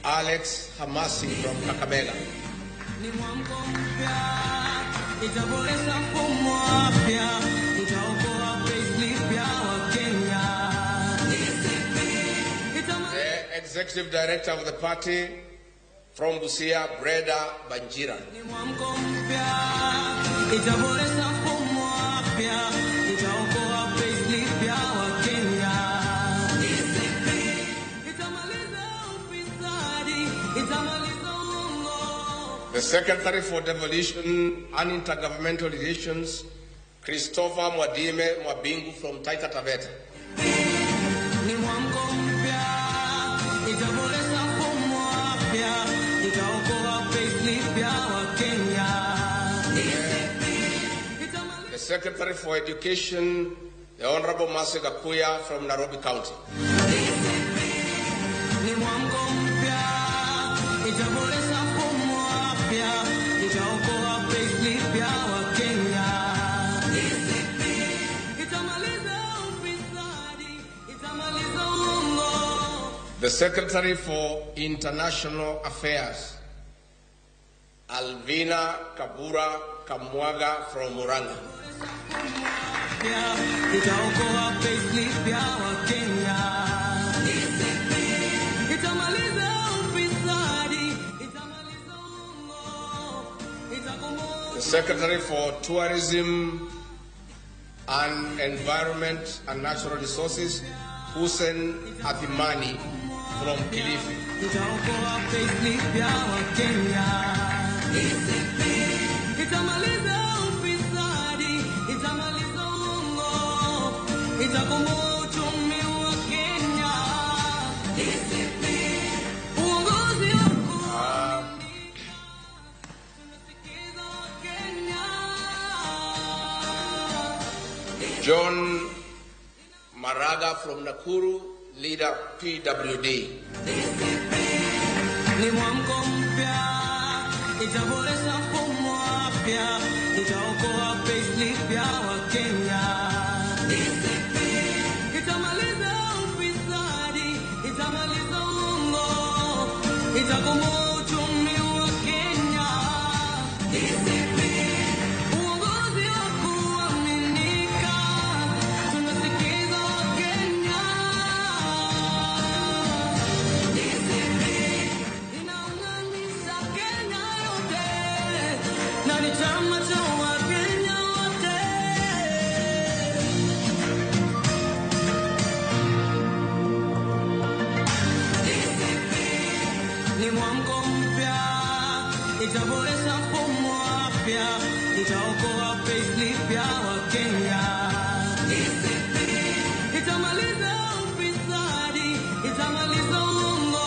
Alex Hamasi from Kakamega. Ni mwamko mpya, itaboresha mfumo wa afya, itaokoa payslip ya Wakenya. The Executive Director of the party from Busia, Breda Banjira. Ni mwamko mpya, itaboresha mfumo wa afya, itaokoa payslip ya Wakenya. Itamaliza ufisadi, itamaliza uongo. The Secretary for Devolution and Intergovernmental Relations, Christopher Mwadime Mwabingu from Taita Taveta. Ni mwamko mpya, itaboresha mfumo wa afya, itaokoa payslip ya Wakenya. The Secretary for Education, the Honorable Mercy Gakuya from Nairobi County. Ni mwamko mpya, itaboresha mfumo wa afya, itaokoa payslip ya Wakenya. Itamaliza ufisadi, itamaliza uongo. The Secretary for International Affairs, Alvina Kabura Kamwaga from Murang'a. Itaokoa payslip ya Wakenya. Itamaliza ufisadi, itamaliza uongo, itakomboa The Secretary for Tourism and Environment and Natural Resources, Hussein Athimani from Kilifi. Itaokoa payslip ya Wakenya. Itamaliza ufisadi, itamaliza uongo, itakomboa uchumi wa Kenya. Uongozi wa John Maraga from Nakuru, leader PWD. Ni mwamko mpya, itaboresha mfumo wa afya, itaokoa payslip ya Wakenya. Itamaliza ufisadi, itamaliza uongo, itakomboa uchumi wa Kenya. Uongozi wa kuaminika, tunasikiza Wakenya. Inaunganisha Kenya yote, na ni chama cha Wakenya wote. Ni mwamko mpya, itaboresha mfumo wa afya, itaokoa payslip ya Wakenya. Itamaliza ufisadi, itamaliza uongo,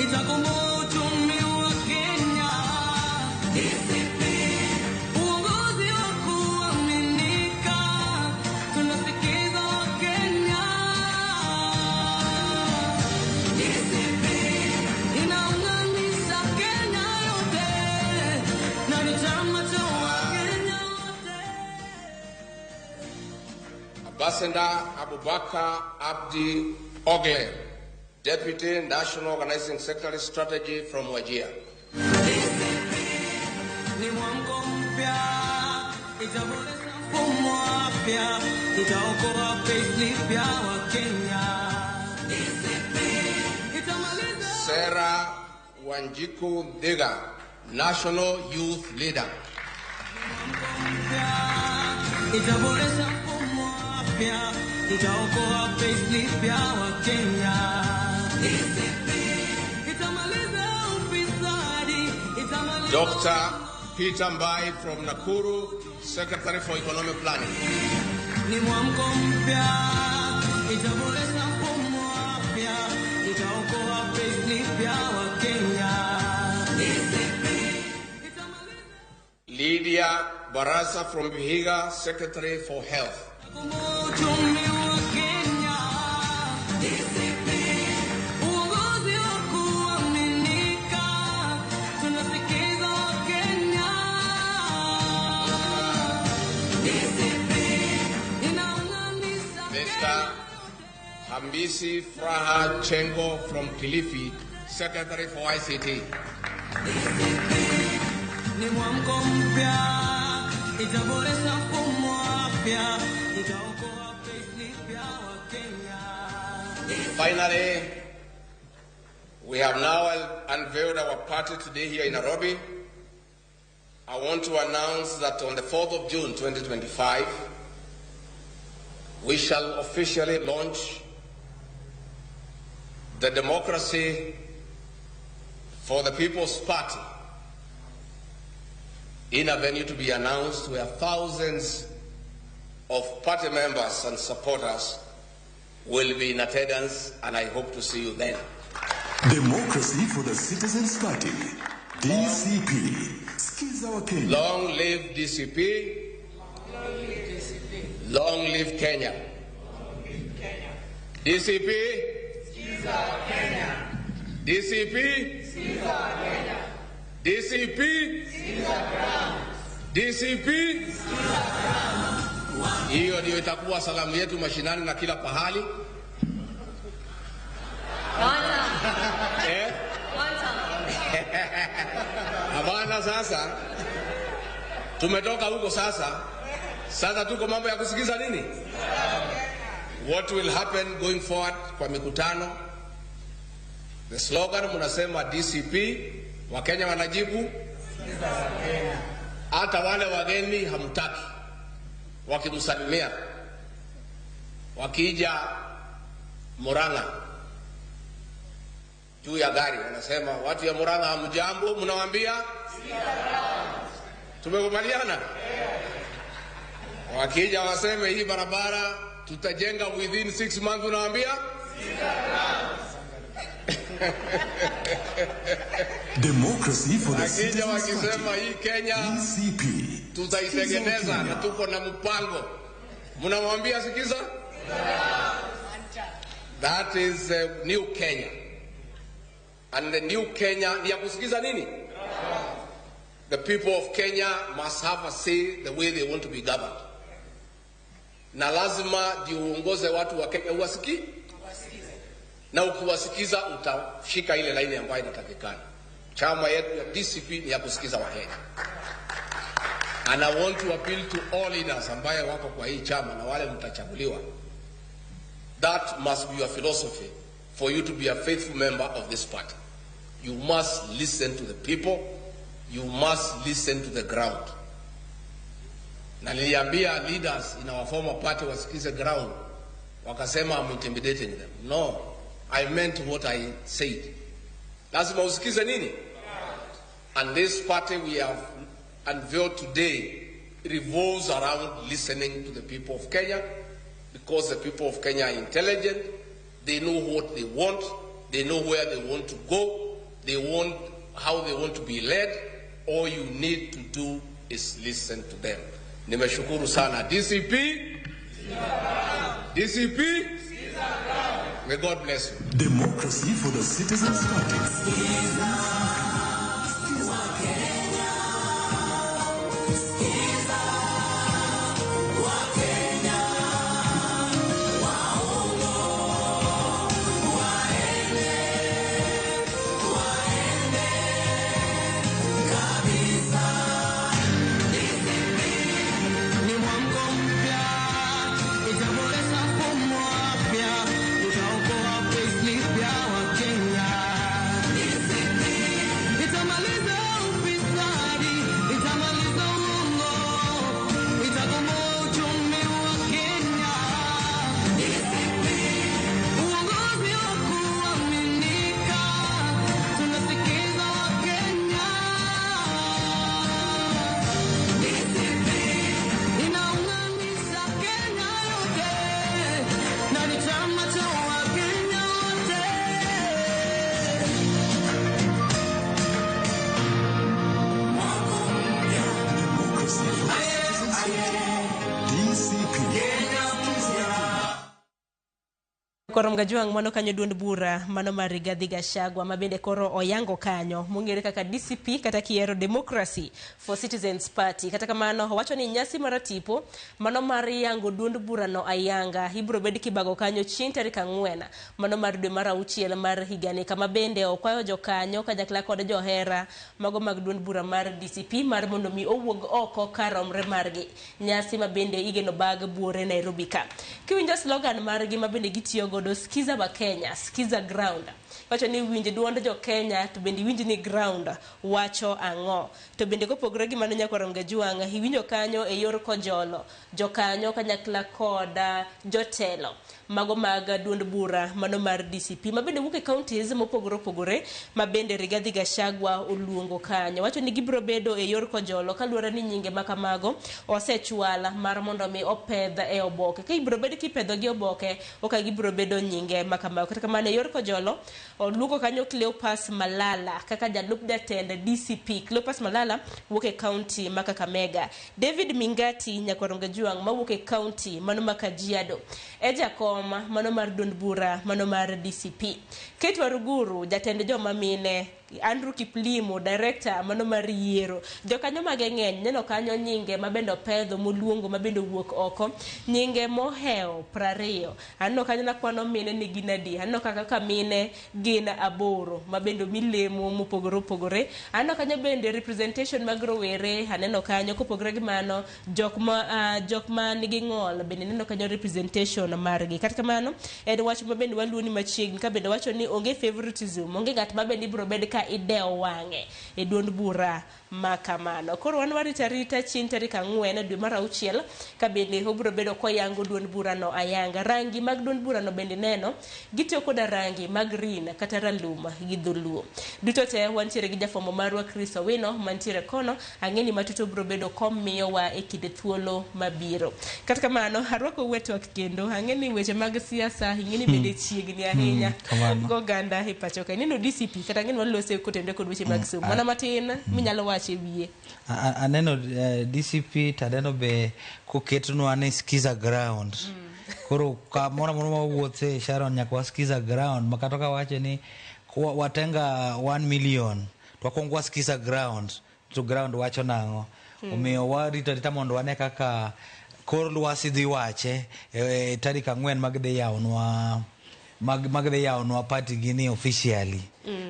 itakomboa uchumi wa Kenya. Uongozi wa kuaminika, tunasikiza Wakenya. Inaunganisha Kenya yote, na ni chama cha Wakenya. Ambassador Abubakar Abdi Ogle, Deputy National Organizing Secretary Strategy from Wajir. Ni mwamko mpya, itaboresha mfumo wa afya, itaokoa payslip ya Wakenya. Itamaliza Sarah Wanjiku Dhiga, National Youth Leader. Itaboresha mfumo wa afya, itaokoa payslip ya Wakenya. Itamaliza ufisadi, itamaliza Dr. Peter Mbai from Nakuru, Secretary for Economic Planning. Ni mwamko mpya, itaboresha mfumo wa afya, itaokoa payslip ya Wakenya. Lydia Barasa from Vihiga, Secretary for Health. Uchumi wa Kenya. Uongozi wa kuaminika, tunasikiza Wakenya. Inaunganisha Mr. Hamisi Fraha Chengo from Kilifi, Secretary for ICT. Ni mwamko mpya, itaboresha mfumo wa afya, itaokoa payslip ya Wakenya. Finally, we have now unveiled our party today here in Nairobi. I want to announce that on the 4th of June 2025, we shall officially launch the Democracy for the People's Party in a venue to be announced where thousands of party members and supporters will be in attendance, and I hope to see you then. Democracy for the Citizens Party, DCP. Skiza wa Kenya. Long live DCP. Long live Kenya. DCP. DCP. DCP. DCP. Hiyo ndio itakuwa salamu yetu mashinani na kila pahali. Eh? Hapana, sasa tumetoka huko sasa. Sasa tuko mambo ya kusikiza nini? What will happen going forward kwa mikutano? The slogan mnasema DCP, Wakenya wanajibu hata wale wageni hamtaki wakimsalimia, wakija Murang'a juu ya gari wanasema watu ya Murang'a hamjambo, mnawaambia tumekubaliana. Wakija waseme hii barabara tutajenga within 6 months, unawaambia Democracy for the Wakija Citizens wakisema Party, hii Kenya DCP. tutaitengeneza na tuko na mpango, mnamwambia sikiza. That is New Kenya. And the New Kenya ni ya kusikiza nini? The people of Kenya must have a say the way they want to be governed. Na lazima ndio uongoze watu wa Kenya uwasiki, na ukiwasikiza utashika ile laini ambayo inatakikana. Chama yetu ya DCP ni ya kusikiza Wakenya. And I want to appeal to all leaders ambaye wako kwa hii chama na wale mtachaguliwa. That must be your philosophy for you to be a faithful member of this party. You must listen to the people. You must listen to the ground. Na niliambia leaders in our former party wasikize ground. Wakasema I'm intimidating them. No, I meant what I said. Lazima usikize nini? And this party we have unveiled today revolves around listening to the people of Kenya, because the people of Kenya are intelligent. They know what they want. They know where they want to go. They want how they want to be led. All you need to do is listen to them. Nimeshukuru sana. DCP? DCP? May God bless you. Democracy for the Citizens Party. Ni mwamko mpya, itaboresha mfumo wa afya, itaokoa payslip ya Wakenya. Itamaliza ufisadi, itamaliza uongo, itakomboa uchumi wa Kenya. Uongozi wa kuaminika, tunasikiza Wakenya. Inaunganisha Kenya yote na ni chama cha Wakenya wote. Democracy for the Citizens Party. DCP. Koro Mgajuang' mano kanyo duond bura mano mar Rigathi Gachagua ma bende koro oyango kanyo mong'ere kaka DCP kata kiero Democracy for Citizens Party. Kata kamano owacho ni nyasi mar tipo mano mar yango duond bura no ayanga ibiro bed kibago kanyo chieng' tarik 4 mano mar dwe mar 6 mar higani, kama bende okwayo jokanyo kanyakla kod johera mago mag duond bura mar DCP mar mondo mi owuog oko karomre margi. Nyasi ma bende igeno bag buore Nairobi ka. Kiwinjo slogan margi ma bende gitiyo godo, skiza wa Kenya, skiza ground. Wacho ni winj duond jo Kenya to bende iwinj ni ground wacho ang'o. To bende kopogore gi mano nyakwar Mgajuang', iwinjo kanyo e yor kojolo jokanyo kanyakla kod jotelo mago mag duond bura mano mar DCP ma bende wuok e counties mopogore opogore ma bende Rigathi Gachagua oluongo kanyo. Wacho ni gibiro bedo e yor kojolo kaluwore ni nyinge ma kamago osechwal mar mondo mi opedh e oboke. Ka ibiro bed kipedho gi oboke, ok gibiro bedo nyinge ma kamago. Kata kamano e yor kojolo oluongo kanyo Cleopas Malala kaka jalup jatend DCP. Cleopas Malala wuok e county ma Kakamega. David Mingati nyakwar Mgajuang' mawuok e county mano ma Kajiado e jakom mano mar duond bura mano mar DCP. Kate Waruguru jatend joma mine, Andrew Kiplimo director mano mar yiero. Jokanyo mage ng'eny neno kanyo nyinge ma bende opedho moluongo ma bende owuok oko, nyinge mohewo 20. Aneno kanyo nakwano mine ni gin adi, aneno kaka mine gin 8 ma bende milemo mopogore opogore. Aneno kanyo bende representation mag rowere, aneno kanyo kopogore gi mano jok ma nigi ng'ol bende neno kanyo representation margi. Kata kamano en wach ma bende waluoni machiegni ka bende wacho ni onge favoritism, onge ng'at ma bende ibiro bed ka idewo wang'e e duond bura ma kamano. Koro wan warito arita chieng' tarik 4 dwe mar 6 ka bende obiro bedo koyango duond bura no ayanga. Rangi mag duond bura no bende neno gitiyo koda rangi mag green kata ralum gi dholuo. Duto te wantiere gi jafwambo marwa Chris Owino mantiere kono, ang'e ni matuto biro bedo komiyowa e kinde thuolo mabiro. Kata kamano arwako wetwak kendo ang'e ni weche mag siasa ing'e ni bende chiegni ahinya goganda e pacho ka. Ineno DCP kata ang'e ni walose kotende kod weche mag somo. Mana matin minyalo wacho e wiye. Aneno DCP to aneno be koketnwa ni skiza ground. Koro kamoro amora ma wawuothe Sharon nyaka wasikiza ground ma kata ka wacho ni watenga 1 million to wakwongo wasikiza ground to ground wacho nang'o. Omiyo warito arita mondo wane kaka kor lwasi dhi wache e tarik 4 mag dhi yawnwa mag dhi yawnwa party gi ni officially.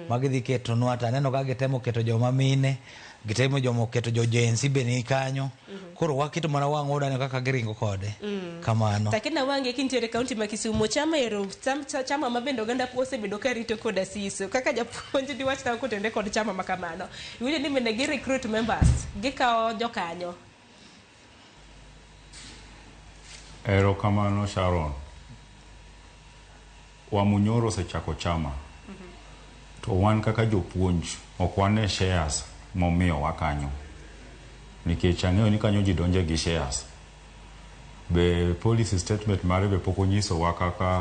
Mag dhi ketonwa to aneno ka gitemo keto joma mine, gitemo joma keto jo Gen Z be ni kanyo. Koro waketo mana wang'wa wadwa neno kaka giringo kode. Kamano. Takina wange kintiere kaunti ma Kisumu, chama ero chama ma bende oganda osebedo ka rito koda siso. Kaka japuonj diwach nang'o kotenore kod chama ma kamano? Iwinjo ni bende gi recruit members, gikawo jokanyo. Erokamano Sharon. Wamunyoro osechako chama. To wan kaka jopuonj ok wane shares momiyowa kanyo. Nikech ang'eyo ni kanyo ji donje gi shares. Be policy statement mare be pok onyisowa kaka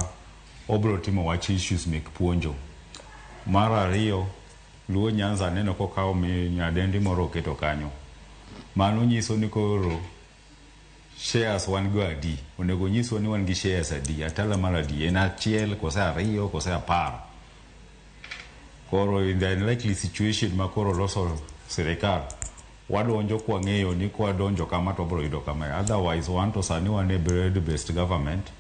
obro timo wach issues mek puonjo. Mar ariyo, Luo Nyanza aneno kokawo nyadendi moro oketo kanyo. Mano nyiso ni koro shares wan go adi? Onego nyiswa ni wan gi shares adi? Atala mar adi? En 1 kose 2 kose 10? Koro in the unlikely situation ma koro loso sirikal, wadonjo kwang'eyo ni kwadonjo kama to wabro yudo kama. Otherwise wan to sani wan e broad based government.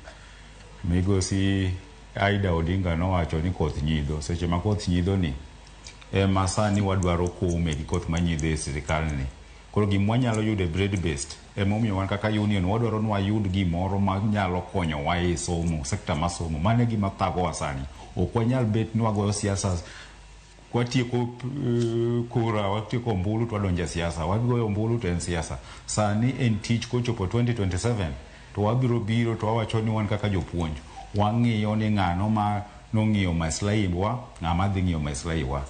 Migosi Aida Odinga nowacho ni koth nyidho. Seche ma koth nyidho ni, ema sani wadwaro kome gi koth manyidho e sirikal ni. Koro gima wanyalo yudo e broad based, emomiyo wan kaka union wadwaro ni wayud gimoro manyalo konyowa e somo, sekta mar somo. Mano e gima thagowa sani. Ok wanyal bet ni wagoyo siasa kwatieko kura, watieko ombulu to wadonjo e siasa. Wagoyo ombulu to en siasa. Sani en tich kochopo 2027 to wabiro biro to wawacho ni wan kaka jopuonj wang'iyo ni ng'ano ma nong'iyo maslahi wa, ng'ama dhi ng'iyo maslahi wa.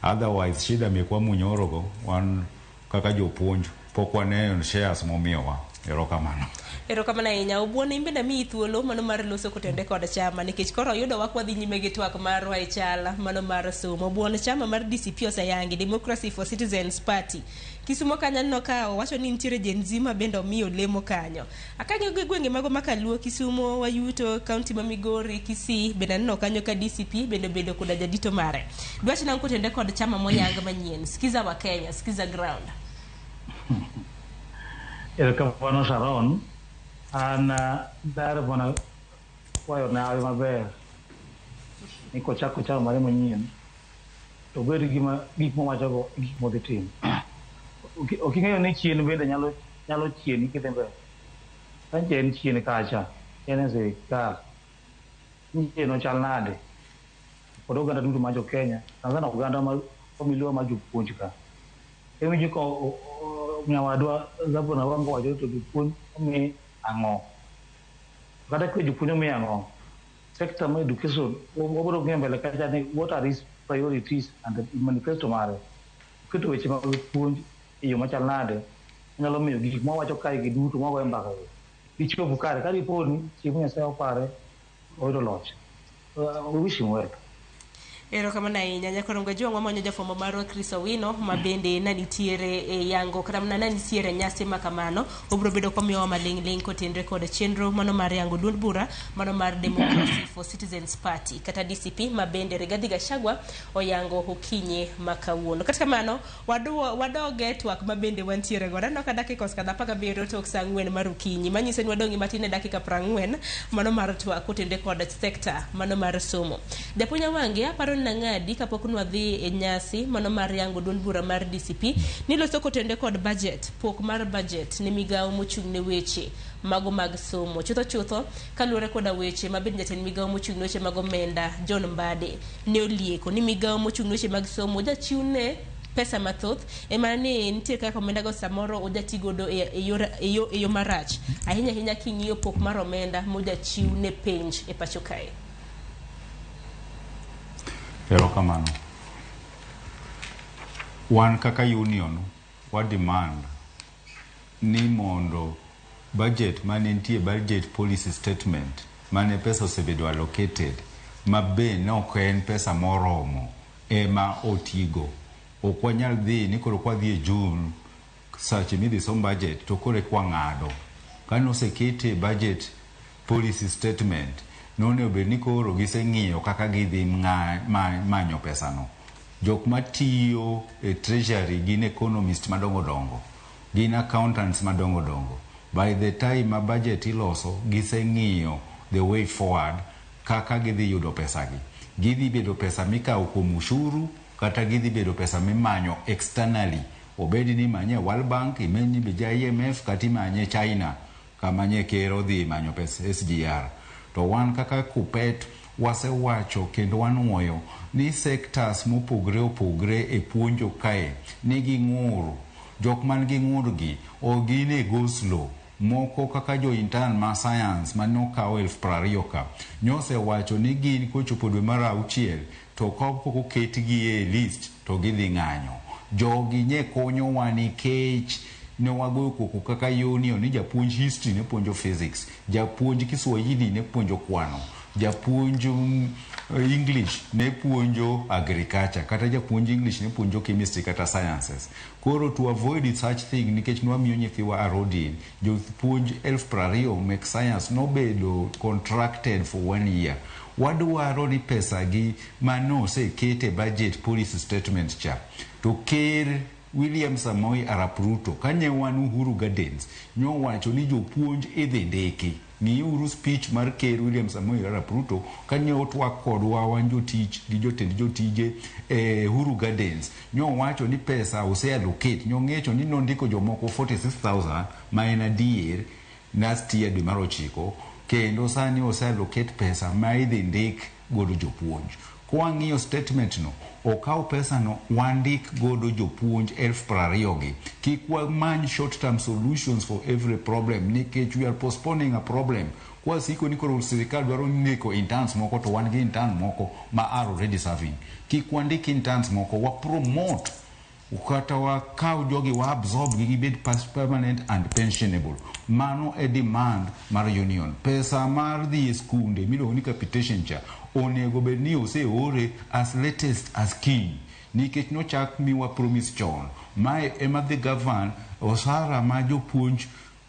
Otherwise shida mekwa Munyoro go wan kaka jopuonj pok waneno shares momiyowa. Erokamano. Erokamano ahinya. Obuon in bende amiyi thuolo mano mar loso kotende kod chama nikech koro oyudowa kwa dhi nyime gi twak marwa e chal mano mar somo. Obuon chama mar DCP oseyangi Democracy for Citizens Party. Kisumo kanyo aneno ka owacho ni nitiere Gen Z ma bende omiyo lemo kanyo. Akang'iyo gi gwenge mago ma Kaluo, Kisumo, Wayuto, kaunti ma Migori, Kisii, bende aneno kanyo ka DCP bende obedo koda jadito mare. Dwach nang'o kotende kod chama moyang manyien? Skiza wa Kenya, Skiza Ground. Erokamano Sharon. An dahero mana kwayo nawe maber ni kochako chama mare manyien to obed gima gik mowachogo e gik modhi timo. Ok ing'eyo ni chien bende nyalo chieni kidhi mbele. Ka nche en chien kacha, en e sirikal, nche nochal nade? Kod oganda duto mar jo Kenya, sana sana oganda ma familia mar jopuonj ka. Iwinjo ka nyawadwa Zabona Wanga wacho to jopuonj omi ang'o? Kata ka jopuonj omi ang'o? Sector mar education, wabiro ng'iyo mbele kacha ni what are his priorities and the manifesto mare. Oketo weche mag puonj e yo machal nade, nyalo miyo gik mwawacho kae gi duto mwagoyo mbaka gi gichop kare. Ka dipo ni chieng' Nyasaye opare oyudo loch. We wish him well. Erokamano ahinya. Nyakorongo Jwang' wamanyo jafwambo marwa Chris Owino ma bende na nitiere e yango kata mana na nitiere nyasi ma kamano. Obiro bedo komiyowa maling' ling' kotenre kod chenro mano mar yango duond bura mano mar Democracy for Citizens Party kata DCP ma bende Rigathi Gachagua oyango okinyi ma kawuono. Kata kamano wadoge twak ma bende wantiere godo. Aneno ka dakika osekadho 17 tok saa 4 mar okinyi. Manyiso ni wadong' gi matin e dakika 40 mano mar twak kotenre kod sekta mano mar somo. Japuonj Awange, aparo ni nang'adi kapok nwadhi e nyasi mano mar yango duond bura mar DCP niloso kotenre kod budget, pok mar budget ne migawo mochung' ne weche mago mag somo. Chutho chutho kaluwore koda weche ma bende jatend migawo mochung' ne weche mag omenda John Mbadi ne olieko ni migawo mochung' ne weche mag somo ojachiw ne pesa mathoth ema ni nitie kaka omenda go samoro ojati godo e yo marach ahinya ahinya king'iyo pok mar omenda mojachiw ne penj e pacho kae. Erokamano. Wan kaka union wa demand ni mondo budget mane nitie budget policy statement mane pesa osebedo allocated ma be ne ok en pesa moromo ema otigo. Ok wanyal dhi ni koro kwadhi e June sache midhi som budget to koro eka wang'ado. Kane osekete budget policy statement nonego bed ni koro giseng'iyo kaka gidhi manyo pesano. Jok matiyo e treasury gin economist madongo dongo, gin accountants madongo dongo. By the time ma budget iloso, giseng'iyo the way forward kaka gidhi yudo pesagi. Gidhi bedo pesa mikawo kuom ushuru kata gidhi bedo pesa mimanyo externally. Obed ni imanye e World Bank, imanye be IMF kata imanye China kama nye ker odhi manyo pesa SGR. To wan kaka Kuppet wasewacho kendo wanuoyo ni sectors mopogre opogre e puonjo kae nigi ng'ur. Jok man gi ng'ur gi ok gin e go slow. Moko kaka jo intern ma science mane okaw 20,000 ka nyosewacho ni gin kochopo dwe mar auchiel to kapok oketgi e list to gidhi ng'anyo. Jogi nye konyowa nikech ne wagoyo koko kaka union ni japuonj history ne puonjo physics, japuonj Kiswahili ne puonjo kwano, japuonj English ne puonjo agriculture, kata japuonj English ne puonjo chemistry kata sciences. Koro to avoid such thing nikech nwamiyo nyithiwa arodin, jopuonj 20,000 mek science nobedo contracted for one year. Wadwaro ni pesa gi manoseket e budget policy statement cha to ker William Samoei Arap Ruto kanye wan Uhuru Gardens nyowacho ni jopuonj idhi ndiki. Ng'iuru speech mar ker William Samoei Arap Ruto kanye otwak kodwa wan jotich gi jotend jotije e Uhuru Gardens. Nyowacho ni pesa ose allocate, nyong'echo ni nondiko jomoko 46,000 ma en adier last year dwe mar ochiko kendo sani ose allocate pesa ma idhi ndik godo jopuonj. Kwang'iyo statement no, okaw pesa no wandik godo jopuonj 20,000 gi. Kik wamany short term solutions for every problem nikech we are postponing a problem. Kwasiko ni koro sirikal dwaro ndiko interns moko to wan gi intern moko ma are already serving. Kik wandik interns moko, wa promote kata wakaw jogi wa absorb gi gibed permanent and pensionable. Mano e demand mar union. Pesa mar dhi e skunde miluongo ni capitation cha onego bed ni oseore as latest as kiny nikech nochak miwa promise chon. Mae ema dhi govern osara ma jopuonj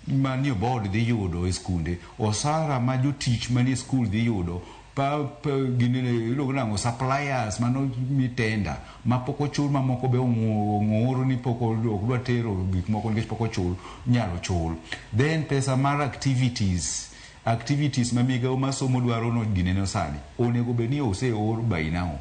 manie board dhi yudo e skunde, osara ma jotich manie skul dhi yudo, pa, pa ginene iluongo nang'o suppliers mano mi tender ma pok ochul mamoko be ong'ur ni pok ok dwa tero gik moko nikech pok ochul nyalo chul. Then pesa mar activities ma migawo mar somo dwaro no gineno sani onego bed ni oseor by now.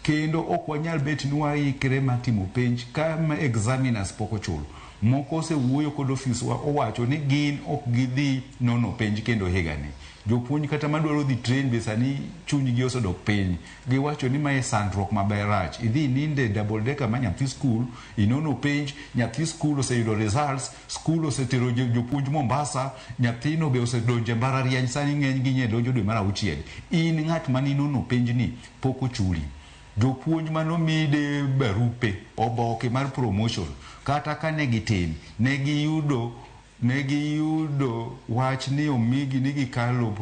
Kendo ok wanyal bet ni waikre mar timo penj ka ma examiners pok ochul. Moko osewuoyo kod ofiswa owacho ni gin ok gidhi nono penj kendo higani. Jopuonj kata madwaro dhi train be sani chunygi osedok piny. Giwacho ni mae sandruok maber rach. Idhi ninde double decker ma nyathi skul, inono penj, nyathi skul oseyudo results, skul osetero jopuonj Mombasa, nyathino be osedonjo e mbalariany sani ng'eny gi nye donjo dwe mar auchiel. In ng'at maninono penj ni pok ochuli. Jopuonj manomide barupe, oboke mar promotion, kata kane gitin, ne giyudo wach ni omigi ni gikalo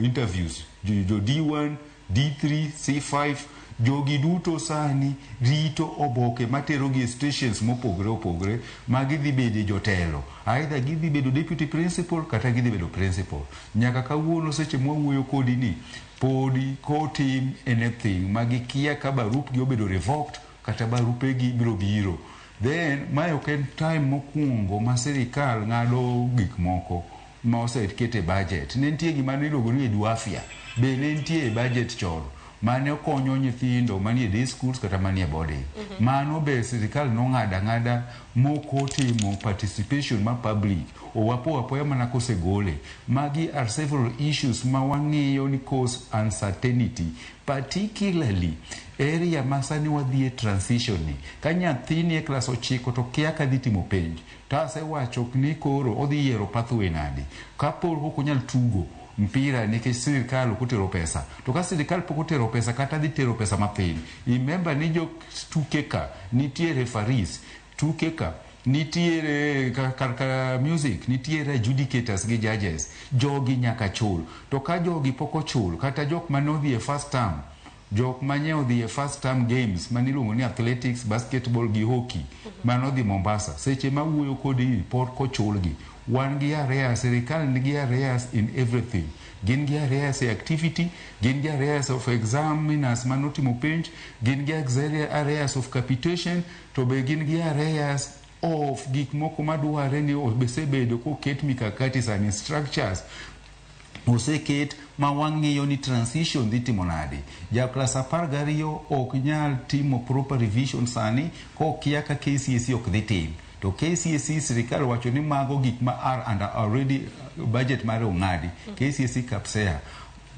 interviews jo D1, D3, C5, jogi duto sani rito oboke materogi e stations mopogore opogore ma gidhi bede jotelo. Either gidhi bedo deputy principal kata gidhi bedo principal. Nyaka kawuono seche mwawuoyo kodi ni podi kotim anything ma gikia ka barupgi obedo revoked kata barupegi biro biro. Then mae ok en time mokwongo ma sirikal ng'ado gik moko ma oseket e budget. Ne nitie gima niluongo ni Eduafia, be ne nitie e budget chon mane okonyo nyithindo manie day schools kata manie boarding. Mano be sirikal nong'ado ang'ada mokotimo participation mar public. Owapo apoya mana kosegole. Magi are several issues ma wang'iyo ni cause uncertainty, particularly area ma sani wadhi e transition ni. Ka nyathi nie klas 9 to kia ka dhi timo penj, to asewacho ni koro odhi yiero pathway nade. Kapo ok onyal tugo mpira nikech sirikal ok otero pesa. To ka sirikal pok otero pesa kata dhi tero pesa mathin, remember ni jo tuke ka nitie referees, tuke ka nitiere kar music, nitiere adjudicators gi judges. Jogi nyaka chul. To ka jogi pok ochul, kata jok mane odhi e first term, jok manye odhi e first term games maniluongo ni athletics, basketball gi hockey, mane odhi Mombasa, seche ma wuoyo kodi pod kochulgi. Wan gi arrears, sirikal nigi arrears in everything. Gin gi arrears e activity, gin gi arrears of examiners manotimo penj, gin gi arrears of capitation, to be gin gi arrears of gik moko madwarre ni osebedo koket mikakati sani structures oseket ma wang'iyo ni transition dhi timo nade. Ja klas 12 ok nyal timo proper revision sani kokia ka KCSE ok dhi tim. To KCSE sirikal wacho ni mago gik ma are under already budget mare ong'adi. KCSE KPSEA.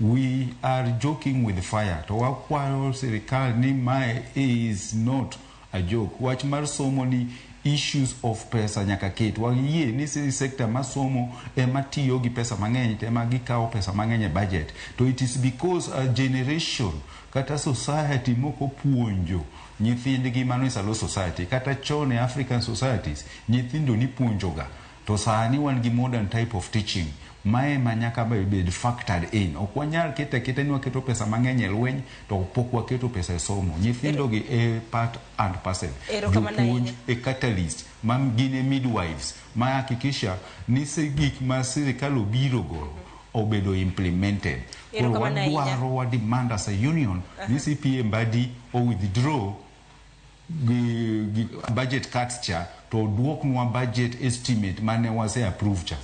We are joking with fire. To wakwayo sirikal ni mae is not a joke. Wach mar somo ni issues of pesa nyaka ket. Wayie ni sector mar somo ema tiyo gi pesa mang'eny to ema gikawo pesa mang'eny e budget. To it is because a generation kata society moko puonjo nyithindgi mano is a low society. Kata chon e African societies nyithindo nipuonjoga. To sani wan gi modern type of teaching. Mae ma nyaka bed factored in. Ok wanyal keto aketa ni waketo pesa mang'eny e lweny to pok waketo pesa e somo. Nyithindo gi e part and parcel. Jopuonj e catalyst ma gin e midwives ma hakikisha ni gik ma sirikal obiro go obedo implemented. Koro wadwaro wa demand as a union ni CPA Mbadi o withdraw gi budget cuts cha to oduoknwa budget estimate mane wase approve cha.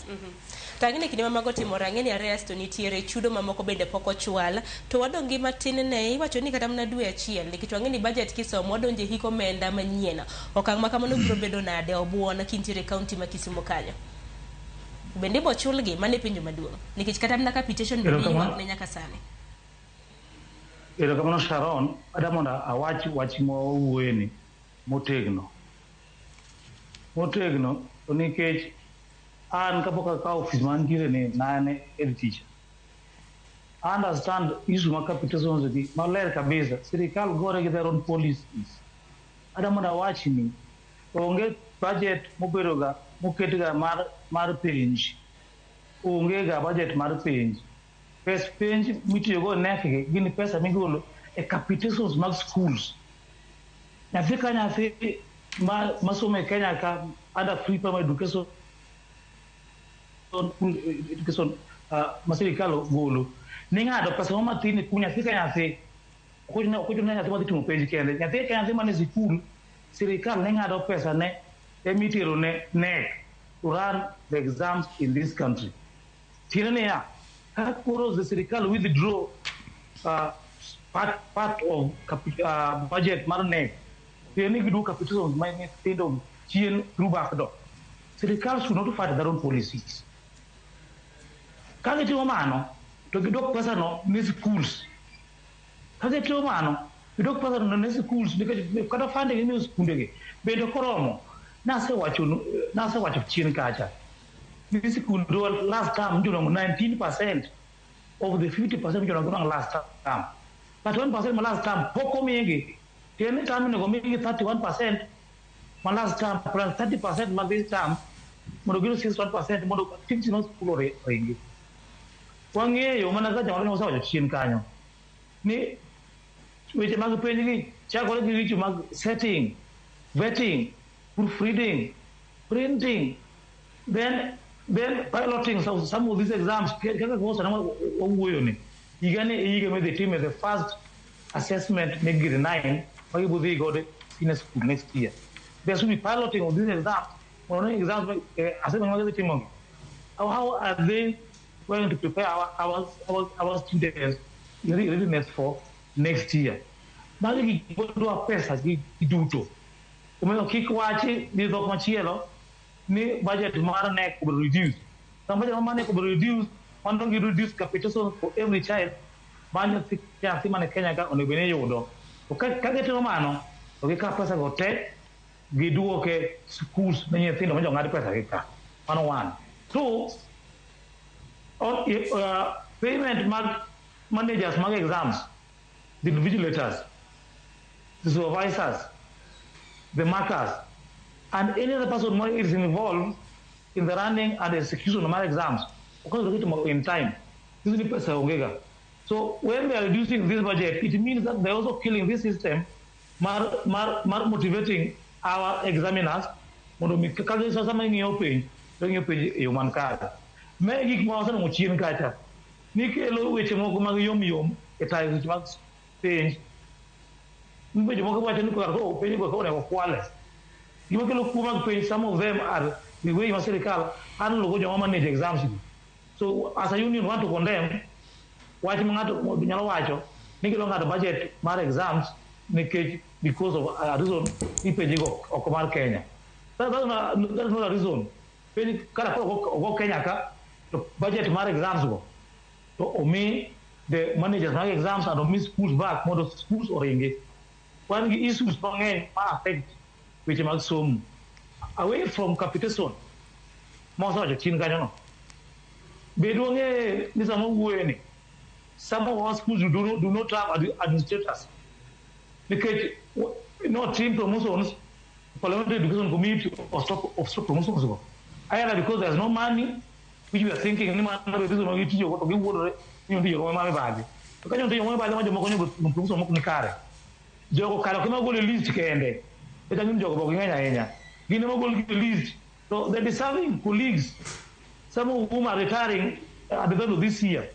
To ang'e ni kinde ma mago timore, ang'e ni arrears to nitiere, chudo mamoko bende pok ochwal. To wadong' gi matin ne, iwacho ni kata mana dwe achiel, nikech wang'e ni budget kisomo, wadonjo e hik omenda manyien. Okang' ma kamano biro bedo nade obuon kintiere e kaunti ma Kisumu kanyo? Bende ibo chulgi? Mano e penjo maduong'. Nikech kata mana capitation bende ywak ne nyaka sani. Erokamano Sharon, adwa mondo awach wach mowuoyeni motegno. Motegno to nikech an kapok akawo ofis mantiere ni ne an head teacher. I understand issue ma capitation gi maler kabisa. Sirikal gore gi their own policies. Adwa mondo awach ni onge budget mobedo ga moket ga mar penj. Onge ga budget mar penj. Pes penj mitiyogo e KNEC gi gin pesa migolo e capitations mag schools. Nyathi ka nyathi masomo e Kenya ka under free primary education ma sirikal ogolo ning'ado pesa moro matin kuom nyathi ka nyathi. Ok ochuno ni nyathi madhi timo penj kende. Nyathi ka nyathi mane sikul, sirikal ne ng'ado pesa ne emitero ne KNEC to run the exams in this country. Tiende niya, ka koro the sirikal withdraw part of budget mar KNEC, tiende ni giduoko capitations ma nyithindo chien through back door. Sirikal should not fight their own policies. Ka gitimo mano, to gidwok pesa no ne schools. Ka gitimo mano, gidwok pesa no ne schools nikech kata funding imiyo skundegi bende ok oromo. Nasewacho chien kacha ni skundwa last term njonwang'o 19% of the 50% njonwang'o ginwang'o last term. 31% ma last term pok omigi. Tiende ni term onego migi 31% ma last term plus 30% ma this term mondo giyud 61% mondo activity mar skul oringi. Wang'eyo mana kaka jomoko osewacho chien kanyo ni weche mag penj gi chakore gi weche mag setting, vetting, proofreading, printing, then piloting some of these exams. Kaka kosa na wawuoyo ni higa ni e higa midhi time the first assessment ne grade 9 ma gibiro dhi godo senior school next year. There should be piloting of these exams. Mondo ne exams assessment ma gidhi timo gi. How are they going to prepare our students in readiness for next year? Magi gik madwa pesa gi duto. Omiyo kik wachi ni dhok machielo ni budget mar KNEC will reduce. Sama budget mar KNEC will reduce, mano gi reduce capitation for every child ma nyathi mane Kenya ka onego bed ni yudo. To ka gitimo mano, to gikawo pesa go te giduoke schools ne nyithindo ma jong'ad pesa gi ka. Mano one. Two, payment mag managers mag exams, the invigilators, the supervisors, the markers, and any other person who is involved in the running and execution of my exams, because in time, this is the pesa ongega. So when they are reducing this budget, it means that they're also killing this system, mar motivating our examiners. Mondo mi kaka sasa ma ing'iyo penj, to ng'iyo penj e yo man kare. Me gik ma waseneno chien kacha nikelo weche moko mag yom yom e tayo weche mag penj. Weche moko wacho ni kar koro penj go onego kwale. Gima kelo kuo mag penj, some of them are the way ma sirikal handle go joma manage exams gi. So as a union want to condemn wach ma ng'ato nyalo wacho ni gilo ng'ado budget mar exams nikech because of a reason ni penj go oko mar Kenya. That is not a reason. Penj kata koro ogo Kenya ka to budget mar exams go to omi the managers mag exams and omi schools back mondo schools oringi. Wan gi issues mang'eny ma affect weche mag somo. Away from capitation ma wasewacho chien kanyo no. Bed wang'e ni sama wuoyo ni some of our schools do not have administrators nikech notim promotions. Parliamentary Education Committee of stop promotions go either because there's no money, which we are thinking ni mano reason ma gitiyo go to giwuondore ni nitie jok ma mibadhi to ka nitie jok ma mibadhi ma jomoko nyego promotion mok ni kare jogo kare ok ema gol e list kende kata ni jogo ok ng'eny ahinya gin ema gol e list to the deserving colleagues, some of whom are retiring at the end of this year,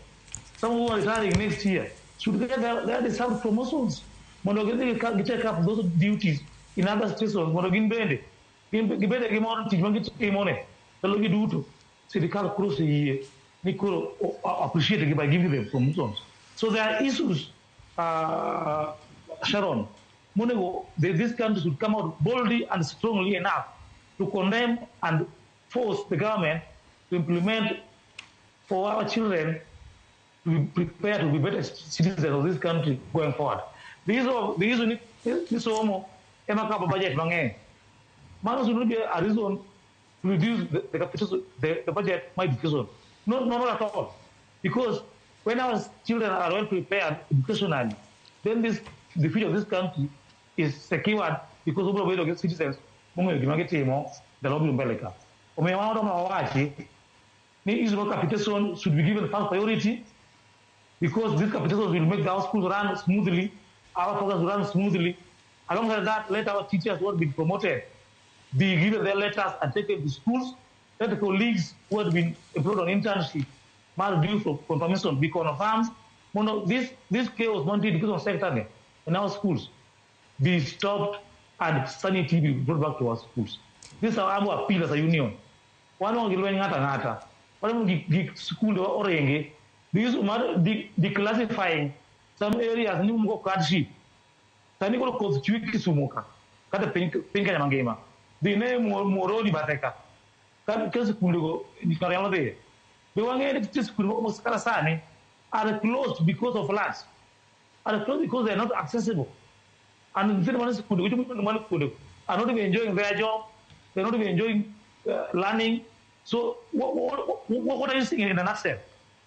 some of whom are retiring next year, should get their deserved promotions mondo gidhi gi take up those duties in other stations mondo gin bende gibede gi mor tich ma gitimo ne ndalo gi duto sirikal koro oseyie ni koro appreciate gi by giving them promotions. So there are issues, Sharon, monego this country should come out boldly and strongly enough to condemn and force the government to implement for our children to be prepared to be better citizens of this country going forward. The issue ni somo ema kawo budget mang'eny. Mano should not be a reason to reduce the capital, the budget my education. No, not at all. Because when our children are well prepared educationally, then the future of this country is secured because obiro bedo gi citizens mong'eyo gima gitimo ndalo mabiro mbele ka. Omiyo wan wadwa wachi ni issue of capitation should be given first priority because these capitations will make our schools run smoothly, our programs will run smoothly. Alongside that, let our teachers who have been promoted be given their letters and taken to schools. Let the colleagues who have been employed on internship, must due for confirmation, be confirmed. Mondo this chaos, money education sector in our schools, be stopped and sanity be brought back to our schools. This is our appeal as a union. Wan onge lweny ng'ato ang'ata. Wan gi school orenge. The use mar declassifying some areas ni moko cadreship. Sani koro koth chwe Kisumu ka kata piny Kenya mangima. Dhi ne Muhoroni bathe ka. Ka skunde go kar nyalo dhiye. Be wang'eyo ni nitie skunde moko kata sani are closed because of floods. Are closed because they are not accessible. And nyithindo man skunde go, man skunde are not even enjoying their job. They're not even enjoying learning. So what are you saying in a nutshell?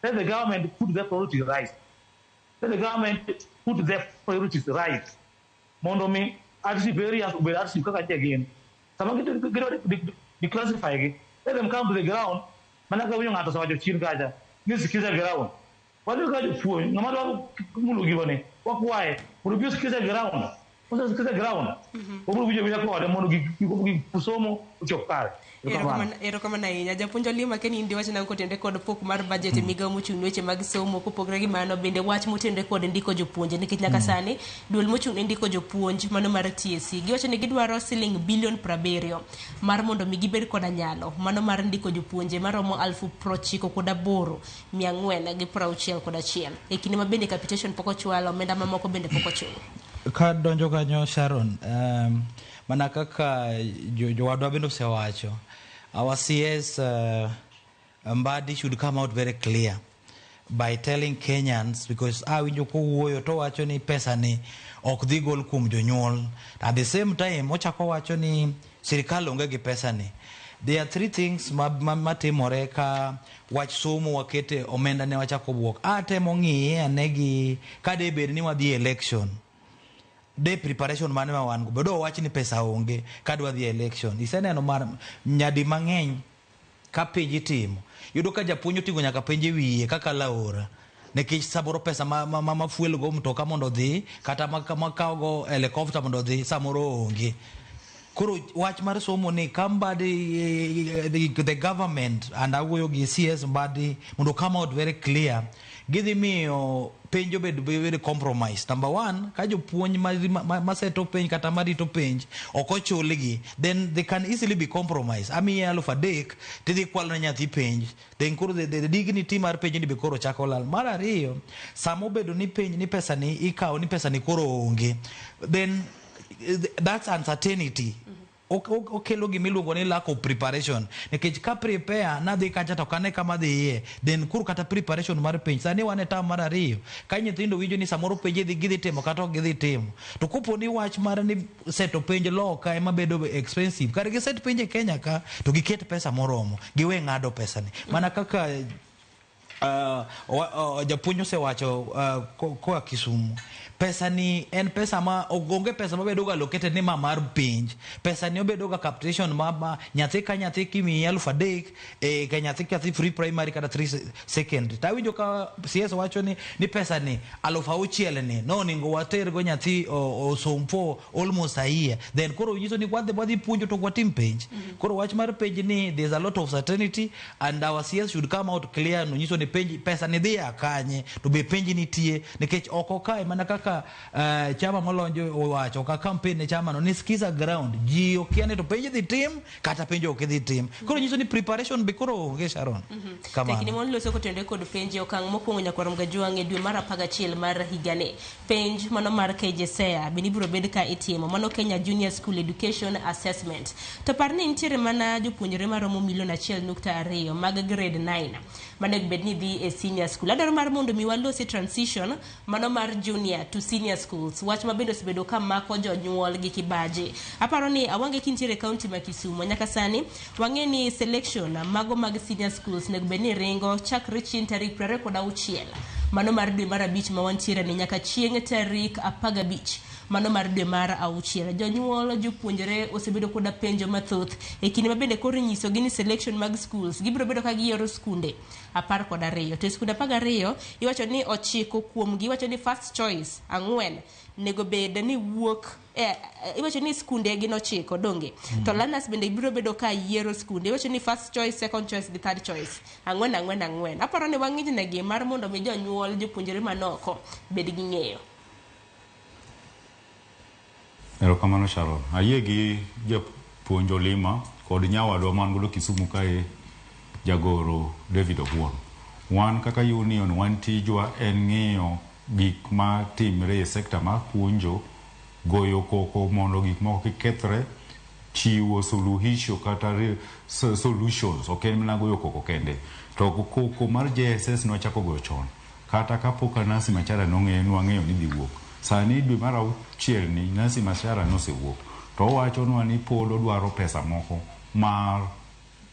Let the government put their priorities right. Let the government put their priorities right. Mondo mi hardship areas obed hardship kaka nitie gin. Sama gidwa declassify gi, let them come to the ground. Mana ka winjo ng'ato osewacho chien kacha ni sikiza ground. Wadhi ka jopuonj ng'ama dwa mulo gimane wakwaye mondo obi osikize ground. Osesikize ground. Obiro winjo awinja kode mondo gik somo ochop kare. Erokamano. Erokamano ahinya. Japuonj Olima, keni in diwach nang'o kotenore kod pok mar budget e migawo mochung' ne weche mag somo kopogore gi mano bende wach motenore kod ndiko jopuonje nikech nyaka sani duol mochung' ne ndiko jopuonj mano mar TSC giwacho ni gidwaro siling bilion 70 mar mondo mi gibed koda nyalo mano mar ndiko jopuonje maromo 98,461 e kinde ma bende capitation pok ochwal omenda mamoko bende pok ochul. Ka donjo kanyo Sharon, mana kaka jowadwa bende osewacho, our CS Mbadi should come out very clear by telling Kenyans because awinjo kowuoyo to wacho ni pesa ni ok dhi gol kuom jonyuol. At the same time ochako wacho ni sirikal onge gi pesa ni. There are three things matimore ka wach somo wakete omenda ne wachako buok. Atemo ng'iye ane gi ka de bed ni wadhi e election de preparation mane ma wan go bedo wach ni pesa onge kadwa dhi e election iseneno mar nyadi mang'eny ka penj itimo yudo ka japuonj oting'o nyaka penj e wiye kaka laora nikech samoro pesa ma fuel go mtoka mondo odhi kata ma kawo go helicopter mondo odhi samoro onge. Koro wach mar somo ni ka Mbadi, the government and awuoyo gi CS Mbadi mondo come out very clear, gidhi miyo penj obed very compromised. Number one, ka jopuonj ma seto penj kata marito penj ok ochulgi, then they can easily be compromised. Amiyi 3000 tidhi kwalo ne nyathi penj, then koro the dignity mar penj ni be koro chako lal. Mar ariyo, sama obedo ni penj ni pesa ni ikawo ni pesa ni koro onge, then that's uncertainty. Okelo gima iluongo ni lack of preparation, nikech ka prepare nadhi kacha to kane kama dhiye, then koro kata preparation mar penj sani wan e term mar ariyo ka nyithindo winjo ni samoro penj idhi gidhi timo kata ok gidhi timo. To kopo ni wach mar ni seto penj loka ema bedo expensive, kar giset penj e Kenya ka to giket pesa moromo, giwe ng'ado pesa ni mana kaka japuonj osewacho koa Kisumu. Pesa ni en pesa ma onge pesa mabedo ga allocated ni ma mar penj. Pesa ni obedo ga capitation ma nyathi ka nyathi kimiyi 3000 ka nyathi ka nyathi free primary kata 3 secondary. Tawinjo ka CS wacho ni pesa ni 6000 ni no onego water go nyathi osom for almost a year. Then koro nyiso ni wadhi puonjo to watim penj. Koro wach mar penj ni there's a lot of certainty and our CS should come out clear no nyiso ni penj pesa ni dhi ya kanye to be penj nitie, nikech oko kae mana kaka chama molonjo owacho ka campaign ne chama no ni skiza ground ji okia ni to penj dhi tim kata penj ok dhi tim. Koro nyiso ni preparation be koro onge, Sharon. Kamano. Tekni mon loso kotenore kod penj e okang' mokwongo nyaka rom gajwang' e dwe mar 11 mar higani. Penj mano mar KJSEA bende ibiro bed ka itimo mano Kenya Junior School Education Assessment. To par ni nitiere mana jopuonjre maromo milion 1.2 mag grade 9 manego bed ni dhi e senior school. Adwaro mar mondo mi walosi transition mano mar junior to senior schools. Wach ma bende osebedo ka mako jonyuol gi kibaji. Aparo ni awange kintiere e kaunti ma Kisumu nyaka sani wang'e ni selection mago mag senior schools nego bed ni ringo chakre chieng' tarik 26 mano mar dwe mar abich ma wantiere ni nyaka chieng' tarik 15 mano mar dwe mar auchiel. Jonyuol jopuonjre osebedo koda penjo mathoth e kinde ma bende koro inyisogi ni selection mag schools gibiro bedo ka giyiero skunde 12, to e skunde 12 iwacho ni 9 kuomgi iwacho ni first choice 4 nego bed ni wuok iwacho ni skunde gin 9 donge. To learners bende biro bedo ka yiero skunde, iwacho ni first choice, second choice gi third choice 4 4 4. Aparo ni wang'ijnegi mar mondo mi jonyuol jopuonjre manoko bed gi ng'eyo. Erokamano Sharon. Ayie gi japuonj Olima kod nyawadwa man godo Kisumu kae, jagoro David Obuon. Wan kaka union, wan tijwa en ng'iyo gik ma timre e sekta mar puonjo, goyo koko mondo gik moko kik kethre, chiwo suluhisho kata solutions, ok en mana goyo koko kende. To koko mar JSS nwachako goyo chon. Kata kapok Nancy Macharia nong'eyo, nwang'eyo ni dhi wuok. Sani dwe mar auchiel ni Nancy Macharia nosewuok. To owachonwa ni pod odwaro pesa moko mar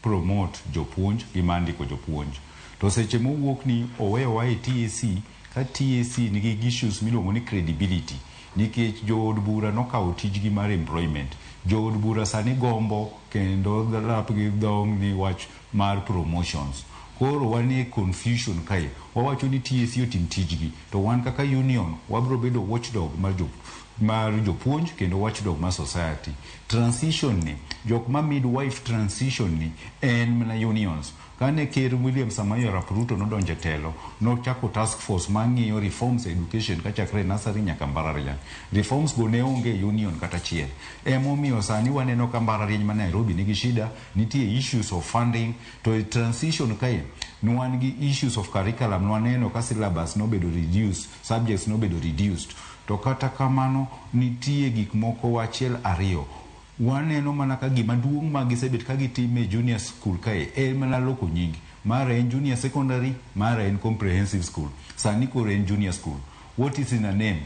promote jopuonj gi mar ndiko jopuonj. To seche mowuok ni oweyowa e TSC, ka TSC nigi issues miluongo ni credibility, nikech jood bura nokawo tijgi mar employment. Jood bura sani gombo kendo lap gi dhong' ni wach mar promotions. Koro wanie confusion kae. Wawacho ni TSC otim tijgi, to wan kaka union wabro bedo watchdog mar jopuonj kendo watchdog mar society. Transition ni, jok ma midwife transition ni en mana unions. Kane Ker William Samoei Arap Ruto nodonjo e telo, nochako task force mang'iyo reforms education kachakre nursery nyaka mbalariany. Reforms go ne onge union kata achiel. Emomiyo sani waneno ka mbalariany ma Nairobi nigi shida, nitie issues of funding, to e transition kae nwan gi issues of curriculum, nwaneno ka syllabus nobedo reduced, subjects nobedo reduced. To kata kamano nitie gik moko achiel ariyo. Waneno mana ka gima duong' ma gisebet ka gitime e junior school kae en mana loko nying. Mara en junior secondary, mara en comprehensive school. Sani koro en junior school. What is in a name?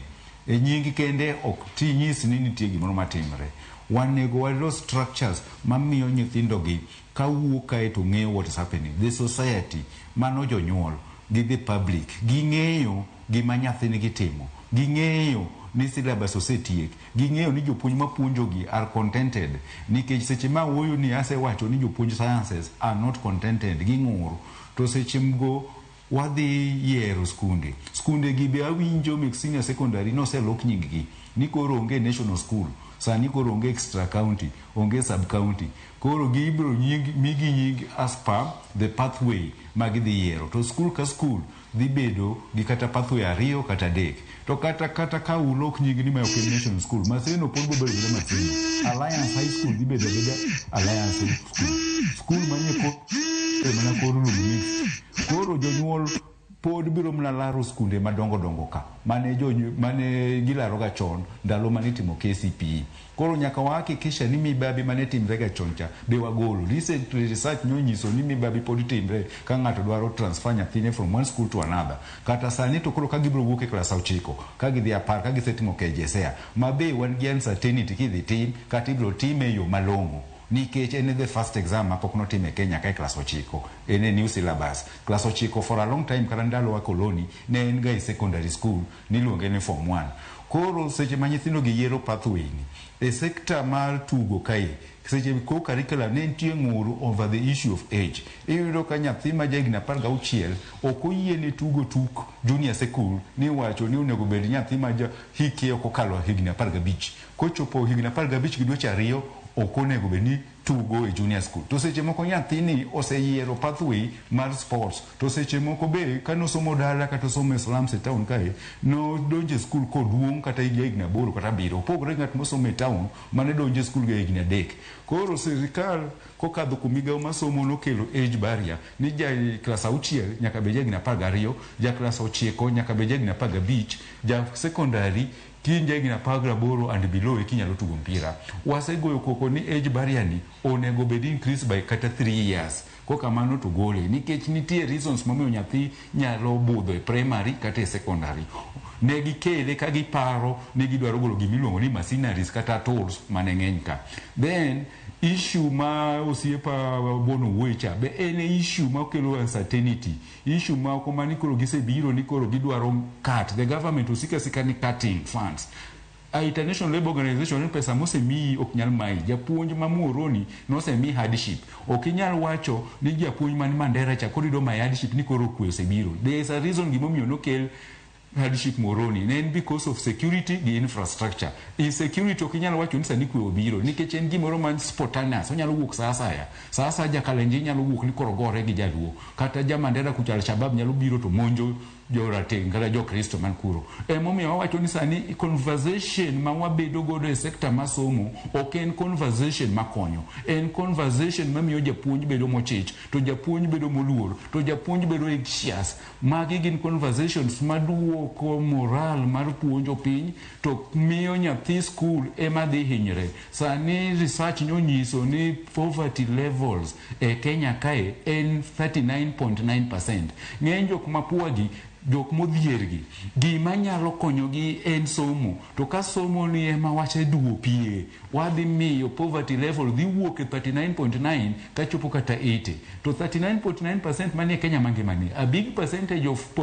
E nying kende ok ti nyis ni nitie gimoro matimre. Wanego walos structures mamiyo nyithindogi kawuok kae to ng'eyo what is happening. The society, mano jonyuol gi the public, ging'eyo gima nyathinigi timo. Ging'eyo ni syllabus osetiek. Ging'eyo ni jopuonj mapuonjogi are contented. Nikech seche ma awuoyo ni asewacho ni jopuonj sciences are not contented, ging'ur. To seche go wadhi yiero skunde. Skunde gi be awinjo mek senior secondary noselok nying gi. Ni koro onge national school. Sani koro onge extra county, onge sub county. Koro gibiro nying, migi nying as per the pathway ma gidhi yiero. To skul ka skul dhi bedo gi kata pathway 2 kata 3. To kata ka ulok nying ni ma ok en national school, Maseno pod biro bedo abeda Maseno. Alliance High School dhi bedo abeda Alliance High School. Skul manie kor mana kor lum mixed. Koro jonyuol pod biro mana laro skunde madongo dongo ka mane gilaro ga chon ndalo mane itimo KCPE. Koro nyaka wahakikisha ni mibabi mane timre ga chon cha be wagolo. Recent research nonyiso ni mibabi pod timre ka ng'ato dwaro transfer nyathine from one school to another. Kata sani to koro ka gibiro wuok e klas 9 ka gidhi 10 ka gisetimo KJSEA, ma be wan gi uncertainty kidhi tim kata ibiro time e yo malong'o. Nikech en the first exam mapok notim e Kenya ka e klas 9, en e new syllabus. Klas 9 for a long time kata ndalo wa koloni ne en ga e secondary school niluonge ni form 1. Koro seche ma nyithindo gi yiero pathway ni e sector mar tugo kae, seche ko curriculum ne nitie ng'ur over the issue of age. Iyudo ka nyathi ma jahigni 16 ok oyiene tugo tuk junior school, ni wacho ni onego bed nyathi ma ja hike ok okalo higni 15. Kochopo higni 15 gi dweche 2 ok onego bed ni tugo e junior school. To seche moko nyathini oseyiero pathway mar sports. To seche moko be kanosomo dala kata osomo e slums e town kae, nodonjo e school koduong' kata higni 8 kata 7. Opogore gi ng'at mosomo e town mane donjo e school gi higni 3. Koro sirikal kokadho kuom migawo mar somo nokelo age barrier ni ja klas 6 nyaka bed jahigni 12, ja klas 9 nyaka bed jahigni 15, ja secondary kin jahigni 18 and below eka inyalo tugo mpira. Wasegoyo koko ni age barrier ni onego bed increase by kata 3 years. Kokamano to gole nikech nitie reasons momiyo nyathi nyalo budho e primary kata e secondary. Ne gikele ka giparo ni gidwaro golo gimiluongo ni machineries kata tools mane ng'eny ka. Then issue ma osiepa Bono wuoye cha be en issue makelo uncertainty. Issue moko mani koro gisebiro ni koro gidwaro cut. The government osika sika ni cutting funds. International Labour Organization ni pesa mosemiyi ok nyal mayi. Japuonj ma Muhoroni nosemi hardship. Ok inyal wacho ni japuonj man Mandera cha koro yudo my hardship ni koro kwe osebiro. There is a reason gimomiyo nokel hardship Muhoroni. Ne en because of security gi infrastructure. Insecurity ok inyal wacho ni sani kwe obiro nikech en gimoro man spontaneous. Onyalo wuok sa asaya. Sa asaya jakalenjin nyalo wuok ni koro gore gi jaluo. Kata ja Mandera kucha Al-Shabaab nyalo biro to monjo jorateng' kata jokristo man kuro. Emomiyo wawacho ni sani conversation ma wabedo godo e sector mar somo ok en conversation makonyo. En conversation mamiyo japuonj bedo mochich, to japuonj bedo moluor, to japuonj bedo anxious. Magi gin conversations maduoko moral mar puonjo piny to miyo nyathi school ema dhi hinyre. Sani research nonyiso ni poverty levels e Kenya kae en 39.9%. Ng'eny jok ma poor gi, jok modhier gi, gima nyalo konyogi en somo. To ka somo ni ema waseduopie, wadhi miyo poverty level dhi wuok e 39.9 kachopo kata 80. To 39.9% manie Kenya mangima ni, a big percentage of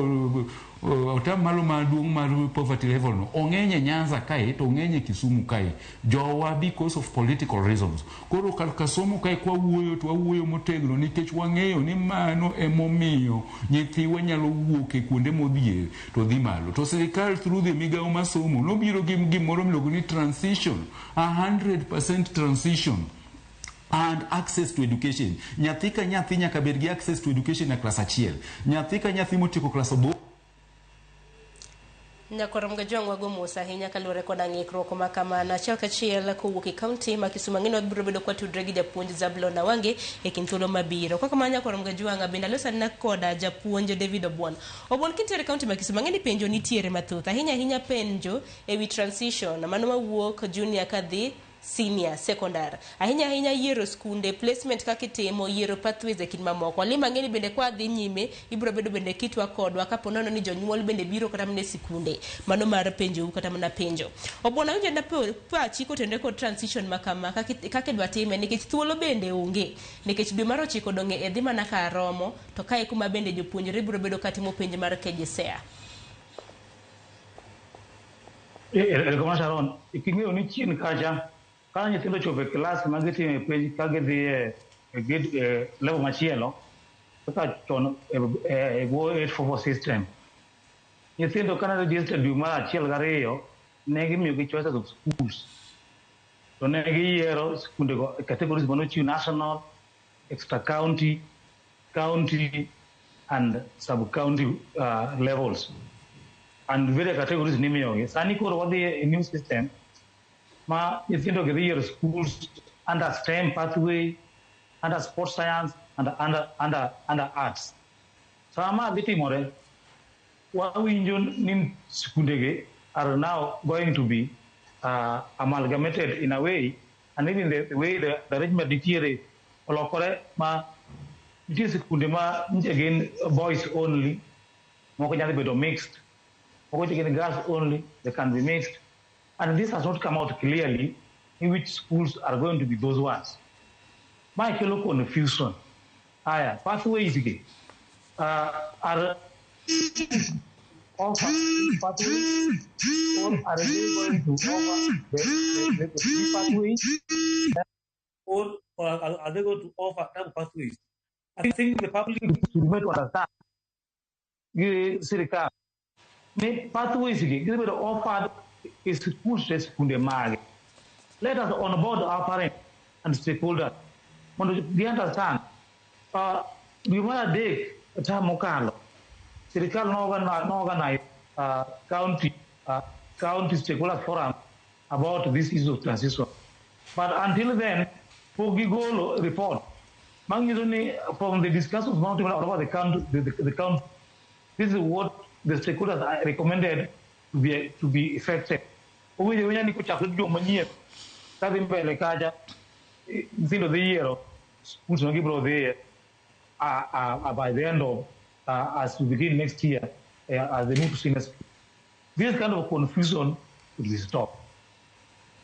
otam malo maduong' mar poverty level no ong'eny e Nyanza kae to ong'eny e Kisumu kae. Jowa because of political reasons. Koro kar ka somo kae kwa wuoyo to wawuoyo motegno nikech wang'eyo ni mano emomiyo nyithiwa nyalo wuok e kuonde modhier to dhi malo. To sirikal through the migawo mar somo nobiro gi gimoro miluongo ni transition, 100% transition and access to education. Nyathi ka nyathi nyaka bed gi access to education e klas 1. Nyathi ka nyathi motieko klas 8. Nyakwar Mgajwang' wago mos ahinya kaluwore koda ng'ikruok ma kamano. Achiel kachiel kowuok e kaunti ma Kisumu ang'e ni wabiro bedo kwatudre gi japuonj Zablon Awange e kind thuolo mabiro. Kaka kamano Nyakwar Mgajwang' bende alosana koda japuonj David Obwon. Obwon kintiere e kaunti ma Kisumu ang'e ni penjo nitiere mathoth. Ahinya ahinya penjo ewi transition mano mawuok junior kadhi senior secondary. Ahinya ahinya yiero skunde, placement kaka itimo, yiero pathways e kind mamoko. Alima ang'e ni bende kwa dhi nyime ibiro bedo bende kitwa kodwa kapo nono ni jonyuol bende biro kata mana e sikunde. Mano mar penjou kata mana penjo. Obwon awinjo na pachi kotenore kod transition ma kama kaka idwa time nikech thuolo bende onge. Nikech dwe mar 9 dong' e dhi mana kar romo to kae kuma bende jopuonjre biro bedo katimo penj mar KJSEA. Erokamano Sharon, king'eyo ni chien kacha ka nyithindo ochopo e klas ma gitime penj ka gidhi e grade level machielo kaka chon e bwo 844 system, nyithindo kane register dwe mar 1 gi 2 ne gimiyogi choices of schools. To ne giyiero skundego e categories manochiw national, extra county, county and sub-county levels. And various categories nimiyogi. Sani koro wadhi e new system ma nyithindo gi dhi yiero schools under STEM pathway, under sports science, and under arts. Sama dhi timore, wawinjo ni skundegi are now going to be amalgamated in a way, and even the way the arrangement nitiere olokore ma nitie skunde ma nyiche gin boys only, moko nyalo bedo mixed, moko gin girls only, they can be mixed. And this has not come out clearly in which schools are going to be those ones. Ma kelo confusion. Aya, pathways gi are offer pathways, or are they going to offer the three pathways, or are they going to offer double pathways? I think the public should make to understand the sirikal ni pathways gi gibedo offered is schools skunde mage. Let us onboard our parents and stakeholders mondo gi understand. Dwe mar adek term mokalo, sirikal no organize county stakeholders forum about this issue of transition. But until then, pok gigolo report manyiso ni from the discussions manotimore all over the county, the county, this is what the stakeholders are recommended to be effective. Owinjo awinja ni kochakre juma manyien kadhi mbele kacha, nyithindo dhi yiero schools ma gibiro dhiye by the end of as we begin next year, as they move to senior school. This kind of confusion will be stopped.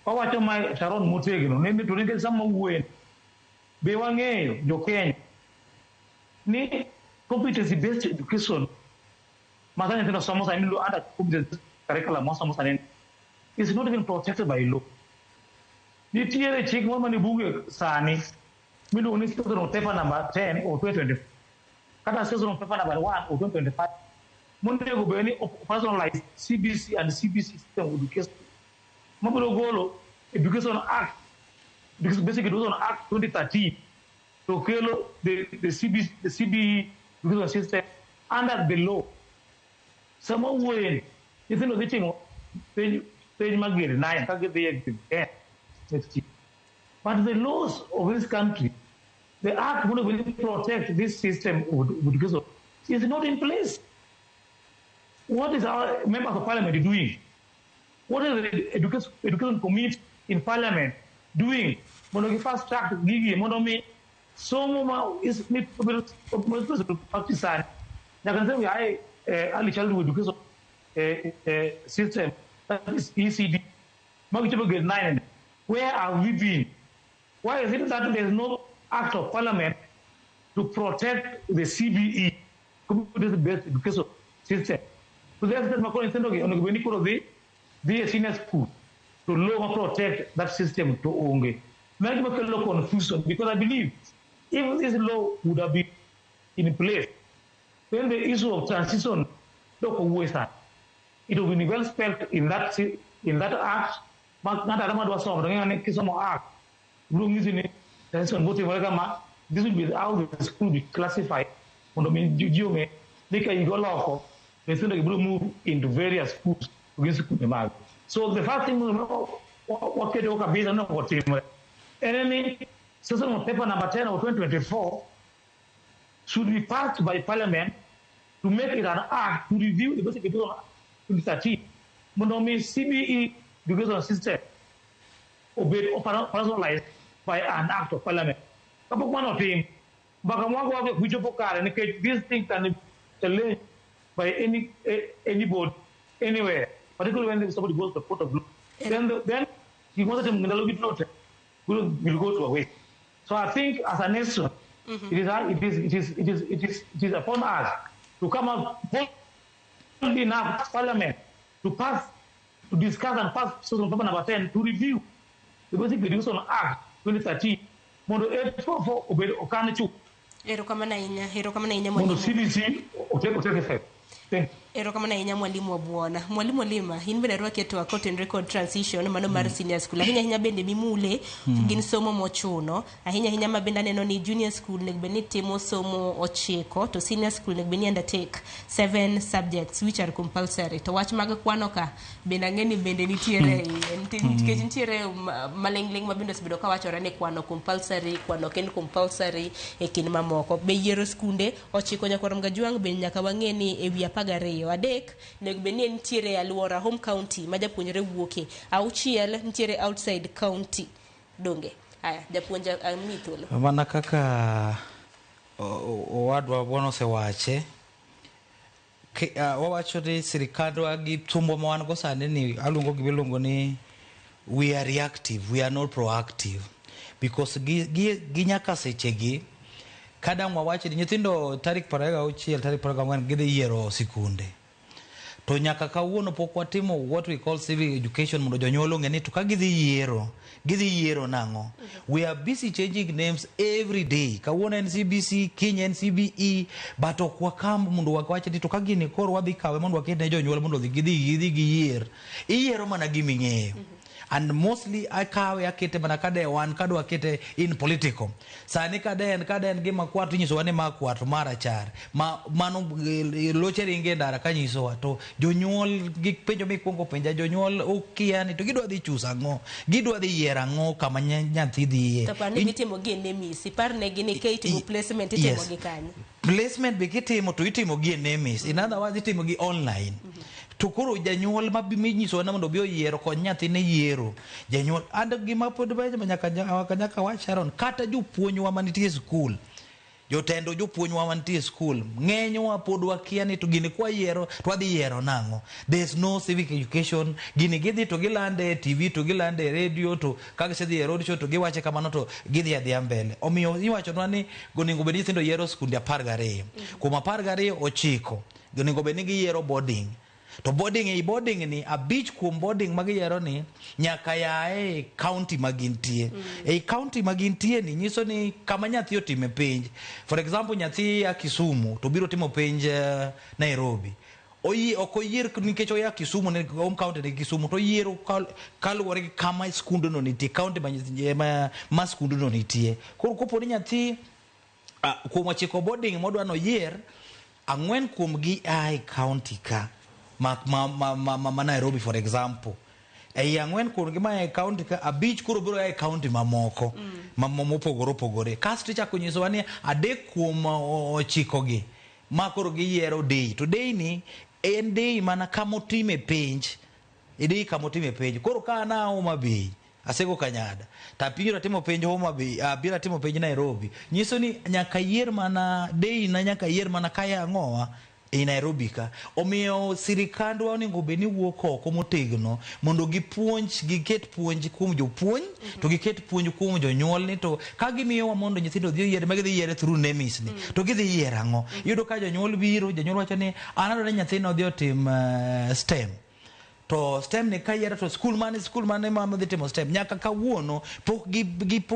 Wawacho ma Sharon motegno ni to nikech sama wuoye be wang'eyo jo Kenya ni competency based education ma sani nyithindo somo sani under competency curriculum ma somo sani is not even protected by law. Nitiere chik moro mane bunge sani miluongo ni Sessional Paper number 10 of 2020 kata Sessional Paper number 1 of 2025 monego bed ni operationalize CBC and CBC system of education mabiro golo Education Act, Basic Education Act 2013 to kelo the CBC, the CBE education system under the law. Sama wuoye nyithindo dhi timo penj mag grade 9 ka gidhi e grade 10 next year. But the laws of this country, the act monego bed ni protect this system of education is not in place. What is our members of parliament doing? What is the education committee in parliament doing? Mondo gi fast track gigi mondo mi somo ma is mi practice sani. Nyaka nyithindo ae early childhood education system, that is ECD, magichopo grade 9. Where have we been? Why is it that there is no act of parliament to protect the CBE, competency-based education system? To the extent makoro nyithindo gi onego bed ni koro dhi e senior school to law ma protect that system to onge. Mano gima kelo confusion, because I believe if this law would have been in place, then the issue of transition dok owuoye sani. It will be well spelled in that act. Ma ng'ato ang'ata madwa somo to ng'eyo ni kisomo act biro nyisi ni transition botimore kama, this will be how the school will be classified mondo mi ji ong'e ni ka higa oloko nyithindo gi biro move into various schools to gin skunde mag. So the first thing waketo kabisa ni otimre en ni Sessional Paper number 10 of 2024 should be passed by parliament to make it an act to review the Basic Education Act 2013 mondo mi CBE education system obed operationalized by an act of parliament. Kapok mano otim, mbaka mwago wichopo kare nikech this thing can be challenged by anybody anywhere, particularly when somebody goes to the court of law. Then gik mosetim ndalo gi duto will go to a waste. So I think as a nation, it is upon us to come up boldly enough parliament to pass, to discuss and pass Sessional Paper number 10 to review the Basic Education Act 2013 mondo 844 obed okan chuth Erokamano ahinya, erokamano ahinya mondo mwalimu. CBC otek effect. Thank you. Erokamano ahinya mwalimu Obuona. Mwalimu Olima, in bende arwaki e twak kotenore kod transition mano mar senior school. Ahinya ahinya bende mimule gin somo mochuno. Ahinya ahinya ma bende aneno ni junior school onego bed ni timo somo 9 to senior school onego bed ni undertake 7 subjects which are compulsory. To wach mag kwano ka bende ang'e ni bende nitiere e iye. Nikech nitiere maling'ling' ma bende osebedo kawachore ni kwano compulsory, kwano ok en compulsory e kind mamoko. Be yiero skunde 9 nyaka Gajuang' be nyaka wang'e ni ewi 12 3 onego bed ni nitiere e alwora home county ma japuonjre wuoke, 6 nitiere outside county. Donge? Aya, japuonj amiyi thuolo. Mana kaka owadwa bwana osewache, wawacho ni sirikandwa gi thumbo ma wan go sani ni aluongo gima iluongo ni we are reactive, we are not proactive. Because gi nyaka sechegi kadang' wawach ni nyithindo tarik 26 tarik 24 gidhi yiero sikunde. To nyaka kawuono pok watimo what we call civic education mondo jonyuol ong'e ni to ka gidhi yiero, gidhi yiero nang'o. We are busy changing names every day. Kawuono en CBC, kiny en CBE, but ok wakamb mondo wawach ni to ka gini koro wadhi kawe mondo waket ne jonyuol mondo odhi gidhi giyier. Iyiero mana gima ing'eyo. And mostly akawe akete mana kade wan kadwa kete in political. Sani kade en gima kwar to inyisowa ni ma kwar to ma rachar. Ma mano loche ringe ndara kanyisowa to jonyuol gi penjo mikuongo penja jonyuol okia ni to gidwa dhi choose ang'o, gidwa dhi yiero ang'o kama nyathi dhiye. To par ni gitimo gi e NEMIS, ipar negi ni ka itimo placement itimo gi kanye. Placement be kitimo to itimo gi e NEMIS. In other words itimo gi online. To koro janyuol ma minyisowa ni mondo obi oyier okony nyathine yiero. Janyuol and gima pod nyaka wach Sharon, kata jopuonjwa manitie e skul, jotendo jopuonjwa mantie e skul, ng'enywa pod wakia ni to gini kwayiero to wadhi yiero nang'o. There's no civic education. Gini gidhi to gilande e TV to gilande e radio to ka gisedhi e road show to giwache kamano to gidhi adhiya mbele. Omiyo iwachonwa ni onego bed ni nyithindo yiero skunde 12. Kuom 12 9 onego bed ni giyiero boarding. To boarding ei boarding ni 5 kuom boarding ma giyiero ni nyaka yae e county ma gintie. Ei county ma gintie ni nyiso ni kama nyathi otime penj. For example nyathi ya Kisumu to biro timo penj Nairobi. Ok oyier nikech oya Kisumu ne home county ne Kisumu to oyiero kaluwore gi kama skundno nitie, county ma skundno nitie. Koro kopo ni nyathi kuom 9 boarding modwa noyier, 4 kuom gi a e county ka ma Nairobi for example. Ei 4 kuom gi ma e county ka, 5 koro biro a e county mamoko mopogore opogore. Kasto ichako nyisowa ni 3 kuom 9 gi ma koro giyiero day. To day ni en day mana kama otime penj. E day kama otime penj. Koro ka an a Homa Bay, asego Kanyada, to abiro atimo penj Homa Bay, abiro atimo penj Nairobi. Nyiso ni nyaka yier mana day na nyaka yier mana kaya ang'owa e Nairobi ka. Omiyo sirikandwa onego bed ni wuok oko motegno mondo gipuonj, giket puonj kuom jopuonj, to giket puonj kuom jonyuol ni to ka gimiyowa mondo nyithindo odhi oyier, ma gidhi yiere through NEMIS ni, to gidhi yiero ang'o. Iyudo ka jonyuol biro, jonyuol wacho ni an adwaro ni nyathina odhi otim STEM. To STEM ni ka yiero to skul mane ma dhi timo STEM. Nyaka kawuono pok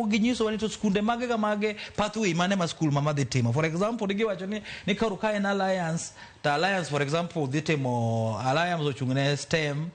ginyisowa ni to skunde mage ga mage pathway mane ma skul ma dhi timo. For example giwacho ni koro ka en Alliance, to Alliance for example dhi timo Alliance ochung' ne STEM.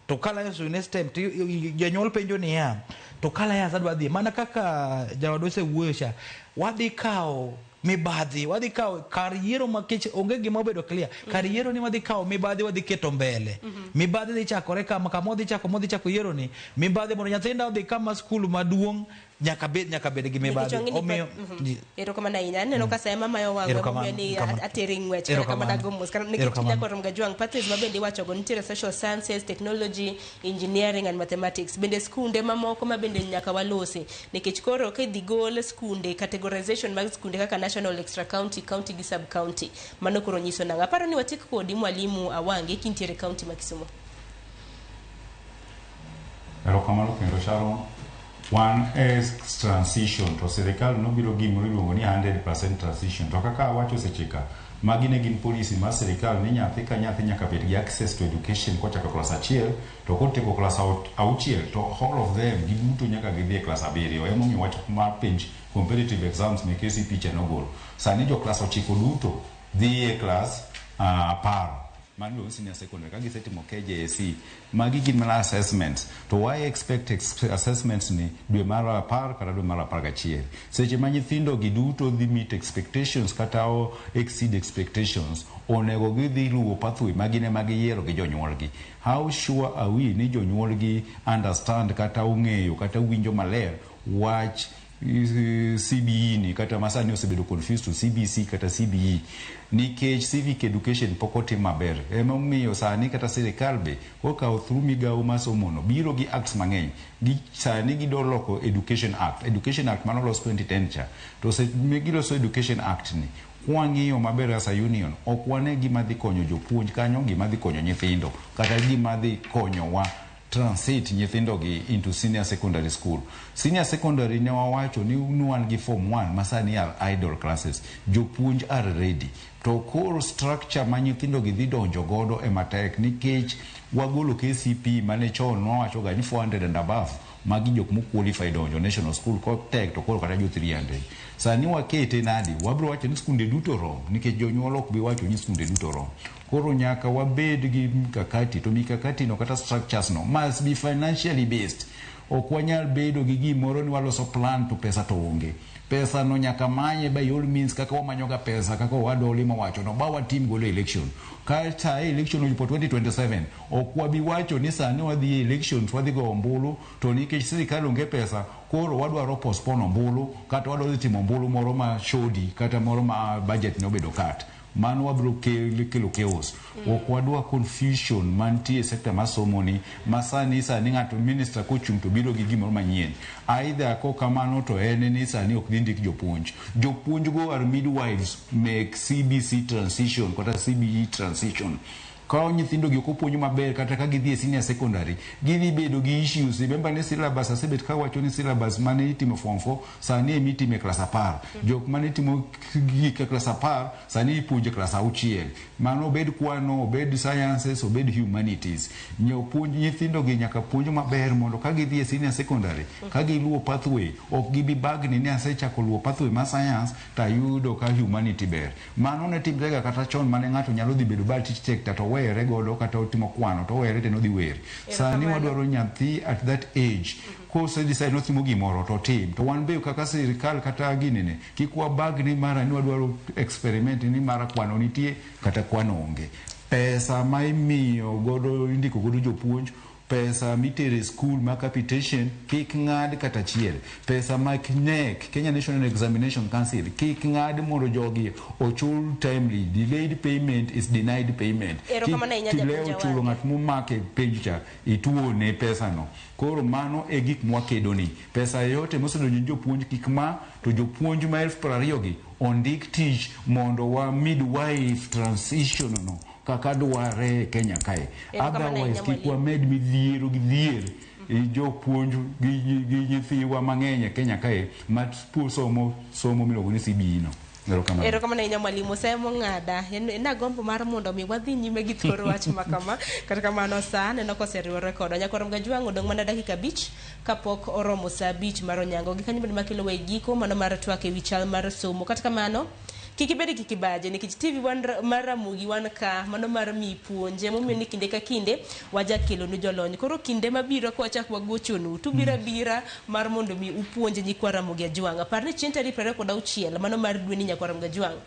To ka Alliance ochung' ne STEM to janyuol penjo niya, to ka Alliance adwa dhi mana kaka jawadwa osewuoyo cha, wadhi kawo mibadhi, wadhi kawo kar yiero ma kech onge gima obedo clear. Kar yiero ni wadhi kawo mibadhi wadhi keto mbele. Mibadhi dhi chakore kama modhi chako yiero ni mibadhi mondo nyathinda odhi kama skul maduong' nyaka bed gi mibadhi. Omiyo erokamano ahinya. Aneno ka sa ema mayo wang'wa omiyo ni ateri ng'wech kata kamano dago mos. Nikech nyaka Gajuang' pathways ma bende iwachogo nitiere social sciences, technology, engineering and mathematics. Bende skunde mamoko ma bende nyaka walose nikech koro ka idhi gol skunde categorization mag skunde kaka national, extra county, county gi sub county, mano koro nyiso nang'o. Aparo ni watik kodi mwalimu Awange kintiere county ma Kisumu. Erokamano kendo Sharon. Wan e transition to sirikal nobiro gimoro iluongo ni 100% transition. To kaka awacho seche ka, magi ne gin policy mar sirikal ni nyathi ka nyathi nyaka bed gi access to education kochako klas 1 to kotieko klas 6 to all of them giduto nyaka gidhi e klas 7. Emomiyo wach mar penj competitive exams me KCPE cha nogol. Sani jo klas 9 duto dhi e klas 10. Mano iluongo ni senior secondary. Ka gisetimo KJSE, magi gin mana assessments. To why expect assessments ni dwe mar 10 kata dwe mar 11? Seche ma nyithindo gi duto dhi meet expectations kata o exceed expectations, onego gidhi luwo pathway ma gin ema giyiero gi jonyuolgi. How sure are we ni jonyuolgi understand kata ong'eyo kata winjo maler wach CBE ni kata masani osebedo confused to CBC kata CBE nikech civic education pok otim maber. Emomiyo sani kata sirikal be kokawo through migawo mar somo no biro gi acts mang'eny. Gi sani gidwa loko Education Act. Education Act manolos 2010 cha. To giloso Education Act ni kwang'iyo maber as a union ok wane gima dhi konyo jopuonj kanyo, gima dhi konyo nyithindo kata gima dhi konyowa transit nyithindo gi into senior secondary school. Senior secondary ne wawacho ni wan gi form 1 ma sani are idle classes. Jopuonj are ready. To koro structure ma nyithindo gi dhi donjo godo ema tek nikech wagolo KCPE mane chon wawacho ga ni 400 and above magi jok mo qualify donjo national school kotek to koro kata jo 300. Sani wakete nadi? Wabro wacho ni skunde duto rom nikech jonyuol ok bi wacho ni skunde duto rom. Koro nyaka wabed gi mikakati to mikakati no kata structures no must be financially based. Ok wanyal bedo gi gimoro ni waloso plan to pesa to onge. Pesa no nyaka manye by all means kaka wamanyoga pesa kaka owadwa Olima wacho no ba watim godo election. Kata election ochopo 2027 ok wabi wacho ni sani wadhi e election to wadhi go ombulu to nikech sirikal onge pesa koro wadwaro postpone ombulu kata wadwaro dhi timo ombulu moro ma shoddy kata moro ma budget ne obedo cut. Mano wabiro kelo chaos. Ok wadwa confusion mantie e sector mar somo ni ma sani sani ng'ato minister kochung' to biro gi gimoro manyien. Either kokamano to en ni sani ok dhi ndik jopuonj. Jopuonj go are midwives mek CBC transition kata CBE transition. Ka nyithindo gi ok opuonj maber kata ka gidhi e senior secondary, gidhi bedo gi issues. Remember ni syllabus asebet kawacho ni syllabus mane itimo form 4 sani ema itimo e klas 10. Jok mane timo gik e klas 10 sani ipuonjo e klas 6. Mano obed kwano, obed sciences, obed humanities. Nyopuonj nyithindo gi nyaka puonj maber mondo ka gidhi e senior secondary, ka giluwo pathway, ok gibi bagni ni asechako luwo pathway mar science tayudo ka humanity ber. Mano ne timrega kata chon mane ng'ato nyalo dhi bedo ba architect to owere godo kata otimo kwano to owere to nodhi wer. Sani wadwaro nyathi at that age kose decide notimo gimoro to otim. To wan be kaka sirikal kata ginene kik wabagni mara ni wadwaro experiment ni mara kwano nitie kata kwano onge. Pesa ma imiyo godo indiko godo jopuonj pesa mitere e skul ma capitation kik ng'ad kata achiel. Pesa mag KNEC, Kenya National Examination Council, kik ng'ad mondo jogi ochul timely. Delayed payment is denied payment. Erokamano ahinya Kilewo japuonj chulo Awange. ng'at momake penj cha, ituone pesa no. Koro mano e gik mwakedo ni. Pesa yote mosedonjo ne jopuonj kik ma, to jopuonj ma 20,000 gi ondik tich mondo wa midwife transition no kaka dware e Kenya kae. Erokamano ahinya Otherwise kik mwalimu. wamed midhiero gi dhier e jopuonj gi nyithiwa mang'eny e Kenya kae ma somo somo miluongo ni CBE no. Erokamano. Erokamano ahinya mwalimu. Semo ng'ada. En agombo mar mondo mi wadhi nyime gi thor wach ma kama. Kata kamano sa neno koseriwore kodwa. Nyakwar Mgajwang' odong' mana dakika 5 kapok oromo sa 5 mar onyango. Gi kanyo bende makelo wa e giko mano mar twak ewi chal mar somo. Kata kamano kik ibed gi kibaji nikech TV wan mar Ramogi wan ka mano mar miyi puonj. Emomiyo ni kinde ka kinde wajakelonu jolony. Koro kinde mabiro ka wachak wagochonu tubiro abira mar mondo mi upuonj nyikwa Ramogi Ajwang'. Par ni chieng' tarik 26 mano mar dweni nyakwar Ramogi Ajwang'.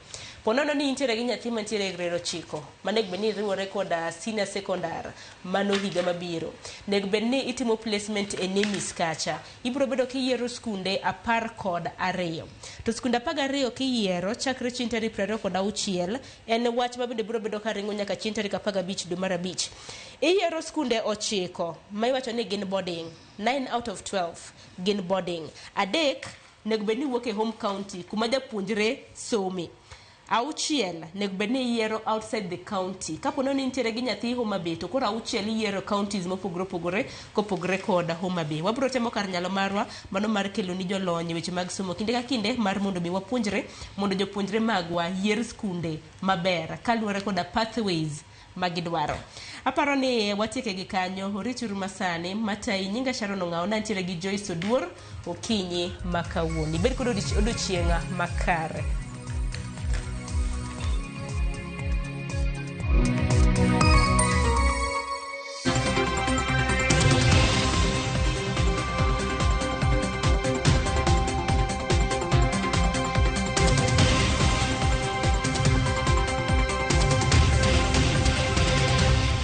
Po nono ni intiere gi nyathi mantiere e grade 9 manego bed ni riwore koda senior secondary mano higa mabiro. Nego bed ni itimo placement e NEMIS kacha. Ibiro bedo kiyiero skunde 12. To skunde 12 kiyiero chakre chieng' tarik 26 en wach ma bende biro bedo karingo nyaka chieng' tarik 15 dwe mar 5. Iyiero skunde 9 ma iwacho ni gin boarding. 9 out of 12 gin boarding. 3 nego bed ni wuok e home county kuma japuonjre some. 6 nego bed ni iyiero outside the county. Kapo ni nitiere gi nyathi Homa Bay to koro 6 iyiero counties mopogore opogore kopogore kod Homa Bay. Wabiro temo kar nyalo marwa mano mar kelo ni jolony e weche mag somo kinde ka kinde mar mondo mi wapuonjre mondo jopuonjre magwa yier skunde maber kaluwore koda pathways magidwaro. Aparo ni watieke gi kanyo. Orituru masani matai nyinga Sharon Ong'awo nantiere gi Joyce Oduor okinyi ma kawuono. Ibed kod odiochieng' makare.